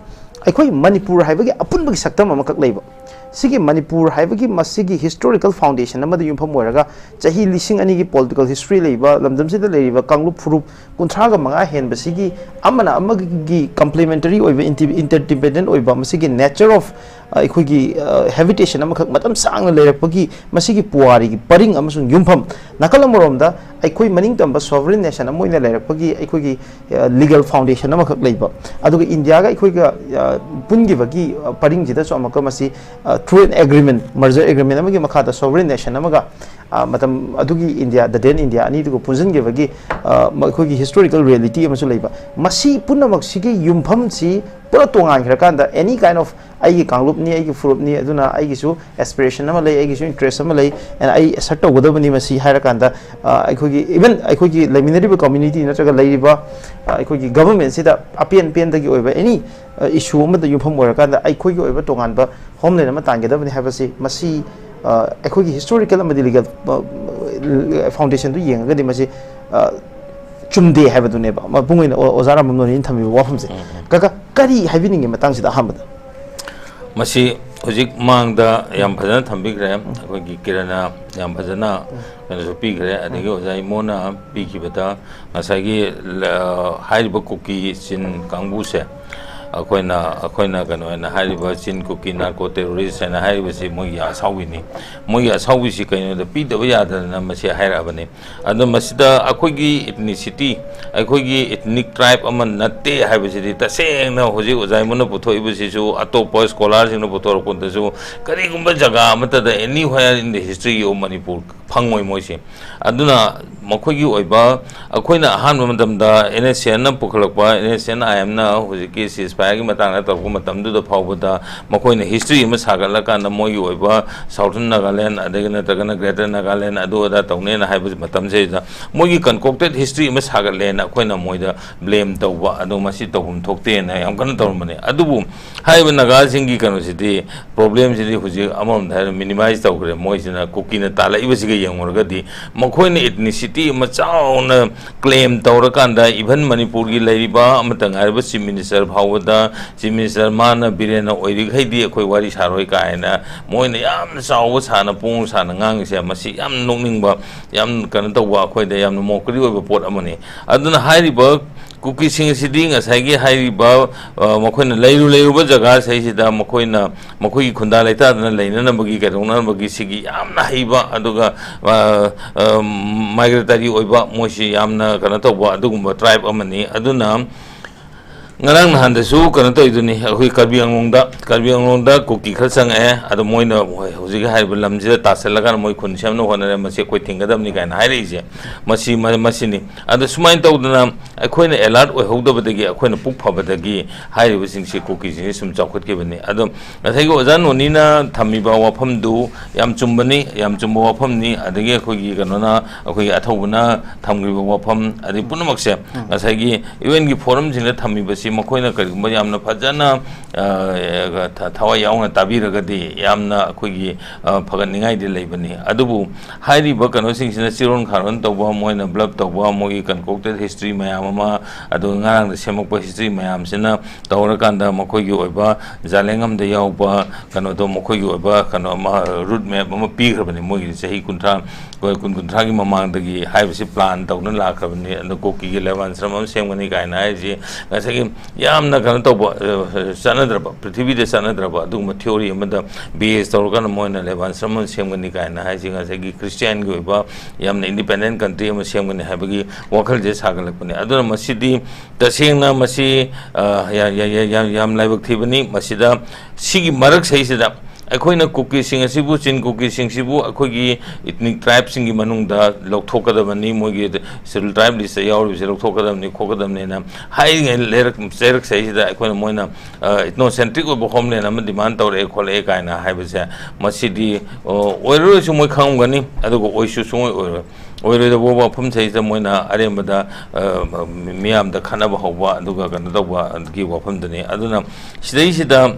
ꯑꯩꯈꯣꯏ ꯃꯅꯤꯄꯨꯔ ꯍꯥꯏꯕꯒꯤ ꯑꯄꯨꯟꯕꯒꯤ ꯁꯛꯇꯝ ꯑꯃꯈꯛ ꯂꯩꯕ, ꯁꯤꯒꯤ ꯃꯅꯤꯄꯨꯔ ꯍꯥꯏꯕꯒꯤ ꯃꯁꯤꯒꯤ historical foundation ꯑꯃꯗ ꯌꯨꯝꯐꯝ ꯑꯣꯏꯔꯒ ꯆꯍꯤ ꯂꯤꯁꯤꯡ ꯑꯅꯤꯒꯤ political history ꯂꯩꯕ ꯂꯝꯗꯝꯁꯤꯗ ꯂꯩꯔꯤꯕ ꯀꯥꯡꯂꯨꯞ ꯐꯨꯔꯨꯞ ꯀꯨꯟꯊ꯭ꯔꯥꯒ ꯃꯉꯥ ꯍꯦꯟꯕꯁꯤꯒꯤ ꯑꯃꯅ ꯑꯃꯒꯤ complementary ꯑꯣꯏꯕ, inti-, interdependent ꯑꯣꯏꯕ, ꯃꯁꯤꯒꯤ nature of, ꯑ, ꯑꯩꯈꯣꯏꯒꯤ, ꯑ, habitation ꯑꯃꯈꯛ ꯃꯇꯝ ꯁꯥꯡꯅ ꯂꯩꯔꯛꯄꯒꯤ ꯃꯁꯤꯒꯤ ꯄꯨꯋꯥꯔꯤꯒꯤ ꯄꯔꯤꯡ ꯑꯃꯁꯨꯡ ꯌꯨꯝꯐꯝ, ꯅꯥꯀꯜ ꯑꯃꯔꯣꯝꯗ ꯑꯩꯈꯣꯏ ꯃꯅꯤꯡꯇꯝꯕ sovereign nation ꯑꯃ ꯑꯣꯏꯅ ꯂꯩꯔꯛꯄꯒꯤ ꯑꯩꯈꯣꯏꯒꯤ, ꯑ, legal foundation ꯑꯃꯈꯛ ꯂꯩꯕ, ꯑꯗꯨꯒ ꯏꯟꯗꯤꯌꯥꯒ ꯑꯩꯈꯣꯏꯒ, ꯑ, ꯄꯨꯟꯈꯤꯕꯒꯤ, ꯑ, ꯄꯔꯤꯡꯁꯤꯗꯁꯨ ꯑꯃꯨꯛꯀ ꯃꯁꯤ, ꯑ, through an agreement, merger agreement ꯑꯃꯒꯤ ꯃꯈꯥꯗ sovereign nation ꯑꯃꯒ, ꯑ, ꯃꯇꯝ ꯑꯗꯨꯒꯤ ꯏꯟꯗꯤꯌꯥ, the then India ꯑꯅꯤꯗꯨꯒ ꯄꯨꯟꯁꯤꯟꯈꯤꯕꯒꯤ, ꯑ, ꯃ-, ꯑꯩꯈꯣꯏꯒꯤ historical reality ꯑꯃꯁꯨ ꯂꯩꯕ꯫ ꯃꯁꯤ ꯄꯨꯝꯅꯃꯛꯁꯤꯒꯤ ꯌꯨꯝꯐꯝꯁꯤ ꯄꯨꯔꯥ ꯇꯣꯉꯥꯟꯈ꯭ꯔꯀꯥꯟꯗ, any kind of ꯑꯩꯒꯤ ꯀꯥꯡꯂꯨꯞꯅꯤ, ꯑꯩꯒꯤ ꯐꯨꯔꯨꯞꯅꯤ, ꯑꯗꯨꯅ ꯑꯩꯒꯤꯁꯨ aspiration ꯑꯃ ꯂꯩ, ꯑꯩꯒꯤꯁꯨ interest ꯑꯃ ꯂꯩ, and ꯑꯩ assert ꯇꯧꯒꯗꯕꯅꯤ ꯃꯁꯤ ꯍꯥꯏꯔꯀꯥꯟꯗ, ꯑ, ꯑꯩꯈꯣꯏꯒꯤ, even ꯑꯩꯈꯣꯏꯒꯤ ꯂꯩꯃꯤꯟꯅꯔꯤꯕ community ꯅꯠꯇ꯭ꯔꯒ ꯂꯩꯔꯤꯕ, ꯑ, ꯑꯩꯈꯣꯏꯒꯤ government ꯁꯤꯗ ꯑꯄꯦꯟ ꯄꯦꯟꯗꯒꯤ ꯑꯣꯏꯕ any, ꯑ, issue ꯑꯃꯗ ꯌꯨꯝꯐꯝ ꯑꯣꯏꯔꯀꯥꯟꯗ ꯑꯩꯈꯣꯏꯒꯤ ꯑꯣꯏꯕ ꯇꯣꯉꯥꯟꯕ homeland ꯑꯃ ꯇꯥꯟꯒꯗꯕꯅꯤ ꯍꯥꯏꯕꯁꯤ, ꯃꯁꯤ, ꯑ, ꯑꯩꯈꯣꯏꯒꯤ historical ꯑꯃꯗꯤ legal, ꯑ, foundation ꯗꯨ ꯌꯦꯡꯉꯒꯗꯤ ꯃꯁꯤ, ꯑ, ꯆꯨꯝꯗꯦ ꯍꯥꯏꯕꯗꯨꯅꯦꯕ ꯃꯄꯨꯡ ꯑꯣꯏꯅ ꯑꯣ-, ꯑꯣꯖꯥ ꯔꯥꯃꯝꯅꯣꯅꯤꯅ ꯊꯝꯃꯤꯕ ꯋꯥꯐꯝꯁꯦ꯫ ꯀꯀꯥ, ꯀꯔꯤ ꯍꯥꯏꯕꯤꯅꯤꯡꯉꯤ ꯃꯇꯥꯡꯁꯤꯗ ꯑꯍꯥꯟꯕꯗ? ꯃꯁꯤ ꯍꯧꯖꯤꯛ ꯃꯥꯡꯗ ꯌꯥꯝ ꯐꯖꯅ ꯊꯝꯕꯤꯈ꯭ꯔꯦ, ꯑꯩꯈꯣꯏꯒꯤ ꯀꯤꯔꯟꯅ ꯌꯥꯝ ꯐꯖꯅ ꯀꯩꯅꯣꯁꯨ ꯄꯤꯈ꯭ꯔꯦ, ꯑꯗꯒꯤ ꯑꯣꯖꯥ ꯏꯃꯣꯅ ꯄꯤꯈꯤꯕꯗ ꯉꯁꯥꯏꯒꯤ, ꯂ-, ꯍꯥꯏꯔꯤꯕ ꯀꯨꯀꯤ ꯆꯤꯟ ꯀꯥꯡꯕꯨꯁꯦ, ꯑꯩꯈꯣꯏꯅ, ꯑꯩꯈꯣꯏꯅ ꯀꯩꯅꯣ ꯍꯥꯏꯅ ꯍꯥꯏꯔꯤꯕ ꯆꯤꯟ ꯀꯨꯀꯤ narco terrorist ꯍꯥꯏꯅ ꯍꯥꯏꯔꯤꯕꯁꯤ ꯃꯣꯏꯒꯤ ꯑꯁꯥꯎꯕꯤꯅꯤ꯫ ꯃꯣꯏꯒꯤ ꯑꯁꯥꯎꯕꯤꯁꯤ ꯀꯩꯅꯣꯗ ꯄꯤꯗꯕ ꯌꯥꯗꯗꯅ ꯃꯁꯤ ꯍꯥꯏꯔꯛꯑꯕꯅꯤ꯫ ꯑꯗꯣ ꯃꯁꯤꯗ ꯑꯩꯈꯣꯏꯒꯤ ethnicity, ꯑꯩꯈꯣꯏꯒꯤ ethnic tribe ꯑꯃ ꯅꯠꯇꯦ ꯍꯥꯏꯕꯁꯤꯗꯤ ꯇꯁꯦꯡꯅ ꯍꯧꯖꯤꯛ ꯑꯣꯖꯥ ꯏꯃꯣꯅ ꯄꯨꯊꯣꯛꯏꯕꯁꯤꯁꯨ, ꯑꯇꯣꯞꯄ scholarꯁꯤꯡꯅ ꯄꯨꯊꯣꯔꯛꯄꯗꯁꯨ ꯀꯔꯤꯒꯨꯝꯕ ꯖꯒꯥ ꯑꯃꯠꯇꯗ anywhere in the history of Manipur ꯐꯪꯉꯣꯏ ꯃꯣꯏꯁꯦ꯫ ꯑꯗꯨꯅ ꯃꯈꯣꯏꯒꯤ ꯑꯣꯏꯕ, ꯑꯩꯈꯣꯏꯅ ꯑꯍꯥꯟꯕ ꯃꯇꯝꯗ NSCNꯅ ꯄꯨꯈꯠꯂꯛꯄ, NSCN IMꯅ ꯍꯧꯖꯤꯛꯀꯤ ceasefireꯒꯤ ꯃꯇꯥꯡꯗ ꯇꯧꯔꯛꯄ ꯃꯇꯝꯗꯨꯗ ꯐꯥꯎꯕꯗ ꯃꯈꯣꯏꯅ history ꯑꯃ ꯁꯥꯒꯠꯂꯀꯥꯟꯗ ꯃꯣꯏꯒꯤ ꯑꯣꯏꯕ Southern Nagaland ꯑꯗꯒꯤ ꯅꯠꯇ꯭ꯔꯒꯅ Greater Nagaland ꯑꯗꯨ ꯑꯗꯥ ꯇꯧꯅꯦꯅ ꯍꯥꯏꯕ ꯃꯇꯝꯁꯤꯗ ꯃꯣꯏꯒꯤ concocted history ꯑꯃ ꯁꯥꯒꯠꯂꯦꯅ ꯑꯩꯈꯣꯏꯅ ꯃꯣꯏꯗ blame ꯇꯧꯕ, ꯑꯗꯣ ꯃꯁꯤ ꯇꯧꯐꯝ ꯊꯣꯛꯇꯦꯅ ꯌꯥꯝ ꯀꯟꯅ ꯇꯧꯔꯝꯕꯅꯦ꯫ ꯑꯗꯨꯕꯨ ꯍꯥꯏꯔꯤꯕ ꯅꯥꯒꯥꯁꯤꯡꯒꯤ ꯀꯩꯅꯣꯁꯤꯗꯤ, problemꯁꯤꯗꯤ ꯍꯧꯖꯤꯛ ꯑꯃꯔꯣꯝꯗ ꯍꯥꯏꯔ minimize ꯇꯧꯈ꯭ꯔꯦ꯫ ꯃꯣꯏꯁꯤꯅ ꯀꯨꯀꯤꯅ ꯇꯥꯜꯂꯛꯏꯕꯁꯤꯒ ꯌꯦꯡꯉꯨꯔꯒꯗꯤ ꯃꯈꯣꯏꯅ ethnicity ꯑꯃ ꯆꯥꯎꯅ claim ꯇꯧꯔꯀꯥꯟꯗ, even ꯃꯅꯤꯄꯨꯔꯒꯤ ꯂꯩꯔꯤꯕ ꯑꯃꯠꯇ ꯉꯥꯏꯔꯕ Chief Minister ꯐꯥꯎꯕꯗ, Chief Minister ꯃꯥꯅ ꯕꯤꯔꯦꯟꯅ ꯑꯣꯏꯔꯤꯈꯩꯗꯤ ꯑꯩꯈꯣꯏ ꯋꯥꯔꯤ ꯁꯥꯔꯣꯏ ꯀꯥꯏꯅ ꯃꯣꯏꯅ ꯌꯥꯝꯅ ꯆꯥꯎꯕ ꯁꯥꯅ ꯄꯣꯡ ꯁꯥꯅ ꯉꯥꯡꯉꯤꯁꯦ, ꯃꯁꯤ ꯌꯥꯝ ꯅꯣꯛꯅꯤꯡꯕ, ꯌꯥꯝ ꯀꯩꯅꯣ ꯇꯧꯕ, ꯑꯩꯈꯣꯏꯗ ꯌꯥꯝꯅ mockery ꯑꯣꯏꯕ ꯄꯣꯠ ꯑꯃꯅꯤ꯫ ꯑꯗꯨꯅ ꯍꯥꯏꯔꯤꯕ ꯀꯨꯀꯤꯁꯤꯡ ꯑꯁꯤꯗꯤ ꯉꯁꯥꯏꯒꯤ ꯍꯥꯏꯔꯤꯕ, ꯑ, ꯃꯈꯣꯏꯅ ꯂꯩꯔꯨ ꯂꯩꯔꯨꯕ ꯖꯒꯥꯁꯤꯗꯩꯁꯤꯗ ꯃꯈꯣꯏꯅ, ꯃꯈꯣꯏꯒꯤ ꯈꯨꯟꯗꯥ ꯂꯩꯇꯥꯗꯅ ꯂꯩꯅꯅꯕꯒꯤ, ꯀꯩꯗꯧꯅꯅꯕꯒꯤ ꯁꯤꯒꯤ ꯌꯥꯝꯅ ꯍꯩꯕ, ꯑꯗꯨꯒ, ꯑ, ꯑ, migratory ꯑꯣꯏꯕ, ꯃꯣꯏꯁꯤ ꯌꯥꯝꯅ ꯀꯩꯅꯣ ꯇꯧꯕ ꯑꯗꯨꯒꯨꯝꯕ tribe ꯑꯃꯅꯤ꯫ ꯑꯗꯨꯅ ꯉꯔꯥꯡ ꯅꯍꯥꯟꯗꯁꯨ ꯀꯩꯅꯣ ꯇꯧꯔꯤꯗꯨꯅꯤ, ꯑꯩꯈꯣꯏ ꯀꯥꯔꯕꯤ ꯑꯪꯂꯣꯡꯗ, ꯀꯥꯔꯕꯤ ꯑꯪꯂꯣꯡꯗ ꯀꯨꯀꯤ ꯈꯔ ꯆꯪꯉꯛꯑꯦ꯫ ꯑꯗꯣ ꯃꯣꯏꯅ ꯍꯧꯖꯤꯛ ꯍꯥꯏꯔꯤꯕ ꯂꯝꯁꯤꯗ ꯇꯥꯁꯜꯂꯒ ꯃꯣꯏ ꯈꯨꯟ ꯁꯦꯝꯅꯕ ꯍꯣꯠꯅꯔꯦ, ꯃꯁꯤ ꯑꯩꯈꯣꯏ ꯊꯤꯡꯒꯗꯕꯅꯤ ꯀꯥꯏꯅ ꯍꯥꯏꯔꯛꯏꯁꯦ, ꯃꯁꯤ, ꯃ-, ꯃꯁꯤꯅꯤ꯫ ꯑꯗꯣ ꯁꯨꯃꯥꯏꯅ ꯇꯧꯗꯅ ꯑꯩꯈꯣꯏꯅ alert ꯑꯣꯏꯍꯧꯗꯕꯗꯒꯤ, ꯑꯩꯈꯣꯏꯅ ꯄꯨꯛ ꯐꯕꯗꯒꯤ ꯍꯥꯏꯔꯤꯕꯁꯤꯡꯁꯤ, ꯀꯨꯀꯤꯁꯤꯡꯁꯤ ꯁꯨꯝ ꯆꯥꯎꯈꯠꯈꯤꯕꯅꯤ꯫ ꯑꯗꯣ ꯉꯁꯥꯏꯒꯤ ꯑꯣꯖꯥ ꯅꯣꯅꯤꯅ ꯊꯝꯃꯤꯕ ꯋꯥꯐꯝꯗꯨ ꯌꯥꯝ ꯆꯨꯝꯕꯅꯤ, ꯌꯌꯥꯝ ꯆꯨꯝꯕ ꯋꯥꯐꯝꯅꯤ꯫ ꯑꯗꯒꯤ ꯑꯩꯈꯣꯏꯒꯤ ꯀꯩꯅꯣꯅ, ꯑꯩꯈꯣꯏꯒꯤ ꯑꯊꯧꯕꯅ ꯊꯝꯈ꯭ꯔꯤꯕ ꯋꯥꯐꯝ, ꯑꯗꯩ ꯄꯨꯝꯅꯃꯛꯁꯦ ꯉꯁꯥꯏꯒꯤ UNꯒꯤ forumꯁꯤꯡꯗ ꯊꯝꯃꯤꯕꯁꯤ ꯃꯈꯣꯏꯅ ꯀꯔꯤꯒꯨꯝꯕ ꯌꯥꯝꯅ ꯐꯖꯅ, ꯑ, ꯊ-, ꯊꯋꯥꯏ ꯌꯥꯎꯅ ꯇꯥꯕꯤꯔꯒꯗꯤ ꯌꯥꯝꯅ ꯑꯩꯈꯣꯏꯒꯤ, ꯑ, ꯐꯒꯠꯅꯤꯡꯉꯥꯏꯗꯤ ꯂꯩꯕꯅꯤ꯫ ꯑꯗꯨꯕꯨ ꯍꯥꯏꯔꯤꯕ ꯀꯩꯅꯣꯁꯤꯡꯁꯤꯅ ꯆꯤꯔꯣꯟ ꯈꯥꯔꯣꯟ ꯇꯧꯕ, ꯃꯣꯏꯅ bluff ꯇꯧꯕ, ꯃꯣꯏꯒꯤ concocted history ꯃꯌꯥꯝ ꯑꯃ, ꯑꯗꯨꯒ ꯉꯔꯥꯡꯗ ꯁꯦꯝꯃꯛꯄ ꯍꯤꯁꯇ꯭ꯔꯤ ꯃꯌꯥꯝꯁꯤꯅ ꯇꯧꯔꯀꯥꯟꯗ ꯃꯈꯣꯏꯒꯤ ꯑꯣꯏꯕ ꯖꯥꯂꯦꯡꯉꯝꯗ ꯌꯥꯎꯕ ꯀꯩꯅꯣꯗꯣ, ꯃꯈꯣꯏꯒꯤ ꯑꯣꯏꯕ ꯀꯩꯅꯣ ꯑꯃ, ꯔꯨꯠ ꯃꯦꯞ ꯑꯃ ꯄꯤꯈ꯭ꯔꯕꯅꯤ, ꯃꯣꯏꯒꯤ ꯆꯍꯤ ꯀꯨꯟꯊ꯭ꯔꯥ, ꯑꯩꯈꯣꯏ ꯀꯨꯟ ꯀꯨꯟꯊ꯭ꯔꯥꯒꯤ ꯃꯃꯥꯡꯗꯒꯤ ꯍꯥꯏꯕꯁꯤ ꯄ꯭ꯂꯥꯟ ꯇꯧꯗꯨꯅ ꯂꯥꯛꯈ꯭ꯔꯕꯅꯤ꯫ ꯑꯗꯣ ꯀꯨꯀꯤꯒꯤ ꯂꯦꯕꯥꯟꯁ꯭ꯔꯝ ꯑꯃ ꯁꯦꯝꯒꯅꯤ ꯀꯥꯏꯅ ꯍꯥꯏꯔꯤꯁꯤ ꯉꯁꯥꯏꯒꯤ ꯌꯥꯝꯅ ꯀꯩꯅꯣ ꯇꯧꯕ, ꯑ, ꯆꯠꯅꯗ꯭ꯔꯕ, ꯄ꯭ꯔꯤꯊꯤꯕꯤꯗ ꯆꯠꯅꯗ꯭ꯔꯕ ꯑꯗꯨꯒꯨꯝꯕ ꯊꯤꯑꯣꯔꯤ ꯑꯃꯗ ꯕꯦꯁ ꯇꯧꯔꯀꯥꯟꯗ ꯃꯣꯏꯅ ꯂꯦꯕꯥꯟꯁ꯭ꯔꯝ ꯑꯃ ꯁꯦꯝꯒꯅꯤ ꯀꯥꯏꯅ ꯍꯥꯏꯁꯤ ꯉꯁꯥꯏꯒꯤ ꯈ꯭ꯔꯤꯁꯇꯤꯌꯥꯟꯒꯤ ꯑꯣꯏꯕ ꯌꯥꯝꯅ ꯏꯟꯗꯤꯄꯦꯟꯗꯦꯟ ꯀꯟꯇ꯭ꯔꯤ ꯑꯃ ꯁꯦꯝꯒꯅꯤ ꯍꯥꯏꯕꯒꯤ ꯋꯥꯈꯜꯁꯦ ꯁꯥꯒꯠꯂꯛꯄꯅꯤ꯫ ꯑꯗꯨꯅ ꯃꯁꯤꯗꯤ ꯇꯁꯦꯡꯅ ꯃꯁꯤ, ꯑ, ꯌꯥ-, ꯌꯥ-, ꯌꯥ-, ꯌꯥꯝ, ꯌꯥꯝ ꯂꯥꯏꯕꯛ ꯊꯤꯕꯅꯤ꯫ ꯃꯁꯤꯗ, ꯁꯤꯒꯤ ꯃꯔꯛꯁꯤꯗꯩꯁꯤꯗ ꯑꯩꯈꯣꯏꯅ ꯀꯨꯀꯤꯁꯤꯡ ꯑꯁꯤꯕꯨ, ꯆꯤꯟ ꯀꯨꯀꯤꯁꯤꯡꯁꯤꯕꯨ ꯑꯩꯈꯣꯏꯒꯤ ꯏꯊꯅꯤꯛ ꯇ꯭ꯔꯥꯏꯕꯁꯤꯡꯒꯤ ꯃꯅꯨꯡꯗ ꯂꯧꯊꯣꯛꯀꯗꯕꯅꯤ, ꯃꯣꯏꯒꯤ ꯁꯦꯗ꯭ꯌꯨꯜ ꯇ꯭ꯔꯥꯏꯕ ꯂꯤꯁꯇ ꯌꯥꯎꯔꯤꯕꯁꯤ ꯂꯧꯊꯣꯛꯀꯗꯕꯅꯤ, ꯈꯣꯠꯀꯗꯕꯅꯤꯅ ꯍꯥꯏꯔꯤꯉꯩ ꯂꯩꯔꯛ-, ꯆꯩꯔꯛꯁꯤꯗꯩꯁꯤꯗ ꯑꯩꯈꯣꯏꯅ, ꯃꯣꯏꯅ, ꯑ, ꯏꯊꯅꯣꯁꯦꯟꯇ꯭ꯔꯤꯛ ꯑꯣꯏꯕ ꯍꯣꯝꯂꯦꯟ ꯑꯃ ꯗꯤꯃꯥꯟ ꯇꯧꯔꯛꯑꯦ, ꯈꯣꯠꯂꯛꯑꯦ ꯀꯥꯏꯅ ꯍꯥꯏꯕꯁꯦ, ꯃꯁꯤꯗꯤ, ꯑ, ꯑꯣꯏꯔꯔꯣꯏꯁꯨ ꯃꯣꯏ ꯈꯪꯉꯝꯒꯅꯤ, ꯑꯗꯨꯒ ꯑꯣꯏꯁꯨ ꯁꯨꯡꯑꯣꯏ ꯑꯣꯏꯔꯣꯏ꯫ ꯑꯣꯏꯔꯣꯏꯗꯕ ꯋꯥꯐꯝꯁꯤꯗꯩꯁꯤꯗ ꯃꯣꯏꯅ ꯑꯔꯦꯝꯕꯗ, ꯑ, ꯃꯤꯌꯥꯝꯗ ꯈꯠꯅꯕ ꯍꯧꯕ, ꯑꯗꯨꯒ ꯀꯩꯅꯣ ꯇꯧꯕꯒꯤ ꯋꯥꯐꯝꯗꯨꯅꯤ꯫ ꯑꯗꯨꯅ ꯁꯤꯗꯩꯁꯤꯗ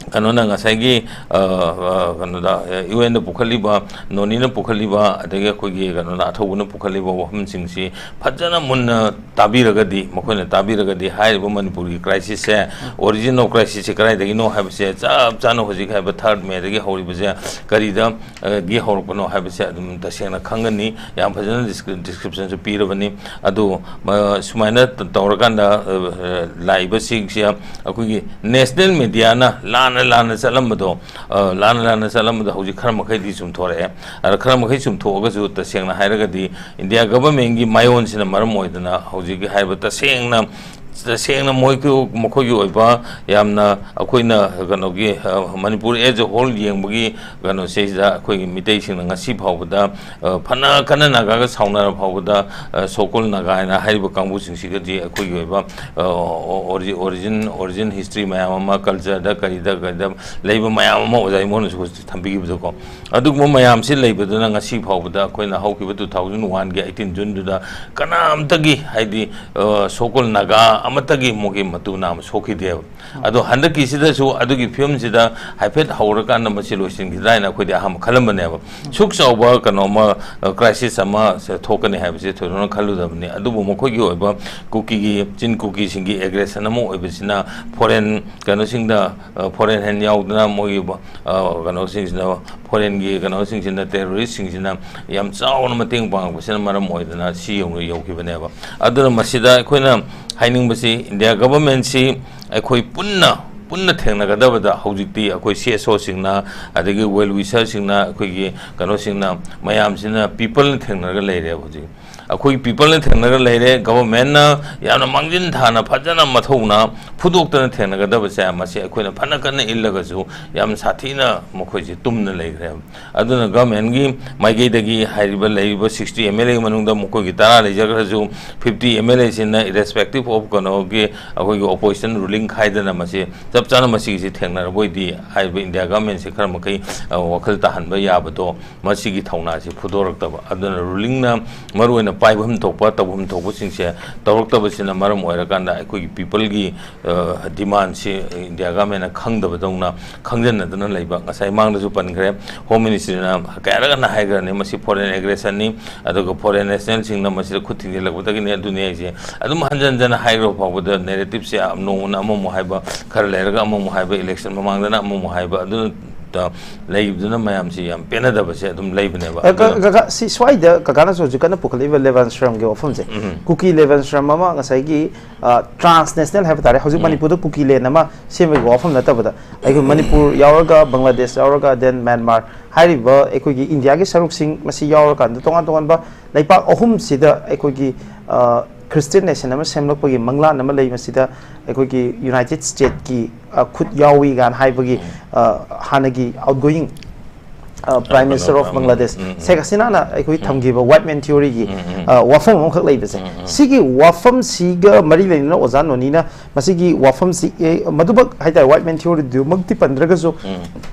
ꯀꯩꯅꯣꯅ ꯉꯁꯥꯏꯒꯤ, ꯑ, ꯑ, ꯀꯩꯅꯣꯗ, ꯑ, ꯌꯨ ꯑꯦꯟꯗ ꯄꯨꯈꯠꯂꯤꯕ, ꯅꯣꯅꯤꯅ ꯄꯨꯈꯠꯂꯤꯕ, ꯑꯗꯒꯤ ꯑꯩꯈꯣꯏꯒꯤ ꯀꯩꯅꯣꯅ, ꯑꯊꯧꯕꯅ ꯄꯨꯈꯠꯂꯤꯕ ꯋꯥꯐꯝꯁꯤꯡꯁꯤ ꯐꯖꯅ ꯃꯨꯟꯅ ꯇꯥꯕꯤꯔꯒꯗꯤ, ꯃꯈꯣꯏꯅ ꯇꯥꯕꯤꯔꯒꯗꯤ ꯍꯥꯏꯔꯤꯕ ꯃꯅꯤꯄꯨꯔꯒꯤ ꯀ꯭ꯔꯥꯏꯁꯤꯁꯁꯦ, ꯑꯣꯔꯤꯖꯤꯟ ꯑꯣꯐ ꯀ꯭ꯔꯥꯏꯁꯤꯁꯁꯦ ꯀꯗꯥꯏꯗꯒꯤꯅꯣ ꯍꯥꯏꯕꯁꯦ ꯆꯞ ꯆꯥꯅ ꯍꯧꯖꯤꯛ ꯍꯥꯏꯕ ꯊꯥꯔꯠ ꯃꯦꯗꯒꯤ ꯍꯧꯔꯤꯕꯁꯦ ꯀꯔꯤꯗ, ꯑ, ꯒꯤ ꯍꯧꯔꯛꯄꯅꯣ ꯍꯥꯏꯕꯁꯦ ꯑꯗꯨꯝ ꯇꯁꯦꯡꯅ ꯈꯪꯒꯅꯤ꯫ ꯌꯥꯝ ꯐꯖꯅ ꯗꯤꯁꯀ꯭ꯔꯤ-, ꯗꯤꯁꯀ꯭ꯔꯤꯞꯁꯟꯁꯨ ꯄꯤꯔꯕꯅꯤ꯫ ꯑꯗꯨ, ꯃ-, ꯁꯨꯃꯥꯏꯅ ꯇ-, ꯇꯧꯔꯀꯥꯟꯗ, ꯑ, ꯑ, ꯂꯥꯛꯏꯕꯁꯤꯡꯁꯦ ꯑꯩꯈꯣꯏꯒꯤ ꯅꯦꯁꯅꯦꯜ ꯃꯦꯗꯤꯌꯥꯅ ꯂꯥꯟꯅ ꯂꯥꯟꯅ ꯆꯠꯂꯝꯕꯗꯣ, ꯑ, ꯂꯥꯟꯅ ꯂꯥꯟꯅ ꯆꯠꯂꯝꯕꯗꯣ ꯍꯧꯖꯤꯛ ꯈꯔ ꯃꯈꯩꯗꯤ ꯆꯨꯝꯊꯣꯔꯛꯑꯦ꯫ ꯑꯗ ꯈꯔ ꯃꯈꯩ ꯆꯨꯝꯊꯣꯛꯑꯒꯁꯨ ꯇꯁꯦꯡꯅ ꯍꯥꯏꯔꯒꯗꯤ ꯏꯟꯗꯤꯌꯥ ꯒꯚꯔꯟꯃꯦꯟꯒꯤ ꯃꯥꯏꯑꯣꯟꯁꯤꯅ ꯃꯔꯝ ꯑꯣꯏꯗꯅ ꯍꯧꯖꯤꯛꯀꯤ ꯍꯥꯏꯔꯤꯕ ꯇꯁꯦꯡꯅ, ꯇꯁꯦꯡꯅ ꯃꯣꯏꯒꯤ, ꯃꯈꯣꯏꯒꯤ ꯑꯣꯏꯕ ꯌꯥꯝꯅ ꯑꯩꯈꯣꯏꯅ ꯀꯩꯅꯣꯒꯤ, ꯑ, ꯃꯅꯤꯄꯨꯔ as a whole ꯌꯦꯡꯕꯒꯤ ꯀꯩꯅꯣꯁꯤꯗ ꯑꯩꯈꯣꯏꯒꯤ ꯃꯤꯇꯩꯁꯤꯡꯅ ꯉꯁꯤ ꯐꯥꯎꯕꯗ, ꯑ, ꯐꯅ ꯀꯟꯅ ꯅꯥꯒꯥꯒ ꯁꯥꯎꯅꯔ ꯐꯥꯎꯕꯗ, ꯑ, ꯁꯣꯀꯣꯜ ꯅꯥꯒꯥ ꯍꯥꯏꯅ ꯍꯥꯏꯔꯤꯕ ꯀꯥꯡꯕꯨꯁꯤꯡꯁꯤꯒꯗꯤ ꯑꯩꯈꯣꯏꯒꯤ ꯑꯣꯏꯕ, ꯑ, ꯑꯣ-, ꯑꯣꯔꯤ-, ꯑꯣꯔꯤꯖꯤꯟ, ꯑꯣꯔꯤꯖꯤꯟ ꯍꯤꯁꯇ꯭ꯔꯤ ꯃꯌꯥꯝ ꯑꯃ, ꯀꯜꯆꯔꯗ ꯀꯔꯤꯗ ꯀꯔꯤꯗ ꯂꯩꯕ ꯃꯌꯥꯝ ꯑꯃ ꯑꯣꯖꯥ ꯏꯃꯣꯅꯁꯨ ꯍꯧꯖꯤꯛ ꯊꯝꯕꯤꯈꯤꯕꯗꯣꯀꯣ꯫ ꯑꯗꯨꯒꯨꯝꯕ ꯃꯌꯥꯝꯁꯤ ꯂꯩꯕꯗꯨꯅ ꯉꯁꯤ ꯐꯥꯎꯕꯗ ꯑꯩꯈꯣꯏꯅ ꯍꯧꯈꯤꯕ two thousand one ꯒꯤ eighteen June ꯗꯨꯗ ꯀꯅꯥꯝꯇꯒꯤ, ꯍꯥꯏꯗꯤ, ꯑ, ꯁꯣꯀꯣꯜ ꯅꯥꯒꯥ ꯑꯃꯠꯇꯒꯤ ꯃꯈꯣꯏꯒꯤ ꯃꯇꯨ ꯅꯥꯝꯃ ꯁꯣꯛꯈꯤꯗꯦꯕ꯫ ꯑꯗꯣ ꯍꯟꯗꯛꯀꯤꯁꯤꯗꯁꯨ ꯑꯗꯨꯒꯤ ꯐꯤꯕꯝꯁꯤꯗ ꯍꯥꯏꯐꯦꯠ ꯍꯧꯔꯀꯥꯟꯗ ꯃꯁꯤ ꯂꯣꯏꯁꯤꯟꯈꯤꯗ꯭ꯔꯥ ꯍꯥꯏꯅ ꯑꯩꯈꯣꯏꯗꯤ ꯑꯍꯥꯟꯕ ꯈꯜꯂꯝꯕꯅꯦꯕ꯫ ꯁꯨꯛ ꯆꯥꯎꯕ ꯀꯩꯅꯣꯝꯃ, ꯑ, crisis ꯑꯃ ꯁꯦ ꯊꯣꯛꯀꯅꯤ ꯍꯥꯏꯕꯁꯤ ꯊꯣꯏꯗꯣꯛꯅ ꯈꯜꯂꯨꯗꯕꯅꯤ꯫ ꯑꯗꯨꯕꯨ ꯃꯈꯣꯏꯒꯤ ꯑꯣꯏꯕ ꯀꯨꯀꯤꯒꯤ, ꯆꯤꯟ ꯀꯨꯀꯤꯁꯤꯡꯒꯤ aggression ꯑꯃ ꯑꯣꯏꯕꯁꯤꯅ foreign ꯀꯩꯅꯣꯁꯤꯡꯗ, ꯑ, foreign hand ꯌꯥꯎꯗꯅ ꯃꯣꯏꯒꯤ, ꯑ, ꯀꯩꯅꯣꯁꯤꯡꯁꯤꯅ, foreignꯒꯤ ꯀꯩꯅꯣꯁꯤꯡꯁꯤꯅ, terroristꯁꯤꯡꯁꯤꯅ ꯌꯥꯝ ꯆꯥꯎꯅ ꯃꯇꯦꯡ ꯄꯥꯡꯉꯛꯄꯁꯤꯅ ꯃꯔꯝ ꯑꯣꯏꯗꯅ ꯁꯤ ꯌꯧꯅ ꯌꯧꯈꯤꯕꯅꯦꯕ꯫ ꯑꯗꯨꯅ ꯃꯁꯤꯗ ꯑꯩꯈꯣꯏꯅ ꯍꯥꯏꯅꯤꯡꯕꯁꯤ, India governmentꯁꯤ ꯑꯩꯈꯣꯏ ꯄꯨꯟꯅ, ꯄꯨꯟꯅ ꯊꯦꯡꯅꯒꯗꯕꯗ ꯍꯧꯖꯤꯛꯇꯤ ꯑꯩꯈꯣꯏ CSOꯁꯤꯡꯅ, ꯑꯗꯒꯤ well wisherꯁꯤꯡꯅ, ꯑꯩꯈꯣꯏꯒꯤ ꯀꯩꯅꯣꯁꯤꯡꯅ, ꯃꯌꯥꯝꯁꯤꯅ peopleꯅ ꯊꯦꯡꯅꯔꯒ ꯂꯩꯔꯦꯕ ꯍꯧꯖꯤꯛ꯫ ꯑꯩꯈꯣꯏ peopleꯅ ꯊꯦꯡꯅꯔꯒ ꯂꯩꯔꯦ꯫ Governmentꯅ ꯌꯥꯝꯅ ꯃꯥꯡꯖꯤꯟ ꯊꯥꯅ ꯐꯖꯅ ꯃꯊꯧꯅꯥ ꯐꯨꯗꯣꯛꯇꯅ ꯊꯦꯡꯅꯒꯗꯕꯁꯦ ꯃꯁꯤ ꯑꯩꯈꯣꯏꯅ ꯐꯅ ꯀꯟꯅ ꯏꯜꯂꯒꯁꯨ ꯌꯥꯝ ꯁꯥꯊꯤꯅ ꯃꯈꯣꯏꯁꯦ ꯇꯨꯝꯅ ꯂꯩꯈ꯭ꯔꯦꯕ꯫ ꯑꯗꯨꯅ governmentꯀꯤ ꯃꯥꯏꯀꯩꯗꯒꯤ ꯍꯥꯏꯔꯤꯕ ꯂꯩꯔꯤꯕ sixty MLA ꯃꯅꯨꯡꯗ ꯃꯈꯣꯏꯒꯤ ꯇꯔꯥ ꯂꯩꯖꯈ꯭ꯔꯁꯨ, fifty MLAꯁꯤꯅ irrespective of ꯀꯩꯅꯣꯒꯤ ꯑꯩꯈꯣꯏꯒꯤ opposition ruling ꯈꯥꯏꯗꯅ ꯃꯁꯤ ꯆꯞ ꯆꯥꯅ ꯃꯁꯤꯒꯤꯁꯤ ꯊꯦꯡꯅꯔꯕ ꯑꯣꯏꯗꯤ ꯍꯥꯏꯔꯤꯕ India governmentꯁꯤ ꯈꯔ ꯃꯈꯩ, ꯑ, ꯋꯥꯈꯜ ꯇꯥꯍꯟꯕ ꯌꯥꯕꯗꯣ ꯃꯁꯤꯒꯤ ꯊꯧꯅꯥꯁꯤ ꯐꯨꯗꯣꯔꯛꯇꯕ, ꯑꯗꯨꯅ rulingꯅ ꯃꯔꯨꯑꯣꯏꯅ ꯄꯥꯏꯐꯝ ꯊꯣꯛꯄ, ꯇꯧꯐꯝ ꯊꯣꯛꯄꯁꯤꯡꯁꯦ ꯇꯧꯔꯛꯇꯕꯁꯤꯅ ꯃꯔꯝ ꯑꯣꯏꯔꯀꯥꯟꯗ ꯑꯩꯈꯣꯏꯒꯤ peopleꯒꯤ, ꯑ, demandꯁꯤ India governmentꯅ ꯈꯪꯗꯕꯗꯧꯅ, ꯈꯪꯖꯟꯅꯗꯅ ꯂꯩꯕ꯫ ꯉꯁꯥꯏ ꯃꯥꯡꯗꯁꯨ ꯄꯟꯈ꯭ꯔꯦ, Home Ministryꯅ ꯀꯌꯥꯔꯛ ꯍꯟꯅ ꯍꯥꯏꯈ꯭ꯔꯅꯤ, ꯃꯁꯤ foreign aggressionꯅꯤ, ꯑꯗꯨꯒ foreign nationalꯁꯤꯡꯅ ꯃꯁꯤꯗ ꯈꯨꯠ ꯊꯤꯡꯖꯤꯜꯂꯛꯄꯗꯒꯤꯅꯤ, ꯑꯗꯨꯅꯤ ꯍꯥꯏꯁꯦ ꯑꯗꯨꯝ ꯍꯟꯖꯟ ꯍꯟꯖꯟꯅ ꯍꯥꯏꯈ꯭ꯔꯕ ꯐꯥꯎꯕꯗ narrativeꯁꯦ ꯅꯣꯡꯃꯅ ꯑꯃꯃꯨꯛ ꯍꯥꯏꯕ, ꯈꯔ ꯂꯩꯔꯒ ꯑꯃꯃꯨꯛ ꯍꯥꯏꯕ, election ꯃꯃꯥꯡꯗꯅ ꯑꯃꯃꯨꯛ ꯍꯥꯏꯕ, ꯑꯗꯨꯅ ꯂꯩꯕꯗꯨꯅ ꯃꯌꯥꯝꯁꯤ ꯌꯥꯝ ꯄꯦꯟꯅꯗꯕꯁꯦ ꯑꯗꯨꯝ ꯂꯩꯕꯅꯦꯕ꯫ ꯑ, ꯀ-, ꯑꯗꯨꯅ ꯀꯀꯥ, ꯁꯤ ꯁ꯭ꯋꯥꯏꯗ ꯀꯀꯥꯅꯁꯨ ꯍꯧꯖꯤꯛ ꯀꯟꯅ ꯄꯨꯈꯠꯂꯛꯏꯕ ꯂꯦꯕꯟꯁ꯭ꯔꯝꯒꯤ ꯋꯥꯐꯝꯁꯦ, ꯎꯝ꯫ ꯀꯨꯀꯤ ꯂꯦꯕꯟꯁ꯭ꯔꯝ ꯑꯃ ꯉꯁꯥꯏꯒꯤ, ꯑ, transnational ꯍꯥꯏꯕ ꯇꯥꯔꯦ, ꯍꯧꯖꯤꯛ ꯎꯝ꯫ ꯃꯅꯤꯄꯨꯔꯗ ꯀꯨꯀꯤ land ꯑꯃ ꯁꯦꯝꯕꯒꯤ ꯋꯥꯐꯝ ꯅꯠꯇꯕꯗ, ꯑꯩꯈꯣꯏ ꯃꯅꯤꯄꯨꯔ ꯌꯥꯎꯔꯒ, ꯕꯪꯒ꯭ꯂꯥꯗꯦꯁ ꯌꯥꯎꯔꯒ, then ꯃ꯭ꯌꯥꯟꯃꯥꯔ ꯍꯥꯏꯔꯤꯕ ꯑꯩꯈꯣꯏꯒꯤ ꯏꯟꯗꯤꯌꯥꯒꯤ ꯁꯔꯨꯛꯁꯤꯡ ꯃꯁꯤ ꯌꯥꯎꯔꯀꯥꯟꯗ ꯇꯣꯉꯥꯟ ꯇꯣꯉꯥꯟꯕ ꯂꯩꯄꯥꯛ ꯑꯍꯨꯝꯁꯤꯗ ꯑꯩꯈꯣꯏꯒꯤ, ꯑ, Christian nation ꯑꯃ ꯁꯦꯝꯂꯛꯄꯒꯤ ꯃꯪꯂꯥꯟ ꯑꯃ ꯂꯩ꯫ ꯃꯁꯤꯗ ꯑꯩꯈꯣꯏꯒꯤ United Stateꯀꯤ, ꯑ, ꯈꯨꯠ ꯌꯥꯎꯏ ꯀꯥꯏꯅ ꯍꯥꯏꯕꯒꯤ, ꯎꯝ꯫ ꯑ, ꯍꯥꯟꯅꯒꯤ outgoing, ꯑ, Prime Minister of um, um, Bangladesh, ꯎꯝ, ꯎꯝ꯫ ꯁꯦꯈ ꯍꯁꯤꯅꯥꯅ ꯑꯩꯈꯣꯏ ꯎꯝ꯫ ꯊꯝꯈꯤꯕ white man theoryꯒꯤ, ꯎꯝ, ꯎꯝ꯫ ꯑ, ꯋꯥꯐꯝ ꯑꯃꯈꯛ ꯂꯩꯕꯁꯦ, ꯎꯝ, ꯎꯝ꯫ ꯁꯤꯒꯤ ꯋꯥꯐꯝꯁꯤꯒ ꯃꯔꯤ ꯂꯩꯅꯅ ꯑꯣꯖꯥ ꯅꯣꯅꯤꯅ ꯃꯁꯤꯒꯤ ꯋꯥꯐꯝꯁꯤ, ꯑꯦ, ꯃꯗꯨꯃꯛ ꯍꯥꯏꯇꯥꯔꯦ, white man theoryꯗꯨꯃꯛꯇꯤ ꯄꯟꯗ꯭ꯔꯒꯁꯨ, ꯎꯝ꯫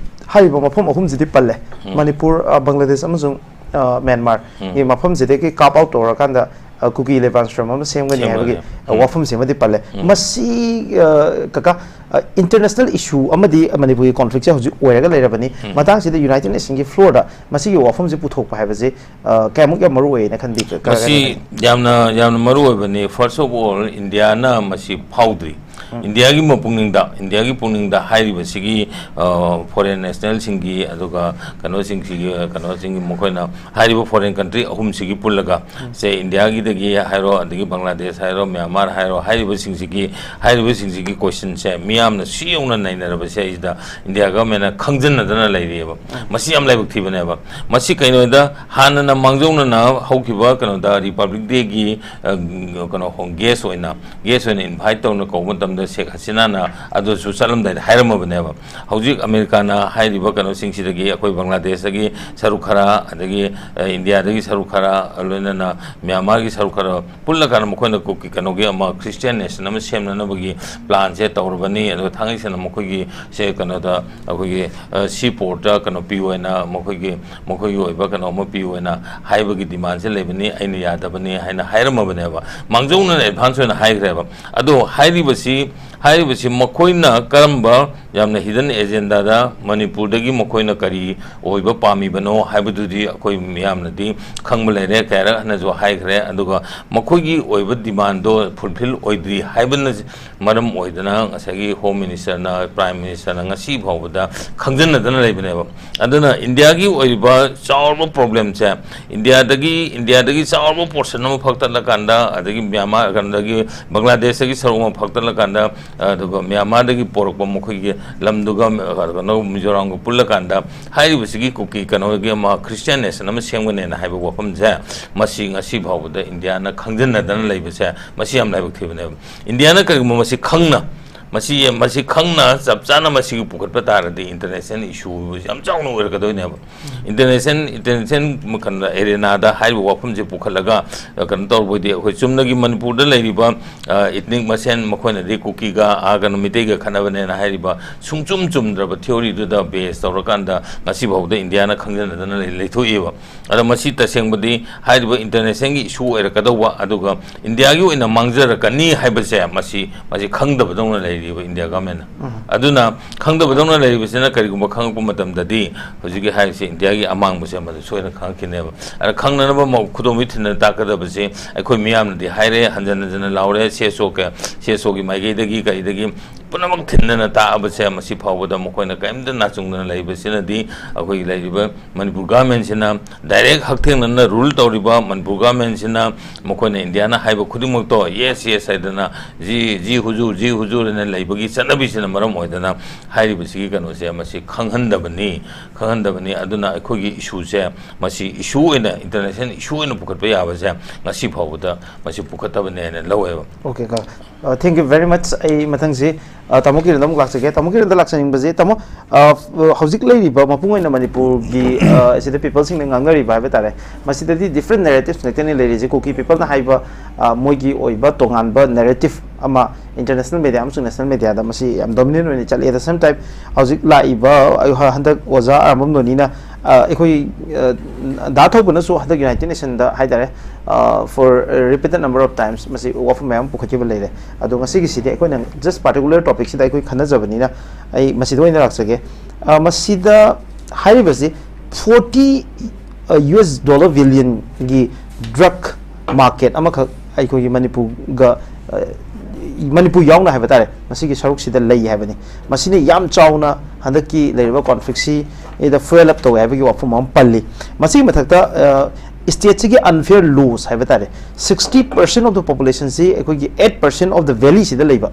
ꯍꯥꯏꯔꯤꯕ ꯃꯐꯝ ꯑꯍꯨꯝꯁꯤꯗꯤ ꯄꯜꯂꯦ꯫ ꯎꯝ꯫ ꯃꯅꯤꯄꯨꯔ, ꯑ, ꯕꯪꯒ꯭ꯂꯥꯗꯦꯁ ꯑꯃꯁꯨꯡ, ꯑ, ꯃ꯭ꯌꯥꯟꯃꯥꯔꯒꯤ ꯎꯝ꯫ ꯃꯐꯝꯁꯤꯗꯒꯤ carve out ꯇꯧꯔꯀꯥꯟꯗ ꯑ, ꯀꯨꯀꯤ ꯂꯦꯕꯥꯟ ꯁ꯭ꯔꯝ ꯑꯃ ꯁꯦꯝꯒꯅꯤ ꯁꯦꯝꯒꯅꯤ꯫ ꯍꯥꯏꯕꯒꯤ, ꯑ, ꯎꯝ꯫ ꯋꯥꯐꯝꯁꯤꯃꯗꯤ ꯄꯜꯂꯦ꯫ ꯎꯝ꯫ ꯃꯁꯤ, ꯑ, ꯀꯀꯥ, ꯑ, international issue ꯑꯃꯗꯤ ꯃꯅꯤꯄꯨꯔꯒꯤ conflict ꯁꯦ ꯍꯧꯖꯤꯛ ꯑꯣꯏꯔꯒ ꯂꯩꯔꯕꯅꯤ꯫ ꯎꯝ꯫ ꯃꯇꯥꯡꯁꯤꯗ United Nation ꯒꯤ floor ꯗ ꯃꯁꯤꯒꯤ ꯋꯥꯐꯝꯁꯤ ꯄꯨꯊꯣꯛꯄ ꯍꯥꯏꯕꯁꯤ, ꯑ, ꯀꯌꯥꯃꯨꯛ ꯌꯥꯝ ꯃꯔꯨ ꯑꯣꯏꯌꯦꯅ ꯈꯟꯕꯤ? ꯀ-, ꯀ-, ꯃꯁꯤ ꯀꯩꯅꯣ ꯈꯟꯕꯤ? ꯌꯥꯝꯅ, ꯌꯥꯝꯅ ꯃꯔꯨ ꯑꯣꯏꯕꯅꯤ꯫ First of all, ꯏꯟꯗꯤꯌꯥꯅ ꯃꯁꯤ ꯐꯥꯎꯗ꯭ꯔꯤ꯫ ꯎꯝ꯫ ꯏꯟꯗꯤꯌꯥꯒꯤ ꯃꯄꯨꯛꯅꯤꯡꯗ, ꯏꯟꯗꯤꯌꯥꯒꯤ ꯄꯨꯛꯅꯤꯡꯗ ꯍꯥꯏꯔꯤꯕꯁꯤꯒꯤ, ꯑ, foreign national ꯁꯤꯡꯒꯤ, ꯑꯗꯨꯒ ꯀꯩꯅꯣꯁꯤꯡꯁꯤꯒꯤ, ꯀꯩꯅꯣꯁꯤꯡꯒꯤ, ꯃꯈꯣꯏꯅ ꯍꯥꯏꯔꯤꯕ foreign country ꯑꯍꯨꯝꯁꯤꯒꯤ ꯄꯨꯜꯂꯒ, ꯁꯦ, ꯏꯟꯗꯤꯌꯥꯒꯤꯗꯒꯤ ꯍꯥꯏꯔꯣ, ꯑꯗꯒꯤ ꯕꯪꯒ꯭ꯂꯥꯗꯦꯁ ꯍꯥꯏꯔꯣ, ꯃ꯭ꯌꯥꯟꯃꯥꯔ ꯍꯥꯏꯔꯣ, ꯍꯥꯏꯔꯤꯕꯁꯤꯡꯁꯤꯒꯤ, ꯍꯥꯏꯔꯤꯕꯁꯤꯡꯁꯤꯒꯤ question ꯁꯦ ꯃꯤꯌꯥꯝꯅ ꯁꯤ ꯌꯧꯅ ꯅꯩꯅꯔꯕꯁꯦ, ꯑꯩꯁꯤꯗ ꯏꯟꯗꯤꯌꯥ government ꯅ ꯈꯪꯖꯤꯟꯅꯗꯅ ꯂꯩꯔꯤꯑꯕ꯫ ꯃꯁꯤ ꯌꯥꯝ ꯂꯥꯏꯕꯛ ꯊꯤꯕꯅꯦꯕ꯫ ꯃꯁꯤ ꯀꯩꯅꯣꯗ, ꯍꯥꯟꯅꯅ ꯃꯥꯡꯖꯧꯅꯅ ꯍꯧꯈꯤꯕ ꯀꯩꯅꯣꯗ Republic Day ꯒꯤ, ꯑ, ꯀꯩꯅꯣ, guest ꯑꯣꯏꯅ, guest ꯑꯣꯏꯅ invite ꯇꯧꯅ ꯀꯧꯕ ꯃꯇꯝꯗ ꯁꯦꯈ ꯍꯁꯤꯅꯥꯅ ꯑꯗꯨꯁꯨ ꯆꯠꯂꯝꯗꯥꯏꯗ ꯍꯥꯏꯔꯝꯃꯕꯅꯦꯕ꯫ ꯍꯧꯖꯤꯛ ꯑꯃꯦꯔꯤꯀꯥꯅ ꯍꯥꯏꯔꯤꯕ ꯀꯩꯅꯣꯁꯤꯡꯁꯤꯗꯒꯤ ꯑꯩꯈꯣꯏ ꯕꯪꯒ꯭ꯂꯥꯗꯦꯁꯇꯒꯤ ꯁꯔꯨꯛ ꯈꯔ, ꯑꯗꯒꯤ, ꯑ, ꯏꯟꯗꯤꯌꯥꯗꯒꯤ ꯁꯔꯨꯛ ꯈꯔ, ꯂꯣꯏꯅꯅ ꯃ꯭ꯌꯥꯟꯃꯥꯔꯒꯤ ꯁꯔꯨꯛ ꯈꯔ ꯄꯨꯜꯂꯀꯥꯟꯗ ꯃꯈꯣꯏꯅ ꯀꯨꯀꯤ ꯀꯩꯅꯣꯒꯤ ꯑꯃ Christian nation ꯑꯃ ꯁꯦꯝꯅꯅꯕꯒꯤ plan ꯁꯦ ꯇꯧꯔꯕꯅꯤ꯫ ꯑꯗꯨꯒ ꯊꯥꯡꯉꯩ ꯁꯦꯡꯅ ꯃꯈꯣꯏꯒꯤ ꯁꯦ ꯀꯩꯅꯣꯗ ꯑꯩꯈꯣꯏꯒꯤ, ꯑ, seaport ꯇ ꯀꯩꯅꯣ ꯄꯤꯌꯣꯅ, ꯃꯈꯣꯏꯒꯤ, ꯃꯈꯣꯏꯒꯤ ꯑꯣꯏꯕ ꯀꯩꯅꯣ ꯑꯃ ꯄꯤꯌꯣꯅ ꯍꯥꯏꯕꯒꯤ demand ꯁꯦ ꯂꯩꯕꯅꯤ, ꯑꯩꯅ ꯌꯥꯗꯕꯅꯤ ꯍꯥꯏꯅ ꯍꯥꯏꯔꯝꯃꯕꯅꯦꯕ꯫ ꯃꯥꯡꯖꯧꯅꯅ advance ꯑꯣꯏꯅ ꯍꯥꯏꯈ꯭ꯔꯦꯕ꯫ ꯑꯗꯣ ꯍꯥꯏꯔꯤꯕꯁꯤ, ꯍꯥꯏꯔꯤꯕꯁꯤ ꯃꯈꯣꯏꯅ ꯀꯔꯝꯕ ꯌꯥꯝꯅ hidden agenda ꯗ ꯃꯅꯤꯄꯨꯔꯗꯒꯤ ꯃꯈꯣꯏꯅ ꯀꯔꯤ ꯑꯣꯏꯕ ꯄꯥꯝꯃꯤꯕꯅꯣ ꯍꯥꯏꯕꯗꯨꯗꯤ ꯑꯩꯈꯣꯏ ꯃꯤꯌꯥꯝꯅꯗꯤ ꯈꯪꯕ ꯂꯩꯔꯦ, ꯀꯌꯥꯔꯛ ꯍꯟꯅꯁꯨ ꯍꯥꯏꯈ꯭ꯔꯦ꯫ ꯑꯗꯨꯒ ꯃꯈꯣꯏꯒꯤ ꯑꯣꯏꯕ demand ꯗꯣ fulfill ꯑꯣꯏꯗ꯭ꯔꯤ ꯍꯥꯏꯕꯅ ꯃꯔꯝ ꯑꯣꯏꯗꯅ ꯉꯁꯥꯏꯒꯤ Home Minister ꯅ, Prime Minister ꯅ ꯉꯁꯤ ꯐꯥꯎꯕꯗ ꯈꯪꯖꯤꯟꯅꯗꯅ ꯂꯩꯕꯅꯦꯕ꯫ ꯑꯗꯨꯅ ꯏꯟꯗꯤꯌꯥꯒꯤ ꯑꯣꯏꯔꯤꯕ ꯆꯥꯎꯔꯕ problem ꯁꯦ, ꯏꯟꯗꯤꯌꯥꯗꯒꯤ, ꯏꯟꯗꯤꯌꯥꯗꯒꯤ ꯆꯥꯎꯔꯕ portion ꯑꯃ ꯐꯛꯇꯠꯂꯀꯥꯟꯗ, ꯑꯗꯒꯤ ꯃ꯭ꯌꯥꯟꯃꯥꯔ, ꯀꯩꯅꯣꯗꯒꯤ ꯕꯪꯒ꯭ꯂꯥꯗꯦꯁꯇꯒꯤ ꯁꯔꯨꯛ ꯑꯃ ꯐꯛꯇꯠꯂꯀꯥꯟꯗ, ꯑꯗꯨꯒ ꯃ꯭ꯌꯥꯟꯃꯥꯔꯗꯒꯤ ꯄꯣꯔꯛꯄ ꯃꯈꯣꯏꯒꯤ ꯂꯝꯗꯨꯒ, ꯀꯩꯅꯣ, ꯃꯤꯖꯣꯔꯥꯝꯒ ꯄꯨꯜꯂꯀꯥꯟꯗ ꯍꯥꯏꯔꯤꯕꯁꯤꯒꯤ ꯀꯨꯀꯤ ꯀꯩꯅꯣꯒꯤ ꯑꯃ Christian nation ꯑꯃ ꯁꯦꯝꯒꯅꯦꯅ ꯍꯥꯏꯕ ꯋꯥꯐꯝꯁꯦ, ꯃꯁꯤ ꯉꯁꯤ ꯐꯥꯎꯕꯗ ꯏꯟꯗꯤꯌꯥꯅ ꯈꯪꯖꯤꯟꯅꯗꯅ ꯂꯩꯕꯁꯦ, ꯃꯁꯤ ꯌꯥꯝ ꯂꯥꯏꯕꯛ ꯊꯤꯕꯅꯦꯕ꯫ ꯏꯟꯗꯤꯌꯥꯅ ꯀꯔꯤꯒꯨꯝꯕ ꯃꯁꯤ ꯈꯪꯅ, ꯃꯁꯤ ꯃꯁꯤ ꯈꯪꯅ ꯆꯞ ꯆꯥꯅ ꯃꯁꯤꯒꯤ ꯄꯨꯈꯠꯄ ꯇꯥꯔꯗꯤ international issue ꯌꯥꯝ ꯆꯥꯎꯅ ꯑꯣꯏꯔꯛꯀꯗꯣꯏꯅꯦꯕ꯫ International international ꯃꯈꯜꯗ ꯑꯦꯔꯦꯅꯥꯗ ꯍꯥꯏꯔꯤꯕ ꯋꯥꯐꯝꯁꯦ ꯄꯨꯈꯠꯂꯒ, ꯑ, ꯀꯩꯅꯣ ꯇꯧꯔꯕꯣꯏꯗꯤ, ꯑꯩꯈꯣꯏ ꯆꯨꯝꯅꯒꯤ ꯃꯅꯤꯄꯨꯔꯗ ꯂꯩꯔꯤꯕ, ꯑ, ethnic ꯃꯁꯦꯟ, ꯃꯈꯣꯏꯅꯗꯤ ꯀꯨꯀꯤꯒ, ꯑ, ꯀꯩꯅꯣ, ꯃꯤꯇꯩꯒ ꯈꯠꯅꯕꯅꯦꯅ ꯍꯥꯏꯔꯤꯕ ꯁꯨꯡꯆꯨꯝ ꯆꯨꯝꯗ꯭ꯔꯕ theory ꯗꯨꯗ base ꯇꯧꯔꯀꯥꯟꯗ ꯉꯁꯤ ꯐꯥꯎꯕꯗ ꯏꯟꯗꯤꯌꯥꯅ ꯈꯪꯖꯟꯅꯗꯅ ꯂꯩ-, ꯂꯩꯊꯣꯛꯏꯕ꯫ ꯑꯗꯣ ꯃꯁꯤ ꯇꯁꯦꯡꯕꯗꯤ ꯍꯥꯏꯔꯤꯕ international ꯒꯤ issue ꯑꯣꯏꯔꯛꯀꯗꯧꯕ, ꯑꯗꯨꯒ ꯏꯟꯗꯤꯌꯥꯒꯤ ꯑꯣꯏꯅ ꯃꯥꯡꯖꯔꯛꯀꯅꯤ ꯍꯥꯏꯕꯁꯦ ꯃꯁꯤ, ꯃꯁꯤ ꯈꯪꯗꯕꯗꯧꯅ ꯂꯩꯔꯤꯕ ꯏꯟꯗꯤꯌꯥ government ꯅ꯫ ꯎꯝ꯫ ꯑꯗꯨꯅ ꯈꯪꯗꯕꯗꯧꯅ ꯂꯩꯔꯤꯕꯁꯤꯅ ꯀꯔꯤꯒꯨꯝꯕ ꯈꯪꯉꯛꯄ ꯃꯇꯝꯗꯗꯤ ꯍꯧꯖꯤꯛꯀꯤ ꯍꯥꯏꯔꯤꯁꯦ ꯏꯟꯗꯤꯌꯥꯒꯤ ꯑꯃꯥꯡꯕꯁꯦ ꯃꯗꯨ ꯁꯣꯏꯗꯅ ꯈꯪꯉꯛꯈꯤꯅꯦꯕ꯫ ꯑꯗ ꯈꯪꯅꯅꯕ ꯃ-, ꯈꯨꯗꯣꯝꯕꯤ ꯊꯤꯟꯅ ꯇꯥꯛꯀꯗꯕꯁꯦ ꯑꯩꯈꯣꯏ ꯃꯤꯌꯥꯝꯅꯗꯤ ꯍꯥꯏꯔꯦ, ꯍꯟꯖꯟ ꯍꯟꯖꯟꯅ ꯂꯥꯎꯔꯦ, CSO ꯀ-, CSO ꯒꯤ ꯃꯥꯏꯀꯩꯗꯒꯤ ꯀꯩꯗꯒꯤ ꯄꯨꯝꯅꯃꯛ ꯊꯤꯟꯗꯅ ꯇꯥꯛꯑꯕꯁꯦ ꯃꯁꯤ ꯐꯥꯎꯕꯗ ꯃꯈꯣꯏꯅ ꯀꯔꯤꯝꯇ ꯅꯥꯆꯨꯡꯗꯅ ꯂꯩꯕꯁꯤꯅꯗꯤ ꯑꯩꯈꯣꯏꯒꯤ ꯂꯩꯔꯤꯕ ꯃꯅꯤꯄꯨꯔ government ꯁꯤꯅ direct ꯍꯛꯊꯦꯡꯅꯅ rule ꯇꯧꯔꯤꯕ ꯃꯅꯤꯄꯨꯔ government ꯁꯤꯅ ꯃꯈꯣꯏꯅ ꯏꯟꯗꯤꯌꯥꯅ ꯍꯥꯏꯕ ꯈꯨꯗꯤꯡꯃꯛꯇꯣ yes, yes ꯍꯥꯏꯗꯅ ꯖꯤ, ꯖꯤ ꯍꯨꯖꯨꯔ, ꯖꯤ ꯍꯨꯖꯨꯔ ꯍꯥꯏꯅ ꯂꯩꯕꯒꯤ ꯆꯠꯅꯕꯤꯁꯤꯅ ꯃꯔꯝ ꯑꯣꯏꯗꯅ ꯍꯥꯏꯔꯤꯕꯁꯤꯒꯤ ꯀꯩꯅꯣꯁꯦ ꯃꯁꯤ ꯈꯪꯍꯟꯗꯕꯅꯤ, ꯈꯪꯍꯟꯗꯕꯅꯤ꯫ ꯑꯗꯨꯅ ꯑꯩꯈꯣꯏꯒꯤ issue ꯁꯦ ꯃꯁꯤ issue ꯑꯣꯏꯅ, international issue ꯑꯣꯏꯅ ꯄꯨꯈꯠꯄ ꯌꯥꯕꯁꯦ ꯉꯁꯤ ꯐꯥꯎꯕꯗ ꯃꯁꯤ ꯄꯨꯈꯠꯇꯕꯅꯦ ꯍꯥꯏꯅ ꯂꯧꯋꯦꯕ꯫ Okay, ꯀꯣ꯫ ꯑ, thank you very much꯫ ꯑꯩ ꯃꯊꯪꯁꯤ, ꯑ, ꯇꯥꯃꯣ ꯀꯤꯔꯟꯗ ꯑꯃꯨꯛ ꯂꯥꯛꯆꯒꯦ꯫ ꯇꯥꯃꯣ ꯀꯤꯔꯟꯗ ꯂꯥꯛꯆꯅꯤꯡꯕꯁꯦ, ꯇꯥꯃꯣ, ꯑ, ꯍꯧꯖꯤꯛ ꯂꯩꯔꯤꯕ ꯃꯄꯨꯡ ꯑꯣꯏꯅ ꯃꯅꯤꯄꯨꯔꯒꯤ, ꯑ, ꯑꯁꯤꯗ people ꯁꯤꯡꯅ ꯉꯥꯡꯅꯔꯤꯕ ꯍꯥꯏꯕ ꯇꯥꯔꯦ, ꯃꯁꯤꯗꯗꯤ different narratives ꯉꯥꯛꯇꯅꯤ ꯂꯩꯔꯤꯁꯦ꯫ ꯀꯨꯀꯤ people ꯅ ꯍꯥꯏꯕ, ꯑ, ꯃꯣꯏꯒꯤ ꯑꯣꯏꯕ ꯇꯣꯉꯥꯟꯕ narrative ꯑꯃ international media ꯑꯃꯁꯨꯡ national media ꯗ ꯃꯁꯤ ꯌꯥꯝ dominant ꯑꯣꯏꯅ ꯆꯠꯂꯤ꯫ At the same time, ꯍꯧꯖꯤꯛ ꯂꯥꯛꯏꯕ, ꯑ, ꯍꯟꯗꯛ ꯑꯣꯖꯥ ꯑꯔꯥꯝꯕꯝ ꯅꯣꯅꯤꯅ, ꯑ, ꯑꯩꯈꯣꯏ, ꯑ, ꯗꯥ ꯊꯧꯕꯅꯁꯨ ꯍꯟꯗꯛ United Nation ꯗ ꯍꯥꯏ ꯇꯥꯔꯦ, ꯑ, for repeated number of times ꯃꯁꯤ ꯋꯥꯐꯝ ꯃꯌꯥꯝ ꯄꯨꯈꯠꯈꯤꯕ ꯂꯩꯔꯦ꯫ ꯑꯗꯣ ꯉꯁꯤꯒꯤꯁꯤꯗꯤ ꯑꯩꯈꯣꯏꯅ just particular topic ꯁꯤꯗ ꯑꯩꯈꯣꯏ ꯈꯟꯅꯖꯕꯅꯤꯅ ꯑꯩ ꯃꯁꯤꯗ ꯑꯣꯏꯅ ꯂꯥꯛꯆꯒꯦ꯫ ꯑ, ꯃꯁꯤꯗ ꯍꯥꯏꯔꯤꯕꯁꯤ forty, ꯑ, US dollar billion ꯒꯤ drug market ꯑꯃꯈꯛ ꯑꯩꯈꯣꯏꯒꯤ ꯃꯅꯤꯄꯨꯔꯒ, ꯑ, ꯃꯅꯤꯄꯨꯔ ꯌꯥꯎꯅ ꯍꯥꯏꯕ ꯇꯥꯔꯦ, ꯃꯁꯤꯒꯤ ꯁꯔꯨꯛꯁꯤꯗ ꯂꯩ ꯍꯥꯏꯕꯅꯤ꯫ ꯃꯁꯤꯅ ꯌꯥꯝ ꯆꯥꯎꯅ ꯍꯟꯗꯛꯀꯤ ꯂꯩꯔꯤꯕ conflict ꯁꯤꯗ fuel up ꯇꯧꯋꯦ ꯍꯥꯏꯕꯒꯤ ꯋꯥꯐꯝ ꯑꯃ ꯄꯜꯂꯤ꯫ ꯃꯁꯤꯒꯤ ꯃꯊꯛꯇ, ꯑ, state ꯁꯤꯒꯤ unfair laws ꯍꯥꯏꯕ ꯇꯥꯔꯦ, sixty percent of the population ꯁꯤ ꯑꯩꯈꯣꯏꯒꯤ eight percent of the valley ꯁꯤꯗ ꯂꯩꯕ,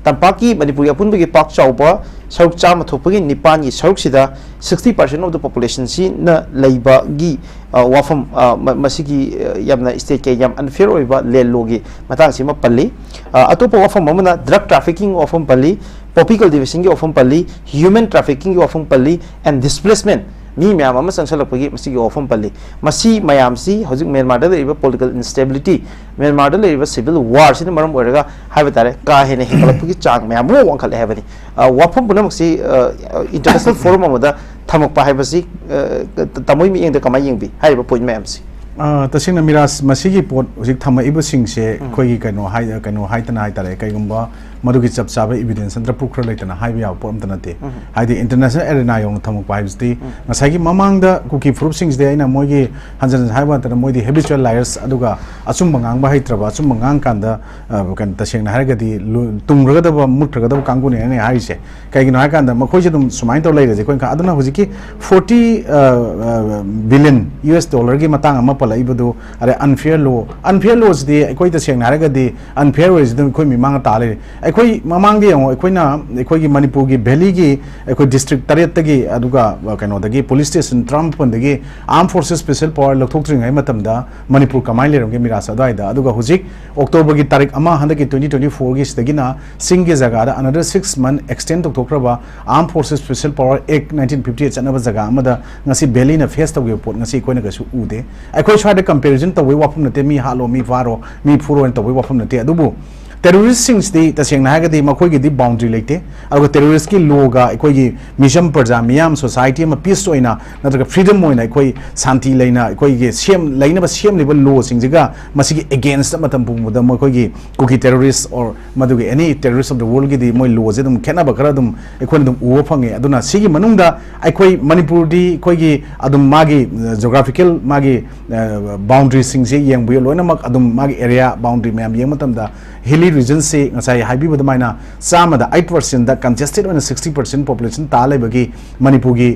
ꯇꯝꯄꯥꯛꯀꯤ ꯃꯅꯤꯄꯨꯔꯒꯤ ꯑꯄꯨꯟꯕꯒꯤ ꯄꯥꯛ ꯆꯥꯎꯕ ꯁꯔꯨꯛ ꯆꯥꯝꯃ ꯊꯣꯛꯄꯒꯤ ꯅꯤꯄꯥꯟꯒꯤ ꯁꯔꯨꯛꯁꯤꯗ sixty percent of the population ꯁꯤꯅ ꯂꯩꯕꯒꯤ, ꯑ, ꯋꯥꯐꯝ, ꯑ, ꯃ-, ꯃꯁꯤꯒꯤ, ꯑ, ꯌꯥꯝꯅ state ꯀꯤ ꯌꯥꯝ unfair ꯑꯣꯏꯕ land law ꯒꯤ ꯃꯇꯥꯡꯁꯤꯃ ꯄꯜꯂꯤ꯫ ꯑ, ꯑꯇꯣꯞꯄ ꯋꯥꯐꯝ ꯑꯃꯅ drug trafficking ꯋꯥꯐꯝ ꯄꯜꯂꯤ, poppy cultivation ꯒꯤ ꯋꯥꯐꯝ ꯄꯜꯂꯤ, human trafficking ꯒꯤ ꯋꯥꯐꯝ ꯄꯜꯂꯤ, and displacement, ꯃꯤ ꯃꯌꯥꯝ ꯑꯃ ꯆꯪꯁꯜꯂꯛꯄꯒꯤ ꯃꯁꯤꯒꯤ ꯋꯥꯐꯝ ꯄꯜꯂꯤ꯫ ꯃꯁꯤ ꯃꯌꯥꯝꯁꯤ ꯍꯧꯖꯤꯛ ꯃ꯭ꯌꯥꯟꯃꯥꯔꯗ ꯂꯩꯔꯤꯕ political instability, ꯃ꯭ꯌꯥꯟꯃꯥꯔꯗ ꯂꯩꯔꯤꯕ civil war ꯁꯤꯅ ꯃꯔꯝ ꯑꯣꯏꯔꯒ ꯍꯥꯏꯕ ꯇꯥꯔꯦ, ꯀꯥ ꯍꯦꯟꯅ ꯍꯦꯟꯒꯠꯂꯛꯄꯒꯤ ꯆꯥꯡ ꯃꯌꯥꯝ ꯑꯃ ꯋꯥꯡꯈꯠꯂꯦ ꯍꯥꯏꯕꯅꯤ꯫ ꯑ, ꯋꯥꯐꯝ ꯄꯨꯝꯅꯃꯛꯁꯤ, ꯑ, international forum ꯑꯃꯗ ꯊꯝꯃꯛꯄ ꯍꯥꯏꯕꯁꯤ, ꯑ, ꯇ-, ꯇꯥꯃꯣꯒꯤ ꯃꯤꯠꯌꯦꯡꯗ ꯀꯃꯥꯏꯅ ꯌꯦꯡꯕꯤ ꯍꯥꯏꯔꯤꯕ point ꯃꯌꯥꯝꯁꯤ? ꯑ, ꯇꯁꯦꯡꯅ ꯃꯤꯔꯥꯖ, ꯃꯁꯤꯒꯤ ꯄꯣꯠ ꯍꯧꯖꯤꯛ ꯊꯝꯃꯛꯏꯕꯁꯤꯡꯁꯦ ꯎꯝ꯫ ꯑꯩꯈꯣꯏꯒꯤ ꯀꯩꯅꯣ ꯍꯥꯏ-, ꯀꯩꯅꯣ ꯍꯥꯏꯗꯅ ꯍꯥꯏ ꯇꯥꯔꯦ, ꯀꯩꯒꯨꯝꯕ ꯃꯗꯨꯒꯤ ꯆꯞ ꯆꯥꯕ evidence ꯅꯠꯇ꯭ꯔ proof ꯈꯔ ꯂꯩꯇꯅ ꯍꯥꯏꯕ ꯌꯥꯕ ꯄꯣꯠ ꯑꯝꯇ ꯅꯠꯇꯦ꯫ ꯎꯝ꯫ ꯍꯥꯏꯗꯤ international arena ꯌꯧꯅ ꯊꯝꯃꯛꯄ ꯍꯥꯏꯕꯁꯤꯗꯤ ꯎꯝ꯫ ꯉꯁꯥꯏꯒꯤ ꯃꯃꯥꯡꯗ ꯀꯨꯀꯤ ꯐꯨꯔꯨꯞꯁꯤꯡꯁꯤꯗꯤ ꯑꯩꯅ ꯃꯣꯏꯒꯤ ꯍꯟꯖꯟ ꯍꯟꯖꯟ ꯍꯥꯏꯕ ꯅꯠꯇꯅ ꯃꯣꯏꯗꯤ habitual liars, ꯑꯗꯨꯒ ꯑꯆꯨꯝꯕ ꯉꯥꯡꯕ ꯍꯩꯇ꯭ꯔꯕ, ꯑꯆꯨꯝꯕ ꯉꯥꯡꯀꯥꯟꯗ, ꯑ, ꯀꯩꯅꯣ, ꯇꯁꯦꯡꯅ ꯍꯥꯏꯔꯒꯗꯤ ꯂꯨ-, ꯇꯨꯝꯈ꯭ꯔꯒꯗꯕ, ꯃꯨꯠꯈ꯭ꯔꯒꯗꯕ ꯀꯥꯡꯕꯨꯅꯦꯅ ꯍꯥꯏꯔꯤꯁꯦ꯫ ꯀꯩꯒꯤꯅꯣ ꯍꯥꯏꯀꯥꯟꯗ ꯃꯈꯣꯏꯁꯦ ꯑꯗꯨꯝ ꯁꯨꯃꯥꯏꯅ ꯇꯧꯔ ꯂꯩꯔꯁꯦ ꯑꯩꯈꯣꯏꯅ ꯈ-, ꯑꯗꯨꯅ ꯍꯧꯖꯤꯛꯀꯤ forty, ꯑ, ꯑ, billion US dollar ꯒꯤ ꯃꯇꯥꯡ ꯑꯃ ꯄꯜꯂꯛꯏꯕꯗꯨ, ꯑꯗꯩ unfair law, unfair law ꯁꯤꯗꯤ ꯑꯩꯈꯣꯏ ꯇꯁꯦꯡꯅ ꯍꯥꯏꯔꯒꯗꯤ unfair ꯑꯣꯏꯔꯤꯁꯤ ꯑꯗꯨꯝ ꯑꯩꯈꯣꯏ ꯃꯤꯃꯥꯡꯗ ꯇꯥ ꯂꯩꯔꯦ꯫ ꯑꯩꯈꯣꯏ ꯃꯃꯥꯡꯗ ꯌꯦꯡꯉꯣ, ꯑꯩꯈꯣꯏꯅ ꯑꯩꯈꯣꯏꯒꯤ ꯃꯅꯤꯄꯨꯔꯒꯤ valley ꯒꯤ ꯑꯩꯈꯣꯏ district ꯇꯔꯦꯠꯇꯒꯤ, ꯑꯗꯨꯒ ꯀꯩꯅꯣꯗꯒꯤ police station ꯇꯔꯥꯃꯥꯄꯟꯗꯒꯤ armed forces special power ꯂꯧꯊꯣꯛꯇ꯭ꯔꯤꯉꯩ ꯃꯇꯝꯗ ꯃꯅꯤꯄꯨꯔ ꯀꯃꯥꯏꯅ ꯂꯩꯔꯝꯒꯦ ꯃꯤꯔꯥꯖ ꯑꯗꯨꯋꯥꯏꯗ? ꯑꯗꯨꯒ ꯍꯧꯖꯤꯛ October ꯒꯤ ꯇꯥꯔꯤꯛ ꯑꯃ ꯍꯟꯗꯛꯀꯤ twenty twenty four ꯒꯤ ꯁꯤꯗꯒꯤꯅ ꯆꯤꯡꯒꯤ ꯖꯒꯥꯗ another six month extend ꯇꯧꯊꯣꯛꯈ꯭ꯔꯕ Armed Forces Special Power Act nineteen fifty eight ꯆꯠꯅꯕ ꯖꯒꯥ ꯑꯃꯗ ꯉꯁꯤ valley ꯅ face ꯇꯧꯈꯤꯕ ꯄꯣꯠ ꯉꯁꯤ ꯑꯩꯈꯣꯏꯅ ꯀꯩꯁꯨ ꯎꯗꯦ꯫ ꯑꯩꯈꯣꯏ ꯁ꯭ꯋꯥꯏꯗ comparison ꯇꯧꯕꯩ ꯋꯥꯐꯝ ꯅꯠꯇꯦ, ꯃꯤ ꯍꯥꯠꯂꯣ, ꯃꯤ ꯐꯥꯔꯣ, ꯃꯤ ꯐꯨꯔꯣ ꯍꯥꯏꯅ ꯇꯧꯕꯩ ꯋꯥꯐꯝ ꯅꯠꯇꯦ꯫ ꯑꯗꯨꯕꯨ terrorist ꯁꯤꯡꯁꯤꯗꯤ ꯇꯁꯦꯡꯅ ꯍꯥꯏꯔꯒꯗꯤ ꯃꯈꯣꯏꯒꯤꯗꯤ boundary ꯂꯩꯇꯦ꯫ ꯑꯗꯨꯒ terrorist ꯀꯤ law ꯒ ꯑꯩꯈꯣꯏꯒꯤ ꯃꯤꯆꯝ ꯄ꯭ꯔꯖꯥ ꯃꯤꯌꯥꯝ society ꯑꯃ peace ꯑꯣꯏꯅ ꯅꯠꯇ꯭ꯔꯒ freedom ꯑꯣꯏꯅ ꯑꯩꯈꯣꯏ ꯁꯥꯟꯇꯤ ꯂꯩꯅ ꯑꯩꯈꯣꯏꯒꯤ ꯁꯦꯝ-, ꯂꯩꯅꯕ ꯁꯦꯝꯂꯤꯕ law ꯁꯤꯡꯁꯤꯒ ꯃꯁꯤꯒꯤ against ꯃꯇꯝ ꯄꯨꯝꯕꯗ ꯃꯈꯣꯏꯒꯤ Kuki terrorist or ꯃꯗꯨꯒꯤ any terrorist of the world ꯒꯤꯗꯤ ꯃꯣꯏ law ꯁꯦ ꯑꯗꯨꯝ ꯈꯦꯠꯅꯕ ꯈꯔ ꯑꯗꯨꯝ ꯑꯩꯈꯣꯏꯅ ꯑꯗꯨꯝ ꯎꯕ ꯐꯪꯉꯦ꯫ ꯑꯗꯨꯅ ꯁꯤꯒꯤ ꯃꯅꯨꯡꯗ ꯑꯩꯈꯣꯏ ꯃꯅꯤꯄꯨꯔꯗꯤ ꯑꯩꯈꯣꯏꯒꯤ ꯑꯗꯨꯝ ꯃꯥꯒꯤ, ꯑ, geographical ꯃꯥꯒꯤ, ꯑ, boundary ꯁꯤꯡꯁꯦ ꯌꯦꯡꯕꯤꯌꯨ, ꯂꯣꯏꯅꯃꯛ ꯑꯗꯨꯝ ꯃꯥꯒꯤ area boundary ꯃꯌꯥꯝ ꯌꯦꯡꯕ ꯃꯇꯝꯗ hilly ꯔꯤꯖꯟꯁꯤ ꯉꯁꯥꯏ ꯍꯥꯏꯕꯤꯕ ꯑꯗꯨꯃꯥꯏꯅ ꯆꯥꯝꯃꯗ ꯑꯩꯠ ꯄꯥꯔꯁꯦꯟꯗ ꯀꯟꯖꯦꯁꯇꯦꯠ ꯑꯣꯏꯅ ꯁꯤꯛꯁꯇꯤ ꯄꯥꯔꯁꯦꯟ ꯄꯣꯄꯨꯂꯦꯁꯟ ꯇꯥ ꯂꯩꯕꯒꯤ ꯃꯅꯤꯄꯨꯔꯒꯤ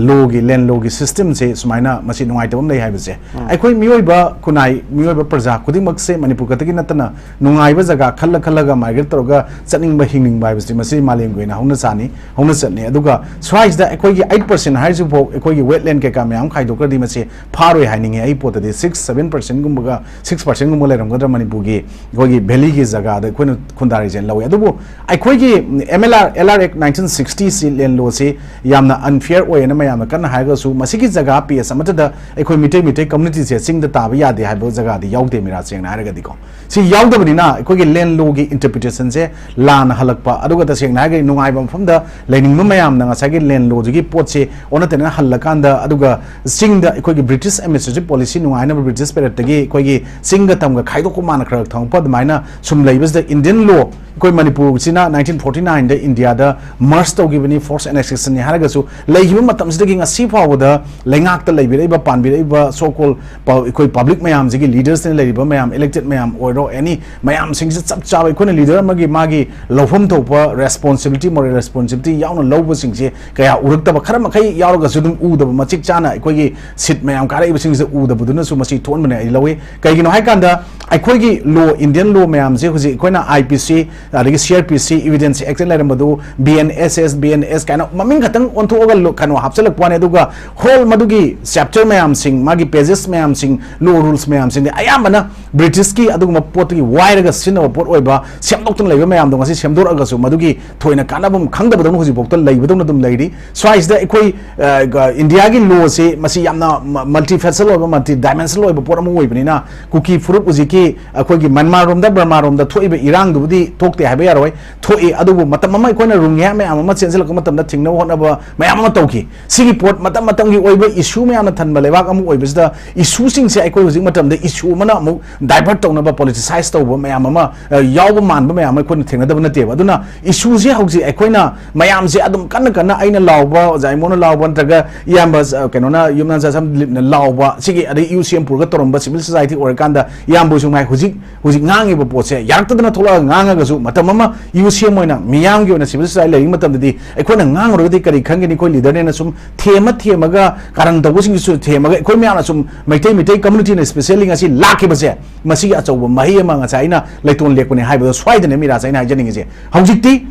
ꯂꯣꯒꯤ, ꯂꯦꯟ ꯂꯣꯒꯤ ꯁꯤꯁꯇꯦꯝꯁꯦ ꯁꯨꯃꯥꯏꯅ ꯃꯁꯤ ꯅꯨꯡꯉꯥꯏꯇꯕ ꯑꯃ ꯂꯩ ꯍꯥꯏꯕꯁꯦ꯫ ꯑꯩꯈꯣꯏ ꯃꯤꯑꯣꯏꯕ ꯈꯨꯟꯅꯥꯏ, ꯃꯤꯑꯣꯏꯕ ꯄ꯭ꯔꯖꯥ ꯈꯨꯗꯤꯡꯃꯛꯁꯦ ꯃꯅꯤꯄꯨꯔ ꯈꯛꯇꯒꯤ ꯅꯠꯇꯅ ꯅꯨꯡꯉꯥꯏꯕ ꯖꯒꯥ ꯈꯜꯂ ꯈꯜꯂꯒ ꯃꯥꯏꯒ꯭ꯔꯦꯠ ꯇꯧꯔꯒ ꯆꯠꯅꯤꯡꯕ, ꯍꯤꯡꯅꯤꯡꯕ ꯍꯥꯏꯕꯁꯤ ꯃꯁꯤ ꯃꯥꯂꯦꯝꯒꯤ ꯑꯣꯏꯅ ꯍꯧꯅ ꯁꯥꯅꯤ, ꯍꯧꯅ ꯆꯠꯅꯤ꯫ ꯑꯗꯨꯒ ꯁ꯭ꯋꯥꯏꯁꯤꯗ ꯑꯩꯈꯣꯏꯒꯤ ꯑꯩꯠ ꯄꯥꯔꯁꯦꯟ ꯍꯥꯏꯔꯤꯁꯤꯐꯥꯎ ꯑꯩꯈꯣꯏꯒꯤ ꯋꯦꯠꯂꯦꯟ ꯀꯩꯀꯥ ꯃꯌꯥꯝ ꯈꯥꯏꯗꯣꯛꯈ꯭ꯔꯗꯤ ꯃꯁꯤ ꯐꯥꯔꯣꯏ ꯍꯥꯏꯅꯤꯡꯉꯦ꯫ ꯑꯩ ꯄꯣꯠꯇꯗꯤ ꯁꯤꯛꯁ ꯁꯚꯦꯟ ꯄꯥꯔꯁꯦꯟꯒꯨꯝꯕꯒ, ꯁꯤꯛꯁ ꯄꯥꯔꯁꯦꯟꯒꯨꯝꯕ ꯂꯩꯔꯝꯒꯗ꯭ꯔꯥ ꯃꯅꯤꯄꯨꯔꯒꯤ ꯑꯩꯈꯣꯏꯒꯤ ꯚꯦꯂꯤꯒꯤ ꯖꯒꯥꯗ ꯑꯩꯈꯣꯏꯅ ꯈꯨꯟꯗꯥꯔꯤꯁꯦꯅ ꯂꯧꯋꯤ꯫ ꯑꯗꯨꯕꯨ ꯑꯩꯈꯣꯏꯒꯤ M L R, L R act nineteen sixty ꯁꯤ ꯂꯦꯟ ꯂꯣꯁꯤ ꯌꯥꯝꯅ ꯑꯟꯐꯤꯌꯔ ꯑꯣꯏꯌꯦꯅ ꯃꯌꯥꯝꯅ ꯀꯟꯅ ꯍꯥꯏꯔꯒꯁꯨ, ꯃꯁꯤꯒꯤ ꯖꯒꯥ ꯄꯦꯖ ꯑꯃꯠꯇꯗ ꯑꯩꯈꯣꯏ ꯃꯤꯇꯩ, ꯃꯤꯇꯩ ꯀꯝꯃ꯭ꯌꯨꯅꯤꯇꯤꯁꯦ ꯆꯤꯡꯗ ꯇꯥꯕ ꯌꯥꯗꯦ ꯍꯥꯏꯕ ꯖꯒꯥꯗꯤ ꯌꯥꯎꯗꯦ ꯃꯤꯔꯥ, ꯁꯦꯡꯅ ꯍꯥꯏꯔꯒꯗꯤꯀꯣ꯫ ꯁꯤ ꯌꯥꯎꯗꯕꯅꯤꯅ ꯑꯩꯈꯣꯏꯒꯤ ꯂꯦꯟ ꯂꯣꯒꯤ ꯏꯟꯇꯔꯄ꯭ꯔꯤꯇꯦꯁꯟꯁꯦ ꯂꯥꯟꯅ ꯍꯜꯂꯛꯄ, ꯑꯗꯨꯒ ꯇꯁꯦꯡꯅ ꯍꯥꯏꯔꯒꯗꯤ ꯅꯨꯡꯉꯥꯏꯕ ꯃꯐꯝꯗ ꯂꯩꯅꯤꯡꯕ ꯃꯌꯥꯝꯅ ꯉꯁꯥꯏꯒꯤ ꯂꯦꯟ ꯂꯣꯗꯨꯒꯤ ꯄꯣꯠꯁꯦ ꯑꯣꯟꯅ ꯇꯩꯅꯅ ꯍꯜꯂꯀꯥꯟꯗ, ꯑꯗꯨꯒ ꯆꯤꯡꯗ ꯑꯩꯈꯣꯏꯒꯤ ꯕ꯭ꯔꯤꯇꯤꯁ ꯑꯦꯗꯃꯤꯅꯤꯁꯇ꯭ꯔꯦꯇꯤꯚ ꯄꯣꯂꯤꯁꯤ ꯅꯨꯡꯉꯥꯏꯅꯕ ꯕ꯭ꯔꯤꯇꯤꯁ ꯄꯦꯔꯠꯇꯒꯤ ꯑꯩꯈꯣꯏꯒꯤ ꯆꯤꯡꯒ ꯇꯝꯒ ꯈꯥꯏꯗꯣꯛꯄ ꯃꯥꯅ ꯈꯔ ꯊꯝꯃꯛꯄ ꯑꯗꯨꯃꯥꯏꯅ ꯁꯨꯝ ꯂꯩꯕꯁꯤꯗ, ꯏꯟꯗꯤꯌꯟ ꯂꯣ ꯑꯩꯈꯣꯏ ꯃꯅꯤꯄꯨꯔꯁꯤꯅ ꯅꯥꯏꯟꯇꯤꯟ ꯐꯣꯔꯇꯤ ꯅꯥꯏꯟꯗ ꯏꯟꯗꯤꯌꯥꯗ ꯃꯔꯁ ꯇꯧꯈꯤꯕꯅꯤ, ꯐꯣꯔꯁ ꯑꯦꯅꯦꯛꯁꯦꯁꯟꯅꯤ ꯍꯥꯏꯔꯒꯁꯨ, ꯂꯩꯈꯤꯕ ꯃꯇꯝꯁꯤꯗꯒꯤ ꯉꯁꯤ ꯐꯥꯎꯕꯗ ꯂꯩꯉꯥꯛꯇ ꯂꯩꯕꯤꯔꯛꯏꯕ, ꯄꯥꯟꯕꯤꯔꯛꯏꯕ ꯁꯣ ꯀꯣꯜ ꯑꯩꯈꯣꯏ ꯄꯕ꯭ꯂꯤꯛ ꯃꯌꯥꯝꯁꯤꯒꯤ, ꯂꯤꯗꯔꯁꯇꯅ ꯂꯩꯔꯤꯕ ꯃꯌꯥꯝ, ꯏꯂꯦꯛꯇꯦꯠ ꯃꯌꯥꯝ ꯑꯣꯏꯔꯣ, ꯑꯦꯅꯤ ꯃꯌꯥꯝꯁꯤꯡꯁꯤ ꯆꯞ ꯆꯥꯕ ꯑꯩꯈꯣꯏꯅ ꯂꯤꯗꯔ ꯑꯃꯒꯤ ꯃꯥꯒꯤ ꯂꯧꯐꯝ ꯊꯣꯛꯄ ꯔꯦꯁꯄꯣꯟꯁꯤꯕꯤꯂꯤꯇꯤ, ꯃꯣꯔꯦꯜ ꯔꯦꯁꯄꯣꯟꯁꯤꯕꯤꯂꯤꯇꯤ ꯌꯥꯎꯅ ꯂꯧꯕꯁꯤꯡꯁꯦ ꯀꯌꯥ ꯎꯔꯛꯇꯕ, ꯈꯔ ꯃꯈꯩ ꯌꯥꯎꯔꯒꯁꯨ ꯑꯗꯨꯝ ꯎꯗꯕ, ꯃꯆꯤꯛ ꯆꯥꯅ ꯑꯩꯈꯣꯏꯒꯤ ꯁꯤꯠ ꯃꯌꯥꯝ ꯀꯥꯔꯛꯏꯕꯁꯤꯡꯁꯦ ꯎꯗꯕꯗꯨꯅꯁꯨ ꯃꯁꯤ ꯊꯣꯛꯍꯟꯕꯅꯦ ꯑꯩ ꯂꯧꯏ꯫ ꯀꯩꯒꯤꯅꯣ ꯍꯥꯏꯀꯥꯟꯗ ꯑꯩꯈꯣꯏꯒꯤ ꯂꯣ, ꯏꯟꯗꯤꯌꯟ ꯂꯣ ꯃꯌꯥꯝꯁꯦ ꯍꯧꯖꯤꯛ ꯑꯩꯈꯣꯏꯅ ꯑꯥꯏ ꯄꯤ ꯁꯤ, ꯑꯗꯒꯤ ꯁꯤ ꯑꯥꯔ ꯄꯤ ꯁꯤ, ꯏꯕꯤꯗꯦꯟꯁ ꯑꯦꯛꯇ ꯂꯩꯔꯝꯕꯗꯣ, B N S S, B N S ꯀꯥꯏꯅ ꯃꯃꯤꯡ ꯈꯛꯇꯪ ꯑꯣꯟꯊꯣꯛꯑꯒ ꯂꯣ-, ꯀꯩꯅꯣ ꯍꯥꯞꯆꯤꯜꯂꯛꯄ ꯋꯥꯅꯤ꯫ ꯑꯗꯨꯒ ꯍꯣꯜ ꯃꯗꯨꯒꯤ ꯆꯦꯞꯇꯔ ꯃꯌꯥꯝꯁꯤꯡ, ꯃꯥꯒꯤ ꯄꯦꯖꯦꯁ ꯃꯌꯥꯝꯁꯤꯡ, ꯂꯣ ꯔꯨꯜꯁ ꯃꯌꯥꯝꯁꯤꯡꯗꯤ ꯑꯌꯥꯝꯕꯅ ꯕ꯭ꯔꯤꯇꯤꯁꯀꯤ ꯑꯗꯨꯒꯨꯝꯕ ꯄꯣꯠꯇꯨꯒꯤ ꯋꯥꯏꯔꯒ ꯁꯤꯖꯤꯟꯅꯕ ꯄꯣꯠ ꯑꯣꯏꯕ, ꯁꯦꯝꯗꯣꯛꯇꯅ ꯂꯩꯕ ꯃꯌꯥꯝꯗꯣ ꯉꯁꯤ ꯁꯦꯝꯗꯣꯔꯛꯑꯒꯁꯨ ꯃꯗꯨꯒꯤ ꯊꯣꯏꯅ ꯀꯥꯟꯅꯕ ꯈꯪꯗꯕꯗꯧꯅ ꯍꯧꯖꯤꯛꯐꯥꯎꯗ ꯂꯩꯕꯗꯧꯅ ꯑꯗꯨꯝ ꯂꯩꯔꯤ꯫ ꯁ꯭ꯋꯥꯏꯁꯤꯗ ꯑꯩꯈꯣꯏ, ꯑ, ꯒ-, ꯏꯟꯗꯤꯌꯥꯒꯤ ꯂꯣꯁꯤ ꯃꯁꯤ ꯌꯥꯝꯅ ꯃ-, ꯃꯜꯇꯤ ꯐꯦꯁꯦꯜ ꯑꯣꯏꯕ, ꯃꯜꯇꯤ ꯗꯥꯏꯃꯦꯟꯁꯅꯦꯜ ꯑꯣꯏꯕ ꯄꯣꯠ ꯑꯃ ꯑꯣꯏꯕꯅꯤꯅ, ꯀꯨꯀꯤ ꯐꯨꯔꯨꯞ ꯍꯧꯖꯤꯛꯀꯤ ꯑꯩꯈꯣꯏꯒꯤ ꯃ꯭ꯌꯥꯟꯃꯥꯔ ꯔꯣꯝꯗ, ꯕꯔꯃꯥ ꯔꯣꯝꯗ ꯊꯣꯛꯏꯕ ꯏꯔꯥꯡꯗꯨꯕꯨꯗꯤ ꯊꯣꯛꯇꯦ ꯍꯥꯏꯕ ꯌꯥꯔꯣꯏ, ꯊꯣꯛꯏ꯫ ꯑꯗꯨꯕꯨ ꯃꯇꯝ ꯑꯃ ꯑꯩꯈꯣꯏꯅ ꯔꯣꯍꯤꯡꯒ꯭ꯌꯥ ꯃꯌꯥꯝ ꯑꯃ ꯆꯦꯟꯁꯤꯜꯂꯛꯄ ꯃꯇꯝꯗ ꯊꯤꯡꯅꯕ ꯍꯣꯠꯅꯕ ꯃꯌꯥꯝ ꯑꯃ ꯇꯧꯈꯤ꯫ ꯁꯤꯒꯤ ꯄꯣꯠ ꯃꯇꯝ ꯃꯇꯝꯒꯤ ꯑꯣꯏꯕ ꯏꯁꯨ ꯃꯌꯥꯝꯅ ꯊꯟꯕ ꯂꯩꯕꯥꯛ ꯑꯃ ꯑꯣꯏꯕꯁꯤꯗ, ꯏꯁꯨꯁꯤꯡꯁꯦ ꯑꯩꯈꯣꯏ ꯍꯧꯖꯤꯛ ꯃꯇꯝꯗ ꯏꯁꯨ ꯑꯃꯅ ꯑꯃꯨꯛ divert ꯇꯧꯅꯕ, politicize ꯇꯧꯕ ꯃꯌꯥꯝ ꯑꯃ, ꯑ, ꯌꯥꯎꯕ ꯃꯥꯟꯕ ꯃꯌꯥꯝ ꯑꯃ ꯑꯩꯈꯣꯏꯅ ꯊꯦꯡꯅꯗꯕ ꯅꯠꯇꯦꯕ꯫ ꯑꯗꯨꯅ ꯏꯁꯨꯁꯦ ꯍꯧꯖꯤꯛ ꯑꯩꯈꯣꯏꯅ ꯃꯌꯥꯝꯁꯦ ꯑꯗꯨꯝ ꯀꯟꯅ ꯀꯟꯅ, ꯑꯩꯅ ꯂꯥꯎꯕ, ꯑꯣꯖꯥ ꯏꯃꯣꯅ ꯂꯥꯎꯕ, ꯅꯠꯇ꯭ꯔꯒ ꯏꯌꯥꯝꯕ, ꯑ, ꯀꯩꯅꯣꯅ, ꯌꯨꯝꯅꯥꯝ ꯁꯥꯁꯝ ꯗꯤꯂꯤꯞꯅ ꯂꯥꯎꯕ, ꯁꯤꯒꯤ, ꯑꯗꯩ ꯌꯨ ꯁꯤ ꯑꯦꯝ ꯄꯨꯔꯒ ꯇꯧꯔꯝꯕ civil society ꯑꯣꯏꯔꯀꯥꯟꯗ ꯏꯌꯥꯝꯕ ꯍꯣꯏꯁꯨ ꯉꯥꯏ, ꯍꯧꯖꯤꯛ ꯍꯧꯖꯤꯛ ꯉꯥꯡꯉꯤꯕ ꯄꯣꯠꯁꯦ ꯌꯥꯔꯛꯇꯗꯅ ꯊꯣꯛꯂꯛꯑꯒ ꯉꯥꯡꯉꯒꯁꯨ, ꯃꯇꯝ ꯑꯃ ꯌꯨ ꯁꯤ ꯑꯦꯝ ꯑꯣꯏꯅ ꯃꯤꯌꯥꯝꯒꯤ ꯑꯣꯏꯅ civil society ꯂꯩꯔꯤꯉꯩ ꯃꯇꯝꯗꯗꯤ, ꯑꯩꯈꯣꯏꯅ ꯉꯥꯡꯉꯨꯔꯒꯗꯤ ꯀꯔꯤ ꯈꯟꯒꯅꯤ? ꯑꯩꯈꯣꯏ leader ꯅꯦꯅ ꯁꯨꯝ ꯊꯦꯝꯃ ꯊꯦꯝꯃꯒ, ꯀꯥꯔꯟ ꯇꯧꯕꯁꯤꯡꯁꯤꯁꯨ ꯊꯦꯝꯃꯒ, ꯑꯩꯈꯣꯏ ꯃꯌꯥꯝꯅ ꯁꯨꯝ, ꯃꯩꯇꯩ, ꯃꯩꯇꯩ community ꯅ specially ꯉꯁꯤ ꯂꯥꯛꯈꯤꯕꯁꯦ, ꯃꯁꯤꯒꯤ ꯑꯆꯧꯕ ꯃꯍꯩ ꯑꯃ ꯉꯁꯥꯏ ꯑꯩꯅ ꯂꯩꯇꯣꯟ ꯂꯦꯛꯄꯅꯦ ꯍꯥꯏꯕꯗꯣ ꯁ꯭ꯋꯥꯏꯗꯅꯦ ꯃꯤꯔꯥꯖ ꯑꯩꯅ ꯍꯥꯏꯖꯅꯤꯡꯉꯤꯁꯦ꯫ ꯍꯧꯖꯤꯛꯇꯤ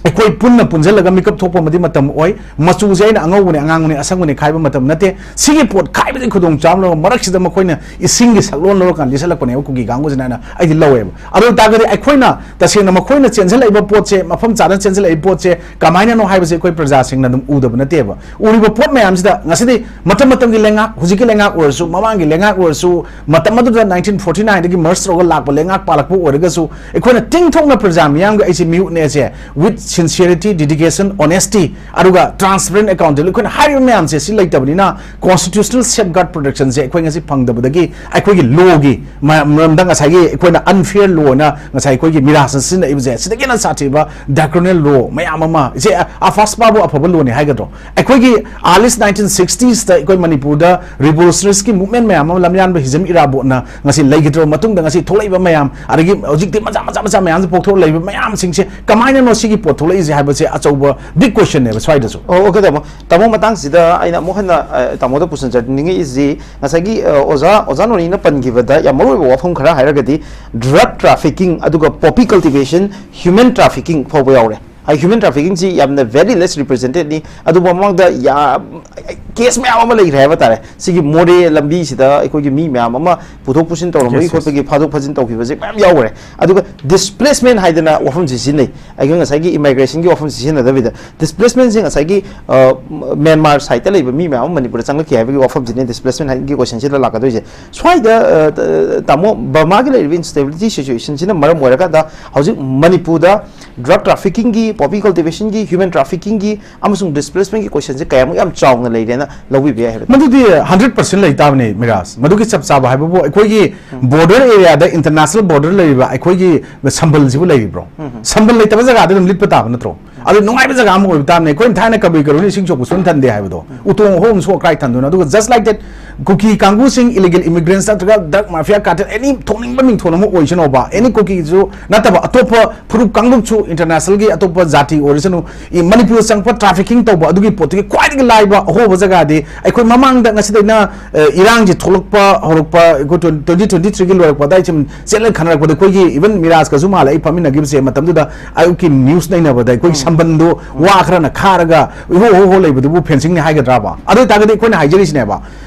ꯑꯩꯈꯣꯏ ꯄꯨꯟꯅ ꯄꯨꯟꯁꯤꯜꯂꯒ ꯃꯤꯀꯞ ꯊꯣꯛꯄ ꯑꯃꯗꯤ ꯃꯇꯝ ꯑꯣꯏ꯫ ꯃꯆꯨꯁꯦ ꯑꯩꯅ ꯑꯉꯧꯕꯅꯦ, ꯑꯉꯥꯡꯕꯅꯦ, ꯑꯁꯪꯕꯅꯦ ꯈꯥꯏꯕ ꯃꯇꯝ ꯅꯠꯇꯦ꯫ ꯁꯤꯒꯤ ꯄꯣꯠ ꯈꯥꯏꯕꯁꯤ ꯈꯨꯗꯣꯡ ꯆꯥꯕ ꯂꯧꯔꯒ, ꯃꯔꯛꯁꯤꯗ ꯃꯈꯣꯏꯅ ꯏꯁꯤꯡꯒꯤ ꯁꯛꯂꯣꯟ ꯂꯧꯔꯀꯥꯟꯗ ꯂꯤꯁꯜꯂꯛꯄꯅꯦꯕ ꯀꯨꯀꯤ ꯀꯥꯡꯕꯨꯁꯤꯅ ꯍꯥꯏꯅ ꯑꯩꯗꯤ ꯂꯧꯋꯦꯕ꯫ ꯑꯗꯨ ꯑꯣꯏ ꯇꯥꯔꯒꯗꯤ ꯑꯩꯈꯣꯏꯅ ꯇꯁꯦꯡꯅ ꯃꯈꯣꯏꯅ ꯆꯦꯟꯁꯤꯜꯂꯛꯏꯕ ꯄꯣꯠꯁꯦ, ꯃꯐꯝ ꯆꯥꯅ ꯆꯦꯟꯁꯤꯜꯂꯛꯏꯕ ꯄꯣꯠꯁꯦ ꯀꯃꯥꯏꯅꯅꯣ ꯍꯥꯏꯕꯁꯦ ꯑꯩꯈꯣꯏ ꯄ꯭ꯔꯖꯥꯁꯤꯡꯅ ꯑꯗꯨꯝ ꯎꯗꯕ ꯅꯠꯇꯦꯕ꯫ ꯎꯔꯤꯕ ꯄꯣꯠ ꯃꯌꯥꯝꯁꯤꯗ ꯉꯁꯤꯗꯤ ꯃꯇꯝ ꯃꯇꯝꯒꯤ ꯂꯩꯉꯥꯛ, ꯍꯧꯖꯤꯛꯀꯤ ꯂꯩꯉꯥꯛ ꯑꯣꯏꯔꯁꯨ, ꯃꯃꯥꯡꯒꯤ ꯂꯩꯉꯥꯛ ꯑꯣꯏꯔꯁꯨ, ꯃꯇꯝ ꯑꯗꯨꯗ nineteen forty nine ꯗꯒꯤ merge ꯇꯧꯔꯒ ꯂꯥꯛꯄ ꯂꯩꯉꯥꯛ ꯄꯥꯜꯂꯛꯄ ꯑꯣꯏꯔꯒꯁꯨ, ꯑꯩꯈꯣꯏꯅ ꯇꯤꯡꯊꯣꯛꯅ ꯄ꯭ꯔꯖꯥ ꯃꯤꯌꯥꯝꯒꯤ ꯑꯩꯁꯦ ꯃꯤꯍꯨꯠꯅꯦꯁꯦ, with sincerity, dedication, honesty, ꯑꯗꯨꯒ transparent, accountable, ꯑꯩꯈꯣꯏꯅ ꯍꯥꯏꯔꯤꯕ ꯃꯌꯥꯝꯁꯦ ꯁꯤ ꯂꯩꯇꯕꯅꯤꯅ constitutional safeguard protection ꯁꯦ ꯑꯩꯈꯣꯏ ꯉꯁꯤ ꯐꯪꯗꯕꯗꯒꯤ ꯑꯩꯈꯣꯏꯒꯤ law ꯒꯤ ꯃ-, ꯃꯔꯝꯗ ꯉꯁꯥꯏꯒꯤ ꯑꯩꯈꯣꯏꯅ unfair law ꯅ ꯉꯁꯥꯏ ꯑꯩꯈꯣꯏꯒꯤ ꯃꯤꯔꯥꯁꯅ ꯁꯤꯖꯤꯟꯅꯏꯕꯁꯦ, ꯁꯤꯗꯒꯤ ꯍꯦꯟꯅ ꯁꯥꯊꯤꯕ draconian law ꯃꯌꯥꯝ ꯑꯃ, ꯏꯆꯦ, ꯑ-, ꯑꯐꯥꯁꯄꯥꯕꯨ ꯑꯐꯕ law ꯅꯤ ꯍꯥꯏꯒꯗ꯭ꯔꯣ? ꯑꯩꯈꯣꯏꯒꯤ early nineteen sixties ꯇ ꯑꯩꯈꯣꯏ ꯃꯅꯤꯄꯨꯔꯗ revolutionaries ꯀꯤ movement ꯃꯌꯥꯝ ꯑꯃ, ꯂꯝꯌꯥꯟꯕ ꯍꯤꯖꯝ ꯏꯔꯥꯕꯣꯠꯅ ꯉꯁꯤ ꯂꯩꯈꯤꯗ꯭ꯔꯕ ꯃꯇꯨꯡꯗ ꯉꯁꯤ ꯊꯣꯛꯂꯛꯏꯕ ꯃꯌꯥꯝ, ꯑꯗꯒꯤ ꯍꯧꯖꯤꯛꯇꯤ ꯃꯆꯥ ꯃꯆꯥ ꯃꯆꯥ ꯃꯌꯥꯝꯁꯦ ꯄꯣꯛꯊꯣꯔꯛꯂꯛꯏꯕ ꯃꯌꯥꯝꯁꯤꯡꯁꯦ ꯀꯃꯥꯏꯅꯅꯣ ꯁꯤꯒꯤ ꯄꯣꯠ ꯊꯣꯛꯂꯛꯏꯁꯦ ꯍꯥꯏꯕꯁꯦ ꯑꯆꯧꯕ big question ꯅꯦꯕ ꯁ꯭ꯋꯥꯏꯗꯁꯨ꯫ ꯑꯣ, okay, ꯇꯥꯃꯣ꯫ ꯇꯥꯃꯣ, ꯃꯇꯥꯡꯁꯤꯗ ꯑꯩꯅ ꯑꯃꯨꯛ ꯍꯟꯅ, ꯑ, ꯇꯥꯃꯣꯗ ꯄꯨꯁꯤꯟꯖꯅꯤꯡꯉꯛꯏꯁꯤ, ꯉꯁꯥꯏꯒꯤ, ꯑ, ꯑꯣꯖꯥ, ꯑꯣꯖꯥ ꯅꯣꯔꯤꯅ ꯄꯟꯈꯤꯕꯗ ꯌꯥꯝ ꯃꯔꯨꯑꯣꯏꯕ ꯋꯥꯐꯝ ꯈꯔ ꯍꯥꯏꯔꯒꯗꯤ, drug trafficking ꯑꯗꯨꯒ poppy cultivation, human trafficking ꯐꯥꯎꯕ ꯌꯥꯎꯔꯦ꯫ ꯍꯥꯏ, ꯍ꯭ꯌꯨꯃꯦꯟ ꯇ꯭ꯔꯥꯐꯤꯀꯤꯡꯁꯤ ꯌꯥꯝꯅ very less representedꯅꯤ꯫ ꯑꯗꯨꯕꯨ ꯃꯃꯥꯡꯗ ꯌꯥꯝ ꯀꯦꯁ ꯃꯌꯥꯝ ꯑꯃ ꯂꯩꯈ꯭ꯔꯦ ꯍꯥꯏꯕ ꯇꯥꯔꯦ꯫ ꯁꯤꯒꯤ ꯃꯣꯔꯦ ꯂꯝꯕꯤꯁꯤꯗ ꯑꯩꯈꯣꯏꯒꯤ ꯃꯤ ꯃꯌꯥꯝ ꯑꯃ ꯄꯨꯊꯣꯛ ꯄꯨꯁꯤꯟ ꯇꯧꯔꯝꯕꯒꯤ Yes, yes. ꯈꯣꯠꯄꯒꯤ ꯐꯥꯗꯣꯛ ꯐꯥꯖꯤꯟ ꯇꯧꯈꯤꯕꯁꯦ ꯃꯌꯥꯝ ꯌꯥꯎꯈ꯭ꯔꯦ꯫ ꯑꯗꯨꯒ ꯗꯤꯁꯄ꯭ꯂꯦꯁꯃꯦꯟ ꯍꯥꯏꯗꯅ ꯋꯥꯐꯝꯁꯤ ꯁꯤꯖꯤꯟꯅꯩ꯫ ꯑꯩꯈꯣꯏ ꯉꯁꯥꯏꯒꯤ ꯏꯃꯥꯏꯒ꯭ꯔꯦꯁꯟꯒꯤ ꯋꯥꯐꯝꯁꯤ ꯁꯤꯖꯤꯟꯅꯗꯕꯤꯗ ꯗꯤꯁꯄ꯭ꯂꯦꯁꯃꯦꯟꯁꯦ ꯉꯁꯥꯏꯒꯤ, ꯑ, ꯃ꯭ꯌꯥꯟꯃꯥꯔ ꯁꯥꯏꯠꯇ ꯂꯩꯕ ꯃꯤ ꯃꯌꯥꯝ ꯑꯃ ꯃꯅꯤꯄꯨꯔꯗ ꯆꯪꯂꯛꯈꯤ ꯍꯥꯏꯕꯒꯤ ꯋꯥꯐꯝꯁꯤꯅꯦ ꯗꯤꯁꯄ꯭ꯂꯦꯁꯃꯦꯟꯒꯤ ꯀꯣꯏꯁꯟꯁꯤꯗ ꯂꯥꯛꯀꯗꯣꯏꯁꯦ꯫ ꯁ꯭ꯋꯥꯏꯗ, ꯑ, ꯇ-, ꯇꯥꯃꯣ, ꯕꯔꯃꯥꯒꯤ ꯂꯩꯔꯤꯕ ꯏꯟꯁꯇꯦꯕꯤꯂꯤꯇꯤ ꯁꯤꯆꯨꯋꯦꯁꯟꯁꯤꯅ ꯃꯔꯝ ꯑꯣꯏꯔꯀꯥꯟꯗ ꯍꯧꯖꯤꯛ ꯃꯅꯤꯄꯨꯔꯗ ꯗ꯭ꯔꯒ ꯇ꯭ꯔꯥꯐꯤꯀꯤꯡꯒꯤ, ꯄꯣꯄꯤ ꯀꯜꯇꯤꯚꯦꯁꯟꯒꯤ, ꯍ꯭ꯌꯨꯃꯦꯟ ꯇ꯭ꯔꯥꯐꯤꯀꯤꯡꯒꯤ ꯑꯃꯁꯨꯡ ꯗꯤꯁꯄ꯭ꯂꯦꯁꯃꯦꯟꯒꯤ ꯀꯣꯏꯁꯟꯁꯦ ꯀꯌꯥꯃꯨꯛ ꯌꯥꯝ ꯆꯥꯎꯅ ꯂꯩꯔꯦꯅ ꯂꯧꯕꯤꯕ ꯌꯥꯏ ꯍꯥꯏꯕ? ꯃꯗꯨꯗꯤ ꯍꯟꯗ꯭ꯔꯦꯠ ꯄꯥꯔꯁꯦꯟ ꯂꯩ ꯇꯥꯕꯅꯤ ꯃꯤꯔꯥꯖ꯫ ꯃꯗꯨꯒꯤ ꯆꯞ ꯆꯥꯕ ꯍꯥꯏꯕꯕꯨ ꯑꯩꯈꯣꯏꯒꯤ ꯕꯣꯔꯗꯔ ꯑꯦꯔꯤꯌꯥꯗ, ꯏꯟꯇꯔꯅꯦꯁꯅꯦꯜ ꯕꯣꯔꯗꯔ ꯂꯩꯔꯤꯕ ꯑꯩꯈꯣꯏꯒꯤ ꯁꯝꯕꯜꯁꯤꯕꯨ ꯂꯩꯔꯤꯕ꯭ꯔꯣ? ꯁꯝꯕꯜ ꯂꯩꯇꯕ ꯖꯒꯥꯗ ꯑꯗꯨꯝ ꯂꯤꯠꯄ ꯇꯥꯕ ꯅꯠꯇ꯭ꯔꯣ? ꯑꯗꯨ ꯅꯨꯡꯉꯥꯏꯕ ꯖꯒꯥ ꯑꯃ ꯑꯣꯏꯕ ꯇꯥꯕꯅꯤ꯫ ꯑꯩꯈꯣꯏꯅ ꯊꯥꯏꯅ ꯀꯕꯨꯏ ꯀꯔꯨꯅ ꯏꯁꯤꯡ ꯁꯣꯛꯄ ꯁꯨꯝ ꯊꯟꯗꯦ ꯍꯥꯏꯕꯗꯣ, ꯎꯇꯣꯡ ꯑꯍꯣꯡ ꯁꯣꯛ ꯀꯥꯏ ꯊꯟꯗꯣꯏꯅꯣ? ꯑꯗꯨꯒ just like that, Kuki ꯀꯥꯡꯕꯨꯁꯤꯡ illegal immigrants ꯅꯠꯇ꯭ꯔꯒ drug mafia cartel, any ꯊꯣꯛꯅꯤꯡꯕ ꯃꯤꯡꯊꯣꯟ ꯑꯃ ꯑꯣꯏꯁꯅꯣꯕ, any ꯀꯨꯀꯤꯁꯨ ꯅꯠꯇꯕ ꯑꯇꯣꯞꯄ ꯐꯨꯔꯨꯞ ꯀꯥꯡꯂꯨꯞꯁꯨ, ꯏꯟꯇꯔꯅꯦꯁꯅꯦꯜꯒꯤ ꯑꯇꯣꯞꯄ ꯖꯥꯇꯤ ꯑꯣꯏꯔꯁꯅꯨ, ꯏ-, ꯃꯅꯤꯄꯨꯔꯗ ꯆꯪꯉꯛꯄ, ꯇ꯭ꯔꯥꯐꯤꯀꯤꯡ ꯇꯧꯕ, ꯑꯗꯨꯒꯤ ꯄꯣꯠꯇꯨꯒꯤ ꯈ꯭ꯋꯥꯏꯗꯒꯤ ꯂꯥꯏꯕ ꯑꯍꯣꯕ ꯖꯒꯥꯗꯤ ꯑꯩꯈꯣꯏ ꯃꯃꯥꯡꯗ ꯉꯁꯤꯗꯩꯅ, ꯑ, ꯏꯔꯥꯡꯁꯤ ꯊꯣꯛꯂꯛꯄ ꯍꯧꯔꯛꯄ, ꯑꯩꯈꯣꯏ twenty twenty three ꯒꯤ ꯂꯣꯏꯔꯛꯄ ꯑꯗꯥꯏ ꯁꯨꯝ ꯆꯦꯜꯂ ꯈꯟꯅꯔꯛꯄꯗ ꯑꯩꯈꯣꯏꯒꯤ, even ꯃꯤꯔꯥꯖꯀꯁꯨ ꯃꯥꯜꯂꯦ, ꯑꯩ ꯐꯝꯃꯤꯟꯅꯈꯤꯕꯁꯦ ꯃꯇꯝꯗꯨꯗ, ꯑꯌꯨꯛꯀꯤ ꯅ꯭ꯌꯨꯁ ꯅꯩꯅꯕꯗ ꯑꯩꯈꯣꯏꯒꯤ ꯁꯝꯕꯟꯗꯣ ꯋꯥ ꯈꯔꯅ ꯈꯥꯔꯒ ꯏꯍꯣ ꯍꯣ ꯍꯣ ꯂꯩꯕꯗꯨꯕꯨ ꯐꯦꯟꯁꯤꯡꯅꯤ ꯍꯥꯏꯒꯗ꯭ꯔꯥꯕ? ꯑꯗꯨ ꯑꯣꯏꯇꯥꯔꯒꯗꯤ ꯑꯩꯈꯣꯏꯅ ꯍꯥꯏꯖꯔꯤꯁꯤꯅꯦꯕ,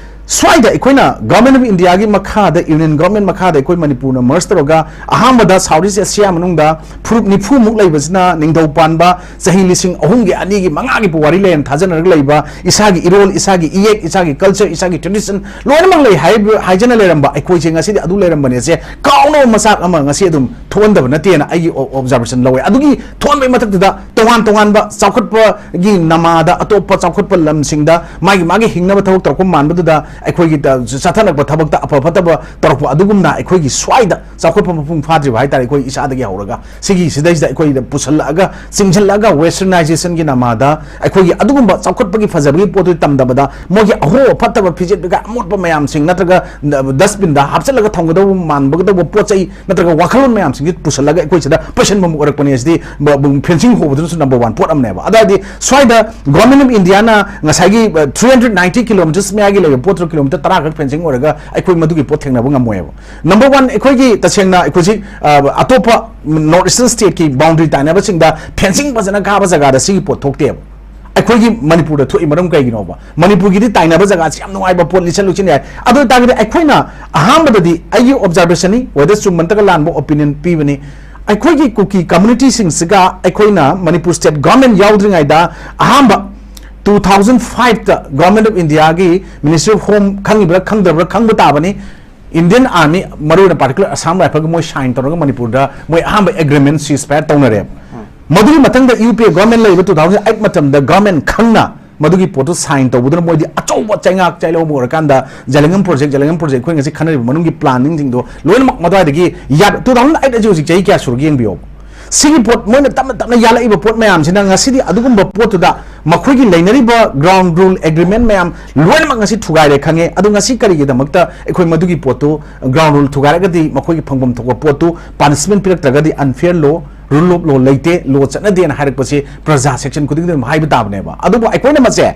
ꯁ꯭ꯋꯥꯏꯗ ꯑꯩꯈꯣꯏꯅ ꯒꯚꯔꯟꯃꯦꯟ ꯑꯣꯐ ꯏꯟꯗꯤꯌꯥꯒꯤ ꯃꯈꯥꯗ, ꯌꯨꯅꯤꯌꯟ ꯒꯚꯔꯟꯃꯦꯟ ꯃꯈꯥꯗ ꯑꯩꯈꯣꯏ ꯃꯅꯤꯄꯨꯔꯅ ꯃꯔꯖ ꯇꯧꯔꯒ ꯑꯍꯥꯟꯕꯗ ꯁꯥꯎꯠ ꯏꯁ ꯑꯦꯁꯤꯌꯥ ꯃꯅꯨꯡꯗ ꯐꯨꯔꯨꯞ ꯅꯤꯐꯨꯃꯨꯛ ꯂꯩꯕꯁꯤꯅ ꯅꯤꯡꯊꯧ ꯄꯥꯟꯕ ꯆꯍꯤ ꯂꯤꯁꯤꯡ ꯑꯍꯨꯝꯒꯤ, ꯑꯅꯤꯒꯤ, ꯃꯉꯥꯒꯤ ꯄꯨꯋꯥꯔꯤ ꯂꯩꯔꯦꯅ ꯊꯥꯖꯅꯔꯒ ꯂꯩꯕ, ꯏꯁꯥꯒꯤ ꯏꯔꯣꯜ, ꯏꯁꯥꯒꯤ ꯏꯌꯦꯛ, ꯏꯁꯥꯒꯤ ꯀꯜꯆꯔ, ꯏꯁꯥꯒꯤ ꯇ꯭ꯔꯦꯗꯤꯁꯟ ꯂꯣꯏꯅꯃꯛ ꯂꯩ ꯍꯥꯏꯕ-, ꯍꯥꯏꯖꯅ ꯂꯩꯔꯝꯕ ꯑꯩꯈꯣꯏꯁꯦ ꯉꯁꯤꯗꯤ ꯑꯗꯨ ꯂꯩꯔꯝꯕꯅꯦꯁꯦ ꯀꯥꯎꯅꯕ ꯃꯆꯥꯛ ꯑꯃ ꯉꯁꯤ ꯑꯗꯨꯝ ꯊꯣꯛꯍꯟꯗꯕ ꯅꯠꯇꯦꯅ ꯑꯩꯒꯤ ꯑꯣ-, ꯑꯣꯕꯖꯥꯔꯕꯦꯁꯟ ꯂꯧꯋꯦ꯫ ꯑꯗꯨꯒꯤ ꯊꯣꯛꯍꯟꯕꯒꯤ ꯃꯊꯛꯇꯨꯗ ꯇꯣꯉꯥꯟ ꯇꯣꯉꯥꯟꯕ ꯆꯥꯎꯈꯠꯄꯒꯤ ꯅꯃꯥꯗ ꯑꯇꯣꯞꯄ ꯆꯥꯎꯈꯠꯄ ꯂꯝꯁꯤꯡꯗ ꯃꯥꯒꯤ ꯃꯥꯒꯤ ꯍꯤꯡꯅꯕ ꯊꯕꯛ ꯇꯧꯔꯛꯄ ꯃꯥꯟꯕꯗꯨꯗ ꯑꯩꯈꯣꯏꯒꯤ ꯇ-, ꯆꯠꯊꯅꯔꯛꯄ ꯊꯕꯛꯇ ꯑꯐ ꯐꯠꯇꯕ ꯇꯧꯔꯛꯄ ꯑꯗꯨꯒꯨꯝꯅ ꯑꯩꯈꯣꯏꯒꯤ ꯁ꯭ꯋꯥꯏꯗ ꯆꯥꯎꯈꯠꯄ ꯃꯄꯨꯡ ꯐꯥꯗ꯭ꯔꯤꯕ ꯍꯥꯏꯇꯥꯔꯦ꯫ ꯑꯩꯈꯣꯏ ꯏꯁꯥꯗꯒꯤ ꯍꯧꯔꯒ ꯁꯤꯒꯤ ꯁꯤꯗꯩꯁꯤꯗ ꯑꯩꯈꯣꯏꯗ ꯄꯨꯁꯜꯂꯛꯑꯒ, ꯆꯤꯡꯁꯤꯜꯂꯛꯑꯒ ꯋꯦꯁꯇꯔꯅꯥꯏꯖꯦꯁꯟꯒꯤ ꯅꯃꯥꯗ ꯑꯩꯈꯣꯏꯒꯤ ꯑꯗꯨꯒꯨꯝꯕ ꯆꯥꯎꯈꯠꯄꯒꯤ ꯐꯖꯕꯒꯤ ꯄꯣꯠꯇꯨ ꯇꯝꯗꯕꯗ ꯃꯣꯏꯒꯤ ꯑꯍꯣꯕ ꯐꯠꯇꯕ ꯐꯤꯖꯦꯠ ꯀꯩꯀꯥ ꯑꯃꯣꯠꯄ ꯃꯌꯥꯝꯁꯤꯡ ꯅꯠꯇ꯭ꯔꯒ ꯗꯁꯕꯤꯟꯗ ꯍꯥꯞꯆꯤꯜꯂꯒ ꯊꯝꯒꯗꯧꯕ ꯃꯥꯟꯕꯒꯗꯧꯕ ꯄꯣꯠ ꯆꯩ ꯅꯠꯇ꯭ꯔꯒ ꯋꯥꯈꯜꯂꯣꯟ ꯃꯌꯥꯝꯁꯤꯡꯁꯤ ꯄꯨꯁꯜꯂꯒ ꯑꯩꯈꯣꯏ ꯁꯤꯗ ꯄꯩꯁꯟꯕ ꯑꯃ ꯑꯣꯏꯔꯛꯄꯅꯦ꯫ ꯁꯤꯗꯤ ꯕ-, ꯕ-, ꯐꯦꯟꯁꯤꯡ ꯍꯣꯕꯗꯨ ꯁꯨ number one ꯄꯣꯠ ꯑꯃꯅꯦꯕ꯫ ꯑꯗꯨ ꯍꯥꯏꯗꯤ ꯁ꯭ꯋꯥꯏꯗ Government of India ꯅ ꯉꯁꯥꯏꯒꯤ three hundred ninety kilometers ꯃꯌꯥꯒꯤ ꯂꯩꯕ ꯄꯣꯠꯇꯨ kilometer ꯇꯔꯥ ꯈꯛ fencing ꯑꯣꯏꯔꯒ ꯑꯩꯈꯣꯏ ꯃꯗꯨꯒꯤ ꯄꯣꯠ ꯊꯦꯡꯅꯕ ꯉꯝꯃꯣꯏꯕ꯫ Number one, ꯑꯩꯈꯣꯏꯒꯤ ꯇꯁꯦꯡꯅ ꯑꯩꯈꯣꯏ ꯍꯧꯖꯤꯛ ꯑꯇꯣꯞꯄ North Eastern state ꯀꯤ boundary ꯇꯥꯏꯅꯕꯁꯤꯡꯗ fencing ꯐꯖꯅ ꯀꯥꯕ ꯖꯒꯥꯗ ꯁꯤꯒꯤ ꯄꯣꯠ ꯊꯣꯛꯇꯦꯕ꯫ ꯑꯩꯈꯣꯏꯒꯤ ꯃꯅꯤꯄꯨꯔꯗ ꯊꯣꯛꯏ ꯃꯔꯝ ꯀꯩꯒꯤꯅꯣꯕ? ꯃꯅꯤꯄꯨꯔꯒꯤꯗꯤ ꯇꯥꯏꯅꯕ ꯖꯒꯥꯁꯤ ꯌꯥꯝ ꯅꯨꯡꯉꯥꯏꯕ ꯄꯣꯠ ꯂꯤꯠꯁꯟ ꯂꯨꯛꯁꯤꯟ ꯌꯥꯏ꯫ ꯑꯗꯨ ꯑꯣꯏꯇꯥꯔꯒꯗꯤ ꯑꯩꯈꯣꯏꯅ ꯑꯍꯥꯟꯕꯗꯗꯤ ꯑꯩꯒꯤ observation ꯅꯤ, whether ꯆꯨꯝꯕ ꯅꯠꯇ꯭ꯔꯒ ꯂꯥꯟꯕ opinion ꯄꯤꯕꯅꯤ꯫ ꯑꯩꯈꯣꯏꯒꯤ ꯀꯨꯀꯤ community ꯁꯤꯡꯁꯤꯒ ꯑꯩꯈꯣꯏꯅ ꯃꯅꯤꯄꯨꯔ state government ꯌꯥꯎꯗ꯭ꯔꯤꯉꯩꯗ ꯑꯍꯥꯟꯕ two thousand five ꯇ Government of India ꯒꯤ Ministry of Home ꯈꯪꯉꯤꯕ꯭ꯔꯥ ꯈꯪꯗꯕ꯭ꯔꯥ ꯈꯪꯕ ꯇꯥꯕꯅꯤ꯫ Indian Army, ꯃꯔꯨꯑꯣꯏꯅ particular Assam Rifle ꯒ ꯃꯣꯏ sign ꯇꯧꯔꯒ ꯃꯅꯤꯄꯨꯔꯗ ꯃꯣꯏ ꯑꯍꯥꯟꯕ agreement ceasefire ꯇꯧꯅꯔꯦꯕ꯫ ꯃꯗꯨꯒꯤ ꯃꯊꯪꯗ U P A government ꯂꯩꯕ two thousand eight ꯃꯇꯝꯗ government ꯈꯪꯅ ꯃꯗꯨꯒꯤ ꯄꯣꯠꯇꯨ sign ꯇꯧꯕꯗꯨꯅ ꯃꯣꯏꯗꯤ ꯑꯆꯧꯕ ꯆꯩꯉꯥꯛ ꯆꯩꯂꯧꯕ ꯑꯣꯏꯔꯀꯥꯟꯗ ꯖꯂꯦꯡꯉꯝ project, ꯖꯂꯦꯡꯉꯝ project ꯑꯩꯈꯣꯏ ꯉꯁꯤ ꯈꯟꯅꯔꯤꯕ ꯃꯅꯨꯡꯒꯤ planning ꯁꯤꯡꯗꯣ ꯂꯣꯏꯅꯃꯛ ꯃꯗꯨꯋꯥꯏꯗꯒꯤ ꯌꯥ-, two thousand eight ꯑꯁꯤ ꯍꯧꯖꯤꯛ ꯆꯍꯤ ꯀꯌꯥ ꯁꯨꯔꯒꯦ ꯌꯦꯡꯕꯤꯌꯣ꯫ ꯁꯤꯒꯤ ꯄꯣꯠ ꯃꯣꯏꯅ ꯇꯞꯅ ꯇꯞꯅ ꯌꯥꯜꯂꯛꯏꯕ ꯄꯣꯠ ꯃꯌꯥꯝꯁꯤꯅ ꯉꯁꯤꯗꯤ ꯑꯗꯨꯒꯨꯝꯕ ꯄꯣꯠꯇꯨꯗ ꯃꯈꯣꯏꯒꯤ ꯂꯩꯅꯔꯤꯕ ground rule agreement ꯃꯌꯥꯝ ꯂꯣꯏꯅꯃꯛ ꯉꯁꯤ ꯊꯨꯒꯥꯏꯔꯦ ꯈꯪꯉꯦ꯫ ꯑꯗꯨ ꯉꯁꯤ ꯀꯔꯤꯒꯤꯗꯃꯛꯇ ꯑꯩꯈꯣꯏ ꯃꯗꯨꯒꯤ ꯄꯣꯠꯇꯨ ground rule ꯊꯨꯒꯥꯏꯔꯒꯗꯤ ꯃꯈꯣꯏꯒꯤ ꯐꯪꯐꯝ ꯊꯣꯛꯄ ꯄꯣꯠꯇꯨ punishment ꯄꯤꯔꯛꯇ꯭ꯔꯒꯗꯤ unfair law, rule of law ꯂꯩꯇꯦ, law ꯆꯠꯅꯗꯦꯅ ꯍꯥꯏꯔꯛꯄꯁꯤ ꯄ꯭ꯔꯖꯥ section ꯈꯨꯗꯤꯡꯗ ꯑꯗꯨꯝ ꯍꯥꯏꯕ ꯇꯥꯕꯅꯦꯕ꯫ ꯑꯗꯨꯕꯨ ꯑꯩꯈꯣꯏꯅ ꯃꯁꯦ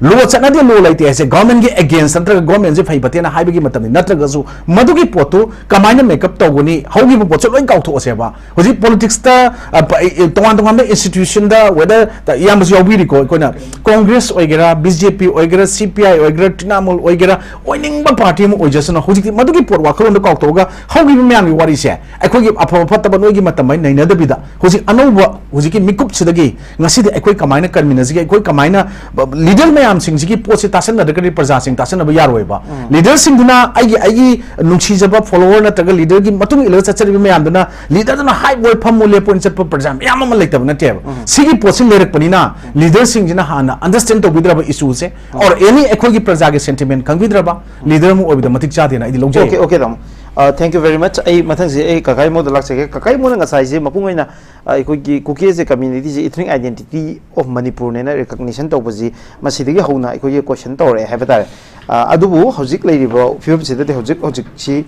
law ꯆꯠꯅꯗꯦ, law ꯂꯩꯇꯦ ꯍꯥꯏꯁꯦ government ꯀꯤ against ꯅꯠꯇ꯭ꯔꯒ government ꯁꯦ ꯐꯩ ꯐꯠꯇꯦꯅ ꯍꯥꯏꯕꯒꯤ ꯃꯇꯝꯅꯤ, ꯅꯠꯇ꯭ꯔꯒꯁꯨ ꯃꯗꯨꯒꯤ ꯄꯣꯠꯇꯨ ꯀꯃꯥꯏꯅ make up ꯇꯧꯒꯅꯤ? ꯍꯧꯈꯤꯕ ꯄꯣꯠꯁꯦ ꯂꯣꯏ ꯀꯥꯎꯊꯣꯛꯑꯁꯦꯕ꯫ ꯍꯧꯖꯤꯛ politics ꯇ, ꯑ, ꯄ-, ꯑꯦ, ꯇꯣꯉꯥꯟ ꯇꯣꯉꯥꯟꯕ institution ꯗ, whether ꯇ-, ꯏꯌꯥꯝꯕꯁꯨ ꯌꯥꯎꯕꯤꯔꯤꯀꯣ, ꯑꯩꯈꯣꯏꯅ Congress ꯑꯣꯏꯒꯦꯔꯥ, B J P ꯑꯣꯏꯒꯦꯔꯥ, C P I ꯑꯣꯏꯒꯦꯔꯥ, Trinamool ꯑꯣꯏꯒꯦꯔꯥ, ꯑꯣꯏꯅꯤꯡꯕ party ꯑꯃ ꯑꯣꯏꯖꯁꯅꯨ, ꯍꯧꯖꯤꯛꯇꯤ ꯃꯗꯨꯒꯤ ꯄꯣꯠ ꯋꯥꯈꯜꯂꯣꯟꯗꯣ ꯀꯥꯎꯊꯣꯛꯑꯒ ꯍꯧꯈꯤꯕ ꯃꯌꯥꯝꯒꯤ ꯋꯥꯔꯤꯁꯦ ꯑꯩꯈꯣꯏꯒꯤ ꯑꯐꯕ ꯐꯠꯇꯕ ꯅꯣꯏꯒꯤ ꯃꯇꯝ ꯍꯥꯏ ꯅꯩꯅꯗꯕꯤꯗ ꯍꯧꯖꯤꯛ ꯑꯅꯧꯕ ꯍꯧꯖꯤꯛꯀꯤ ꯃꯤꯀꯨꯞꯁꯤꯗꯒꯤ ꯉꯁꯤꯗꯤ ꯑꯩꯈꯣꯏ ꯀꯃꯥꯏꯅ ꯀꯟꯃꯤꯟꯅꯁꯤꯒꯦ, ꯑꯩꯈꯣꯏ ꯀꯃꯥꯏꯅ ꯕ-, leader ꯃꯌꯥꯝꯁꯤꯡꯁꯤꯒꯤ ꯄꯣꯠꯁꯦ ꯇꯥꯁꯟꯅꯗ꯭ꯔꯒꯗꯤ ꯄ꯭ꯔꯖꯥꯁꯤꯡ ꯇꯥꯁꯟꯅꯕ ꯌꯥꯔꯣꯏꯕ꯫ ꯎꯝ꯫ Leader ꯁꯤꯡꯗꯨꯅ ꯑꯩꯒꯤ, ꯑꯩꯒꯤ ꯅꯨꯡꯁꯤꯖꯕ follower ꯅꯠꯇ꯭ꯔꯒ leader ꯒꯤ ꯃꯇꯨꯡ ꯏꯜꯂꯒ ꯆꯠꯆꯔꯤꯕ ꯃꯌꯥꯝꯗꯨꯅ leader ꯗꯨꯅ ꯍꯥꯏꯕ ꯑꯣꯏ ꯐꯝꯃꯨ ꯂꯦꯞꯄꯣꯏꯅ ꯆꯠꯄ ꯄ꯭ꯔꯖꯥ ꯃꯌꯥꯝ ꯑꯃ ꯂꯩꯇꯕ ꯅꯠꯇꯦꯕ꯫ ꯎꯝ꯫ ꯁꯤꯒꯤ ꯄꯣꯠꯁꯤ ꯂꯩꯔꯛꯄꯅꯤꯅ leader ꯁꯤꯡꯁꯤꯅ ꯍꯥꯟꯅ understand ꯇꯧꯕꯤꯗ꯭ꯔꯕ issue say, um, or any ꯑꯩꯈꯣꯏꯒꯤ ꯄ꯭ꯔꯖꯥꯒꯤ sentiment ꯈꯪꯕꯤꯗ꯭ꯔꯕ leader ꯑꯃ ꯑꯣꯏꯕꯗ ꯃꯇꯤꯛ ꯆꯥꯗꯦꯅ ꯑꯩꯗꯤ ꯂꯧꯖꯩ꯫ Okay, okay, ꯇꯥꯃꯣ꯫ ꯑ, thank you very much꯫ ꯑꯩ ꯃꯊꯪꯁꯤ ꯑꯩ ꯀꯀꯥ ꯏꯃꯣꯗ ꯂꯥꯛꯆꯒꯦ꯫ ꯀꯀꯥ ꯏꯃꯣꯅ ꯉꯁꯥꯏꯁꯦ ꯃꯄꯨꯡ ꯑꯣꯏꯅ, ꯑ, ꯑꯩꯈꯣꯏꯒꯤ ꯀꯨꯀꯤ ꯑꯁꯦ community say ethnic identity of ꯃꯅꯤꯄꯨꯔꯅꯦꯅ recognition ꯇꯧꯕꯁꯤ ꯃꯁꯤꯗꯒꯤ ꯍꯧꯅ ꯑꯩꯈꯣꯏꯒꯤ question ꯇꯧꯔꯛꯑꯦ ꯍꯥꯏꯕ ꯇꯥꯔꯦ꯫ ꯑ, ꯑꯗꯨꯕꯨ ꯍꯧꯖꯤꯛ ꯂꯩꯔꯤꯕ ꯐꯤꯕꯝꯁꯤꯗꯗꯤ ꯍꯧꯖꯤꯛ ꯍꯧꯖꯤꯛꯁꯤ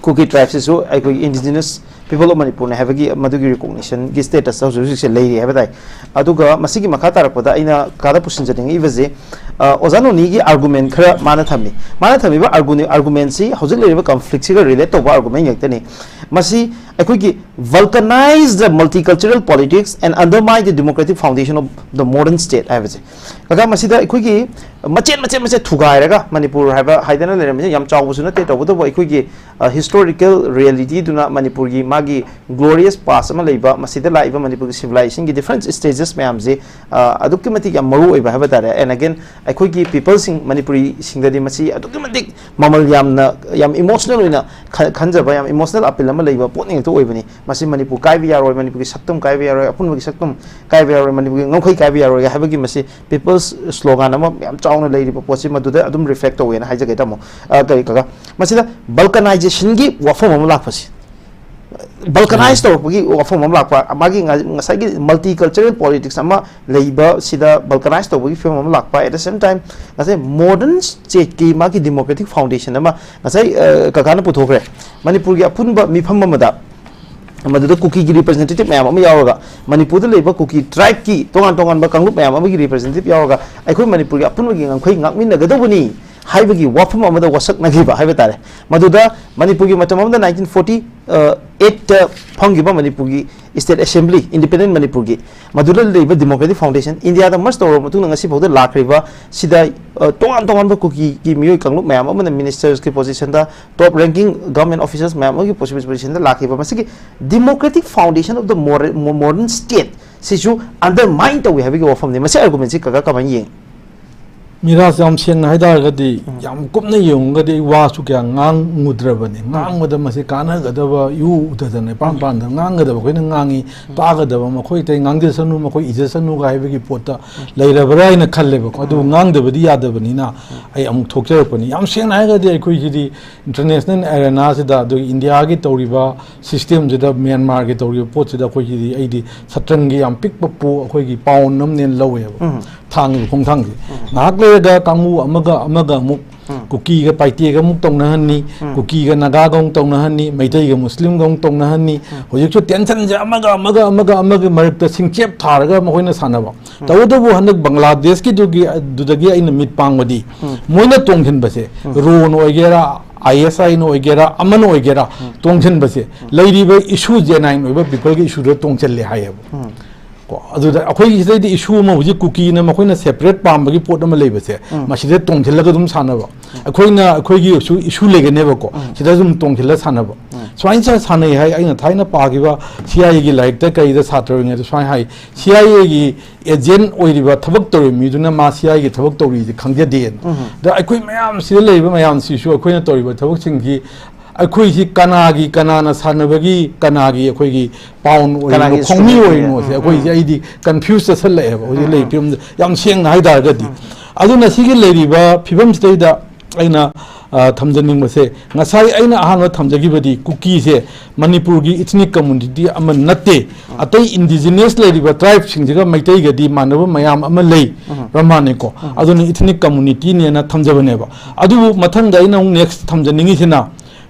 ꯀꯨꯀꯤ tribe ꯁꯤꯁꯨ ꯑꯩꯈꯣꯏꯒꯤ indigenous People of Manipurꯅꯦ ꯍꯥꯏꯕꯒꯤ ꯃꯗꯨꯒꯤ recognitionꯒꯤ status ꯍꯧꯖꯤꯛ ꯍꯧꯖꯤꯛꯁꯦ ꯂꯩꯔꯤ ꯍꯥꯏꯕ ꯇꯥꯏ꯫ ꯑꯗꯨꯒ ꯃꯁꯤꯒꯤ ꯃꯈꯥ ꯇꯥꯔꯛꯄꯗ ꯑꯩꯅ ꯀꯥꯗ ꯄꯨꯁꯤꯟꯖꯅꯤꯡꯉꯤꯕꯁꯦ, ꯑ, ꯑꯣꯖꯥ ꯅꯣꯅꯤꯒꯤ argument ꯈꯔ ꯃꯥꯅ ꯊꯝꯃꯤ꯫ ꯃꯥꯅ ꯊꯝꯃꯤꯕ argument, argumentꯁꯤ ꯍꯧꯖꯤꯛ ꯂꯩꯔꯤꯕ conflictꯁꯤꯒ relate ꯇꯧꯕ argument ꯉꯥꯛꯇꯅꯤ꯫ ꯃꯁꯤ ꯑꯩꯈꯣꯏꯒꯤ vulcanize the multicultural politics and undermine the democratic foundation of the modern state ꯍꯥꯏꯕꯁꯦ꯫ ꯀꯀꯥ, ꯃꯁꯤꯗ ꯑꯩꯈꯣꯏꯒꯤ ꯃꯆꯦꯠ ꯃꯆꯦꯠ ꯃꯆꯦꯠ ꯊꯨꯒꯥꯏꯔꯒ ꯃꯅꯤꯄꯨꯔ ꯍꯥꯏꯕ ꯍꯥꯏꯗꯅ ꯂꯩꯔꯝꯃꯤꯁꯦ ꯌꯥꯝ ꯆꯥꯎꯕꯁꯨ ꯅꯠꯇꯦ, ꯇꯧꯕꯇꯕꯨ ꯑꯩꯈꯣꯏꯒꯤ, ꯑ, historical realityꯗꯨꯅ ꯃꯅꯤꯄꯨꯔꯒꯤ ꯃꯥꯒꯤ glorious past ꯑꯃ ꯂꯩꯕ, ꯃꯁꯤꯗ ꯂꯥꯛꯏꯕ ꯃꯅꯤꯄꯨꯔꯒꯤ civilizationꯒꯤ different stages ꯃꯌꯥꯝꯁꯦ, ꯑ, ꯑꯗꯨꯛꯀꯤ ꯃꯇꯤꯛ ꯌꯥꯝ ꯃꯔꯨ ꯑꯣꯏꯕ ꯍꯥꯏꯕ ꯇꯥꯔꯦ꯫ And again, ꯑꯩꯈꯣꯏꯒꯤ peopleꯁꯤꯡ, ꯃꯅꯤꯄꯨꯔꯤꯁꯤꯡꯗꯗꯤ ꯃꯁꯤ ꯑꯗꯨꯛꯀꯤ ꯃꯇꯤꯛ ꯃꯃꯜ ꯌꯥꯝꯅ, ꯌꯥꯝ emotional ꯑꯣꯏꯅ ꯈ-, ꯈꯟꯖꯕ, ꯌꯥꯝ emotional appeal ꯑꯃ ꯂꯩꯕ ꯄꯣꯠ ꯉꯥꯛꯇ ꯑꯣꯏꯕꯅꯤ꯫ ꯃꯁꯤ ꯃꯅꯤꯄꯨꯔ ꯀꯥꯏꯕ ꯌꯥꯔꯣꯏ, ꯃꯅꯤꯄꯨꯔꯒꯤ ꯁꯛꯇꯝ ꯀꯥꯏꯕ ꯌꯥꯔꯣꯏ, ꯑꯄꯨꯟꯕꯒꯤ ꯁꯛꯇꯝ ꯀꯥꯏꯕ ꯌꯥꯔꯣꯏ, ꯃꯅꯤꯄꯨꯔꯒꯤ ꯉꯝꯈꯩ ꯀꯥꯏꯕ ꯌꯥꯔꯣꯏ ꯍꯥꯏꯕꯒꯤ ꯃꯁꯤ people's slogan ꯑꯃ ꯌꯥꯝ ꯆꯥꯎꯅ ꯂꯩꯔꯤꯕ ꯄꯣꯠꯁꯤ ꯃꯗꯨꯗ ꯑꯗꯨꯝ reflect ꯇꯧꯋꯦꯅ ꯍꯥꯏꯖꯒꯦ, ꯇꯥꯃꯣ꯫ ꯑ, ꯀꯔꯤ, ꯀꯀꯥ? ꯃꯁꯤꯗ vulcanizationꯒꯤ ꯋꯥꯐꯝ ꯑꯃ ꯂꯥꯛꯄꯁꯤ, vulcanize ꯇꯧꯔꯛꯄꯒꯤ ꯋꯥꯐꯝ ꯑꯃ ꯂꯥꯛꯄ, ꯃꯥꯒꯤ ꯉ-, ꯉꯁꯥꯏꯒꯤ multicultural politics ꯑꯃ ꯂꯩꯕ ꯁꯤꯗ vulcanize ꯇꯧꯕꯒꯤ ꯐꯤꯕꯝ ꯑꯃ ꯂꯥꯛꯄ, at the same time ꯉꯁꯥꯏ modern stateꯀꯤ ꯃꯥꯒꯤ democratic foundation ꯑꯃ ꯉꯁꯥꯏ, ꯑ, ꯀꯀꯥꯅ ꯄꯨꯊꯣꯛꯈ꯭ꯔꯦ꯫ ꯃꯅꯤꯄꯨꯔꯒꯤ ꯑꯄꯨꯟꯕ ꯃꯤꯐꯝ ꯑꯃꯗ ꯃꯗꯨꯗ ꯀꯨꯀꯤꯒꯤ representative ꯃꯌꯥꯝ ꯑꯃ ꯌꯥꯎꯔꯒ, ꯃꯅꯤꯄꯨꯔꯗ ꯂꯩꯕ ꯀꯨꯀꯤ tribeꯀꯤ ꯇꯣꯉꯥꯟ ꯇꯣꯉꯥꯟꯕ ꯀꯥꯡꯂꯨꯞ ꯃꯌꯥꯝ ꯑꯃꯒꯤ representative ꯌꯥꯎꯔꯒ, ꯑꯩꯈꯣꯏ ꯃꯅꯤꯄꯨꯔꯒꯤ ꯑꯄꯨꯟꯕꯒꯤ ꯉꯝꯈꯩ ꯉꯥꯛꯃꯤꯟꯅꯒꯗꯧꯕꯅꯤ ꯍꯥꯏꯕꯒꯤ ꯋꯥꯐꯝ ꯑꯃꯗ ꯋꯥꯁꯛꯅꯈꯤꯕ ꯍꯥꯏꯕ ꯇꯥꯔꯦ꯫ ꯃꯗꯨꯗ ꯃꯅꯤꯄꯨꯔꯒꯤ ꯃꯇꯝ ꯑꯃꯗ nineteen forty eightꯇ ꯐꯝꯈꯤꯕ ꯃꯅꯤꯄꯨꯔꯒꯤ state assembly, independent ꯃꯅꯤꯄꯨꯔꯒꯤ, ꯃꯗꯨꯗ ꯂꯩꯕ democratic foundation, ꯏꯟꯗꯤꯌꯥꯗ merge ꯇꯧꯔꯕ ꯃꯇꯨꯡꯗ ꯉꯁꯤ ꯐꯥꯎꯗ ꯂꯥꯛꯈ꯭ꯔꯤꯕ ꯁꯤꯗ, ꯑ, ꯇꯣꯉꯥꯟ ꯇꯣꯉꯥꯟꯕ ꯀꯨꯀꯤꯒꯤ ꯃꯤꯑꯣꯏ ꯀꯥꯡꯂꯨꯞ ꯃꯌꯥꯝ ꯑꯃꯅ ministersꯀꯤ positionꯗ, top ranking government officers ꯃꯌꯥꯝ ꯑꯃꯒꯤ positionꯗ ꯂꯥꯛꯈꯤꯕ ꯃꯁꯤꯒꯤ democratic foundation of the modern, modern state ꯁꯤꯁꯨ undermine ꯇꯧꯏ ꯍꯥꯏꯕꯒꯤ ꯋꯥꯐꯝꯅꯤ꯫ ꯃꯁꯤ argumentꯁꯤ ꯀꯀꯥ ꯀꯃꯥꯏꯅ ꯌꯦꯡꯉꯤ? ꯃꯤꯔꯥꯖ, ꯌꯥꯝ ꯁꯦꯡꯅ ꯍꯥꯏꯇꯥꯔꯒꯗꯤ, ꯎꯝ꯫ ꯌꯥꯝ ꯀꯨꯞꯅ ꯌꯦꯡꯉꯒꯗꯤ ꯑꯩ ꯋꯥꯁꯨ ꯀꯌꯥ ꯉꯥꯡꯉꯨꯗ꯭ꯔꯕꯅꯤ꯫ ꯎꯝ꯫ ꯉꯥꯡꯕꯗ ꯃꯁꯤ ꯀꯥꯟꯅꯒꯗꯕ ꯏꯎ ꯎꯗꯗꯅ, ꯏꯄꯥꯟ ꯎꯝ꯫ ꯄꯥꯟꯗꯅ ꯉꯥꯡꯒꯗꯕ ꯑꯩꯈꯣꯏꯅ ꯉꯥꯡꯉꯤ, ꯎꯝ꯫ ꯇꯥꯒꯗꯕ ꯃꯈꯣꯏ ꯑꯇꯩ ꯉꯥꯡꯖꯁꯅꯨ, ꯃꯈꯣꯏ ꯏꯖꯁꯅꯨꯒ ꯍꯥꯏꯕꯒꯤ ꯄꯣꯠꯇ ꯎꯝ꯫ ꯂꯩꯔꯕ꯭ꯔꯥ ꯍꯥꯏꯅ ꯈꯜꯂꯦꯕꯀꯣ꯫ ꯑꯗꯨꯕꯨ ꯎꯝ꯫ ꯉꯥꯡꯗꯕꯗꯤ ꯌꯥꯗꯕꯅꯤꯅ ꯎꯝ꯫ ꯑꯩ ꯑꯃꯨꯛ ꯊꯣꯛꯆꯔꯛꯄꯅꯤ꯫ ꯌꯥꯝ ꯁꯦꯡꯅ ꯍꯥꯏꯔꯒꯗꯤ ꯑꯩꯈꯣꯏꯒꯤꯗꯤ international arenaꯁꯤꯗ, ꯑꯗꯨꯒ ꯏꯟꯗꯤꯌꯥꯒꯤ ꯇꯧꯔꯤꯕ systemꯁꯤꯗ, ꯃ꯭ꯌꯥꯟꯃꯥꯔꯒꯤ ꯇꯧꯔꯤꯕ ꯄꯣꯠꯁꯤꯗ ꯑꯩꯈꯣꯏꯒꯤꯗꯤ, ꯑꯩꯗꯤ ꯁꯇ꯭ꯔꯪꯒꯤ ꯌꯥꯝ ꯄꯤꯛꯄ ꯄꯣ ꯑꯩꯈꯣꯏꯒꯤ pound ꯑꯃꯅꯦꯅ ꯂꯧꯋꯦꯕ꯫ ꯎꯝ꯫ ꯊꯥꯡꯉꯤꯕ ꯈꯣꯡꯊꯥꯡꯁꯦ꯫ ꯎꯝ꯫ ꯉꯥꯏꯍꯥꯛ ꯂꯩꯔꯒ ꯀꯥꯡꯕꯨ ꯑꯃꯒ ꯑꯃꯒ ꯑꯃꯨꯛ ꯀꯨꯀꯤꯒ ꯄꯥꯏꯇꯦꯒ ꯑꯃꯨꯛ ꯇꯧꯅꯍꯟꯅꯤ, ꯀꯨꯀꯤꯒ ꯅꯥꯒꯥꯒ ꯑꯃꯨꯛ ꯇꯧꯅꯍꯟꯅꯤ, ꯃꯩꯇꯩꯒ ꯃꯨꯁꯂꯤꯝꯒ ꯑꯃꯨꯛ ꯇꯧꯅꯍꯟꯅꯤ꯫ ꯍꯧꯖꯤꯛꯁꯨ ꯇꯦꯟꯁꯟꯁꯦ ꯑꯃꯒ ꯑꯃꯒ ꯑꯃꯒ ꯑꯃꯒꯤ ꯃꯔꯛꯇ ꯁꯤꯡꯆꯦꯞ ꯊꯥꯔꯒ ꯃꯈꯣꯏꯅ ꯁꯥꯟꯅꯕ꯫ ꯇꯧꯕꯇꯕꯨ ꯍꯟꯗꯛ ꯕꯪꯒ꯭ꯂꯥꯗꯦꯁꯀꯤꯗꯨꯒꯤ, ꯑꯗꯨꯗꯒꯤ ꯑꯩꯅ ꯃꯤꯠ ꯄꯥꯡꯕꯗꯤ, ꯃꯣꯏꯅ ꯇꯣꯡꯁꯤꯟꯕꯁꯦ, ꯔꯣꯅ ꯑꯣꯏꯒꯦꯔꯥ, ꯑꯥꯏ ꯑꯦꯁ ꯑꯥꯏꯅ ꯑꯣꯏꯒꯦꯔꯥ, ꯑꯃꯅ ꯑꯣꯏꯒꯦꯔꯥ, ꯇꯣꯡꯁꯤꯟꯕꯁꯦ ꯂꯩꯔꯤꯕ ꯏꯁꯨ, ꯖꯦꯅꯥꯏꯟ ꯑꯣꯏꯕ ꯄꯤꯄꯜꯒꯤ ꯏꯁꯨꯗ ꯇꯣꯡꯁꯤꯜꯂꯦ ꯍꯥꯏꯌꯦꯕ꯫ ꯀꯣ, ꯑꯗꯨꯗ ꯑꯩꯈꯣꯏꯒꯤ ꯁꯤꯗꯩꯗ ꯏꯁꯨ ꯑꯃ, ꯍꯧꯖꯤꯛ ꯀꯨꯀꯤꯅ ꯃꯈꯣꯏꯅ ꯁꯦꯄꯔꯦꯠ ꯄꯥꯝꯕꯒꯤ ꯄꯣꯠ ꯑꯃ ꯂꯩꯕꯁꯦ, ꯃꯁꯤꯗ ꯇꯣꯡꯁꯤꯜꯂꯒ ꯑꯗꯨꯝ ꯁꯥꯟꯅꯕ꯫ ꯑꯩꯈꯣꯏꯅ ꯑꯩꯈꯣꯏꯒꯤ ꯏꯁꯨ, ꯏꯁꯨ ꯂꯩꯒꯅꯦꯕꯀꯣ, ꯁꯤꯗ ꯑꯗꯨꯝ ꯇꯣꯡꯁꯤꯜꯂ ꯁꯥꯟꯅꯕ꯫ ꯁꯨꯃꯥꯏꯅ ꯁꯥ-, ꯁꯥꯟꯅꯩ ꯍꯥꯏ꯫ ꯑꯩꯅ ꯊꯥꯏꯅ ꯄꯥꯈꯤꯕ ꯁꯤ ꯑꯥꯏ ꯑꯦꯒꯤ ꯂꯥꯏꯔꯤꯛꯇ ꯀꯩꯗ ꯁꯥꯇ꯭ꯔ ꯑꯣꯏꯔꯤꯉꯩꯗ ꯁꯨꯃꯥꯏꯅ ꯍꯥꯏ, ꯁꯤ ꯑꯥꯏ ꯑꯦꯒꯤ ꯑꯦꯖꯦꯟ ꯑꯣꯏꯔꯤꯕ, ꯊꯕꯛ ꯇꯧꯔꯤꯕ ꯃꯤꯗꯨꯅ ꯃꯥ ꯁꯤ ꯑꯥꯏ ꯑꯦꯒꯤ ꯊꯕꯛ ꯇꯧꯔꯤꯁꯦ ꯈꯪꯖꯗꯦꯅ꯫ ꯑꯗ ꯑꯩꯈꯣꯏ ꯃꯌꯥꯝ ꯁꯤꯗ ꯂꯩꯔꯤꯕ ꯃꯌꯥꯝꯁꯤꯁꯨ ꯑꯩꯈꯣꯏꯅ ꯇꯧꯔꯤꯕ ꯊꯕꯛꯁꯤꯡꯁꯤ, ꯑꯩꯈꯣꯏꯁꯤ ꯀꯅꯥꯒꯤ, ꯀꯅꯥꯅ ꯁꯥꯟꯅꯕꯒꯤ, ꯀꯅꯥꯒꯤ ꯑꯩꯈꯣꯏꯒꯤ ꯄꯥꯎꯟ ꯑꯣꯏꯔꯤꯅꯣ, ꯀꯅꯥꯒꯤ ꯈꯣꯡꯃꯤ ꯏꯟꯁꯇ꯭ꯔꯨꯃꯦꯟ? ꯑꯣꯏꯔꯤꯅꯣꯁꯦ, ꯎꯝ, ꯎꯝ, ꯑꯩꯈꯣꯏꯁꯦ, ꯎꯝ꯫ ꯑꯩꯗꯤ ꯀꯟꯐ꯭ꯌꯨꯁ ꯆꯠꯁꯜꯂꯛꯑꯦꯕ ꯍꯧꯖꯤꯛ ꯎꯝ, ꯂꯩꯔꯤꯕ ꯎꯝ꯫ ꯐꯤꯕꯝꯁꯦ, ꯌꯥꯝ ꯁꯦꯡꯅ ꯍꯥꯏ ꯇꯥꯔꯒꯗꯤ꯫ ꯎꯝ꯫ ꯑꯗꯨꯅ ꯁꯤꯒꯤ ꯂꯩꯔꯤꯕ ꯐꯤꯕꯝꯁꯤꯗꯩꯗ ꯑꯩꯅ, ꯑ, ꯊꯝꯖꯅꯤꯡꯕꯁꯦ, ꯉꯁꯥꯏ ꯑꯩꯅ ꯑꯍꯥꯟꯕ ꯊꯝꯖꯈꯤꯕꯗꯤ ꯀꯨꯀꯤꯁꯦ ꯃꯅꯤꯄꯨꯔꯒꯤ ꯏꯊꯅꯤꯛ ꯀꯝꯃꯨꯅꯤꯇꯤ ꯑꯃ ꯅꯠꯇꯦ꯫ ꯎꯝ꯫ ꯑꯇꯩ ꯏꯟꯗꯤꯖꯤꯅꯁ ꯂꯩꯔꯤꯕ ꯇ꯭ꯔꯥꯏꯕꯁꯤꯡꯁꯤꯒ ꯃꯩꯇꯩꯒꯗꯤ ꯃꯥꯟꯅꯕ ꯃꯌꯥꯝ ꯑꯃ ꯂꯩ, ꯎꯝ꯫ ꯄ꯭ꯔꯃꯥꯟꯅꯤꯀꯣ꯫ ꯎꯝ꯫ ꯑꯗꯨꯅ ꯏꯊꯅꯤꯛ ꯀꯝꯃꯨꯅꯤꯇꯤꯅꯦꯅ ꯊꯝꯖꯕꯅꯦꯕ꯫ ꯑꯗꯨꯕꯨ ꯃꯊꯪꯗ ꯑꯩꯅ ꯑꯃꯨꯛ ꯅꯦꯛꯁ ꯊꯝꯖꯅꯤꯡꯉꯤꯁꯤꯅ,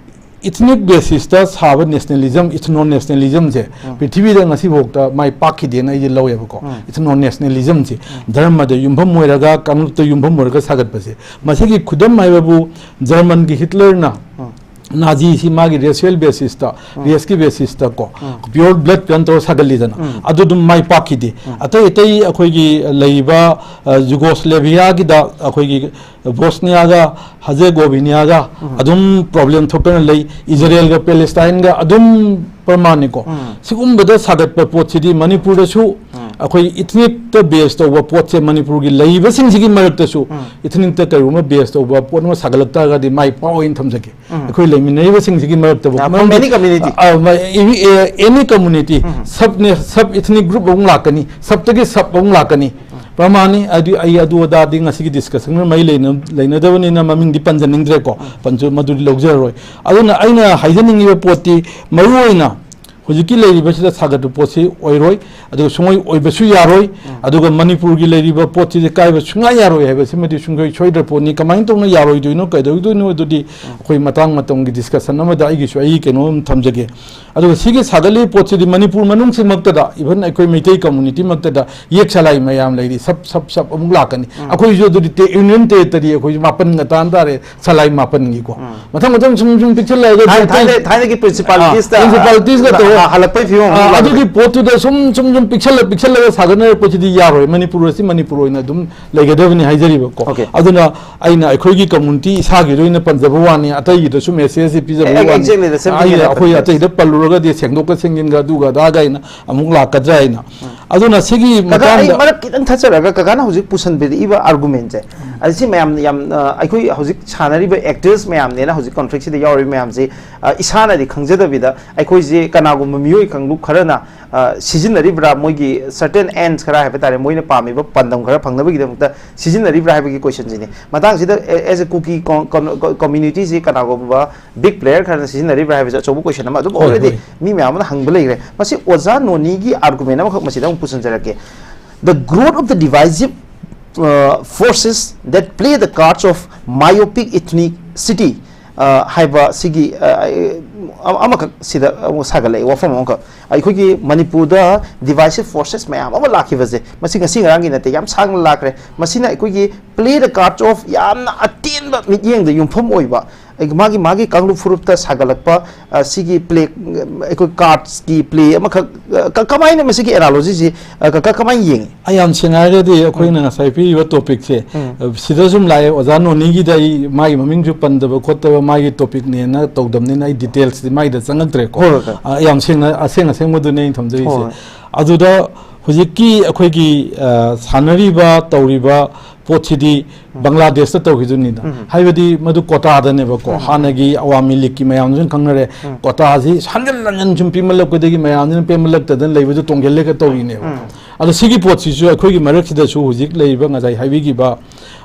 ꯏꯊꯅꯤꯛ ꯕꯦꯁꯤꯁꯇ ꯁꯥꯕ ꯅꯦꯁꯅꯦꯂꯤꯖꯝ, ꯏꯊꯅꯣ ꯅꯦꯁꯅꯦꯂꯤꯖꯝꯁꯦ ꯎꯝ꯫ ꯄ꯭ꯔꯤꯊꯤꯕꯤꯗ ꯉꯁꯤꯐꯥꯎꯗ ꯃꯥꯏ ꯄꯥꯛꯈꯤꯗꯦꯅ ꯑꯩꯗꯤ ꯂꯧꯋꯦꯕꯀꯣ꯫ ꯎꯝ꯫ ꯏꯊꯅꯣ ꯅꯦꯁꯅꯦꯂꯤꯖꯝꯁꯦ ꯎꯝ꯫ ꯙꯔꯃꯗ ꯌꯨꯝꯐꯝ ꯑꯣꯏꯔꯒ, ꯀꯥꯡꯂꯨꯞꯇ ꯌꯨꯝꯐꯝ ꯑꯣꯏꯔꯒ ꯁꯥꯒꯠꯄꯁꯦ, ꯃꯁꯤꯒꯤ ꯈꯨꯗꯝ ꯍꯥꯏꯕꯕꯨ ꯖꯔꯃꯟꯒꯤ ꯍꯤꯠꯂꯔꯅ ꯎꯝ꯫ ꯅꯥꯖꯤꯁꯤ ꯃꯥꯒꯤ ꯔꯦꯁꯤꯌꯦꯜ ꯕꯦꯁꯤꯁꯇ, ꯎꯝ꯫ ꯔꯦꯁꯀꯤ ꯕꯦꯁꯤꯁꯇ ꯀꯣ, ꯎꯝ꯫ ꯄꯤꯌꯣꯔ ꯕ꯭ꯂꯗ ꯀꯩꯅꯣ ꯇꯧꯔ ꯁꯥꯒꯠꯂꯤꯗꯅ, ꯎꯝ꯫ ꯑꯗꯨ ꯑꯗꯨꯝ ꯃꯥꯏ ꯄꯥꯛꯈꯤꯗꯦ꯫ ꯎꯝ꯫ ꯑꯇꯩ ꯑꯇꯩ ꯑꯩꯈꯣꯏꯒꯤ ꯂꯩꯔꯤꯕ, ꯑ, ꯖꯨꯒꯣꯁꯂꯦꯚꯤꯌꯥꯒꯤꯗ ꯑꯩꯈꯣꯏꯒꯤ ꯕꯣꯁꯅꯤꯌꯥꯒ ꯍꯖꯦꯒꯣꯕꯤꯅꯤꯌꯥꯒ ꯎꯝ꯫ ꯑꯗꯨꯝ ꯄ꯭ꯔꯣꯕ꯭ꯂꯦꯝ ꯊꯣꯛꯇꯅ ꯂꯩ, ꯏꯖꯔꯦꯜꯒ ꯄꯦꯂꯦꯁꯇꯥꯏꯟꯒ ꯑꯗꯨꯝ ꯄ꯭ꯔꯃꯥꯟꯅꯤꯀꯣ꯫ ꯎꯝ꯫ ꯁꯤꯒꯨꯝꯕꯗ ꯁꯥꯒꯠꯄ ꯄꯣꯠꯁꯤꯗꯤ ꯃꯅꯤꯄꯨꯔꯗꯁꯨ ꯎꯝ꯫ ꯑꯩꯈꯣꯏ ꯏꯊꯅꯤꯛꯇ ꯕꯦꯁ ꯇꯧꯕ ꯄꯣꯠꯁꯦ, ꯃꯅꯤꯄꯨꯔꯒꯤ ꯂꯩꯔꯤꯕꯁꯤꯡꯁꯤꯒꯤ ꯃꯔꯛꯇꯁꯨ ꯎꯝ꯫ ꯏꯊꯅꯤꯛꯇ ꯀꯔꯤꯒꯨꯝꯕ ꯕꯦꯁ ꯇꯧꯕ ꯄꯣꯠ ꯑꯃ ꯁꯥꯒꯠꯂꯛ ꯇꯥꯔꯒꯗꯤ ꯃꯥꯏ ꯄꯥꯛꯑꯣꯏꯅ ꯊꯝꯖꯒꯦ꯫ ꯎꯝ꯫ ꯑꯩꯈꯣꯏ ꯂꯩꯃꯤꯟꯅꯔꯤꯕꯁꯤꯡꯁꯤꯒꯤ ꯃꯔꯛꯇꯕꯨ, Yeah, from ꯃꯔꯝꯗꯤ, any community. ꯑ, ꯑ, ꯃ-, any, ꯑ, any community, ꯎꯝ꯫ ꯁꯕꯅꯦ, ꯁꯕ ꯏꯊꯅꯤꯛ ꯒ꯭ꯔꯨꯞ ꯑꯃꯨꯛ ꯂꯥꯛꯀꯅꯤ, ꯁꯕꯇꯒꯤ ꯁꯕ ꯑꯃꯨꯛ ꯂꯥꯛꯀꯅꯤ꯫ ꯎꯝ꯫ ꯄ꯭ꯔꯃꯥꯟꯅꯤ, ꯑꯗꯨ ꯑꯩ ꯑꯗꯨ ꯑꯗꯥꯗꯤ ꯉꯁꯤꯒꯤ ꯗꯤꯁꯀꯁꯟꯒ ꯃꯔꯤ ꯂꯩꯅ-, ꯂꯩꯅꯗꯕꯅꯤꯅ ꯃꯃꯤꯡꯗꯤ ꯄꯟꯖꯅꯤꯡꯗ꯭ꯔꯦꯀꯣ, ꯎꯝ꯫ ꯄꯟꯖ-, ꯃꯗꯨꯗꯤ ꯂꯧꯖꯔꯔꯣꯏ꯫ ꯑꯗꯨꯅ ꯑꯩꯅ ꯍꯥꯏꯖꯅꯤꯡꯉꯤꯕ ꯄꯣꯠꯇꯤ, ꯃꯔꯨꯑꯣꯏꯅ ꯍꯧꯖꯤꯛꯀꯤ ꯂꯩꯔꯤꯕꯁꯤꯗ ꯁꯥꯒꯠꯄ ꯄꯣꯠꯁꯤ ꯑꯣꯏꯔꯣꯏ, ꯑꯗꯨꯒ ꯁꯨꯡꯑꯣꯏ ꯑꯣꯏꯕꯁꯨ ꯌꯥꯔꯣꯏ꯫ ꯑꯗꯨꯒ ꯃꯅꯤꯄꯨꯔꯒꯤ ꯂꯩꯔꯤꯕ ꯄꯣꯠꯁꯤꯗꯤ ꯀꯥꯏꯕ ꯁꯨꯡꯌꯥ ꯌꯥꯔꯣꯏ ꯍꯥꯏꯕꯁꯤꯃꯗꯤ ꯁꯨꯡꯁꯣꯏ ꯁꯣꯏꯗ꯭ꯔ ꯄꯣꯠꯅꯤ꯫ ꯀꯃꯥꯏꯅ ꯇꯧꯅ ꯌꯥꯔꯣꯏꯗꯣꯏꯅꯣ, ꯀꯩꯗꯧꯗꯣꯏꯅꯣ, ꯑꯗꯨꯗꯤ ꯑꯩꯈꯣꯏ ꯃꯇꯥꯡ ꯃꯇꯝꯒꯤ ꯗꯤꯁꯀꯁꯟ ꯑꯃꯗ ꯑꯩꯒꯤꯁꯨ ꯑꯩꯒꯤ ꯀꯩꯅꯣ ꯑꯃ ꯊꯝꯖꯒꯦ꯫ ꯑꯗꯨꯒ ꯁꯤꯒꯤ ꯁꯥꯒꯠꯂꯤꯕ ꯄꯣꯠꯁꯤꯗꯤ ꯃꯅꯤꯄꯨꯔ ꯃꯅꯨꯡꯁꯤꯃꯛꯇꯗ, ꯏꯚꯟ ꯑꯩꯈꯣꯏ ꯃꯩꯇꯩ ꯀꯝꯃꯨꯅꯤꯇꯤꯃꯛꯇꯗ ꯌꯦꯛ ꯁꯂꯥꯏ ꯃꯌꯥꯝ ꯂꯩꯔꯤ, ꯁꯞ ꯁꯞ ꯁꯞ ꯑꯃꯨꯛ ꯂꯥꯛꯀꯅꯤ꯫ ꯑꯩꯈꯣꯏꯁꯨ ꯑꯗꯨꯗꯤ ꯇꯦ-, ꯌꯨꯅꯤꯌꯟ ꯇꯦꯔꯤꯇꯣꯔꯤ ꯑꯩꯈꯣꯏꯁꯨ ꯃꯥꯄꯟꯒ ꯇꯥꯟ ꯇꯥꯔꯦ, ꯁꯂꯥꯏ ꯃꯥꯄꯟꯒꯤꯀꯣ꯫ ꯃꯊꯪ ꯃꯊꯪ ꯁꯨꯝ ꯁꯨꯝ ꯄꯤꯛꯁꯜꯂꯛꯑꯒ ꯊꯥꯏ-, ꯃꯩꯇꯩ ꯊꯥꯏꯅ-, ꯊꯥꯏꯅꯒꯤ ꯄ꯭ꯔꯤꯟꯁꯤꯄꯥꯂꯤꯇꯤꯁꯇ ꯑꯥ, ꯄ꯭ꯔꯤꯟꯁꯤꯄꯥꯂꯤꯇꯤꯁꯇ ꯍ-, ꯍ-, ꯍ-, ꯍꯜꯂꯛꯄꯩ ꯐꯤꯕꯝ ꯑꯃ ꯑꯥ, ꯂꯥꯛꯀꯅꯤ꯫ ꯑꯗꯨꯒꯤ ꯄꯣꯠꯇꯨꯗ ꯁꯨꯝ ꯁꯨꯝ ꯁꯨꯝ ꯄꯤꯛꯁꯜꯂ ꯄꯤꯛꯁꯜꯂꯒ ꯁꯥꯒꯠꯅꯔꯛꯄꯁꯤꯗꯤ ꯌꯥꯔꯣꯏ꯫ ꯃꯅꯤꯄꯨꯔ ꯑꯁꯤ ꯃꯅꯤꯄꯨꯔ ꯑꯣꯏꯅ ꯑꯗꯨꯝ ꯂꯩꯒꯗꯕꯅꯤ ꯍꯥꯏꯖꯔꯤꯕꯀꯣ꯫ ꯑꯣꯀꯦ꯫ ꯑꯗꯨꯅ ꯑꯩꯅ ꯑꯩꯈꯣꯏꯒꯤ ꯀꯝꯃꯨꯅꯤꯇꯤ ꯏꯁꯥꯒꯤꯗ ꯑꯣꯏꯅ ꯄꯟꯖꯕ ꯋꯥꯅꯤ, ꯑꯇꯩꯒꯤꯗꯁꯨ ꯃꯦꯁꯦꯖꯁꯤ ꯄꯤꯖꯕ ꯑꯦ-, ꯋꯥꯅꯤ꯫ Exactly, the same thing ꯑꯩꯅ, that ꯑꯩꯈꯣꯏ happened. ꯑꯇꯩꯗ ꯄꯜꯂꯨꯔꯒꯗꯤ ꯁꯦꯡꯗꯣꯛꯀ ꯁꯦꯡꯖꯤꯟꯒ ꯑꯗꯨꯒ ꯑꯗꯥꯒ ꯑꯩꯅ ꯑꯃꯨꯛ ꯂꯥꯛꯀꯗ꯭ꯔꯥ ꯍꯥꯏꯅ꯫ ꯑꯗꯨꯅ ꯁꯤꯒꯤ ꯀꯀꯥ, ꯑꯩ ꯃꯇꯥꯡꯗ ꯃꯔꯛ ꯈꯤꯇꯪ ꯊꯠꯆꯔꯒ, ꯀꯀꯥꯅ ꯍꯧꯖꯤꯛ ꯄꯨꯁꯟꯕꯤꯔꯛꯏꯕ ꯑꯥꯔꯒꯨꯃꯦꯟꯁꯦ, ꯑꯁꯤ ꯃꯌꯥꯝ, ꯌꯥꯝ, ꯑ, ꯑꯩꯈꯣꯏ ꯍꯧꯖꯤꯛ ꯁꯥꯟꯅꯔꯤꯕ ꯑꯦꯛꯇꯔꯁ ꯃꯌꯥꯝꯅꯦꯅ ꯍꯧꯖꯤꯛ ꯀꯣꯟꯐ꯭ꯂꯤꯛꯁꯤꯗ ꯌꯥꯎꯔꯤꯕ ꯃꯌꯥꯝꯁꯤ, ꯑ, ꯏꯁꯥꯅꯗꯤ ꯈꯪꯖꯗꯕꯤꯗ ꯑꯩꯈꯣꯏꯁꯦ ꯀꯅꯥꯒꯨꯝꯕ ꯃꯤꯑꯣꯏ ꯀꯥꯡꯂꯨꯞ ꯈꯔꯅ, ꯑ, ꯁꯤꯖꯤꯟꯅꯔꯤꯕ꯭ꯔꯥ, ꯃꯣꯏꯒꯤ certain ends ꯈꯔ ꯍꯥꯏꯕ ꯇꯥꯔꯦ, ꯃꯣꯏꯅ ꯄꯥꯝꯃꯤꯕ ꯄꯥꯟꯗꯝ ꯈꯔ ꯐꯪꯅꯕꯒꯤꯗꯃꯛꯇ ꯁꯤꯖꯤꯟꯅꯔꯤꯕ꯭ꯔꯥ ꯍꯥꯏꯕꯒꯤ ꯀꯣꯏꯁꯟꯁꯤꯅꯤ꯫ ꯃꯇꯥꯡꯁꯤꯗ, ꯑꯦ-, as a Kuki co-, co-, community ꯁꯤ ꯀꯅꯥꯒꯨꯝꯕ ꯕꯤꯛ ꯄ꯭ꯂꯦꯌꯔ ꯈꯔꯅ ꯁꯤꯖꯤꯟꯅꯔꯤꯕ꯭ꯔꯥ ꯍꯥꯏꯕꯁꯦ ꯑꯆꯧꯕ ꯀꯣꯏꯁꯟ ꯑꯃ ꯑꯗꯨꯝ ꯍꯣꯏ, already ꯍꯣꯏ꯫ ꯃꯤ ꯃꯌꯥꯝ ꯑꯃꯅ ꯍꯪꯕ ꯂꯩꯈ꯭ꯔꯦ꯫ ꯃꯁꯤ ꯑꯣꯖꯥ ꯅꯣꯅꯤꯒꯤ ꯑꯥꯔꯒꯨꯃꯦꯟ ꯑꯃꯈꯛ ꯃꯁꯤꯗ ꯑꯃꯨꯛ ꯄꯨꯁꯤꯟꯖꯔꯛꯀꯦ꯫ The growth of the divisive, uh, forces that play the cards of myopic ethnicity, uh, ꯍꯥꯏꯕ ꯁꯤꯒꯤ, uh, ꯑꯃ-, ꯑꯃꯈꯛ ꯁꯤꯗ ꯑꯃꯨꯛ ꯁꯥꯒꯠꯂꯛꯑꯦ, ꯋꯥꯐꯝ ꯑꯃꯈꯛ꯫ ꯑꯩꯈꯣꯏꯒꯤ ꯃꯅꯤꯄꯨꯔꯗ divisive forces ꯃꯌꯥꯝ ꯑꯃ ꯂꯥꯛꯈꯤꯕꯁꯦ, ꯃꯁꯤ ꯉꯁꯤ ꯉꯔꯥꯡꯒꯤ ꯅꯠꯇꯦ, ꯌꯥꯝ ꯁꯥꯡꯅ ꯂꯥꯛꯈ꯭ꯔꯦ꯫ ꯃꯁꯤꯅ ꯑꯩꯈꯣꯏꯒꯤ play the cards of ꯌꯥꯝꯅ ꯑꯇꯦꯟꯕ ꯃꯤꯠꯌꯦꯡꯗ ꯌꯨꯝꯐꯝ ꯑꯣꯏꯕ, ꯑꯩ-, ꯃꯥꯒꯤ, ꯃꯥꯒꯤ ꯀꯥꯡꯂꯨꯞ ꯐꯨꯔꯨꯞꯇ ꯁꯥꯒꯠꯂꯛꯄ, ꯑ, ꯁꯤꯒꯤ ꯄ꯭ꯂꯦ, ꯑꯩꯈꯣꯏ ꯀꯥꯔꯠꯁꯀꯤ ꯄ꯭ꯂꯦ ꯑꯃꯈꯛ, ꯑ, ꯀ-, ꯀꯃꯥꯏꯅ ꯃꯁꯤꯒꯤ ꯑꯦꯅꯥꯂꯣꯖꯤꯁꯤ, ꯑ, ꯀ-, ꯀ-, ꯀꯃꯥꯏꯅ ꯌꯦꯡꯉꯤ? ꯑꯩ ꯌꯥꯝ ꯁꯦꯡꯅ ꯍꯥꯏꯔꯒꯗꯤ ꯑꯩꯈꯣꯏꯅ ꯎꯝ꯫ ꯉꯁꯥꯏ ꯄꯤꯔꯤꯕ ꯇꯣꯄꯤꯛꯁꯦ, ꯎꯝ꯫ ꯑ, ꯁꯤꯗ ꯁꯨꯝ ꯂꯥꯛꯑꯦ, ꯑꯣꯖꯥ ꯅꯣꯅꯤꯒꯤꯗ ꯑꯩ ꯃꯥꯒꯤ ꯃꯃꯤꯡꯁꯨ ꯄꯟꯗꯕ ꯈꯣꯠꯇꯕ, ꯃꯥꯒꯤ ꯇꯣꯄꯤꯛꯅꯦꯅ ꯇꯧꯗꯕꯅꯤꯅ ꯑꯩ ꯗꯤꯇꯦꯜꯁꯇꯤ ꯃꯥꯒꯤꯗ ꯆꯪꯉꯛꯇ꯭ꯔꯦꯀꯣ꯫ ꯍꯣꯏ, ꯍꯣꯏ, ꯍꯣꯏ꯫ ꯑ, ꯌꯥꯝ ꯁꯦꯡꯅ, ꯑꯁꯦꯡ ꯑꯁꯦꯡꯕꯗꯨꯅꯦ ꯑꯩꯅ ꯊꯝꯖꯔꯤꯁꯦ꯫ ꯍꯣꯏ꯫ ꯑꯗꯨꯗ ꯍꯧꯖꯤꯛꯀꯤ ꯑꯩꯈꯣꯏꯒꯤ, ꯑ, ꯁꯥꯟꯅꯔꯤꯕ, ꯇꯧꯔꯤꯕ ꯄꯣꯠꯁꯤꯗꯤ ꯎꯝ꯫ ꯕꯪꯒ꯭ꯂꯥꯗꯦꯁꯇ ꯇꯧꯈꯤꯗꯨꯅꯤꯗ꯫ ꯎꯝ꯫ ꯍꯥꯏꯕꯗꯤ ꯃꯗꯨ ꯀꯣꯇꯥꯗꯅꯦꯕꯀꯣ꯫ ꯎꯝ꯫ ꯍꯥꯟꯅꯒꯤ ꯑꯋꯥꯃꯤ ꯂꯤꯒꯀꯤ ꯃꯌꯥꯝꯗꯨꯅ ꯈꯪꯅꯔꯦ꯫ ꯎꯝ꯫ ꯀꯣꯇꯥꯁꯤ ꯍꯟꯖꯤꯟ ꯍꯟꯖꯤꯟ ꯁꯨꯝ ꯄꯤꯃꯜꯂꯛꯄꯗꯒꯤ ꯃꯌꯥꯝꯗꯨꯅ ꯄꯦꯟꯃꯜꯂꯛꯇꯗꯅ ꯂꯩꯕꯗꯨ ꯇꯣꯡꯁꯤꯜꯂꯒ ꯇꯧꯔꯤꯅꯦꯕ꯫ ꯎꯝ꯫ ꯑꯗꯣ ꯁꯤꯒꯤ ꯄꯣꯠꯁꯤꯁꯨ ꯑꯩꯈꯣꯏꯒꯤ ꯃꯔꯛꯁꯤꯗꯁꯨ ꯍꯧꯖꯤꯛ ꯂꯩꯔꯤꯕ ꯉꯁꯥꯏ ꯍꯥꯏꯕꯤꯈꯤꯕ,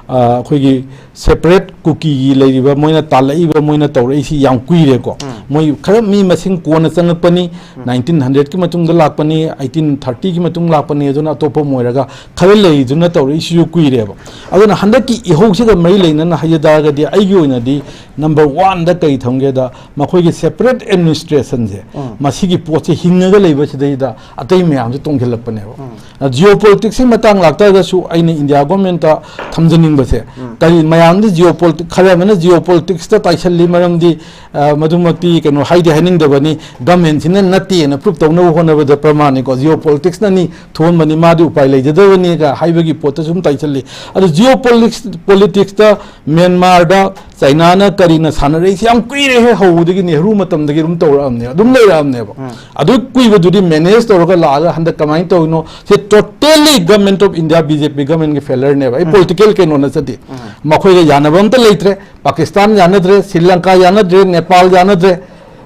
ꯑ, ꯑꯩꯈꯣꯏꯒꯤ ꯁꯦꯄꯔꯦꯠ ꯀꯨꯀꯤꯒꯤ ꯂꯩꯔꯤꯕ ꯃꯣꯏꯅ ꯇꯥꯜꯂꯛꯏꯕ, ꯃꯣꯏꯅ ꯇꯧꯔꯛꯏꯁꯤ ꯌꯥꯝ ꯀꯨꯏꯔꯦꯀꯣ꯫ ꯎꯝ꯫ ꯃꯣꯏ ꯈꯔ ꯃꯤ ꯃꯁꯤꯡ ꯀꯣꯟꯅ ꯆꯪꯉꯛꯄꯅꯤ, ꯅꯥꯏꯟꯇꯤꯟ ꯍꯟꯗ꯭ꯔꯦꯗꯀꯤ ꯃꯇꯨꯡꯗ ꯂꯥꯛꯄꯅꯤ, ꯑꯩꯇꯤꯟ ꯊꯥꯔꯇꯤꯒꯤ ꯃꯇꯨꯡ ꯂꯥꯛꯄꯅꯤ, ꯑꯗꯨꯅ ꯑꯇꯣꯞꯄ ꯑꯃ ꯑꯣꯏꯔꯒ ꯈꯔ ꯂꯩꯔꯤꯗꯨꯅ ꯇꯧꯔꯛꯏꯁꯤꯁꯨ ꯀꯨꯏꯔꯦꯕ꯫ ꯑꯗꯨꯅ ꯍꯟꯗꯛꯀꯤ ꯏꯍꯧꯁꯤꯒ ꯃꯔꯤ ꯂꯩꯅꯅ ꯍꯥꯏꯖ ꯇꯥꯔꯒꯗꯤ, ꯑꯩꯒꯤ ꯑꯣꯏꯅꯗꯤ ꯅꯝꯕꯔ ꯋꯥꯟꯗ ꯀꯔꯤ ꯊꯝꯒꯦꯗ, ꯃꯈꯣꯏꯒꯤ ꯁꯦꯄꯔꯦꯠ ꯑꯦꯗꯃꯤꯅꯤꯁꯇ꯭ꯔꯦꯁꯟꯁꯦ, ꯎꯝ꯫ ꯃꯁꯤꯒꯤ ꯄꯣꯠꯁꯦ ꯍꯤꯡꯉꯒ ꯂꯩꯕꯁꯤꯗꯩꯗ ꯑꯇꯩ ꯃꯌꯥꯝꯁꯦ ꯇꯣꯡꯁꯤꯜꯂꯛꯄꯅꯦꯕ꯫ ꯎꯝ꯫ ꯖꯤꯑꯣ ꯄꯣꯂꯤꯇꯤꯛꯁꯀꯤ ꯃꯇꯥꯡ ꯂꯥꯛꯇꯥꯔꯒꯁꯨ ꯑꯩꯅ ꯏꯟꯗꯤꯌꯥ ꯒꯣꯔꯃꯦꯟꯇ ꯊꯝꯖꯅꯤꯡꯕꯁꯦ, ꯎꯝ꯫ ꯀꯔꯤ ꯃꯌꯥꯝꯗꯤ ꯖꯤꯑꯣ ꯄꯣꯂꯤꯇꯤꯛ, ꯈꯔ ꯑꯃꯅ ꯖꯤꯑꯣ ꯄꯣꯂꯤꯇꯤꯛꯁꯇ ꯇꯥꯏꯁꯜꯂꯤ, ꯃꯔꯝꯗꯤ ꯑ, ꯃꯗꯨꯃꯛꯇꯤ ꯀꯩꯅꯣ ꯍꯥꯏꯗꯤ ꯍꯥꯏꯅꯤꯡꯗꯕꯅꯤ, ꯒꯃꯦꯟꯁꯤꯅ ꯅꯠꯇꯦꯅ ꯄ꯭ꯔꯨꯞ ꯇꯧꯅꯕ ꯍꯣꯠꯅꯕꯗ ꯄ꯭ꯔꯃꯥꯟꯅꯤꯀꯣ, ꯖꯤꯑꯣ ꯄꯣꯂꯤꯇꯤꯛꯁꯅꯅꯤ ꯊꯣꯛꯍꯟꯕꯅꯤ, ꯃꯥꯗꯤ ꯎꯄꯥꯏ ꯂꯩꯖꯗꯕꯅꯤꯒ ꯍꯥꯏꯕꯒꯤ ꯄꯣꯠꯇ ꯁꯨꯝ ꯇꯥꯏꯁꯜꯂꯤ꯫ ꯑꯗꯨ ꯖꯤꯑꯣ ꯄꯣꯂꯤꯇꯤꯛꯁ, ꯄꯣꯂꯤꯇꯤꯛꯁꯇ ꯃ꯭ꯌꯥꯟꯃꯥꯔꯗ ꯆꯩꯅꯥꯅ ꯀꯔꯤꯅ ꯁꯥꯟꯅꯔꯛꯏꯁꯤ ꯌꯥꯝ ꯀꯨꯏꯔꯦꯍꯦ, ꯍꯧꯕꯗꯒꯤ ꯅꯦꯍꯔꯨ ꯃꯇꯝꯗꯒꯤ ꯑꯗꯨꯝ ꯇꯧꯔꯛꯑꯕꯅꯦ, ꯑꯗꯨꯝ ꯂꯩꯔꯛꯑꯕꯅꯦꯕ꯫ ꯎꯝ꯫ ꯑꯗꯨ ꯀꯨꯏꯕꯗꯨꯗꯤ ꯃꯦꯅꯦꯖ ꯇꯧꯔꯒ ꯂꯥꯛꯑꯒ ꯍꯟꯗꯛ ꯀꯃꯥꯏꯅ ꯇꯧꯔꯤꯅꯣ? ꯁꯤ totally Government of India, B J P ꯒꯃꯦꯟꯒꯤ ꯐꯦꯂꯔꯅꯦꯕ꯫ ꯑꯩ ꯎꯝ꯫ ꯄꯣꯂꯤꯇꯤꯀꯦꯜ ꯀꯩꯅꯣ ꯅꯠꯆꯗꯦ꯫ ꯎꯝ꯫ ꯃꯈꯣꯏꯒ ꯌꯥꯅꯕ ꯑꯝꯇ ꯂꯩꯇ꯭ꯔꯦ꯫ ꯄꯥꯀꯤꯁꯇꯥꯟ ꯌꯥꯅꯗ꯭ꯔꯦ, ꯁ꯭ꯔꯤ ꯂꯪꯀꯥ ꯌꯥꯅꯗ꯭ꯔꯦ, ꯅꯦꯄꯥꯜ ꯌꯥꯅꯗ꯭ꯔꯦ,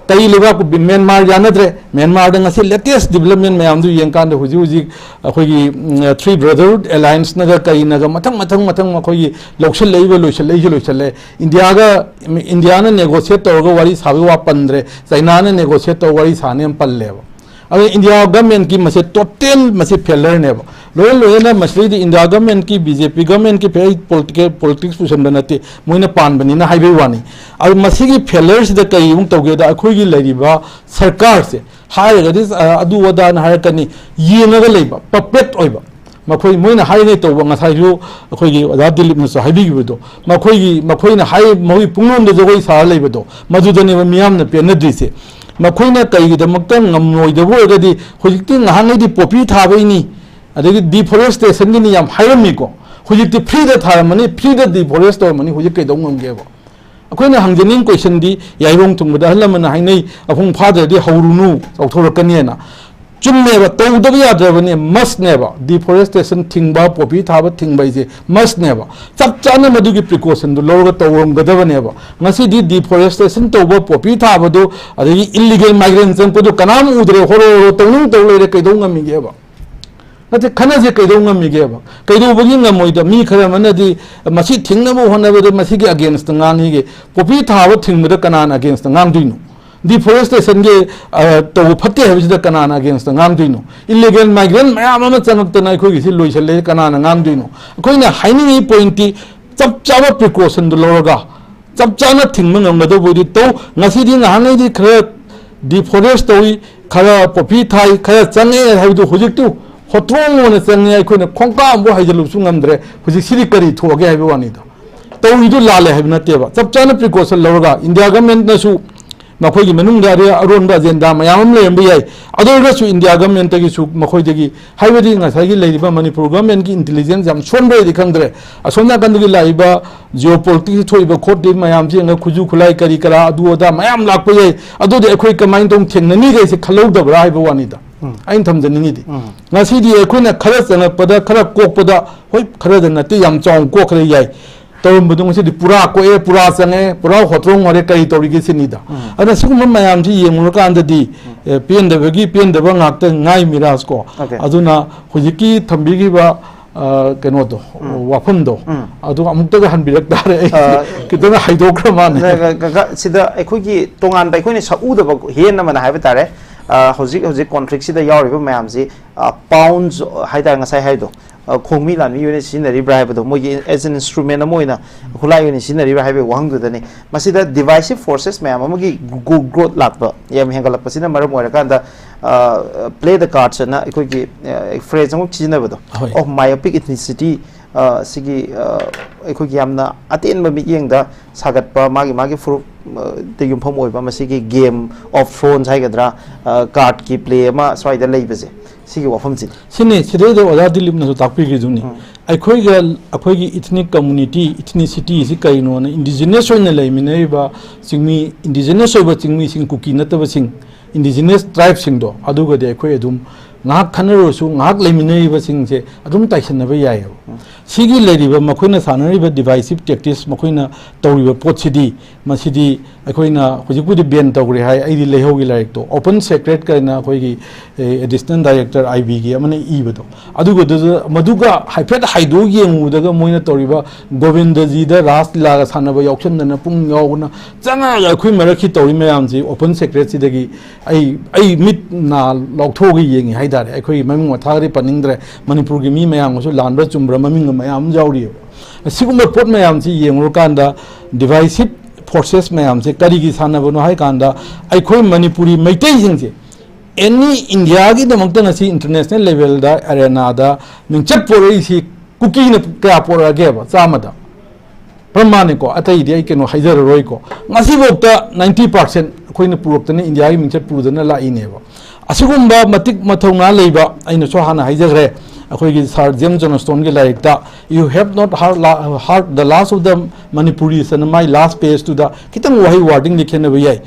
ꯀꯔꯤ ꯂꯩꯕꯥꯛ, ꯃ꯭ꯌꯥꯟꯃꯥꯔ ꯌꯥꯅꯗ꯭ꯔꯦ꯫ ꯃ꯭ꯌꯥꯟꯃꯥꯔꯗ ꯉꯁꯤ latest development ꯃꯌꯥꯝꯗꯨ ꯌꯦꯡꯀꯥꯟꯗ ꯍꯧꯖꯤꯛ ꯍꯧꯖꯤꯛ ꯑꯩꯈꯣꯏꯒꯤ, ꯎꯝ, Three Brotherhood Allianceꯅꯒ ꯀꯔꯤꯅꯒ ꯃꯊꯪ ꯃꯊꯪ ꯃꯊꯪ ꯃꯈꯣꯏꯒꯤ ꯂꯧꯁꯤꯜꯂꯛꯏꯕ, ꯂꯣꯏꯁꯤꯜꯂꯛꯏꯁꯦ ꯂꯣꯏꯁꯤꯜꯂꯦ꯫ ꯏꯟꯗꯤꯌꯥꯒ, ꯏꯟꯗꯤꯌꯥꯅ negotiate ꯇꯧꯔꯒ ꯋꯥꯔꯤ ꯁꯥꯕꯒꯤ ꯋꯥ ꯄꯟꯗ꯭ꯔꯦ, ꯆꯩꯅꯥꯅ negotiate ꯇꯧꯔꯒ ꯋꯥꯔꯤ ꯁꯥꯅꯤ ꯌꯥꯝ ꯄꯜꯂꯦꯕ꯫ ꯑꯗꯨ ꯏꯟꯗꯤꯌꯥ ꯒꯃꯦꯟꯀꯤ ꯃꯁꯦ total ꯃꯁꯤ ꯐꯦꯂꯔꯅꯦꯕ꯫ ꯂꯣꯏꯅ ꯂꯣꯏꯅꯅ ꯃꯁꯤꯗꯩꯗꯤ ꯏꯟꯗꯤꯌꯥ ꯒꯃꯦꯟꯀꯤ, ꯕꯤ ꯖꯦ ꯄꯤ ꯒꯃꯦꯟꯀꯤ ꯐꯦ-, ꯑꯩ ꯄꯣꯂꯤꯇꯤꯀꯦꯜ, ꯄꯣꯂꯤꯇꯤꯛꯁ ꯄꯨꯁꯟꯕ ꯅꯠꯇꯦ, ꯃꯣꯏꯅ ꯄꯥꯟꯕꯅꯤꯅ ꯍꯥꯏꯕꯒꯤ ꯋꯥꯅꯤ꯫ ꯑꯗꯨ ꯃꯁꯤꯒꯤ ꯐꯦꯂꯔꯁꯤꯗ ꯀꯔꯤ ꯑꯃꯨꯛ ꯇꯧꯒꯦꯗ, ꯑꯩꯈꯣꯏꯒꯤ ꯂꯩꯔꯤꯕ ꯁꯔꯀꯥꯔꯁꯦ ꯍꯥꯏꯔꯒꯗꯤ, ꯑ, ꯑꯗꯨ ꯑꯗꯥꯅ ꯍꯥꯏꯔꯛꯀꯅꯤ, ꯌꯦꯡꯉꯒ ꯂꯩꯕ, puppet ꯑꯣꯏꯕ꯫ ꯃꯈꯣꯏ, ꯃꯣꯏꯅ ꯍꯥꯏꯔꯤꯉꯩ ꯇꯧꯕ, ꯉꯁꯥꯏꯁꯨ ꯑꯩꯈꯣꯏꯒꯤ ꯑꯣꯖꯥ ꯗꯤꯂꯤꯞꯅꯁꯨ ꯍꯥꯏꯕꯤꯈꯤꯕꯗꯣ, ꯃꯈꯣꯏꯒꯤ, ꯃꯈꯣꯏꯅ ꯍꯥꯏ, ꯃꯈꯣꯏ ꯄꯨꯡꯂꯣꯟꯗ ꯖꯒꯣꯏ ꯁꯥꯔ ꯂꯩꯕꯗꯣ, ꯃꯗꯨꯗꯅꯦꯕ ꯃꯤꯌꯥꯝꯅ ꯄꯦꯟꯅꯗ꯭ꯔꯤꯁꯦ꯫ ꯃꯈꯣꯏꯅ ꯀꯔꯤꯒꯤꯗꯃꯛꯇ ꯉꯝꯂꯣꯏꯗꯕ ꯑꯣꯏꯔꯒꯗꯤ, ꯍꯧꯖꯤꯛꯇꯤ ꯉꯍꯥꯟꯉꯩꯗꯤ ꯄꯣꯄꯤ ꯊꯥꯕꯩꯅꯤ, ꯑꯗꯒꯤ ꯗꯤꯐꯣꯔꯦꯁꯇꯦꯁꯟꯒꯤꯅꯤ ꯌꯥꯝ ꯍꯥꯏꯔꯝꯃꯤꯀꯣ, ꯍꯧꯖꯤꯛꯇꯤ ꯐ꯭ꯔꯤꯗ ꯊꯥꯔꯝꯃꯅꯤ, ꯐ꯭ꯔꯤꯗ ꯗꯤꯐꯣꯔꯦꯁ ꯇꯧꯔꯝꯃꯅꯤ, ꯍꯧꯖꯤꯛ ꯀꯩꯗꯧ ꯉꯝꯒꯦꯕ? ꯑꯩꯈꯣꯏꯅ ꯍꯪꯖꯅꯤꯡ ꯀꯣꯏꯁꯟꯗꯤ, ꯌꯥꯏꯔꯣꯡ ꯊꯨꯡꯕꯗ ꯑꯍꯜ ꯂꯃꯟꯅ ꯍꯥꯏꯅꯩ, "ꯃꯄꯨꯡ ꯐꯥꯗ꯭ꯔꯗꯤ ꯍꯧꯔꯨꯅꯨ, ꯆꯥꯎꯊꯣꯔꯛꯀꯅꯤꯅ"꯫ ꯆꯨꯝꯃꯦꯕ, ꯇꯧꯗꯕ ꯌꯥꯗ꯭ꯔꯕꯅꯦ, ꯃꯁꯅꯦꯕ꯫ ꯗꯤꯐꯣꯔꯦꯁꯇꯦꯁꯟ ꯊꯤꯡꯕ, ꯄꯣꯄꯤ ꯊꯥꯕ ꯊꯤꯡꯕ ꯍꯥꯏꯁꯦ ꯃꯁꯅꯦꯕ꯫ ꯆꯞ ꯆꯥꯅ ꯃꯗꯨꯒꯤ ꯄ꯭ꯔꯤꯀꯣꯁꯟꯗꯨ ꯂꯧꯔꯒ ꯇꯧꯔꯝꯒꯗꯕꯅꯦꯕ꯫ ꯉꯁꯤꯗꯤ ꯗꯤꯐꯣꯔꯦꯁꯇꯦꯁꯟ ꯇꯧꯕ, ꯄꯣꯄꯤ ꯊꯥꯕꯗꯨ, ꯑꯗꯒꯤ ꯏꯜꯂꯤꯒꯦꯜ ꯃꯥꯏꯒ꯭ꯔꯦꯟ ꯆꯪꯉꯛꯄꯗꯨ ꯀꯅꯥꯝ ꯎꯗ꯭ꯔꯦ, ꯍꯣꯔꯣ ꯍꯣꯔꯣ ꯇꯧꯅꯤꯡ ꯇꯧ ꯂꯩꯔꯦ, ꯀꯩꯗꯧ ꯉꯝꯃꯤꯒꯦꯕ? ꯅꯠꯇꯦ, ꯈꯟꯅꯁꯦ, ꯀꯩꯗꯧ ꯉꯝꯃꯤꯒꯦꯕ? ꯀꯩꯗꯧꯕꯒꯤ ꯉꯝꯃꯣꯏꯗ? ꯃꯤ ꯈꯔ ꯑꯃꯅꯗꯤ ꯃꯁꯤ ꯊꯤꯡꯅꯕ ꯍꯣꯠꯅꯕꯗ ꯃꯁꯤꯒꯤ ꯑꯒꯦꯟꯁꯇ ꯉꯥꯡꯉꯤꯒꯦ꯫ ꯄꯣꯄꯤ ꯊꯥꯕ ꯊꯤꯡꯕꯗ ꯀꯅꯥꯅ ꯑꯒꯦꯟꯁꯇ ꯉꯥꯡꯗꯣꯏꯅꯣ? Deforestationꯒꯤ ꯇꯧꯕ ꯐꯠꯇꯦ ꯍꯥꯏꯕꯁꯤꯗ ꯀꯅꯥꯅ againstꯇ ꯉꯥꯡꯗꯣꯏꯅꯣ? Illegal migrant ꯃꯌꯥꯝ ꯑꯃ ꯆꯪꯉꯛꯇꯅ ꯑꯩꯈꯣꯏꯒꯤꯁꯤ ꯂꯣꯏꯁꯜꯂꯦ, ꯀꯅꯥꯅ ꯉꯥꯡꯗꯣꯏꯅꯣ? ꯑꯩꯈꯣꯏꯅ ꯍꯥꯏꯅꯤꯡꯉꯤ pointꯇꯤ ꯆꯞ ꯆꯥꯕ precautionꯗꯨ ꯂꯧꯔꯒ ꯆꯞ ꯆꯥꯅ ꯊꯤꯡꯕ ꯉꯝꯒꯗꯧꯕ ꯑꯣꯏꯗꯤ ꯇꯧ꯫ ꯉꯁꯤꯗꯤ ꯉꯍꯥꯟꯉꯩꯗꯤ ꯈꯔ deforest ꯇꯧꯏ, ꯈꯔ poppy ꯊꯥꯏ, ꯈꯔ ꯆꯪꯉꯛꯑꯦ ꯍꯥꯏꯕꯗꯨ ꯍꯧꯖꯤꯛꯇꯤ ꯍꯣꯇ꯭ꯔꯣꯡ ꯑꯣꯏꯅ ꯆꯪꯉꯦ, ꯑꯩꯈꯣꯏꯅ ꯈꯣꯡꯀꯥꯞ ꯑꯃꯕꯨ ꯍꯩꯖꯤꯜꯂꯨꯕꯁꯨ ꯉꯝꯗ꯭ꯔꯦ꯫ ꯍꯧꯖꯤꯛ ꯁꯤꯗꯤ ꯀꯔꯤ ꯊꯣꯛꯑꯒꯦ ꯍꯥꯏꯕ ꯋꯥꯅꯤꯗ꯫ ꯇꯧꯔꯤꯗꯨ ꯂꯥꯜꯂꯦ ꯍꯥꯏꯕ ꯅꯠꯇꯦꯕ, ꯆꯞ ꯆꯥꯅ precaution ꯂꯧꯔꯒ India governmentꯅꯁꯨ ꯃꯈꯣꯏꯒꯤ ꯃꯅꯨꯡꯗ ꯑꯔꯦ-, ꯑꯔꯣꯟꯕ agenda ꯃꯌꯥꯝ ꯑꯃ ꯂꯩꯔꯝꯕ ꯌꯥꯏ꯫ ꯑꯗꯨ ꯑꯣꯏꯔꯒꯁꯨ India governmentꯇꯒꯤꯁꯨ ꯃꯈꯣꯏꯗꯒꯤ, ꯍꯥꯏꯕꯗꯤ ꯉꯁꯥꯏꯒꯤ ꯂꯩꯔꯤꯕ ꯃꯅꯤꯄꯨꯔ governmentꯀꯤ intelligence ꯌꯥꯝ ꯁꯣꯟꯕ꯭ꯔꯗꯤ ꯈꯪꯗ꯭ꯔꯦ, ꯑꯁꯣꯝ ꯅꯥꯀꯟꯗꯒꯤ ꯂꯥꯛꯏꯕ geopolitics ꯊꯣꯛꯏꯕ ꯈꯣꯠꯂꯤꯕ ꯃꯌꯥꯝꯁꯤ ꯌꯦꯡꯉꯒ ꯈꯨꯠꯁꯨ ꯈꯨꯠꯂꯥꯏ ꯀꯔꯤ ꯀꯔꯥ ꯑꯗꯨ ꯑꯗꯥ ꯃꯌꯥꯝ ꯂꯥꯛꯄ ꯌꯥꯏ꯫ ꯑꯗꯨꯗꯤ ꯑꯩꯈꯣꯏ ꯀꯃꯥꯏꯅ ꯇꯧꯅ ꯊꯦꯡꯅꯅꯤꯒꯩꯁꯦ ꯈꯜꯍꯧꯗꯕ꯭ꯔꯥ ꯍꯥꯏꯕ ꯋꯥꯅꯤꯗ꯫ ꯎꯝ꯫ ꯑꯩꯅ ꯊꯝꯖꯅꯤꯡꯉꯤꯗꯤ꯫ ꯎꯝ꯫ ꯉꯁꯤꯗꯤ ꯑꯩꯈꯣꯏꯅ ꯈꯔ ꯆꯪꯉꯛꯄꯗ, ꯈꯔ ꯀꯣꯛꯄꯗ, ꯍꯣꯏ, ꯈꯔꯗ ꯅꯠꯇꯦ, ꯌꯥꯝ ꯆꯥꯎꯅ ꯀꯣꯛꯈ꯭ꯔꯦ ꯌꯥꯏ꯫ ꯇꯧꯔꯝꯕꯗꯣ ꯉꯁꯤꯗꯤ ꯄꯨꯔꯥ ꯀꯣꯛꯑꯦ, ꯄꯨꯔꯥ ꯆꯪꯉꯦ, ꯄꯨꯔꯥ ꯍꯣꯇ꯭ꯔꯣꯡ ꯑꯣꯏꯔꯦ, ꯀꯔꯤ ꯇꯧꯔꯤꯒꯦ ꯁꯤꯅꯤꯗ꯫ ꯎꯝ꯫ ꯑꯗꯨꯅ ꯁꯤꯒꯨꯝꯕ ꯃꯌꯥꯝꯁꯤ ꯌꯦꯡꯉꯨꯔꯀꯥꯟꯗꯗꯤ, ꯎꯝ꯫ ꯑꯦ, ꯄꯦꯟꯗꯕꯒꯤ ꯄꯦꯟꯗꯕ ꯉꯥꯛꯇ ꯉꯥꯏ ꯃꯤꯔꯥꯖ ꯀꯣ꯫ Okay꯫ ꯑꯗꯨꯅ ꯍꯧꯖꯤꯛꯀꯤ ꯊꯝꯕꯤꯈꯤꯕ, ꯑ, ꯀꯩꯅꯣꯗꯣ, ꯎꯝ꯫ ꯋꯥꯐꯝꯗꯣ, ꯎꯝ꯫ ꯑꯗꯨ ꯑꯃꯨꯛꯇꯒ ꯍꯟꯕꯤꯔꯛ ꯇꯥꯔꯦ꯫ ꯑꯩ ꯑ, ꯈꯤꯇꯪ ꯍꯥꯏꯗꯣꯛꯈ꯭ꯔ ꯃꯥꯜꯂꯦ꯫ ꯅ-, ꯅ-, ꯅ-, ꯁꯤꯗ ꯑꯩꯈꯣꯏꯒꯤ ꯇꯣꯉꯥꯟꯕ ꯑꯩꯈꯣꯏꯅ ꯁꯛꯎꯗꯕ ꯍꯦꯟ ꯑꯃꯅ ꯍꯥꯏꯕ ꯇꯥꯔꯦ꯫ ꯑ, ꯍꯧꯖꯤꯛ, ꯍꯧꯖꯤꯛ conflictꯁꯤꯗ ꯌꯥꯎꯔꯤꯕ ꯃꯌꯥꯝꯁꯤ, ꯑ, pounds ꯍꯥꯏ ꯇꯥꯔꯦ, ꯉꯁꯥꯏ ꯍꯥꯏꯗꯣ, ꯑ, ꯈꯣꯡꯃꯤ ꯂꯥꯟꯃꯤ ꯑꯣꯏꯅ ꯁꯤꯖꯤꯟꯅꯔꯤꯕ꯭ꯔꯥ ꯍꯥꯏꯕꯗꯣ, ꯃꯣꯏꯒꯤ as an instrument ꯑꯃ ꯑꯣꯏꯅ, ꯈꯨꯠꯂꯥꯏ ꯑꯣꯏꯅ ꯁꯤꯖꯤꯟꯅꯔꯤꯕ꯭ꯔꯥ ꯍꯥꯏꯕꯒꯤ ꯋꯥꯍꯪꯗꯨꯗꯅꯤ꯫ ꯃꯁꯤꯗ divisive forces ꯃꯌꯥꯝ ꯑꯃꯒꯤ ꯒ꯭ꯔꯣ-, growth ꯂꯥꯛꯄ, ꯌꯥꯝ ꯍꯦꯟꯒꯠꯂꯛꯄꯁꯤꯅ ꯃꯔꯝ ꯑꯣꯏꯔꯀꯥꯟꯗ, ꯑ, play the cards ꯑꯅ ꯑꯩꯈꯣꯏꯒꯤ, ꯑ, phrase ꯑꯃ ꯁꯤꯖꯤꯟꯅꯕꯗꯣ, ꯍꯣꯏ꯫ Of myopic ethnicity, ꯑ, ꯁꯤꯒꯤ, ꯑ, ꯑꯩꯈꯣꯏꯒꯤ ꯌꯥꯝꯅ ꯑꯇꯦꯟꯕ ꯃꯤꯠꯌꯦꯡꯗ ꯁꯥꯒꯠꯄ, ꯃꯥꯒꯤ, ꯃꯥꯒꯤ ꯐꯨꯔꯨꯞ, ꯑ, ꯗ ꯌꯨꯝꯐꯝ ꯑꯣꯏꯕ ꯃꯁꯤꯒꯤ game of thrones ꯍꯥꯏꯒꯗ꯭ꯔꯥ, ꯑ, cardꯀꯤ play ꯑꯃ ꯁ꯭ꯋꯥꯏꯗ ꯂꯩꯕꯁꯦ, ꯁꯤꯒꯤ ꯋꯥꯐꯝꯁꯤꯅꯤ꯫ ꯁꯤꯅꯤ, ꯁꯤꯗꯩꯗ ꯑꯣꯖꯥ ꯗꯤꯂꯤꯞꯅꯁꯨ ꯇꯥꯛꯄꯤꯈꯤꯗꯨꯅꯤ꯫ ꯎꯝ꯫ ꯑꯩꯈꯣꯏꯒ, ꯑꯩꯈꯣꯏꯒꯤ ethnic community, ethnicity ꯁꯤ ꯀꯔꯤꯅꯣꯅ, indigenous ꯑꯣꯏꯅ ꯂꯩꯃꯤꯟꯅꯔꯤꯕ ꯆꯤꯡꯃꯤ, indigenous ꯑꯣꯏꯕ ꯆꯤꯡꯃꯤꯁꯤꯡ, ꯀꯨꯀꯤ ꯅꯠꯇꯕꯁꯤꯡ, indigenous tribeꯁꯤꯡꯗꯣ, ꯑꯗꯨꯒꯗꯤ ꯑꯩꯈꯣꯏ ꯑꯗꯨꯝ ꯉꯥꯏꯍꯥꯛ ꯈꯟꯅꯔꯨꯔꯁꯨ ꯉꯥꯏꯍꯥꯛ ꯂꯩꯃꯤꯟꯅꯔꯤꯕꯁꯤꯡꯁꯦ ꯑꯗꯨꯝ ꯇꯥꯏꯁꯟꯅꯕ ꯌꯥꯏꯑꯕ꯫ ꯁꯤꯒꯤ ꯂꯩꯔꯤꯕ ꯃꯈꯣꯏꯅ ꯁꯥꯟꯅꯔꯤꯕ divisive tactics, ꯃꯈꯣꯏꯅ ꯇꯧꯔꯤꯕ ꯄꯣꯠꯁꯤꯗꯤ, ꯃꯁꯤꯗꯤ ꯑꯩꯈꯣꯏꯅ ꯍꯧꯖꯤꯛꯄꯨꯗꯤ ban ꯇꯧꯈ꯭ꯔꯦ ꯍꯥꯏ, ꯑꯩꯗꯤ ꯂꯩꯍꯧꯒꯤ ꯂꯥꯏꯔꯤꯛꯇꯣ, Open Secret ꯀꯥꯏꯅ ꯑꯩꯈꯣꯏꯒꯤ, ꯑꯦ, additional director I B ꯒꯤ ꯑꯃꯅ ꯏꯕꯗꯣ, ꯑꯗꯨꯒꯗꯨꯗ, ꯃꯗꯨꯒ ꯍꯥꯏꯐꯦꯠ ꯍꯥꯏꯗꯣꯛ ꯌꯦꯡꯉꯨꯕꯗꯒ ꯃꯣꯏꯅ ꯇꯧꯔꯤꯕ ꯒꯣꯕꯤꯟꯗꯖꯤꯗ ꯔꯥꯁ ꯂꯤꯂꯥꯒ ꯁꯥꯟꯅꯕ ꯌꯥꯎꯁꯟꯗꯅ ꯄꯨꯡ ꯌꯥꯎꯕꯅ ꯆꯪꯉꯛꯑꯒ ꯑꯩꯈꯣꯏ ꯃꯔꯛꯀꯤ ꯇꯧꯔꯤ ꯃꯌꯥꯝꯁꯤ Open Secret ꯁꯤꯗꯒꯤ ꯑꯩ, ꯑꯩ ꯃꯤꯠ ꯅꯥ ꯂꯥꯎꯊꯣꯛꯑꯒ ꯌꯦꯡꯉꯤ ꯍꯥꯏꯇꯥꯔꯦ꯫ ꯑꯩꯈꯣꯏꯒꯤ ꯃꯃꯤꯡ ꯃꯊꯥꯒꯗꯤ ꯄꯟꯅꯤꯡꯗ꯭ꯔꯦ, ꯃꯅꯤꯄꯨꯔꯒꯤ ꯃꯤ ꯃꯌꯥꯝꯒꯁꯨ ꯂꯥꯟꯕ꯭ꯔꯥ ꯆꯨꯝꯕ꯭ꯔꯥ ꯃꯃꯤꯡꯒ ꯃꯌꯥꯝ ꯑꯃ ꯌꯥꯎꯔꯤꯑꯕ꯫ ꯑꯁꯤꯒꯨꯝꯕ ꯄꯣꯠ ꯃꯌꯥꯝꯁꯤ ꯌꯦꯡꯉꯨꯔꯀꯥꯟꯗ divisive forces ꯃꯌꯥꯝꯁꯦ ꯀꯔꯤꯒꯤ ꯁꯥꯟꯅꯕꯅꯣ ꯍꯥꯏ ꯀꯥꯟꯗ, ꯑꯩꯈꯣꯏ ꯃꯅꯤꯄꯨꯔꯤ ꯃꯩꯇꯩꯁꯤꯡꯁꯦ ꯑꯦꯅꯤ ꯏꯟꯗꯤꯌꯥꯒꯤꯗꯃꯛꯇ ꯉꯁꯤ international level ꯗ, arena ꯗ ꯃꯤꯡꯆꯠ ꯄꯨꯔꯛꯏꯁꯤ ꯀꯨꯀꯤꯅ ꯀꯌꯥ ꯄꯨꯔꯛꯑꯒꯦꯕ? ꯆꯥꯝꯃꯗ꯫ ꯄ꯭ꯔꯃꯥꯅꯤꯀꯣ, ꯑꯇꯩꯗꯤ ꯑꯩ ꯀꯩꯅꯣ ꯍꯥꯏꯖꯔꯔꯣꯏꯀꯣ꯫ ꯉꯁꯤꯐꯥꯎꯗ ninety percent ꯑꯩꯈꯣꯏꯅ ꯄꯨꯔꯛꯇꯅ, ꯏꯟꯗꯤꯌꯥꯒꯤ ꯃꯤꯡꯆꯠ ꯄꯨꯗꯅ ꯂꯥꯛꯏꯅꯦꯕ꯫ ꯑꯁꯤꯒꯨꯝꯕ ꯃꯇꯤꯛ ꯃꯊꯧꯅꯥ ꯂꯩꯕ, ꯑꯩꯅꯁꯨ ꯍꯥꯟꯅ ꯍꯥꯏꯖꯈ꯭ꯔꯦ, ꯑꯩꯈꯣꯏꯒꯤ Sir James Johnstoneꯒꯤ ꯂꯥꯏꯔꯤꯛꯇ, "You have not heard, la-, heard the last of the Manipuris" ꯑꯅ ꯃꯥꯏ last page ꯇꯨꯗ ꯈꯤꯇꯪ ꯋꯥꯍꯩ wording ꯗꯤ ꯈꯦꯠꯅꯕ ꯌꯥꯏ꯫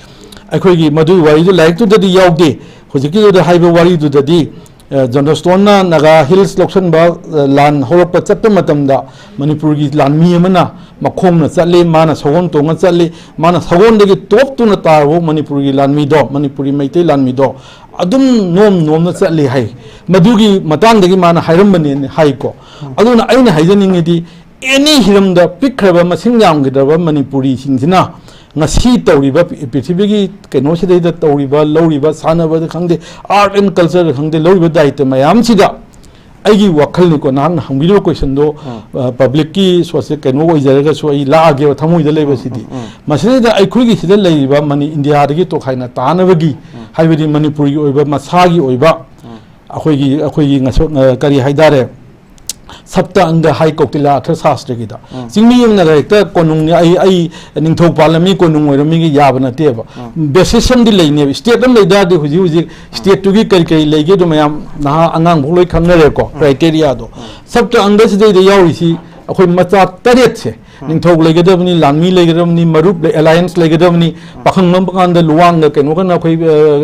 ꯑꯩꯈꯣꯏꯒꯤ ꯃꯗꯨꯒꯤ ꯋꯥꯔꯤꯗꯨ ꯂꯥꯏꯔꯤꯛꯇꯨꯗꯗꯤ ꯌꯥꯎꯗꯦ꯫ ꯍꯧꯖꯤꯛꯀꯤꯗꯨꯗ ꯍꯥꯏꯕ ꯋꯥꯔꯤꯗꯨꯗꯗꯤ, ꯑ, Johnstoneꯅ ꯅꯥꯒꯥ Hills ꯂꯧꯁꯤꯟꯕ, ꯑ, ꯂꯥꯟ ꯍꯧꯔꯛꯄ ꯆꯠꯄ ꯃꯇꯝꯗ ꯃꯅꯤꯄꯨꯔꯒꯤ ꯂꯥꯟꯃꯤ ꯑꯃꯅ ꯃꯈꯣꯡꯅ ꯆꯠꯂꯤ, ꯃꯥꯅ ꯁꯒꯣꯜ ꯇꯣꯡꯉ ꯆꯠꯂꯤ, ꯃꯥꯅ ꯁꯒꯣꯜꯗꯒꯤ ꯇꯣꯞꯇꯨꯅ ꯇꯥꯔꯕ ꯃꯅꯤꯄꯨꯔꯒꯤ ꯂꯥꯟꯃꯤꯗꯣ, ꯃꯅꯤꯄꯨꯔꯤ ꯃꯩꯇꯩ ꯂꯥꯟꯃꯤꯗꯣ ꯑꯗꯨꯝ ꯅꯣꯝ ꯅꯣꯝꯅ ꯆꯠꯂꯤ ꯍꯥꯏ꯫ ꯃꯗꯨꯒꯤ ꯃꯇꯥꯡꯗꯒꯤ ꯃꯥꯅ ꯍꯥꯏꯔꯝꯕꯅꯦꯅ ꯍꯥꯏꯀꯣ꯫ ꯑꯗꯨꯅ ꯑꯩꯅ ꯍꯥꯏꯖꯅꯤꯡꯉꯤꯗꯤ, ꯑꯦꯅꯤ ꯍꯤꯔꯝꯗ ꯄꯤꯛꯈ꯭ꯔꯕ, ꯃꯁꯤꯡ ꯌꯥꯝꯈꯤꯗ꯭ꯔꯕ ꯃꯅꯤꯄꯨꯔꯤꯁꯤꯡꯁꯤꯅ ꯉꯁꯤ ꯇꯧꯔꯤꯕ ꯄ꯭ꯔꯤ-, ꯄ꯭ꯔꯤꯊꯤꯕꯤꯒꯤ ꯀꯩꯅꯣꯁꯤꯗꯩꯗ ꯇꯧꯔꯤꯕ, ꯂꯧꯔꯤꯕ, ꯁꯥꯟꯅꯕꯗ ꯈꯪꯗꯦ, art and culture ꯗ ꯈꯪꯗꯦ, ꯂꯧꯔꯤꯕ ꯗꯥꯌꯤꯠꯇ ꯃꯌꯥꯝꯁꯤꯗ, ꯑꯩꯒꯤ ꯋꯥꯈꯜꯅꯤꯀꯣ, ꯅꯍꯥꯛꯅ ꯍꯪꯕꯤꯔꯤꯕ question ꯗꯣ, ꯑ, public ꯀꯤ ꯁꯣꯁꯦ-, ꯀꯩꯅꯣ ꯑꯣꯏꯖꯔꯒꯁꯨ, ꯑꯩ ꯂꯥꯛꯑꯒꯦꯕ, ꯊꯃꯣꯏꯗ ꯂꯩꯕꯁꯤꯗꯤ꯫ ꯃꯁꯤꯗꯩꯗ ꯑꯩꯈꯣꯏꯒꯤ ꯁꯤꯗ ꯂꯩꯔꯤꯕ ꯃꯅꯤ-, ꯏꯟꯗꯤꯌꯥꯗꯒꯤ ꯇꯣꯈꯥꯏꯅ ꯇꯥꯅꯕꯒꯤ, ꯍꯥꯏꯕꯗꯤ ꯃꯅꯤꯄꯨꯔꯒꯤ ꯑꯣꯏꯕ, ꯃꯁꯥꯒꯤ ꯑꯣꯏꯕ, ꯑꯩꯈꯣꯏꯒꯤ, ꯑꯩꯈꯣꯏꯒꯤ ꯉꯁꯣ-, ꯑ, ꯀꯔꯤ ꯍꯥꯏꯇꯥꯔꯦ, ꯁꯞꯇ ꯑꯪꯒ ꯍꯥꯏ ꯀꯧꯇꯤꯂꯥ ꯑꯔꯊ ꯁꯥꯁꯇ꯭ꯔꯒꯤꯗ꯫ ꯆꯤꯡꯃꯤ ꯑꯃꯅ ꯍꯦꯛꯇ ꯀꯣꯅꯨꯡꯅꯤ, ꯑꯩ, ꯑꯩ ꯅꯤꯡꯊꯧ ꯄꯥꯜꯂꯝꯃꯤ, ꯀꯣꯅꯨꯡ ꯑꯣꯏꯔꯝꯃꯤꯒ ꯌꯥꯕ ꯅꯠꯇꯦꯕ꯫ Basis ꯑꯃꯗꯤ ꯂꯩꯅꯦꯕ꯫ State ꯑꯃ ꯂꯩ ꯇꯥꯔꯗꯤ ꯍꯧꯖꯤꯛ ꯍꯧꯖꯤꯛ state ꯇꯨꯒꯤ ꯀꯔꯤ ꯀꯔꯤ ꯂꯩꯒꯦꯗꯣ ꯃꯌꯥꯝ ꯅꯍꯥ ꯑꯉꯥꯡꯐꯥꯎ ꯂꯣꯏ ꯈꯪꯅꯔꯦꯀꯣ, criteria ꯗꯣ꯫ ꯁꯞꯇ ꯑꯪꯒ ꯁꯤꯗꯩꯗ ꯌꯥꯎꯔꯤꯁꯤ ꯑꯩꯈꯣꯏ ꯃꯆꯥ ꯇꯔꯦꯠꯁꯦ꯫ ꯅꯤꯡꯊꯧ ꯂꯩꯒꯗꯕꯅꯤ, ꯂꯥꯟꯃꯤ ꯂꯩꯒꯗꯕꯅꯤ, ꯃꯔꯨꯞ ꯂꯩ, alliance ꯂꯩꯒꯗꯕꯅꯤ꯫ ꯄꯥꯈꯪ ꯂꯝꯕ ꯀꯥꯟꯗ ꯂꯨꯋꯥꯡꯒ ꯀꯩꯅꯣꯒꯅ ꯑꯩꯈꯣꯏ,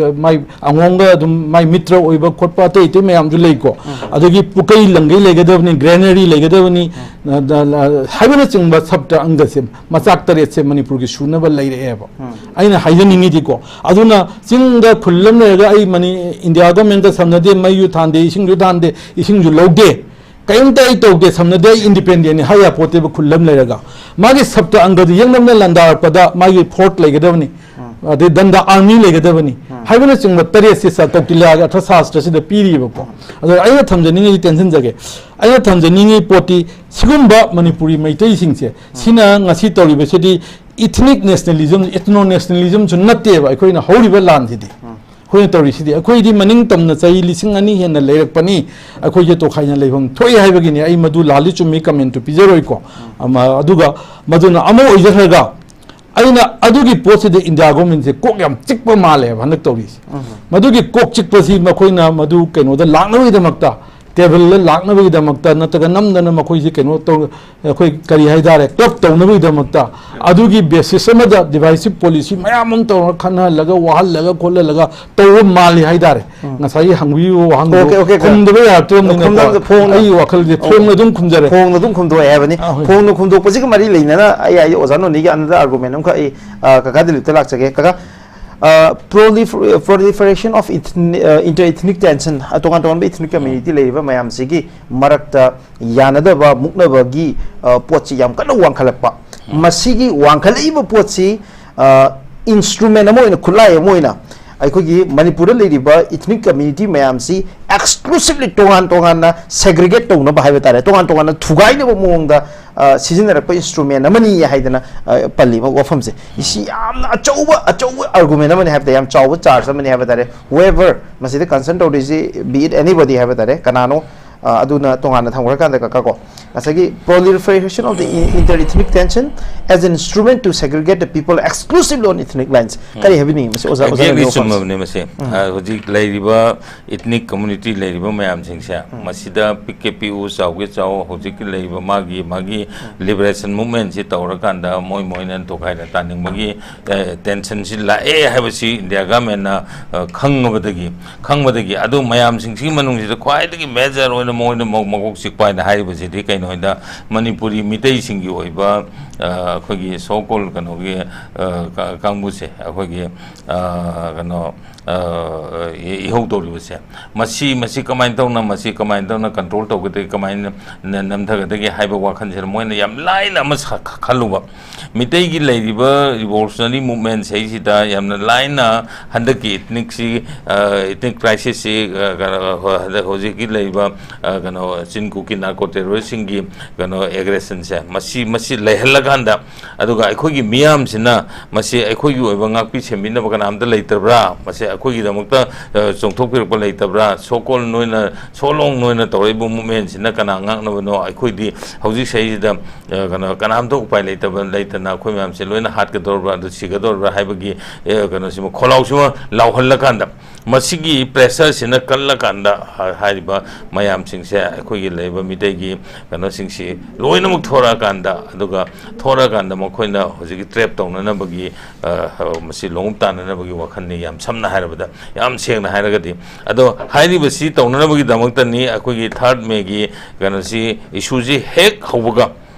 ꯑ, ꯃꯥꯏ ꯑꯉꯣꯝꯒ ꯑꯗꯨꯝ ꯃꯥꯏ ꯃꯤꯇ꯭ꯔ ꯑꯣꯏꯕ ꯈꯣꯠꯄ ꯑꯇꯩ ꯑꯇꯩ ꯃꯌꯥꯝꯁꯨ ꯂꯩꯀꯣ꯫ ꯑꯗꯒꯤ ꯄꯨꯀꯩ ꯂꯪꯒꯩ ꯂꯩꯒꯗꯕꯅꯤ, granary ꯂꯩꯒꯗꯕꯅꯤ, ꯑ, ꯗ-, ꯂ-, ꯍꯥꯏꯕꯅꯆꯤꯡꯕ ꯁꯞꯇ ꯑꯪꯒꯁꯦ, ꯃꯆꯥꯛ ꯇꯔꯦꯠꯁꯦ ꯃꯅꯤꯄꯨꯔꯒꯤ ꯁꯨꯅꯕ ꯂꯩꯔꯛꯑꯦꯕ꯫ ꯑꯩꯅ ꯍꯥꯏꯖꯅꯤꯡꯉꯤꯗꯤꯀꯣ, ꯑꯗꯨꯅ ꯆꯤꯡꯗ ꯈꯨꯜ ꯑꯃ ꯂꯩꯔꯒ ꯑꯩ ꯃꯅꯤ-, ꯏꯟꯗꯤꯌꯥ ꯒꯣꯔꯃꯦꯟꯇ ꯁꯝꯅꯗꯦ, ꯃꯩꯁꯨ ꯊꯥꯟꯗꯦ, ꯏꯁꯤꯡꯁꯨ ꯊꯥꯟꯗꯦ, ꯏꯁꯤꯡꯁꯨ ꯂꯧꯗꯦ, ꯀꯔꯤꯝꯇ ꯑꯩ ꯇꯧꯗꯦ, ꯁꯝꯅꯗꯦ, ꯑꯩ independent ꯅꯤ ꯍꯥꯏ ꯌꯥꯄꯣꯠꯇꯦꯕ꯫ ꯈꯨꯜ ꯑꯃ ꯂꯩꯔꯒ ꯃꯥꯒꯤ ꯁꯞꯇ ꯑꯪꯒꯗꯨ ꯌꯦꯛꯅꯕꯅ ꯂꯥꯟꯗꯥꯔꯛꯄꯗ ꯃꯥꯒꯤ fort ꯂꯩꯒꯗꯕꯅꯤ, ꯑꯗꯩ ꯗꯟꯗ army ꯂꯩꯒꯗꯕꯅꯤ ꯍꯥꯏꯕꯅꯆꯤꯡꯕ ꯇꯔꯦꯠꯁꯦ ꯁ-, ꯀꯧꯇꯤꯜꯌꯥꯒꯤ ꯑꯔꯊꯁꯥꯁꯇ꯭ꯔꯁꯤꯗ ꯄꯤꯔꯤꯕꯀꯣ꯫ ꯑꯗꯣ ꯑꯩꯅ ꯊꯝꯖꯅꯤꯡꯉꯤꯁꯤ, ꯇꯦꯟꯁꯤꯟꯖꯒꯦ, ꯑꯩꯅ ꯊꯝꯖꯅꯤꯡꯉꯤ ꯄꯣꯠꯇꯤ ꯁꯤꯒꯨꯝꯕ ꯃꯅꯤꯄꯨꯔꯤ ꯃꯩꯇꯩꯁꯤꯡꯁꯦ ꯁꯤꯅ ꯉꯁꯤ ꯇꯧꯔꯤꯕꯁꯤꯗꯤ ethnic nationalism, ethno nationalism ꯁꯨ ꯅꯠꯇꯦꯕ ꯑꯩꯈꯣꯏꯅ ꯍꯧꯔꯤꯕ ꯂꯥꯟꯁꯤꯗꯤ꯫ ꯑꯩꯈꯣꯏꯅ ꯇꯧꯔꯤꯁꯤꯗꯤ, ꯑꯩꯈꯣꯏꯗꯤ ꯃꯅꯤꯡ ꯇꯝꯅ ꯆꯍꯤ ꯂꯤꯁꯤꯡ ꯑꯅꯤ ꯍꯦꯟꯅ ꯂꯩꯔꯛꯄꯅꯤ, ꯑꯩꯈꯣꯏꯁꯦ ꯇꯣꯈꯥꯏꯅ ꯂꯩꯐꯝ ꯊꯣꯛꯏ ꯍꯥꯏꯕꯒꯤꯅꯤ꯫ ꯑꯩ ꯃꯗꯨ ꯂꯥꯜꯂꯤ ꯆꯨꯝꯃꯤ comment ꯇꯨ ꯄꯤꯖꯔꯣꯏꯀꯣ꯫ ꯑꯃ, ꯑꯗꯨꯒ ꯃꯗꯨꯅ ꯑꯃ ꯑꯣꯏꯖꯈ꯭ꯔꯒ, ꯑꯩꯅ ꯑꯗꯨꯒꯤ ꯄꯣꯠꯁꯤꯗ ꯏꯟꯗꯤꯌꯥ ꯒꯣꯔꯃꯦꯟꯁꯦ ꯀꯣꯛ ꯌꯥꯝ ꯆꯤꯛꯄ ꯃꯥꯜꯂꯦꯕ ꯍꯟꯗꯛ ꯇꯧꯔꯤꯁꯦ꯫ ꯃꯗꯨꯒꯤ ꯀꯣꯛ ꯆꯤꯛꯄꯁꯤ ꯃꯈꯣꯏꯅ ꯃꯗꯨ ꯀꯩꯅꯣꯗ ꯂꯥꯛꯅꯕꯒꯤꯗꯃꯛꯇ, ꯇꯦꯕꯜꯗ ꯂꯥꯛꯅꯕꯒꯤꯗꯃꯛꯇ ꯅꯠꯇ꯭ꯔꯒ ꯅꯝꯗꯅ ꯃꯈꯣꯏꯁꯤ ꯀꯩꯅꯣ ꯇꯧ-, ꯑꯩꯈꯣꯏ ꯀꯔꯤ ꯍꯥꯏꯇꯥꯔꯦ, club ꯇꯧꯅꯕꯒꯤꯗꯃꯛꯇ ꯑꯗꯨꯒꯤ basis ꯑꯃꯗ divisive policy ꯃꯌꯥꯝ ꯑꯃ ꯇꯧꯔꯒ ꯈꯠꯅꯍꯜꯂꯒ, ꯋꯥꯍꯜꯂꯒ, ꯈꯣꯠꯍꯜꯂꯒ ꯇꯧꯕ ꯃꯥꯜꯂꯤ ꯍꯥꯏꯇꯥꯔꯦ꯫ ꯉꯁꯥꯏꯒꯤ ꯍꯪꯕꯤꯔꯤꯕ ꯋꯥꯍꯪꯗꯣ ꯑꯣꯀꯦ, ꯑꯣꯀꯦ, ꯈꯨꯝꯗꯕ ꯌꯥꯔꯛꯇ꯭ꯔꯕꯅꯤꯅꯀꯣ, ꯈꯨꯝꯗꯕꯗ ꯐꯣꯡꯅ ꯑꯩꯒꯤ ꯋꯥꯈꯜꯁꯦ ꯐꯣꯡꯅ ꯑꯗꯨꯝ ꯈꯨꯝꯖꯔꯦ꯫ ꯐꯣꯡꯅ ꯑꯗꯨꯝ ꯈꯨꯝꯗꯣꯛꯑꯦ ꯍꯥꯏꯕꯅꯤ꯫ ꯑꯥ, ꯍꯣꯏ꯫ ꯐꯣꯡꯅ ꯈꯨꯝꯗꯣꯛꯄꯁꯤꯒ ꯃꯔꯤ ꯂꯩꯅꯅ ꯑꯩ, ꯑꯩ ꯑꯣꯖꯥ ꯅꯣꯅꯤꯒꯤ another argument ꯑꯃꯈꯛ ꯑꯩ, ꯑ, ꯀꯀꯥ ꯗꯤꯂꯤꯞꯇ ꯂꯥꯛꯆꯒꯦ꯫ ꯀꯀꯥ, ꯑ, prolifer-, proliferation of ethni-, ꯑ, inter-ethnic tension, ꯑ, ꯇꯣꯉꯥꯟ ꯇꯣꯉꯥꯟꯕ ethnic community ꯂꯩꯔꯤꯕ ꯃꯌꯥꯝꯁꯤꯒꯤ ꯃꯔꯛꯇ ꯌꯥꯅꯗꯕ, ꯃꯨꯛꯅꯕꯒꯤ, ꯑ, ꯄꯣꯠꯁꯤ ꯌꯥꯝ ꯀꯟꯅ ꯋꯥꯡꯈꯠꯂꯛꯄ꯫ ꯃꯁꯤꯒꯤ ꯋꯥꯡꯈꯠꯂꯛꯏꯕ ꯄꯣꯠꯁꯤ, ꯑ, instrument ꯑꯃ ꯑꯣꯏꯅ, ꯈꯨꯠꯂꯥꯏ ꯑꯃ ꯑꯣꯏꯅ ꯑꯩꯈꯣꯏꯒꯤ ꯃꯅꯤꯄꯨꯔꯗ ꯂꯩꯔꯤꯕ ethnic community ꯃꯌꯥꯝꯁꯤ exclusively ꯇꯣꯉꯥꯟ ꯇꯣꯉꯥꯟꯅ segregate ꯇꯧꯅꯕ ꯍꯥꯏꯕ ꯇꯥꯔꯦ, ꯇꯣꯉꯥꯟ ꯇꯣꯉꯥꯟꯅ ꯊꯨꯒꯥꯏꯅꯕ ꯃꯑꯣꯡꯗ, ꯑ, ꯁꯤꯖꯤꯟꯅꯔꯛꯄ instrument ꯑꯃꯅꯤ ꯍꯥꯏꯗꯅ, ꯑ, ꯄꯜꯂꯤꯕ ꯋꯥꯐꯝꯁꯦ꯫ ꯁꯤ ꯌꯥꯝꯅ ꯑꯆꯧꯕ, ꯑꯆꯧꯕ argument ꯑꯃꯅꯤ ꯍꯥꯏꯕ ꯇꯥꯔꯦ, ꯌꯥꯝ ꯆꯥꯎꯕ charge ꯑꯃꯅꯤ ꯍꯥꯏꯕ ꯇꯥꯔꯦ꯫ Whoever ꯃꯁꯤꯗ concern ꯇꯧꯔꯤꯁꯤ, be it anybody ꯍꯥꯏꯕ ꯇꯥꯔꯦ, ꯀꯅꯥꯅꯣ, ꯑ, ꯑꯗꯨꯅ ꯇꯣꯉꯥꯟꯅ ꯊꯝꯈ꯭ꯔꯀꯥꯟꯗ ꯀꯀꯥ ꯀꯣ꯫ ꯉꯁꯥꯏꯒꯤ proliferation of the inter-ethnic tension as an instrument to segregate the people exclusively on ethnic lines꯫ ꯀꯔꯤ ꯍꯥꯏꯕꯤꯅꯤꯡꯉꯤ ꯃꯁꯤ ꯑꯣꯖꯥ? ꯑꯣꯖꯥꯅ ꯑꯦꯛꯖꯦꯛꯂꯤ ꯂꯧꯕ ꯄꯥꯝꯕꯁꯦ꯫ ꯆꯨꯝꯃꯕꯅꯦ ꯃꯁꯤ꯫ ꯎꯝ꯫ ꯑ, ꯍꯧꯖꯤꯛ ꯂꯩꯔꯤꯕ ꯏꯊꯅꯤꯛ ꯀꯝꯃ꯭ꯌꯨꯅꯤꯇꯤ ꯂꯩꯔꯤꯕ ꯃꯌꯥꯝꯁꯤꯡꯁꯦ, ꯎꯝ꯫ ꯃꯁꯤꯗ ꯄꯤꯛꯀꯦ ꯄꯤꯛꯎ, ꯆꯥꯎꯒꯦ ꯆꯥꯎ, ꯍꯧꯖꯤꯛꯀꯤ ꯂꯩꯔꯤꯕ ꯃꯥꯒꯤ, ꯃꯥꯒꯤ ꯎꯝ꯫ ꯂꯤꯕꯔꯦꯁꯟ ꯃꯨꯚꯃꯦꯟꯁꯤ ꯇꯧꯔꯀꯥꯟꯗ ꯃꯣꯏ ꯃꯣꯏꯅ ꯇꯣꯈꯥꯏꯅ ꯇꯥꯅꯤꯡꯕꯒꯤ, ꯑ, ꯇꯦꯟꯁꯟꯁꯤ ꯂꯥꯛꯑꯦ ꯍꯥꯏꯕꯁꯤ ꯏꯟꯗꯤꯌꯥ ꯒꯃꯦꯟꯅ, ꯑ, ꯈꯪꯉꯕꯗꯒꯤ, ꯈꯪꯕꯗꯒꯤ, ꯑꯗꯨ ꯃꯌꯥꯝꯁꯤꯡꯁꯤꯒꯤ ꯃꯅꯨꯡꯁꯤꯗ ꯈ꯭ꯋꯥꯏꯗꯒꯤ ꯃꯦꯖꯔ ꯑꯣꯏꯅ ꯃꯣꯏꯅ ꯃ-, ꯃꯀꯣꯛ ꯆꯤꯛꯄ ꯍꯥꯏꯅ ꯍꯥꯏꯔꯤꯕꯁꯤꯗꯤ ꯀꯩꯅꯣ ꯍꯥꯏꯗ, ꯃꯅꯤꯄꯨꯔꯤ ꯃꯤꯇꯩꯁꯤꯡꯒꯤ ꯑꯣꯏꯕ, ꯑ, ꯑꯩꯈꯣꯏꯒꯤ so called ꯀꯩꯅꯣꯒꯤ, ꯑ, ꯀ-, ꯀꯥꯡꯕꯨꯁꯦ, ꯑꯩꯈꯣꯏꯒꯤ, ꯑ, ꯀꯩꯅꯣ, ꯑ, ꯏ-, ꯏꯍꯧ ꯇꯧꯔꯤꯕꯁꯦ, ꯃꯁꯤ, ꯃꯁꯤ ꯀꯃꯥꯏꯅ ꯇꯧꯅ, ꯃꯁꯤ ꯀꯃꯥꯏꯅ ꯇꯧꯅ ꯀꯟꯇ꯭ꯔꯣꯜ ꯇꯧꯒꯗꯒꯦ, ꯀꯃꯥꯏꯅ ꯅ-, ꯅꯝꯊꯒꯗꯒꯦ ꯍꯥꯏꯕ ꯋꯥꯈꯜꯁꯤꯗ ꯃꯣꯏꯅ ꯌꯥꯝ ꯂꯥꯏꯅ ꯑꯃ ꯁꯥ-, ꯈ-, ꯈꯜꯂꯨꯕ꯫ ꯃꯤꯇꯩꯒꯤ ꯂꯩꯔꯤꯕ ꯔꯤꯚꯣꯂꯨꯁꯅꯔꯤ ꯃꯨꯚꯃꯦꯟꯁ ꯍꯩꯁꯤꯗ ꯌꯥꯝꯅ ꯂꯥꯏꯅ ꯍꯟꯗꯛꯀꯤ ꯏꯊꯅꯤꯛꯁꯤ, ꯑ, ꯏꯊꯅꯤꯛ ꯀ꯭ꯔꯥꯏꯁꯤꯁꯁꯤ, ꯑ, ꯀꯩꯅꯣ, ꯍ-, ꯍꯟꯗꯛ ꯍꯧꯖꯤꯛꯀꯤ ꯂꯩꯔꯤꯕ, ꯑ, ꯀꯩꯅꯣ, ꯆꯤꯟ ꯀꯨꯀꯤ ꯅꯥꯔꯀꯣ ꯇꯦꯔꯣꯔꯤꯁꯁꯤꯡꯒꯤ ꯀꯩꯅꯣ, ꯑꯦꯒ꯭ꯔꯦꯁꯟꯁꯦ, ꯃꯁꯤ, ꯃꯁꯤ ꯂꯩꯍꯜꯂꯀꯥꯟꯗ, ꯑꯗꯨꯒ ꯑꯩꯈꯣꯏꯒꯤ ꯃꯤꯌꯥꯝꯁꯤꯅ ꯃꯁꯤ ꯑꯩꯈꯣꯏꯒꯤ ꯑꯣꯏꯕ ꯉꯥꯛꯄꯤ ꯁꯦꯟꯕꯤꯅꯕ ꯀꯅꯥꯝꯇ ꯂꯩꯇꯕ꯭ꯔꯥ? ꯃꯁꯤ ꯑꯩꯈꯣꯏꯒꯤꯗꯃꯛꯇ, ꯑ, ꯆꯣꯡꯊꯣꯛꯄꯤꯔꯛꯄ ꯂꯩꯇꯕ꯭ꯔꯥ? So called ꯅꯣꯏꯅ, so long ꯅꯣꯏꯅ ꯇꯧꯔꯛꯏꯕ ꯃꯨꯚꯃꯦꯟꯁꯤꯅ ꯀꯅꯥ ꯉꯥꯛꯅꯕꯅꯣ? ꯑꯩꯈꯣꯏꯗꯤ ꯍꯧꯖꯤꯛ ꯁꯤꯗꯩꯁꯤꯗ, ꯑ, ꯀꯩꯅꯣ, ꯀꯅꯥꯝꯇ ꯎꯄꯥꯏ ꯂꯩꯇꯕ, ꯂꯩꯇꯅ ꯑꯩꯈꯣꯏ ꯃꯌꯥꯝꯁꯦ ꯂꯣꯏꯅ ꯍꯥꯠꯀꯗꯧꯔꯕ꯭ꯔꯥ, ꯑꯗꯨ ꯁꯤꯒꯗꯧꯔꯕ꯭ꯔꯥ ꯍꯥꯏꯕꯒꯤ, ꯑ, ꯀꯩꯅꯣꯁꯤꯃ, ꯈꯣꯜꯂꯥꯎꯁꯤꯃ ꯂꯥꯎꯍꯜꯂꯀꯥꯟꯗ, ꯃꯁꯤꯒꯤ ꯄ꯭ꯔꯦꯁꯔꯁꯤꯅ ꯀꯜꯂꯀꯥꯟꯗ, ꯍ-, ꯍꯥꯏꯔꯤꯕ ꯃꯌꯥꯝꯁꯤꯡꯁꯦ, ꯑꯩꯈꯣꯏꯒꯤ ꯂꯩꯔꯤꯕ ꯃꯤꯇꯩꯒꯤ ꯀꯩꯅꯣꯁꯤꯡꯁꯤ ꯂꯣꯏꯅꯃꯛ ꯊꯣꯔꯛꯑꯀꯥꯟꯗ, ꯑꯗꯨꯒ ꯊꯣꯔꯛꯑꯀꯥꯟꯗ ꯃꯈꯣꯏꯅ ꯍꯧꯖꯤꯛꯀꯤ ꯇ꯭ꯔꯦꯞ ꯇꯧꯅꯅꯕꯒꯤ, ꯑ, ꯃꯁꯤ ꯂꯣꯡꯎꯞ ꯇꯥꯅꯅꯕꯒꯤ ꯋꯥꯈꯜꯅꯤ, ꯌꯥꯝ ꯁꯝꯅ ꯍꯥꯏꯔꯕꯗ, ꯌꯥꯝ ꯁꯦꯡꯅ ꯍꯥꯏꯔꯒꯗꯤ꯫ ꯑꯗꯣ ꯍꯥꯏꯔꯤꯕꯁꯤ ꯇꯧꯅꯅꯕꯒꯤꯗꯃꯛꯇꯅꯤ ꯑꯩꯈꯣꯏꯒꯤ ꯊꯥꯔꯠ ꯃꯦꯒꯤ ꯀꯩꯅꯣꯁꯤ, ꯏꯁꯨꯁꯤ ꯍꯦꯛ ꯍꯧꯕꯒ,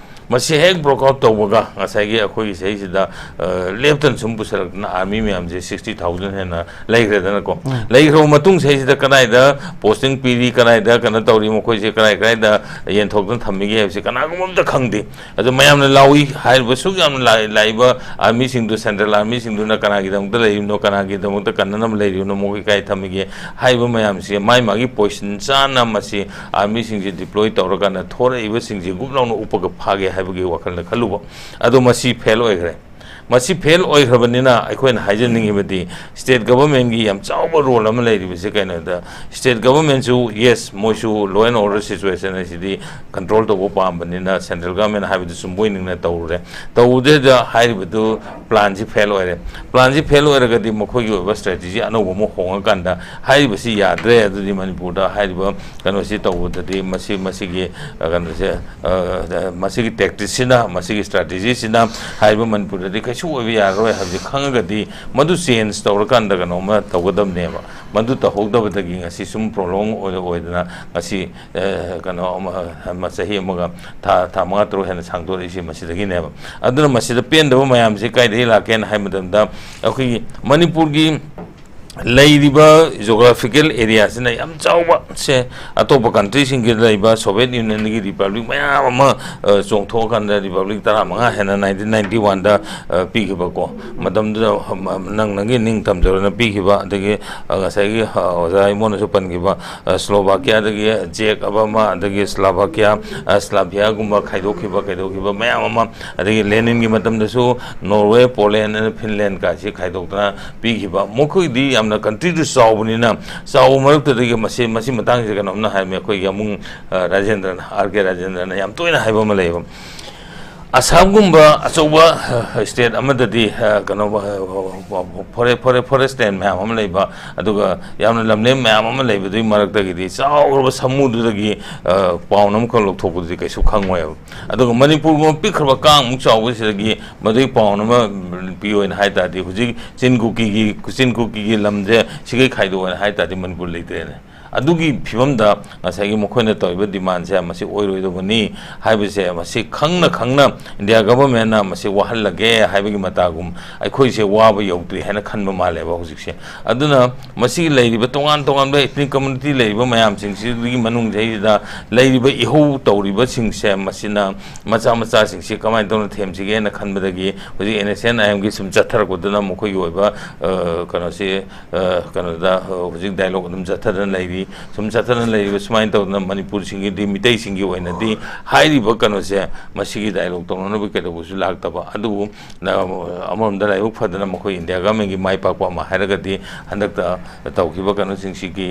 ꯃꯁꯤ ꯍꯦꯛ ꯕ꯭ꯔꯣꯛ ꯑꯥꯎꯠ ꯇꯧꯕꯒ, ꯉꯁꯥꯏꯒꯤ ꯑꯩꯈꯣꯏꯒꯤ ꯁꯤꯗꯩꯁꯤꯗ, ꯑ, ꯂꯦꯞꯇꯅ ꯁꯨꯝ ꯄꯨꯁꯜꯂꯛꯇꯅ ꯑꯥꯔꯃꯤ ꯃꯌꯥꯝꯁꯦ ꯁꯤꯛꯁꯇꯤ ꯊꯥꯎꯖꯟ ꯍꯦꯟꯅ ꯂꯩꯈ꯭ꯔꯦꯗꯅꯀꯣ꯫ ꯎꯝ꯫ ꯂꯩꯈ꯭ꯔꯕ ꯃꯇꯨꯡ ꯁꯤꯗꯩꯁꯤꯗ ꯀꯗꯥꯏꯗ ꯄꯣꯁꯇꯤꯡ ꯄꯤꯔꯤ, ꯀꯗꯥꯏꯗ ꯀꯩꯅꯣ ꯇꯧꯔꯤ, ꯃꯈꯣꯏꯁꯦ ꯀꯗꯥꯏ ꯀꯗꯥꯏꯗ ꯌꯦꯟꯊꯣꯛꯇꯅ ꯊꯝꯃꯤꯒꯦ ꯍꯥꯏꯕꯁꯦ ꯀꯅꯥꯒꯨꯝꯕ ꯑꯝꯇ ꯈꯪꯗꯦ꯫ ꯑꯗꯣ ꯃꯌꯥꯝꯅ ꯂꯥꯎꯏ ꯍꯥꯏꯔꯤꯕ ꯁꯨꯛ ꯌꯥꯝꯅ ꯂꯥꯏ-, ꯂꯥꯛꯏꯕ ꯑꯥꯔꯃꯤꯁꯤꯡꯗꯨ, ꯁꯦꯟꯇ꯭ꯔꯦꯜ ꯑꯥꯔꯃꯤꯁꯤꯡꯗꯨꯅ ꯀꯅꯥꯒꯤꯗꯃꯛꯇ ꯂꯩꯔꯤꯕꯅꯣ, ꯀꯅꯥꯒꯤꯗꯃꯛꯇ ꯀꯟꯅꯅꯕ ꯂꯩꯔꯤꯕꯅꯣ, ꯃꯈꯣꯏ ꯀꯥꯏ ꯊꯝꯃꯤꯒꯦ ꯍꯥꯏꯔꯤꯕ ꯃꯌꯥꯝꯁꯦ ꯃꯥꯏ ꯃꯥꯒꯤ ꯄꯣꯖꯤꯁꯟ ꯆꯥꯅ ꯃꯁꯤ ꯑꯥꯔꯃꯤꯁꯤꯡꯁꯦ ꯗꯤꯄ꯭ꯂꯣꯏ ꯇꯧꯔꯀꯥꯟꯗ ꯊꯣꯔꯛꯏꯕꯁꯤꯡꯁꯦ ꯒꯨꯞ ꯂꯥꯎꯅ ꯎꯞꯄꯒ ꯐꯥꯒꯦ ꯍꯥꯏꯕꯒꯤ ꯋꯥꯈꯜꯗ ꯈꯜꯂꯨꯕ꯫ ꯑꯗꯣ ꯃꯁꯤ ꯐꯦꯜ ꯑꯣꯏꯈ꯭ꯔꯦ꯫ ꯃꯁꯤ ꯐꯦꯜ ꯑꯣꯏꯈ꯭ꯔꯕꯅꯤꯅ ꯑꯩꯈꯣꯏꯅ ꯍꯥꯏꯖꯅꯤꯡꯉꯤꯕꯗꯤ, ꯁ꯭ꯇꯦꯠ ꯒꯚꯔꯟꯃꯦꯟꯒꯤ ꯌꯥꯝ ꯆꯥꯎꯕ ꯔꯣꯜ ꯑꯃ ꯂꯩꯔꯤꯕꯁꯤ ꯀꯩꯅꯣꯗ, ꯁ꯭ꯇꯦꯠ ꯒꯚꯔꯟꯃꯦꯟꯁꯨ, ꯌꯦꯁ, ꯃꯣꯏꯁꯨ law and order situation ꯑꯁꯤꯗꯤ ꯀꯟꯇ꯭ꯔꯣꯜ ꯇꯧꯕ ꯄꯥꯝꯕꯅꯤꯅ, ꯁꯦꯟꯇ꯭ꯔꯦꯜ ꯒꯚꯔꯟꯃꯦꯟ ꯍꯥꯏꯕꯗꯨ ꯆꯨꯝꯕꯣꯏ ꯅꯤꯡꯅ ꯇꯧꯔꯨꯔꯦ꯫ ꯇꯧꯕꯗꯨꯗ ꯍꯥꯏꯔꯤꯕꯗꯨ ꯄ꯭ꯂꯥꯟꯁꯤ ꯐꯦꯜ ꯑꯣꯏꯔꯦ꯫ ꯄ꯭ꯂꯥꯟꯁꯤ ꯐꯦꯜ ꯑꯣꯏꯔꯒꯗꯤ ꯃꯈꯣꯏꯒꯤ ꯑꯣꯏꯕ ꯁ꯭ꯇ꯭ꯔꯦꯇꯦꯖꯤ ꯑꯅꯧꯕ ꯑꯃ ꯍꯣꯡꯉꯀꯥꯟꯗ ꯍꯥꯏꯔꯤꯕꯁꯤ ꯌꯥꯗ꯭ꯔꯦ, ꯑꯗꯨꯗꯤ ꯃꯅꯤꯄꯨꯔꯗ ꯍꯥꯏꯔꯤꯕ ꯀꯩꯅꯣꯁꯤ ꯇꯧꯕꯗꯗꯤ ꯃꯁꯤ, ꯃꯁꯤꯒꯤ, ꯑ, ꯀꯩꯅꯣꯁꯦ, ꯑ, ꯃꯁꯤꯒꯤ ꯇꯦꯛꯇꯤꯛꯁꯤꯅ, ꯃꯁꯤꯒꯤ ꯁ꯭ꯇ꯭ꯔꯦꯇꯦꯖꯤꯁꯤꯅ ꯍꯥꯏꯔꯤꯕ ꯃꯅꯤꯄꯨꯔꯗꯗꯤ ꯀꯩꯁꯨ ꯑꯣꯏꯕ ꯌꯥꯔꯔꯣꯏ ꯍꯥꯏꯕꯁꯤ ꯈꯪꯉꯒꯗꯤ ꯃꯗꯨ ꯆꯦꯟꯖ ꯇꯧꯔꯀꯥꯟꯗ ꯀꯩꯅꯣꯝꯃ ꯇꯧꯒꯗꯕꯅꯦꯕ꯫ ꯃꯗꯨ ꯇꯧꯍꯧꯗꯕꯗꯒꯤ ꯉꯁꯤ ꯁꯨꯝ ꯄ꯭ꯔꯣꯂꯣꯡ ꯑꯣꯏꯅ, ꯑꯣꯏꯗꯅ ꯉꯁꯤ, ꯑ, ꯀꯩꯅꯣ ꯑꯃ, ꯑꯃ ꯆꯍꯤ ꯑꯃꯒ ꯊꯥ, ꯊꯥ ꯃꯉꯥ ꯇꯔꯨꯛ ꯍꯦꯟꯅ ꯁꯥꯡꯗꯣꯔꯛꯏꯁꯦ ꯃꯁꯤꯗꯒꯤꯅꯦꯕ꯫ ꯑꯗꯨꯅ ꯃꯁꯤꯗ ꯄꯦꯟꯗꯕ ꯃꯌꯥꯝꯁꯤ ꯀꯥꯏꯗꯒꯤ ꯂꯥꯛꯀꯦꯅ ꯍꯥꯏꯕ ꯃꯇꯝꯗ, ꯑꯩꯈꯣꯏꯒꯤ ꯃꯅꯤꯄꯨꯔꯒꯤ ꯂꯩꯔꯤꯕ ꯖꯣꯒ꯭ꯔꯥꯐꯤꯀꯦꯜ ꯑꯦꯔꯤꯌꯥꯁꯤꯅ ꯌꯥꯝ ꯆꯥꯎꯕ ꯁꯦ, ꯑꯇꯣꯞꯄ ꯀꯟꯇ꯭ꯔꯤꯁꯤꯡꯒꯤ ꯂꯩꯕ ꯁꯣꯚꯤꯌꯦꯠ ꯌꯨꯅꯤꯌꯟꯒꯤ ꯔꯤꯄꯕ꯭ꯂꯤꯛ ꯃꯌꯥꯝ ꯑꯃ, ꯑ, ꯆꯣꯡꯊꯣꯛꯑꯀꯥꯟꯗ ꯔꯤꯄꯕ꯭ꯂꯤꯛ ꯇꯔꯥꯃꯉꯥ ꯍꯦꯟꯅ ꯅꯥꯏꯟꯇꯤꯟ ꯅꯥꯏꯟꯇꯤ ꯋꯥꯟꯗ, ꯑ, ꯄꯤꯈꯤꯕꯀꯣ, ꯃꯇꯝꯗꯨꯗ, ꯑ, ꯅꯪ ꯅꯪꯒꯤ ꯅꯤꯡ ꯊꯝꯖꯔꯣꯅ ꯄꯤꯈꯤꯕ, ꯑꯗꯒꯤ, ꯑ, ꯉꯁꯥꯏꯒꯤ, ꯑ, ꯑꯣꯖꯥ ꯏꯃꯣꯅꯁꯨ ꯄꯟꯈꯤꯕ, ꯑ, ꯁ꯭ꯂꯣꯚꯥꯀꯤꯌꯥꯗꯒꯤ ꯖꯦꯛ ꯑꯕꯃꯥ, ꯑꯗꯒꯤ ꯁ꯭ꯂꯣꯚꯥꯀꯤꯌꯥ, ꯑ, ꯁ꯭ꯂꯥꯚꯤꯌꯥꯒꯨꯝꯕ ꯈꯥꯏꯗꯣꯛꯈꯤꯕ, ꯀꯩꯗꯧꯈꯤꯕ ꯃꯌꯥꯝ ꯑꯃ, ꯑꯗꯒꯤ ꯂꯦꯅꯤꯟꯒꯤ ꯃꯇꯝꯗꯁꯨ ꯅꯣꯔꯋꯦ, ꯄꯣꯂꯦꯟ, ꯐꯤꯟꯂꯦꯟ ꯀꯥꯏꯁꯤ ꯈꯥꯏꯗꯣꯛꯇꯅ ꯄꯤꯈꯤꯕ꯫ ꯃꯈꯣꯏꯗꯤ ꯌꯥꯝꯅ ꯀꯟꯇ꯭ꯔꯤꯗꯨ ꯆꯥꯎꯕꯅꯤꯅ, ꯆꯥꯎꯕ ꯃꯔꯛꯇꯨꯗꯒꯤ ꯃꯁꯤ, ꯃꯁꯤ ꯃꯇꯥꯡꯁꯤꯗ ꯀꯩꯅꯣꯝꯅ ꯍꯥꯏꯔꯝꯃꯤ, ꯑꯩꯈꯣꯏꯒꯤ ꯑꯃꯨꯡ, ꯑ, ꯔꯥꯖꯦꯟꯗ꯭ꯔꯅ, ꯑꯥꯔ ꯀꯦ ꯔꯥꯖꯦꯟꯗ꯭ꯔꯅ ꯌꯥꯝ ꯇꯣꯏꯅ ꯍꯥꯏꯕ ꯑꯃ ꯂꯩꯌꯦꯕ꯫ ꯑꯁꯥꯝꯒꯨꯝꯕ ꯑꯆꯧꯕ, ꯑ, ꯁ꯭ꯇꯦꯠ ꯑꯃꯗꯗꯤ, ꯑ, ꯀꯩꯅꯣ, ꯑ, ꯐꯣꯔꯦ-, ꯐꯣꯔꯦ-, ꯐꯣꯔꯦꯁ ꯂꯦꯟ ꯃꯌꯥꯝ ꯑꯃ ꯂꯩꯕ, ꯑꯗꯨꯒ ꯌꯥꯝꯅ ꯂꯝꯂꯦꯟ ꯃꯌꯥꯝ ꯑꯃ ꯂꯩꯕꯗꯨꯒꯤ ꯃꯔꯛꯇꯒꯤꯗꯤ ꯆꯥꯎꯔꯕ ꯁꯃꯨꯗꯨꯗꯒꯤ, ꯑ, ꯄꯥꯎꯟ ꯑꯃꯈꯛ ꯂꯧꯊꯣꯛꯄꯗꯨꯗꯤ ꯀꯩꯁꯨ ꯈꯪꯉꯣꯏꯕ꯫ ꯑꯗꯨꯒ ꯃꯅꯤꯄꯨꯔꯒꯨꯝꯕ ꯄꯤꯛꯈ꯭ꯔꯕ ꯀꯥꯡꯃꯨꯛ ꯆꯥꯎꯕꯁꯤꯗꯒꯤ ꯃꯗꯨꯒꯤ ꯄꯥꯎꯟ ꯑꯃ ꯄꯤꯌꯣ ꯍꯥꯏ ꯇꯥꯔꯗꯤ, ꯍꯧꯖꯤꯛ ꯆꯤꯟ ꯀꯨꯀꯤꯒꯤ, ꯆꯤꯟ ꯀꯨꯀꯤꯒꯤ ꯂꯝꯁꯦ ꯁꯤꯒꯩ ꯈꯥꯏꯗꯣꯛꯑꯣ ꯍꯥꯏ ꯇꯥꯔꯗꯤ ꯃꯅꯤꯄꯨꯔ ꯂꯩꯇ꯭ꯔꯦꯅꯦ꯫ ꯑꯗꯨꯒꯤ ꯐꯤꯕꯝꯗ ꯉꯁꯥꯏꯒꯤ ꯃꯈꯣꯏꯅ ꯇꯧꯔꯤꯕ ꯗꯤꯃꯥꯟꯁꯦ ꯃꯁꯤ ꯑꯣꯏꯔꯣꯏꯗꯧꯕꯅꯤ ꯍꯥꯏꯕꯁꯦ, ꯃꯁꯤ ꯈꯪꯅ ꯈꯪꯅ ꯏꯟꯗꯤꯌꯥ ꯒꯚꯔꯟꯃꯦꯟꯅ ꯃꯁꯤ ꯋꯥꯍꯜꯂꯒꯦ ꯍꯥꯏꯕꯒꯤ ꯃꯇꯥꯒꯨꯝ ꯑꯩꯈꯣꯏꯁꯦ ꯋꯥꯕ ꯌꯧꯗ꯭ꯔꯤ ꯍꯥꯏꯅ ꯈꯟꯕ ꯃꯥꯜꯂꯦꯕ ꯍꯧꯖꯤꯛꯁꯦ꯫ ꯑꯗꯨꯅ ꯃꯁꯤ ꯂꯩꯔꯤꯕ ꯇꯣꯉꯥꯟ ꯇꯣꯉꯥꯟꯕ ethnic community ꯂꯩꯔꯤꯕ ꯃꯌꯥꯝꯁꯤꯡꯁꯤꯒꯤ ꯃꯅꯨꯡꯁꯤꯗꯩꯁꯤꯗ ꯂꯩꯔꯤꯕ ꯏꯍꯧ ꯇꯧꯔꯤꯕꯁꯤꯡꯁꯦ, ꯃꯁꯤꯅ ꯃꯆꯥ ꯃꯆꯥꯁꯤꯡꯁꯤ ꯀꯃꯥꯏꯅ ꯇꯧꯅ ꯊꯦꯝꯁꯤꯒꯦꯅ ꯈꯟꯕꯗꯒꯤ ꯍꯧꯖꯤꯛ ꯑꯦꯟ ꯑꯦꯁ ꯑꯦꯟ ꯑꯥꯏ ꯑꯦꯝꯒꯤ ꯁꯨꯝ ꯆꯠꯊꯔꯛꯄꯗꯨꯅ ꯃꯈꯣꯏꯒꯤ ꯑꯣꯏꯕ, ꯑ, ꯀꯩꯅꯣꯁꯤ, ꯑ, ꯀꯩꯅꯣꯗ, ꯑ, ꯍꯧꯖꯤꯛ ꯗꯥꯏꯂꯣꯛ ꯑꯗꯨꯝ ꯆꯠꯊꯗꯅ ꯂꯩꯔꯤ꯫ ꯁꯨꯝ ꯆꯠꯊꯗꯅ ꯂꯩꯔꯤꯕ ꯁꯨꯃꯥꯏꯅ ꯇꯧꯗꯅ ꯃꯅꯤꯄꯨꯔꯁꯤꯡꯒꯤꯗꯤ, ꯃꯤꯇꯩꯁꯤꯡꯒꯤ ꯑꯣꯏꯅꯗꯤ ꯍꯥꯏꯔꯤꯕ ꯀꯩꯅꯣꯁꯦ, ꯃꯁꯤꯒꯤ ꯗꯥꯏꯂꯣꯛ ꯇꯧꯅꯅꯕ ꯀꯩꯗꯧꯕꯁꯨ ꯂꯥꯛꯇꯕ꯫ ꯑꯗꯨꯕꯨ ꯅ-, ꯑꯃꯔꯣꯝꯗ ꯂꯥꯏꯕꯛ ꯐꯗꯅ ꯃꯈꯣꯏ ꯏꯟꯗꯤꯌꯥ ꯒꯃꯦꯟꯒꯤ ꯃꯥꯏ ꯄꯥꯛꯄ ꯑꯃ ꯍꯥꯏꯔꯒꯗꯤ ꯍꯟꯗꯛꯇ ꯇꯧꯈꯤꯕ ꯀꯩꯅꯣꯁꯤꯡꯁꯤꯒꯤ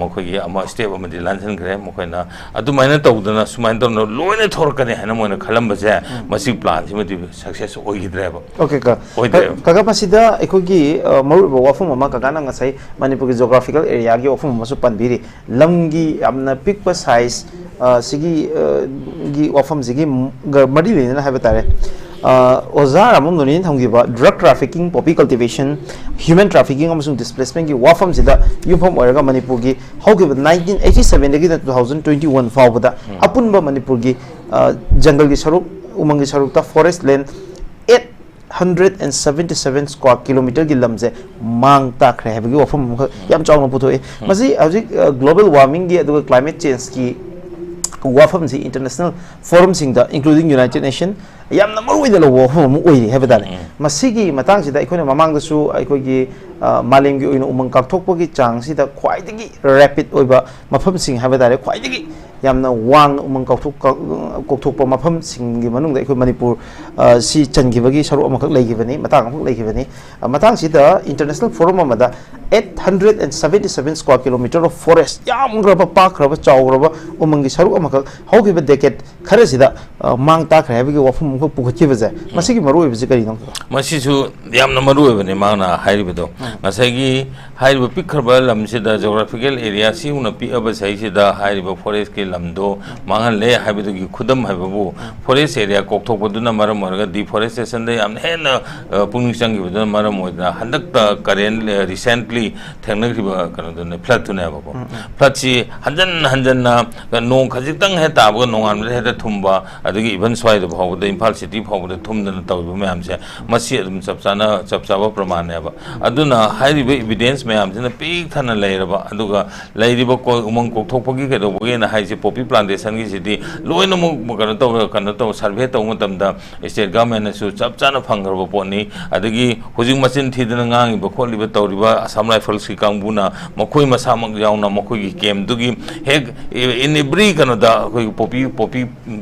ꯃꯈꯣꯏꯒꯤ ꯑꯃ ꯁ꯭ꯇꯦꯞ ꯑꯃꯗꯤ ꯂꯥꯟꯁꯤꯟꯈ꯭ꯔꯦ꯫ ꯃꯈꯣꯏꯅ ꯑꯗꯨꯃꯥꯏꯅ ꯇꯧꯗꯅ ꯁꯨꯃꯥꯏꯅ ꯇꯧꯅ ꯂꯣꯏꯅ ꯊꯣꯔꯛꯀꯅꯤ ꯍꯥꯏꯅ ꯃꯣꯏꯅ ꯈꯜꯂꯝꯕꯁꯦ ꯃꯁꯤ ꯄ꯭ꯂꯥꯟꯁꯤꯃꯗꯤ ꯁꯛꯁꯦꯁ ꯑꯣꯏꯈꯤꯗ꯭ꯔꯦꯕ꯫ ꯑꯣꯀꯦ ꯀ ꯑꯣꯏꯗ꯭ꯔꯦꯕ꯫ ꯀ- ꯀꯀꯥ ꯃꯁꯤꯗ ꯑꯩꯈꯣꯏꯒꯤ ꯑ, ꯃꯔꯨꯑꯣꯏꯕ ꯋꯥꯐꯝ ꯑꯃ ꯀꯀꯥꯅ ꯉꯁꯥꯏ ꯃꯅꯤꯄꯨꯔꯒꯤ ꯖꯣꯒ꯭ꯔꯥꯐꯤꯀꯦꯜ ꯑꯦꯔꯤꯌꯥꯒꯤ ꯋꯥꯐꯝ ꯑꯃꯁꯨ ꯄꯟꯕꯤꯔꯤ꯫ ꯂꯝꯒꯤ ꯌꯥꯝꯅ ꯄꯤꯛꯄ ꯁꯥꯏꯖ ꯁꯤꯒꯤ ꯑ, ꯒꯤ ꯋꯥꯐꯝꯁꯤꯒꯤ ꯃ- ꯒ ꯃꯔꯤ ꯂꯩꯅꯅ ꯍꯥꯏꯕ ꯇꯥꯔꯦ꯫ ꯑ, ꯑꯣꯖꯥ ꯔꯥꯃꯝ ꯅꯣꯅꯤꯅ ꯊꯝꯈꯤꯕ drug trafficking, poppy cultivation, human trafficking ꯑꯃꯁꯨꯡ ꯗꯤꯁꯄ꯭ꯂꯦꯁꯃꯦꯟꯒꯤ ꯋꯥꯐꯝꯁꯤꯗ ꯌꯨꯝꯐꯝ ꯑꯣꯏꯔꯒ ꯃꯅꯤꯄꯨꯔꯒꯤ ꯍꯧꯈꯤꯕ ꯅꯥꯏꯟꯇꯤꯟ ꯑꯩꯠꯇꯤ ꯁꯚꯦꯟꯗꯒꯤꯅ ꯇꯨ ꯊꯥꯎꯖꯟ ꯇ꯭ꯋꯦꯟꯇꯤ ꯋꯥꯟ ꯐꯥꯎꯕꯗ ꯑꯄꯨꯟꯕ ꯃꯅꯤꯄꯨꯔꯒꯤ ꯑ, ꯖꯪꯒꯜꯒꯤ ꯁꯔꯨꯛ, ꯎꯃꯪꯒꯤ ꯁꯔꯨꯛꯇ forest land eight hundred and seventy seven square ꯀꯤꯂꯣꯃꯤꯇꯔꯒꯤ ꯂꯝꯁꯦ ꯃꯥꯡ ꯇꯥꯛꯈ꯭ꯔꯦ ꯍꯥꯏꯕꯒꯤ ꯋꯥꯐꯝ ꯑꯃꯈꯛ ꯌꯥꯝ ꯆꯥꯎꯅ ꯄꯨꯊꯣꯛꯑꯦ꯫ ꯃꯁꯤ ꯍꯧꯖꯤꯛ ꯒ꯭ꯂꯣꯕꯦꯜ ꯋꯥꯔꯃꯤꯡꯒꯤ ꯑꯗꯨꯒ climate ꯆꯦꯟꯖꯀꯤ ꯋꯥꯐꯝꯁꯤ international ꯐꯣꯔꯝꯁꯤꯡꯗ, including United nation, ꯌꯥꯝꯅ ꯃꯔꯨ ꯑꯣꯏꯅ ꯂꯧꯕ ꯋꯥꯐꯝ ꯑꯃ ꯑꯣꯏꯔꯤ ꯍꯥꯏꯕ ꯇꯥꯔꯦ꯫ ꯃꯁꯤꯒꯤ ꯃꯇꯥꯡꯁꯤꯗ ꯑꯩꯈꯣꯏꯅ ꯃꯃꯥꯡꯗꯁꯨ ꯑꯩꯈꯣꯏꯒꯤ ꯑ, ꯃꯥꯂꯦꯝꯒꯤ ꯑꯣꯏꯅ ꯎꯃꯪ ꯀꯥꯛꯊꯣꯛꯄꯒꯤ ꯆꯥꯡꯁꯤꯗ ꯈ꯭ꯋꯥꯏꯗꯒꯤ ꯔꯦꯄꯤꯗ ꯑꯣꯏꯕ ꯃꯐꯝꯁꯤꯡ ꯍꯥꯏꯕ ꯇꯥꯔꯦ, ꯈ꯭ꯋꯥꯏꯗꯒꯤ ꯌꯥꯝꯅ ꯋꯥꯡꯅ ꯎꯃꯪ ꯀꯥꯎꯊꯣꯛ-, ꯀꯥꯎ-, ꯀꯣꯛꯊꯣꯛꯄ ꯃꯐꯝꯁꯤꯡꯒꯤ ꯃꯅꯨꯡꯗ ꯑꯩꯈꯣꯏ ꯃꯅꯤꯄꯨꯔ, ꯑ, ꯁꯤ ꯆꯟꯈꯤꯕꯒꯤ ꯁꯔꯨꯛ ꯑꯃꯈꯛ ꯂꯩꯈꯤꯕꯅꯤ, ꯃꯇꯥꯡ ꯑꯃꯈꯛ ꯂꯩꯈꯤꯕꯅꯤ꯫ ꯑ, ꯃꯇꯥꯡꯁꯤꯗ ꯏꯟꯇꯔꯅꯦꯁꯅꯦꯜ ꯐꯣꯔꯝ ꯑꯃꯗ eight hundred and seventy seven square kilometer of forest, ꯌꯥꯝꯈ꯭ꯔꯕ, ꯄꯥꯛꯈ꯭ꯔꯕ, ꯆꯥꯎꯈ꯭ꯔꯕ ꯎꯃꯪꯒꯤ ꯁꯔꯨꯛ ꯑꯃꯈꯛ ꯍꯧꯈꯤꯕ ꯗꯦꯀꯦꯠ ꯈꯔꯁꯤꯗ, ꯑ, ꯃꯥꯡ ꯇꯥꯛꯈ꯭ꯔꯦ ꯍꯥꯏꯕꯒꯤ ꯋꯥꯐꯝ ꯑꯃꯈꯛ ꯄꯨꯈꯠꯈꯤꯕꯁꯦ, ꯃꯁꯤꯒꯤ ꯃꯔꯨꯑꯣꯏꯕꯁꯤ ꯀꯔꯤꯅꯣ? ꯃꯁꯤꯁꯨ ꯌꯥꯝꯅ ꯃꯔꯨ ꯑꯣꯏꯕꯅꯤ ꯃꯥꯅ ꯍꯥꯏꯔꯤꯕꯗꯣ꯫ ꯉꯁꯥꯏꯒꯤ ꯍꯥꯏꯔꯤꯕ ꯄꯤꯛꯈ꯭ꯔꯕ ꯂꯝꯁꯤꯗ, ꯖꯣꯒ꯭ꯔꯥꯐꯤꯀꯦꯜ ꯑꯦꯔꯤꯌꯥ ꯁꯤꯒꯨꯝꯅ ꯄꯤꯛꯑꯕ ꯁꯤꯗꯩꯁꯤꯗ ꯍꯥꯏꯔꯤꯕ ꯐꯣꯔꯦꯁꯀꯤ ꯂꯝꯗꯣ ꯃꯥꯡꯍꯜꯂꯦ ꯍꯥꯏꯕꯗꯨꯒꯤ ꯈꯨꯗꯝ ꯍꯥꯏꯕꯕꯨ, ꯐꯣꯔꯦꯁ ꯑꯦꯔꯤꯌꯥ ꯀꯣꯛꯊꯣꯛꯄꯗꯨꯅ ꯃꯔꯝ ꯑꯣꯏꯔꯒ ꯗꯤꯐꯣꯔꯦꯁꯇꯦꯁꯟꯗ ꯌꯥꯝꯅ ꯍꯦꯟꯅ, ꯑ, ꯄꯨꯛꯅꯤꯡ ꯆꯪꯈꯤꯕꯗꯨꯅ ꯃꯔꯝ ꯑꯣꯏꯗꯅ ꯍꯟꯗꯛꯇ ꯀꯔꯦꯟ, ꯑ, ꯔꯤꯁꯦꯟꯠꯂꯤ ꯊꯦꯡꯅꯈꯤꯕ ꯀꯩꯅꯣꯗꯨꯅꯦ, ꯐ꯭ꯂꯠꯇꯨꯅꯦꯕꯀꯣ꯫ ꯐ꯭ꯂꯠꯁꯤ ꯍꯟꯖꯟ ꯍꯟꯖꯟꯅ ꯅꯣꯡ ꯈꯖꯤꯛꯇꯪ ꯍꯦꯛ ꯇꯥꯕꯒ ꯅꯣꯡꯉꯥꯟꯕꯗ ꯍꯦꯛꯇ ꯊꯨꯝꯕ, ꯑꯗꯒꯤ ꯏꯚꯟ ꯁ꯭ꯋꯥꯏꯗ ꯐꯥꯎꯕꯗ, ꯏꯝꯐꯥꯜ ꯁꯤꯇꯤ ꯐꯥꯎꯕꯗ ꯊꯨꯝꯗꯅ ꯇꯧꯔꯤꯕ ꯃꯌꯥꯝꯁꯦ, ꯃꯁꯤ ꯑꯗꯨꯝ ꯆꯞ ꯆꯥꯅ, ꯆꯞ ꯆꯥꯕ ꯄ꯭ꯔꯃꯥꯟꯅꯦꯕ꯫ ꯑꯗꯨꯅ ꯍꯥꯏꯔꯤꯕ ꯏꯕꯤꯗꯦꯟꯁ ꯃꯌꯥꯝꯁꯤꯅ ꯄꯤꯛ ꯊꯟꯅ ꯂꯩꯔꯕ, ꯑꯗꯨꯒ ꯂꯩꯔꯤꯕ ꯀꯣ-, ꯎꯃꯪ ꯀꯣꯛꯊꯣꯛꯄꯒꯤ ꯀꯩꯗꯧꯕꯒꯤꯅ ꯍꯥꯏꯁꯦ, ꯄꯣꯄꯤ ꯄ꯭ꯂꯥꯟꯇꯦꯁꯟꯒꯤꯁꯤꯗꯤ ꯂꯣꯏꯅꯃꯛ ꯀꯩꯅꯣ ꯇꯧꯔ, ꯀꯩꯅꯣ ꯇꯧ, ꯁꯔꯚꯦ ꯇꯧꯕ ꯃꯇꯝꯗ ꯁ꯭ꯇꯦꯠ ꯒꯚꯔꯟꯃꯦꯟꯅꯁꯨ ꯆꯞ ꯆꯥꯅ ꯐꯪꯈ꯭ꯔꯕ ꯄꯣꯠꯅꯤ꯫ ꯑꯗꯒꯤ ꯍꯧꯖꯤꯛ ꯃꯆꯤꯟ ꯊꯤꯗꯅ ꯉꯥꯡꯉꯤꯕ ꯈꯣꯠꯂꯤꯕ ꯇꯧꯔꯤꯕ ꯑꯁꯥꯝ ꯔꯥꯏꯐꯜꯁꯀꯤ ꯀꯥꯡꯕꯨꯅ, ꯃꯈꯣꯏ ꯃꯁꯥꯃꯛ ꯌꯥꯎꯅ ꯃꯈꯣꯏꯒꯤ ꯀꯦꯝꯞꯇꯨꯒꯤ ꯍꯦꯛ in every ꯀꯩꯅꯣꯗ ꯑꯩꯈꯣꯏꯒꯤ ꯄꯣꯄꯤ, ꯄꯣꯄꯤ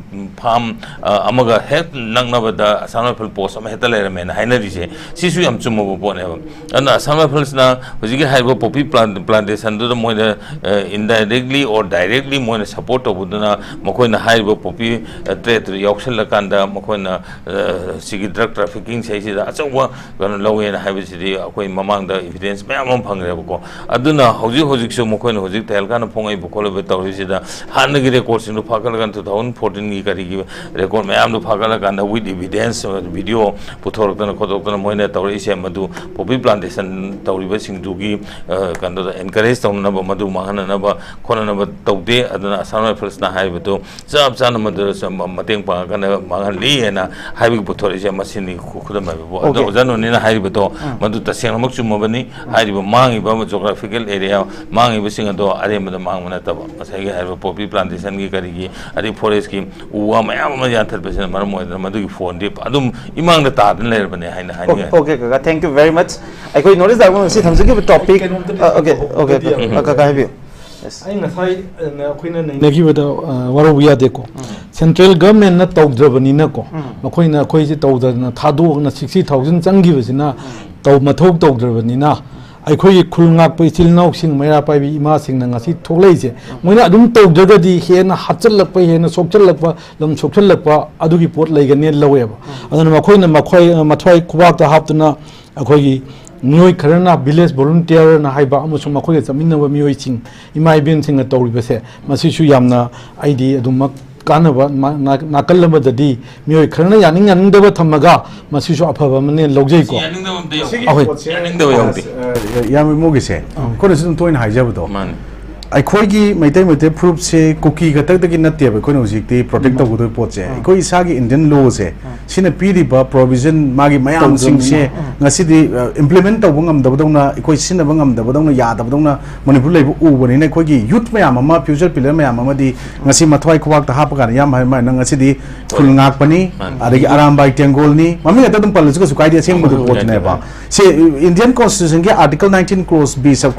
ꯐꯥꯝ, ꯑ, ꯑꯃꯒ ꯍꯦꯛ ꯅꯛꯅꯕꯗ ꯑꯁꯥꯝ ꯔꯥꯏꯐꯜ ꯄꯣꯁ ꯑꯃ ꯍꯦꯛꯇ ꯂꯩꯔꯝꯃꯦꯅ ꯍꯥꯏꯅꯔꯤꯁꯦ, ꯁꯤꯁꯨ ꯌꯥꯝ ꯆꯨꯝꯃꯕ ꯄꯣꯠꯅꯦꯕ꯫ ꯑꯗꯨꯅ ꯑꯁꯥꯝ ꯔꯥꯏꯐꯜꯁꯅ ꯍꯧꯖꯤꯛꯀꯤ ꯍꯥꯏꯔꯤꯕ ꯄꯣꯄꯤ ꯄ꯭ꯂꯥꯟ-, ꯄ꯭ꯂꯥꯟꯇꯦꯁꯟꯗꯨꯗ ꯃꯣꯏꯅ, ꯑ, indirectly or directly ꯃꯣꯏꯅ ꯁꯄꯣꯔꯠ ꯇꯧꯕꯗꯨꯅ, ꯃꯈꯣꯏꯅ ꯍꯥꯏꯔꯤꯕ ꯄꯣꯄꯤ, ꯑ, ꯇ꯭ꯔꯦꯠꯇꯨꯗ ꯌꯥꯎꯁꯜꯂꯀꯥꯟꯗ ꯃꯈꯣꯏꯅ, ꯑ, ꯁꯤꯒꯤ ꯗ꯭ꯔꯒ ꯇ꯭ꯔꯥꯐꯤꯀꯤꯡꯁꯦ ꯁꯤꯗ ꯑꯆꯧꯕ ꯀꯩꯅꯣ ꯂꯧꯋꯦꯅ ꯍꯥꯏꯕꯁꯤꯗꯤ ꯑꯩꯈꯣꯏ ꯃꯃꯥꯡꯗ ꯏꯚꯤꯗꯦꯟꯁ ꯃꯌꯥꯝ ꯑꯃ ꯐꯪꯈ꯭ꯔꯦꯕꯀꯣ꯫ ꯑꯗꯨꯅ ꯍꯧꯖꯤꯛ ꯍꯧꯖꯤꯛꯁꯨ ꯃꯈꯣꯏꯅ ꯍꯧꯖꯤꯛ ꯇꯦꯍꯜꯀꯥꯟꯗ ꯐꯣꯡꯉꯛꯏꯕ ꯈꯣꯠꯂꯤꯕ ꯇꯧꯔꯤꯁꯤꯗ ꯍꯥꯟꯅꯒꯤ ꯔꯦꯀꯣꯔꯠꯁꯤꯡꯗꯣ ꯐꯥꯒꯠꯂꯀꯥꯟꯗ two thousand fourteen ꯒꯤ ꯀꯔꯤꯒꯤ ꯔꯦꯀꯣꯔꯠ ꯃꯌꯥꯝꯗꯣ ꯐꯥꯒꯠꯂꯀꯥꯟꯗ with evidence, video ꯄꯨꯊꯣꯔꯛꯇꯅ ꯈꯣꯠꯇꯣꯛꯇꯅ ꯃꯣꯏꯅ ꯇꯧꯔꯛꯏꯁꯦ, ꯃꯗꯨ ꯄꯣꯄꯤ ꯄ꯭ꯂꯥꯟꯇꯦꯁꯟ ꯇꯧꯔꯤꯕꯁꯤꯡꯗꯨꯒꯤ, ꯑ, ꯀꯩꯅꯣꯗ encourage ꯇꯧꯅꯅꯕ, ꯃꯗꯨ ꯃꯥꯡꯍꯟꯅꯅꯕ ꯈꯣꯠꯅꯅꯕ ꯇꯧꯗꯦ꯫ ꯑꯗꯨꯅ ꯑꯁꯥꯝ ꯔꯥꯏꯐꯜꯁꯅ ꯍꯥꯏꯔꯤꯕꯗꯨ ꯆꯞ ꯆꯥꯅ ꯃꯗꯨꯗꯁꯨ ꯃ-, ꯃꯇꯦꯡ ꯄꯥꯡꯉꯒꯅ ꯃꯥꯡꯍꯜꯂꯤ ꯍꯥꯏꯅ ꯍꯥꯏꯕꯒꯤ ꯄꯨꯊꯣꯔꯛꯏꯁꯦ ꯃꯁꯤꯅꯤ, ꯈꯨ-, ꯈꯨꯗꯝ ꯍꯥꯏꯕꯕꯨ꯫ ꯑꯗꯣ Okay. ꯑꯣꯖꯥ ꯅꯣꯅꯤꯅ ꯍꯥꯏꯔꯤꯕꯗꯣ ꯎꯝ꯫ ꯃꯗꯨ ꯇꯁꯦꯡꯅꯃꯛ ꯆꯨꯝꯃꯕꯅꯤ꯫ ꯎꯝ꯫ ꯍꯥꯏꯔꯤꯕ ꯃꯥꯡꯉꯤꯕ geographical area ꯃꯥꯡꯉꯤꯕꯁꯤꯡ ꯑꯗꯣ ꯑꯔꯦꯝꯕꯗ ꯃꯥꯡꯕ ꯅꯠꯇꯕ, ꯉꯁꯥꯏꯒꯤ ꯍꯥꯏꯔꯤꯕ ꯄꯣꯄꯤ ꯄ꯭ꯂꯥꯟꯇꯦꯁꯟꯒꯤ ꯀꯔꯤꯒꯤ, ꯑꯗꯩ ꯐꯣꯔꯦꯁꯀꯤ ꯎ ꯋꯥ ꯃꯌꯥꯝ ꯑꯃ ꯌꯥꯟꯊꯠꯄꯁꯤꯅ ꯃꯔꯝ ꯑꯣꯏꯗꯅ ꯃꯗꯨꯒꯤ ꯐꯣꯟꯗꯤ ꯑꯗꯨꯝ ꯏꯃꯥꯡꯗ ꯇꯥꯗꯨꯅ ꯂꯩꯔꯕꯅꯦ ꯍꯥꯏꯅ ꯍꯥꯏꯅꯤꯡꯉꯤ꯫ Okay, okay, ꯀꯀꯥ, thank you very much꯫ ꯑꯩꯈꯣꯏ ꯅꯣꯔꯠ ꯏꯁ ꯗꯥꯏꯃꯟ ꯉꯁꯤ ꯊꯝꯖꯈꯤꯕ topic, ꯀꯩꯅꯣꯝꯇ ꯑ, okay, okay, ꯀꯩꯅꯣꯝꯇ ꯀꯀꯥ, ꯍꯥꯏꯕꯤꯌꯨ꯫ Yes꯫ ꯑꯩ ꯉꯁꯥꯏ, ꯑ, ꯑꯩꯈꯣꯏꯅ ꯅꯩꯅꯈꯤꯕꯗ, ꯑ, ꯋꯥꯔꯧꯕ ꯌꯥꯗꯦꯀꯣ꯫ ꯎꯝ꯫ Central government ꯅ ꯇꯧꯗ꯭ꯔꯕꯅꯤꯅꯀꯣ꯫ ꯎꯝ꯫ ꯃꯈꯣꯏꯅ ꯑꯩꯈꯣꯏꯁꯦ ꯇꯧꯗꯅ ꯊꯥꯗꯣꯛꯑꯒ sixty thousand ꯆꯪꯈꯤꯕꯁꯤꯅ ꯎꯝ꯫ ꯇꯧ-, ꯃꯊꯧ ꯇꯧꯗ꯭ꯔꯕꯅꯤꯅ ꯑꯩꯈꯣꯏꯒꯤ ꯈꯨꯜ ꯉꯥꯛꯄ ꯏꯆꯤꯜ ꯏꯅꯥꯎꯁꯤꯡ, ꯃꯩꯔꯥ ꯄꯥꯏꯕꯤ ꯏꯃꯥꯁꯤꯡꯅ ꯉꯁꯤ ꯊꯣꯛꯂꯛꯏꯁꯦ, ꯎꯝ꯫ ꯃꯣꯏꯅ ꯑꯗꯨꯝ ꯇꯧꯗ꯭ꯔꯒꯗꯤ ꯍꯦꯟꯅ ꯍꯥꯠꯆꯜꯂꯛꯄ, ꯍꯦꯟꯅ ꯁꯣꯛꯆꯜꯂꯛꯄ, ꯂꯝ ꯁꯣꯛꯆꯜꯂꯛꯄ ꯑꯗꯨꯒꯤ ꯄꯣꯠ ꯂꯩꯒꯅꯦꯅ ꯂꯧꯋꯦꯕ꯫ ꯎꯝ꯫ ꯑꯗꯨꯅ ꯃꯈꯣꯏꯅ ꯃꯈꯣꯏ, ꯃꯊ꯭ꯋꯥꯏ ꯈꯨꯕꯥꯛꯇ ꯍꯥꯞꯇꯨꯅ ꯑꯩꯈꯣꯏꯒꯤ ꯃꯤꯑꯣꯏ ꯈꯔꯅ village volunteer ꯅ ꯍꯥꯏꯕ ꯑꯃꯁꯨꯡ ꯃꯈꯣꯏꯒ ꯆꯠꯃꯤꯟꯅꯕ ꯃꯤꯑꯣꯏꯁꯤꯡ, ꯏꯃꯥ ꯏꯕꯦꯟꯁꯤꯡꯅ ꯇꯧꯔꯤꯕꯁꯦ, ꯃꯁꯤꯁꯨ ꯌꯥꯝꯅ ꯑꯩꯗꯤ ꯑꯗꯨꯃꯛ ꯀꯥꯟꯅꯕ ꯃ-, ꯅꯥ-, ꯅꯥꯀꯜ ꯑꯃꯗꯗꯤ ꯃꯤꯑꯣꯏ ꯈꯔꯅ ꯌꯥꯅꯤꯡ ꯌꯥꯅꯤꯡꯗꯕ ꯊꯝꯃꯒ ꯃꯁꯤꯁꯨ ꯑꯐꯕ ꯑꯃꯅꯦ ꯂꯧꯖꯩꯀꯣ꯫ ꯌꯥꯅꯤꯡꯗꯕ ꯑꯝꯇ ꯌꯥꯎꯗꯦ꯫ ꯁꯤꯒꯤ ꯑꯍꯣꯏ꯫ ꯄꯣꯠꯁꯦ, ꯌꯥꯅꯤꯡꯗꯕ ꯌꯥꯎꯗꯦ꯫ ꯑ, ꯏꯌꯥꯝꯕ ꯏꯃꯣꯒꯤꯁꯦ, ꯑꯥ꯫ ꯑꯩꯈꯣꯏꯅ ꯁꯨꯝ ꯇꯣꯏꯅ ꯍꯥꯏꯖꯕꯗꯣ, ꯃꯥꯅꯦ꯫ ꯑꯩꯈꯣꯏꯒꯤ ꯃꯩꯇꯩ ꯃꯩꯇꯩ ꯐꯨꯔꯨꯞꯁꯦ ꯀꯨꯀꯤ ꯈꯛꯇꯗꯒꯤ ꯅꯠꯇꯦꯕ ꯑꯩꯈꯣꯏꯅ ꯍꯧꯖꯤꯛꯇꯤ ꯄ꯭ꯔꯣꯇꯦꯛ ꯇꯧꯒꯗꯣꯏꯕ ꯄꯣꯠꯁꯦ꯫ ꯑꯩꯈꯣꯏ ꯏꯁꯥꯒꯤ ꯏꯟꯗꯤꯌꯟ ꯂꯣꯁꯦ, ꯁꯤꯅ ꯄꯤꯔꯤꯕ ꯄ꯭ꯔꯣꯕꯤꯖꯟ, ꯃꯥꯒꯤ ꯃꯌꯥꯝꯁꯤꯡꯁꯦ ꯉꯁꯤꯗꯤ ꯏꯝꯄ꯭ꯂꯤꯃꯦꯟ ꯇꯧꯕ ꯉꯝꯗꯕꯗꯧꯅ, ꯑꯩꯈꯣꯏ ꯁꯤꯖꯤꯟꯅꯕ ꯉꯝꯗꯕꯗꯧꯅ, ꯌꯥꯗꯕꯗꯧꯅ ꯃꯅꯤꯄꯨꯔ ꯂꯩꯕ ꯎꯕꯅꯤꯅ, ꯑꯩꯈꯣꯏꯒꯤ ꯌꯨꯠ ꯃꯌꯥꯝ ꯑꯃ, ꯐ꯭ꯌꯨꯆꯔ ꯄꯤꯂꯔ ꯃꯌꯥꯝ ꯑꯃꯗꯤ ꯉꯁꯤ ꯃꯊ꯭ꯋꯥꯏ ꯈꯨꯕꯥꯛꯇ ꯍꯥꯞꯄ ꯀꯥꯟꯗ ꯌꯥꯝ ꯍꯥꯏ ꯃꯥꯏꯅ ꯉꯁꯤꯗꯤ ꯈꯨꯜ ꯉꯥꯛꯄꯅꯤ, ꯑꯗꯒꯤ ꯑꯔꯥꯝꯕꯥꯏ ꯇꯦꯡꯒꯣꯜꯅꯤ, ꯃꯃꯤꯡ ꯍꯦꯛꯇ ꯑꯗꯨꯝ ꯄꯜꯂꯁꯨ ꯀꯩꯁꯨ ꯀꯥꯏꯗꯦ, ꯑꯁꯦꯡꯕꯗꯨ ꯄꯣꯠꯇꯨꯅꯦꯕ꯫ ꯁꯤ ꯏꯟꯗꯤꯌꯟ ꯀꯣꯟꯁꯇꯤꯇ꯭ꯌꯨꯁꯟꯒꯤ article nineteen clause B, sub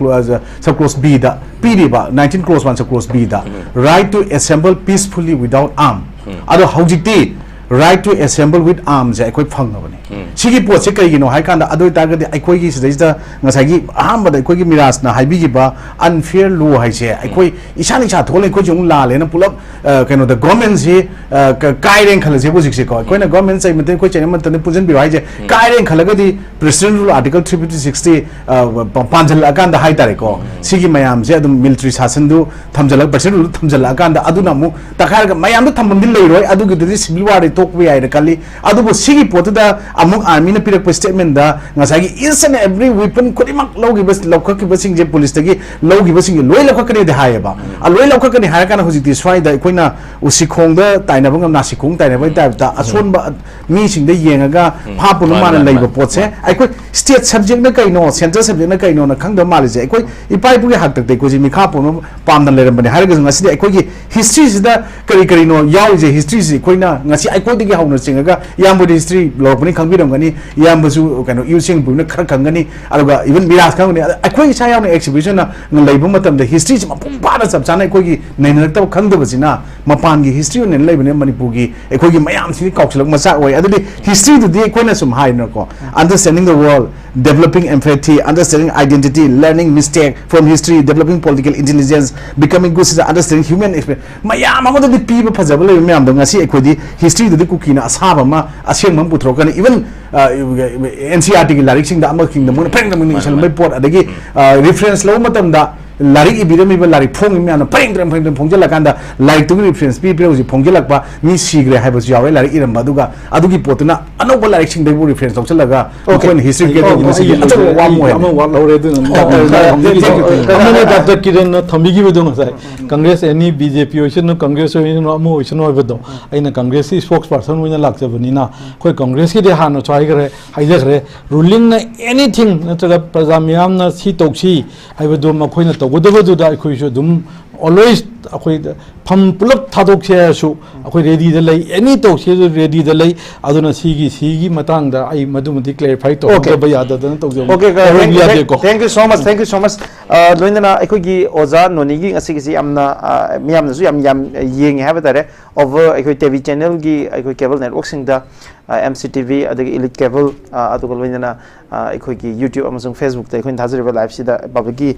clause ꯕꯤꯗ ꯄꯤꯔꯤꯕ, nineteen clause one, sub clause ꯕꯤꯗ, right to assemble peacefully without arm꯫ ꯑꯗꯣ ꯍꯧꯖꯤꯛꯇꯤ right to assemble with armꯁꯦ ꯑꯩꯈꯣꯏ ꯐꯪꯉꯕꯅꯤ꯫ ꯁꯤꯒꯤ ꯄꯣꯠꯁꯦ ꯀꯩꯒꯤꯅꯣ ꯍꯥꯏ ꯀꯥꯟꯗ, ꯑꯗꯨ ꯑꯣꯏꯇꯥꯔꯒꯗꯤ ꯑꯩꯈꯣꯏꯒꯤ ꯁꯤꯗꯩꯁꯤꯗ ꯉꯁꯥꯏꯒꯤ ꯑꯍꯥꯟꯕꯗ ꯑꯩꯈꯣꯏꯒꯤ ꯃꯤꯔꯥꯖꯅ ꯍꯥꯏꯕꯤꯈꯤꯕ unfair law ꯍꯥꯏꯁꯦ, ꯑꯩꯈꯣꯏ ꯏꯁꯥꯅ ꯏꯁꯥ ꯊꯣꯛꯍꯜꯂꯦ, ꯑꯩꯈꯣꯏꯁꯨ ꯑꯃꯨꯛ ꯂꯥꯜꯂꯦꯅ ꯄꯨꯂꯞ, ꯑ, ꯀꯩꯅꯣꯗ, ꯒꯣꯔꯃꯦꯟꯁꯤ, ꯑ, ꯀ-, ꯀꯥꯏꯔꯦꯅ ꯈꯜꯂꯁꯦꯕ ꯍꯧꯖꯤꯛꯁꯦꯀꯣ꯫ ꯑꯩꯈꯣꯏꯅ ꯒꯣꯔꯃꯦꯟ ꯆꯩ ꯃꯇꯦꯡ, ꯑꯩꯈꯣꯏ ꯆꯩ ꯑꯃꯠꯇꯅꯤ ꯄꯨꯟꯁꯤꯟꯕꯤꯔꯣ ꯍꯥꯏꯁꯦ, ꯀꯥꯏꯔꯦꯅ ꯈꯜꯂꯒꯗꯤ President Rule Article three fifty six T, ꯑ, ꯄ-, ꯄꯥꯟꯁꯤꯜꯂꯛꯑꯀꯥꯟꯗ ꯍꯥꯏꯇꯥꯔꯦꯀꯣ, ꯁꯤꯒꯤ ꯃꯌꯥꯝꯁꯦ ꯑꯗꯨꯝ ꯃꯤꯂꯤꯇꯔꯤ ꯁꯥꯁꯟꯗꯨ ꯊꯝꯖꯤꯜꯂꯒ, President Rule ꯊꯝꯖꯤꯜꯂꯛꯑꯀꯥꯟꯗ, ꯑꯗꯨꯅ ꯑꯃꯨꯛ ꯇꯛꯈꯥꯏꯔꯒ ꯃꯌꯥꯝꯗꯣ ꯊꯝꯐꯝꯗꯤ ꯂꯩꯔꯣꯏ, ꯑꯗꯨꯒꯤꯗꯨꯗꯤ civil war ꯗꯤ ꯊꯣꯛꯄ ꯌꯥꯏꯅ ꯈꯜꯂꯤ꯫ ꯑꯗꯨꯕꯨ ꯁꯤꯒꯤ ꯄꯣꯠꯇꯨꯗ ꯑꯃꯨꯛ ꯑꯥꯔꯃꯤꯅ ꯄꯤꯔꯛꯄ statement ꯗ ꯉꯁꯥꯏꯒꯤ each and every weapon ꯈꯨꯗꯤꯡꯃꯛ ꯂꯧꯈꯤꯕ, ꯂꯧꯈꯠꯈꯤꯕꯁꯤꯡꯁꯦ, ꯄꯨꯂꯤꯁꯇꯒꯤ ꯂꯧꯈꯤꯕꯁꯤꯡꯁꯦ ꯂꯣꯏ ꯂꯧꯈꯠꯀꯅꯤꯗꯤ ꯍꯥꯏꯌꯦꯕ꯫ ꯑ, ꯂꯣꯏ ꯂꯧꯈꯠꯀꯅꯤ ꯍꯥꯏꯔ ꯀꯥꯟꯗ ꯍꯧꯖꯤꯛꯇꯤ ꯁ꯭ꯋꯥꯏꯗ ꯑꯩꯈꯣꯏꯅ ꯎꯁꯤꯈꯣꯡꯗ ꯇꯥꯏꯅꯕ ꯉꯝ-, ꯅꯥꯁꯤꯈꯣꯡ ꯇꯥꯏꯅꯕꯒꯤ type ꯇ ꯑꯁꯣꯟꯕ ꯃꯤꯁꯤꯡꯗ ꯌꯦꯡꯉꯒ ꯐꯥ ꯄꯨꯅ ꯃꯥꯅ ꯂꯩꯕ ꯄꯣꯠꯁꯦ, ꯑꯩꯈꯣꯏ state subject ꯅ ꯀꯩꯅꯣ, central subject ꯅ ꯀꯩꯅꯣꯅ ꯈꯪꯗꯕ ꯃꯥꯜꯂꯤꯁꯦ꯫ ꯑꯩꯈꯣꯏ ꯏꯄꯥ ꯏꯄꯨꯒꯤ ꯍꯥꯛꯇꯛꯇ ꯑꯩꯈꯣꯏꯁꯦ ꯃꯤꯈꯥ ꯄꯣꯟꯕ ꯄꯥꯝꯅ ꯂꯩꯔꯝꯕꯅꯦ ꯍꯥꯏꯔꯒꯁꯨ, ꯉꯁꯤꯗꯤ ꯑꯩꯈꯣꯏꯒꯤ history ꯁꯤꯗ ꯀꯔꯤ ꯀꯔꯤꯅꯣ ꯌꯥꯎꯔꯤꯁꯦ, history ꯁꯤ ꯑꯩꯈꯣꯏꯅ ꯉꯁꯤ ꯑꯩꯈꯣꯏꯗꯒꯤ ꯍꯧꯅ ꯆꯤꯡꯉꯒ, ꯏꯌꯥꯝꯕꯗꯤ history ꯂꯧꯔꯛꯄꯅꯤ, ꯈꯪꯕꯤꯔꯝꯒꯅꯤ, ꯏꯌꯥꯝꯕꯁꯨ ꯀꯩꯅꯣ ꯏꯌꯨ ꯁꯦꯡꯕꯤꯕꯅ ꯈꯔ ꯈꯪꯒꯅꯤ, ꯑꯗꯨꯒ even ꯃꯤꯔꯥꯖ ꯈꯪꯒꯅꯤ꯫ ꯑꯗ ꯑꯩꯈꯣꯏ ꯏꯁꯥ ꯌꯥꯎꯅ exhibition ꯅ ꯂꯩꯕ ꯃꯇꯝꯗ history ꯁꯤ ꯃꯄꯨꯡ ꯐꯥꯅ ꯆꯞ ꯆꯥꯅ ꯑꯩꯈꯣꯏꯒꯤ ꯅꯩꯅꯔꯛꯇꯕ, ꯈꯪꯗꯕꯁꯤꯅ ꯃꯄꯥꯟꯒꯤ history ꯑꯣꯏꯅ ꯂꯩꯕꯅꯦ ꯃꯅꯤꯄꯨꯔꯒꯤ, ꯑꯩꯈꯣꯏꯒꯤ ꯃꯌꯥꯝꯁꯤꯒꯤ ꯀꯥꯎꯁꯤꯜꯂꯛꯄ ꯃꯆꯥꯛ ꯑꯣꯏ꯫ ꯑꯗꯨꯗꯤ history ꯗꯨꯗꯤ ꯑꯩꯈꯣꯏꯅ ꯁꯨꯝ ꯍꯥꯏꯗꯅꯀꯣ, understanding the world, developing empathy, understanding identity, learning mistake from history, developing political intelligence, becoming good citizen, understanding human experience, ꯃꯌꯥꯝ ꯑꯃꯗꯗꯤ ꯄꯤꯕ ꯐꯖꯕ ꯂꯩꯕ ꯃꯌꯥꯝꯗꯣ ꯉꯁꯤ ꯑꯩꯈꯣꯏꯗꯤ history ꯗꯨꯗꯤ ꯀꯨꯀꯤꯅ ꯑꯁꯥꯕ ꯑꯃ, ꯑꯁꯦꯡꯕ ꯑꯃ ꯄꯨꯊꯣꯔꯛꯀꯅꯤ꯫ Even, ꯑ, N C E R T ꯒꯤ ꯂꯥꯏꯔꯤꯛꯁꯤꯡꯗ ꯑꯃꯁꯤꯡꯗ ꯃꯣꯏꯅ ꯐꯦꯡ ꯐꯦꯡ ꯏꯁꯜꯂꯝꯕꯒꯤ ꯄꯣꯠ, ꯑꯗꯒꯤ, ꯑ, reference ꯂꯧꯕ ꯃꯇꯝꯗ ꯂꯥꯏꯔꯤꯛ ꯏꯕꯤꯔꯝꯃꯤꯕ ꯂꯥꯏꯔꯤꯛ ꯐꯣꯡꯉꯤꯕ ꯃꯌꯥꯝꯅ ꯄꯔꯦꯡ ꯄꯔꯦꯡ ꯄꯔꯦꯡ ꯄꯔꯦꯡ ꯐꯣꯡꯖꯤꯜꯂꯀꯥꯟꯗ ꯂꯥꯏꯔꯤꯛꯇꯨꯒꯤ ꯔꯤꯐꯔꯦꯟꯁ ꯄꯤ ꯄꯤꯔ ꯍꯧꯖꯤꯛ ꯐꯣꯡꯖꯤꯜꯂꯛꯄ ꯃꯤ ꯁꯤꯈ꯭ꯔꯦ ꯍꯥꯏꯕꯁꯨ ꯌꯥꯎꯔꯦ꯫ ꯂꯥꯏꯔꯤꯛ ꯏꯔꯝꯕ ꯑꯗꯨꯒ ꯑꯗꯨꯒꯤ ꯄꯣꯠꯇꯨꯅ ꯑꯅꯧꯕ ꯂꯥꯏꯔꯤꯛꯁꯤꯡꯗꯒꯤꯕꯨ ꯔꯤꯐꯔꯦꯟꯁ ꯂꯧꯁꯤꯜꯂꯒ ꯑꯩꯈꯣꯏꯅ ꯍꯤꯁꯇ꯭ꯔꯤ ꯀ꯭ꯔꯤꯌꯦꯠ ꯇꯧꯕ ꯃꯁꯤꯗꯤ ꯑꯆꯧꯕ ꯋꯥ ꯑꯃ ꯑꯣꯏꯍꯜꯂꯦ꯫ ꯑꯃ ꯋꯥꯠꯍꯧꯔꯦ ꯑꯗꯨꯅ ꯇꯦꯡꯀ꯭ꯌꯨ, ꯇꯦꯡꯀ꯭ꯌꯨ꯫ ꯑꯃꯅ ꯗꯥꯛꯇꯔ ꯀꯤꯔꯟꯅ ꯊꯝꯕꯤꯈꯤꯕꯗꯣ ꯉꯁꯥꯏ ꯀꯪꯒ꯭ꯔꯦꯁ ꯑꯦꯅꯤ ꯕꯤ ꯖꯦ ꯄꯤ ꯑꯣꯏꯁꯅꯨ ꯀꯪꯒ꯭ꯔꯦꯁ ꯑꯣꯏꯁꯅꯨ ꯑꯃ ꯑꯣꯏꯁꯅꯨ ꯍꯥꯏꯕꯗꯣ ꯑꯩꯅ ꯀꯪꯒ꯭ꯔꯦꯁꯀꯤ ꯁ꯭ꯄꯣꯛꯁ ꯄꯥꯔꯁꯟ ꯑꯣꯏꯅ ꯂꯥꯛꯆꯕꯅꯤꯅ ꯑꯩꯈꯣꯏ ꯀꯪꯒ꯭ꯔꯦꯁꯀꯤꯗꯤ ꯍꯥꯟꯅꯁꯨ ꯍꯥꯏꯈ꯭ꯔꯦ ꯍꯥꯏꯖꯈ꯭ꯔꯦ ꯔꯨꯂꯤꯡꯅ ꯑꯦꯅꯤꯊꯤꯡ ꯅꯠꯇ꯭ꯔꯒ ꯄ꯭ꯔꯖꯥ ꯃꯤꯌꯥꯝꯅ ꯁꯤ ꯇꯧꯁꯤ ꯍꯥꯏꯕꯗꯨ ꯃꯈꯣꯏꯅ ꯇꯧꯒꯗꯕꯗꯨꯗ ꯑꯩꯈꯣꯏꯁꯨ ꯑꯗꯨꯝ ꯑꯣꯜꯋꯦꯁ ꯑꯩꯈꯣꯏ ꯐꯝ ꯄꯨꯂꯞ ꯊꯥꯗꯣꯛꯁꯦ ꯍꯥꯏꯔꯁꯨ ꯑꯩꯈꯣꯏ ꯔꯦꯗꯤꯗ ꯂꯩ ꯑꯦꯅꯤ ꯇꯧꯁꯦ ꯔꯦꯗꯤꯗ ꯂꯩ꯫ ꯑꯗꯨꯅ ꯁꯤꯒꯤ ꯁꯤꯒꯤ ꯃꯇꯥꯡꯗ ꯑꯩ ꯃꯗꯨꯃꯗꯤ ꯀ꯭ꯂꯦꯔꯤꯐꯥꯏ ꯇꯧꯍꯧꯗꯕ ꯌꯥꯗꯗꯅ ꯇꯧꯖꯕꯅꯤ꯫ Okay, ꯇꯧꯍꯧꯕ thank, ꯌꯥꯗꯦꯀꯣ꯫ thank you so much, thank you so much. ꯑ, ꯂꯣꯏꯅꯅ ꯑꯩꯈꯣꯏꯒꯤ ꯑꯣꯖꯥ ꯅꯣꯅꯤꯒꯤ ꯉꯁꯤꯒꯤꯁꯤ ꯌꯥꯝꯅ ꯑ, ꯃꯤꯌꯥꯝꯅꯁꯨ ꯌꯥꯝ ꯌꯥꯝ ꯌꯦꯡꯉꯦ ꯍꯥꯏꯕ ꯇꯥꯔꯦ꯫ ꯑꯣꯚꯔ ꯑꯩꯈꯣꯏ ꯇꯦꯚꯤ ꯆꯦꯅꯦꯜꯒꯤ ꯑꯩꯈꯣꯏ ꯀꯦꯕꯜ ꯅꯦꯠꯋꯔꯛꯁꯤꯡꯗ ꯑꯦꯝ ꯁꯤ ꯇꯤ ꯚꯤ ꯑꯗꯒꯤ ꯏꯂꯤꯠ ꯀꯦꯕꯜ ꯑꯗꯨꯒ ꯂꯣꯏꯅꯅ ꯑ, ꯑꯩꯈꯣꯏꯒꯤ ꯌꯨꯇ꯭ꯌꯨꯕ ꯑꯃꯁꯨꯡ ꯐꯦꯁꯕꯨꯛꯇ ꯑꯩꯈꯣꯏꯅ ꯊꯥꯖꯔꯤꯕ ꯂꯥꯏꯞꯁꯤꯗ ꯄꯕ꯭ꯂꯤꯛꯀꯤ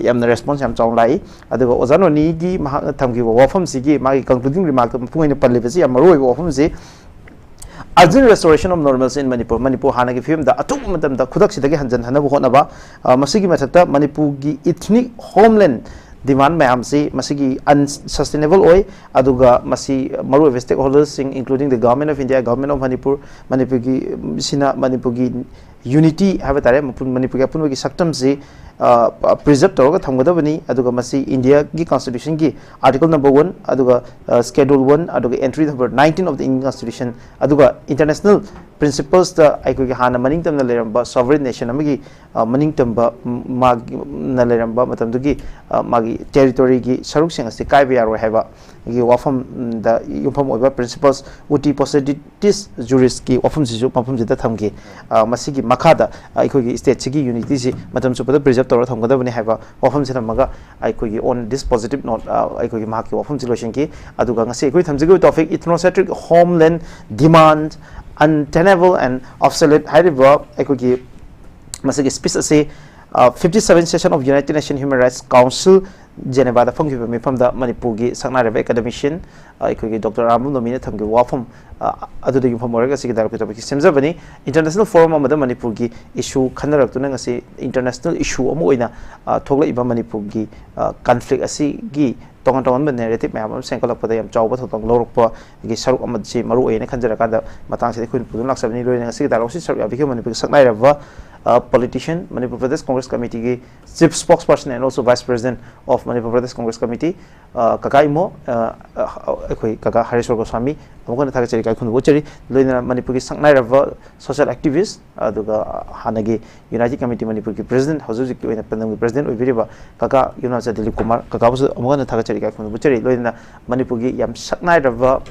ꯌꯥꯝꯅ ꯔꯦꯁꯄꯣꯟꯁ ꯌꯥꯝ ꯆꯥꯎꯅ ꯂꯥꯛꯏ꯫ ꯑꯗꯨꯒ ꯑꯣꯖꯥ ꯅꯣꯅꯤꯒꯤ ꯃꯍꯥꯛꯅ ꯊꯝꯈꯤꯕ ꯋꯥꯐꯝꯁꯤꯒꯤ ꯃꯥꯒꯤ ꯀꯟꯀ꯭ꯂꯨꯗꯤꯡ ꯔꯤꯃꯥꯔꯛꯇ ꯃꯄꯨꯡ ꯑꯣꯏꯅ ꯄꯜꯂꯤꯕꯁꯤ ꯌꯥꯝ ꯃꯔꯨꯑꯣꯏꯕ ꯋꯥꯐꯝꯁꯤ Urgent restoration of normalcy in Manipur. Manipur ꯍꯥꯟꯅꯒꯤ ꯐꯤꯕꯝꯗ ꯑꯊꯨꯕ ꯃꯇꯝꯗ ꯈꯨꯗꯛꯁꯤꯗꯒꯤ ꯍꯟꯖꯤꯟꯍꯟꯅꯕ ꯍꯣꯠꯅꯕ꯫ ꯑ, ꯃꯁꯤꯒꯤ ꯃꯊꯛꯇ ꯃꯅꯤꯄꯨꯔꯒꯤ ethnic homeland demand ꯃꯌꯥꯝꯁꯤ ꯃꯁꯤꯒꯤ unsustainable ꯑꯣꯏ꯫ ꯑꯗꯨꯒ ꯃꯁꯤ ꯃꯔꯨꯑꯣꯏꯕ stakeholdersꯁꯤꯡ including the Government of India, Government of Manipur, ꯃꯅꯤꯄꯨꯔꯒꯤ ꯁꯤꯅ ꯃꯅꯤꯄꯨꯔꯒꯤ unity ꯍꯥꯏꯕ ꯇꯥꯔꯦ, ꯃꯄꯨꯟ-, ꯃꯅꯤꯄꯨꯔꯒꯤ ꯑꯄꯨꯟꯕꯒꯤ ꯁꯛꯇꯝꯁꯤ preserve ꯇꯧꯔꯒ ꯊꯝꯒꯗꯕꯅꯤ꯫ ꯑꯗꯨꯒ ꯃꯁꯤ ꯏꯟꯗꯤꯌꯥꯒꯤ constitutionꯒꯤ article number one ꯑꯗꯨꯒ schedule one ꯑꯗꯨꯒ entry number nineteen of the Indian constitution ꯑꯗꯨꯒ international principlesꯇ ꯑꯩꯈꯣꯏꯒꯤ ꯍꯥꯟꯅ ꯃꯅꯤꯡꯇꯝꯅ ꯂꯩꯔꯝꯕ sovereign nation ꯑꯃꯒꯤ ꯑ, ꯃꯅꯤꯡꯇꯝꯕ ꯃꯥꯒꯤꯅ ꯂꯩꯔꯝꯕ ꯃꯇꯝꯗꯨꯒꯤ ꯑ, ꯃꯥꯒꯤ territoryꯒꯤ ꯁꯔꯨꯛꯁꯤꯡ ꯑꯁꯤ ꯀꯥꯏꯕ ꯌꯥꯔꯣꯏ ꯍꯥꯏꯕꯒꯤ ꯋꯥꯐꯝꯗ ꯌꯨꯝꯐꯝ ꯑꯣꯏꯕ principles uti possidetis jurisꯀꯤ ꯋꯥꯐꯝꯁꯤꯁꯨ ꯃꯐꯝꯁꯤꯗ ꯊꯝꯈꯤ꯫ ꯑ, ꯃꯁꯤꯒꯤ ꯃꯈꯥꯗ ꯑꯩꯈꯣꯏꯒꯤ stateꯁꯤꯒꯤ unityꯁꯤ ꯃꯇꯝ ꯆꯨꯞꯄꯗ preserve ꯇꯧꯔ ꯊꯝꯒꯗꯕꯅꯤ ꯍꯥꯏꯕ ꯋꯥꯐꯝꯁꯤ ꯊꯝꯃꯒ ꯑꯩꯈꯣꯏꯒꯤ on this positive note ꯑ, ꯑꯩꯈꯣꯏꯒꯤ ꯃꯍꯥꯛꯀꯤ ꯋꯥꯐꯝꯁꯤ ꯂꯣꯏꯁꯤꯟꯈꯤ꯫ ꯑꯗꯨꯒ ꯉꯁꯤ ꯑꯩꯈꯣꯏ ꯊꯝꯖꯒꯤꯕ topic ethnocentric homeland demand untenable and obsolete ꯍꯥꯏꯔꯤꯕ ꯑꯩꯈꯣꯏꯒꯤ ꯃꯁꯤꯒꯤ speech ꯑꯁꯤ fifty seven session of United Nations Human Rights Council Geneva ꯗ ꯐꯝꯈꯤꯕ ꯃꯤꯐꯝꯗ ꯃꯅꯤꯄꯨꯔꯒꯤ ꯁꯛꯅꯥꯏꯔꯕ academician, ꯑ, ꯑꯩꯈꯣꯏꯒꯤ ꯗꯣꯛꯇꯔ ꯑꯔꯥꯝꯕꯝ ꯅꯣꯃꯤꯅ ꯊꯝꯈꯤꯕ ꯋꯥꯐꯝ, ꯑ, ꯑꯗꯨꯗ ꯌꯨꯝꯐꯝ ꯑꯣꯏꯔꯒ ꯉꯁꯤꯒꯤ dialogue topic ꯁꯤ ꯁꯦꯝꯖꯕꯅꯤ꯫ International forum ꯑꯃꯗ ꯃꯅꯤꯄꯨꯔꯒꯤ issue ꯈꯟꯅꯔꯛꯇꯨꯅ ꯉꯁꯤ international issue ꯑꯃ ꯑꯣꯏꯅ, ꯑ, ꯊꯣꯛꯂꯛꯏꯕ ꯃꯅꯤꯄꯨꯔꯒꯤ, ꯑ, conflict ꯑꯁꯤꯒꯤ ꯇꯣꯉꯥꯟ ꯇꯣꯉꯥꯟꯕ narrative ꯃꯌꯥꯝ ꯑꯃ ꯁꯦꯝꯒꯠꯂꯛꯄꯗ ꯌꯥꯝ ꯆꯥꯎꯕ ꯊꯧꯗꯥꯡ ꯂꯧꯔꯛꯄꯒꯤ ꯁꯔꯨꯛ ꯑꯃꯁꯤ ꯃꯔꯨ ꯑꯣꯏꯌꯦꯅ ꯈꯟꯖꯔꯀꯥꯟꯗ ꯃꯇꯥꯡꯁꯤꯗ ꯑꯩꯈꯣꯏꯅ ꯄꯨꯗꯨꯅ ꯂꯥꯛꯆꯕꯅꯤ꯫ ꯂꯣꯏꯅꯅ ꯉꯁꯤꯒꯤ dialogue ꯁꯤ ꯁꯔꯨꯛ ꯌꯥꯕꯤꯈꯤꯕ ꯃꯅꯤꯄꯨꯔꯒꯤ ꯁꯛꯅꯥꯏꯔꯕ, ꯑ, politician, Manipur Pradesh Congress ꯀꯃꯤꯇꯤꯒꯤ chief spokesperson and also vice president of Manipur Pradesh Congress Committee, ꯑ, ꯀꯀꯥ ꯏꯃꯣ, ꯑ, ꯑ, ꯑꯩꯈꯣꯏ ꯀꯀꯥ ꯍꯔꯦꯁꯣꯔ ꯒꯣꯁ꯭ꯋꯥꯃꯤ, ꯑꯃꯨꯛ ꯍꯟꯅ ꯊꯥꯒꯠꯆꯔꯤ, ꯏꯀꯥꯏ ꯈꯨꯝꯅꯕ ꯎꯠꯆꯔꯤ꯫ ꯂꯣꯏꯅꯅ ꯃꯅꯤꯄꯨꯔꯒꯤ ꯁꯛꯅꯥꯏꯔꯕ social activist, ꯑꯗꯨꯒ ꯍꯥꯟꯅꯒꯤ United Committee ꯃꯅꯤꯄꯨꯔꯒꯤ president, ꯍꯧꯖꯤꯛ ꯍꯧꯖꯤꯛꯀꯤ ꯑꯣꯏꯅ ꯄꯟꯗꯝꯒꯤ president ꯑꯣꯏꯕꯤꯔꯤꯕ ꯀꯀꯥ ꯌꯨꯝꯅꯥꯝꯆꯥ ꯗꯤꯂꯤꯞ ꯀꯨꯃꯥꯔ, ꯀꯀꯥꯕꯨꯁꯨ ꯑꯃꯨꯛ ꯍꯟꯅ ꯊꯥꯒꯠꯆꯔꯤ, ꯏꯀꯥꯏ ꯈꯨꯝꯅꯕ ꯎꯠꯆꯔꯤ꯫ ꯂꯣꯏꯅꯅ ꯃꯅꯤꯄꯨꯔꯒꯤ ꯌꯥꯝ ꯁꯛꯅꯥꯏꯔꯕ,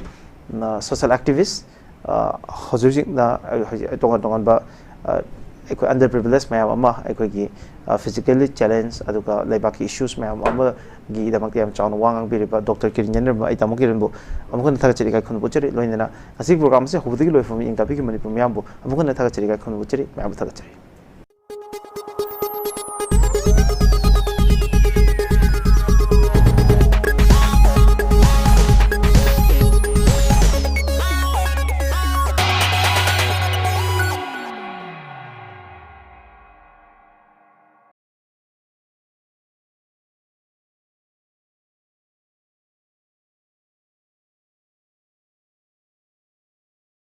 ꯎꯝ, social activist, ꯑ, ꯍꯧꯖꯤꯛ ꯍꯧꯖꯤꯛꯅ, ꯑ, ꯍꯧꯖꯤꯛ ꯇꯣꯉꯥꯟ ꯇꯣꯉꯥꯟꯕ, ꯑ, ꯑꯩꯈꯣꯏ underprivileged ꯃꯌꯥꯝ ꯑꯃ ꯑꯩꯈꯣꯏꯒꯤ, ꯑ, physically challenge, ꯑꯗꯨꯒ ꯂꯩꯕꯥꯛꯀꯤ issues ꯃꯌꯥꯝ ꯑꯃꯒꯤꯗꯃꯛꯇ ꯌꯥꯝ ꯆꯥꯎꯅ ꯋꯥ ꯉꯥꯡꯕꯤꯔꯤꯕ ꯗꯣꯛꯇꯔ ꯀꯤꯔꯟ ꯌꯥꯏꯐꯝꯕ, ꯑꯩ ꯇꯥꯃꯣ ꯀꯤꯔꯟꯕꯨ ꯑꯃꯨꯛ ꯍꯟꯅ ꯊꯥꯒꯠꯆꯔꯤ, ꯏꯀꯥꯏ ꯈꯨꯝꯅꯕ ꯎꯠꯆꯔꯤ꯫ ꯂꯣꯏꯅꯅ ꯉꯁꯤꯒꯤ program ꯑꯁꯤ ꯍꯧꯕꯗꯒꯤ ꯂꯣꯏꯐꯥꯎ ꯃꯤꯠꯌꯦꯡ ꯇꯥꯕꯤꯈꯤꯕ ꯃꯅꯤꯄꯨꯔ ꯃꯤꯌꯥꯝꯕꯨ ꯑꯃꯨꯛ ꯍꯟꯅ ꯊꯥꯒꯠꯆꯔꯤ, ꯏꯀꯥꯏ ꯈꯨꯝꯅꯕ ꯎꯠꯆꯔꯤ꯫ ꯃꯌꯥꯝꯕꯨ ꯊꯥꯒꯠꯆꯔꯤ꯫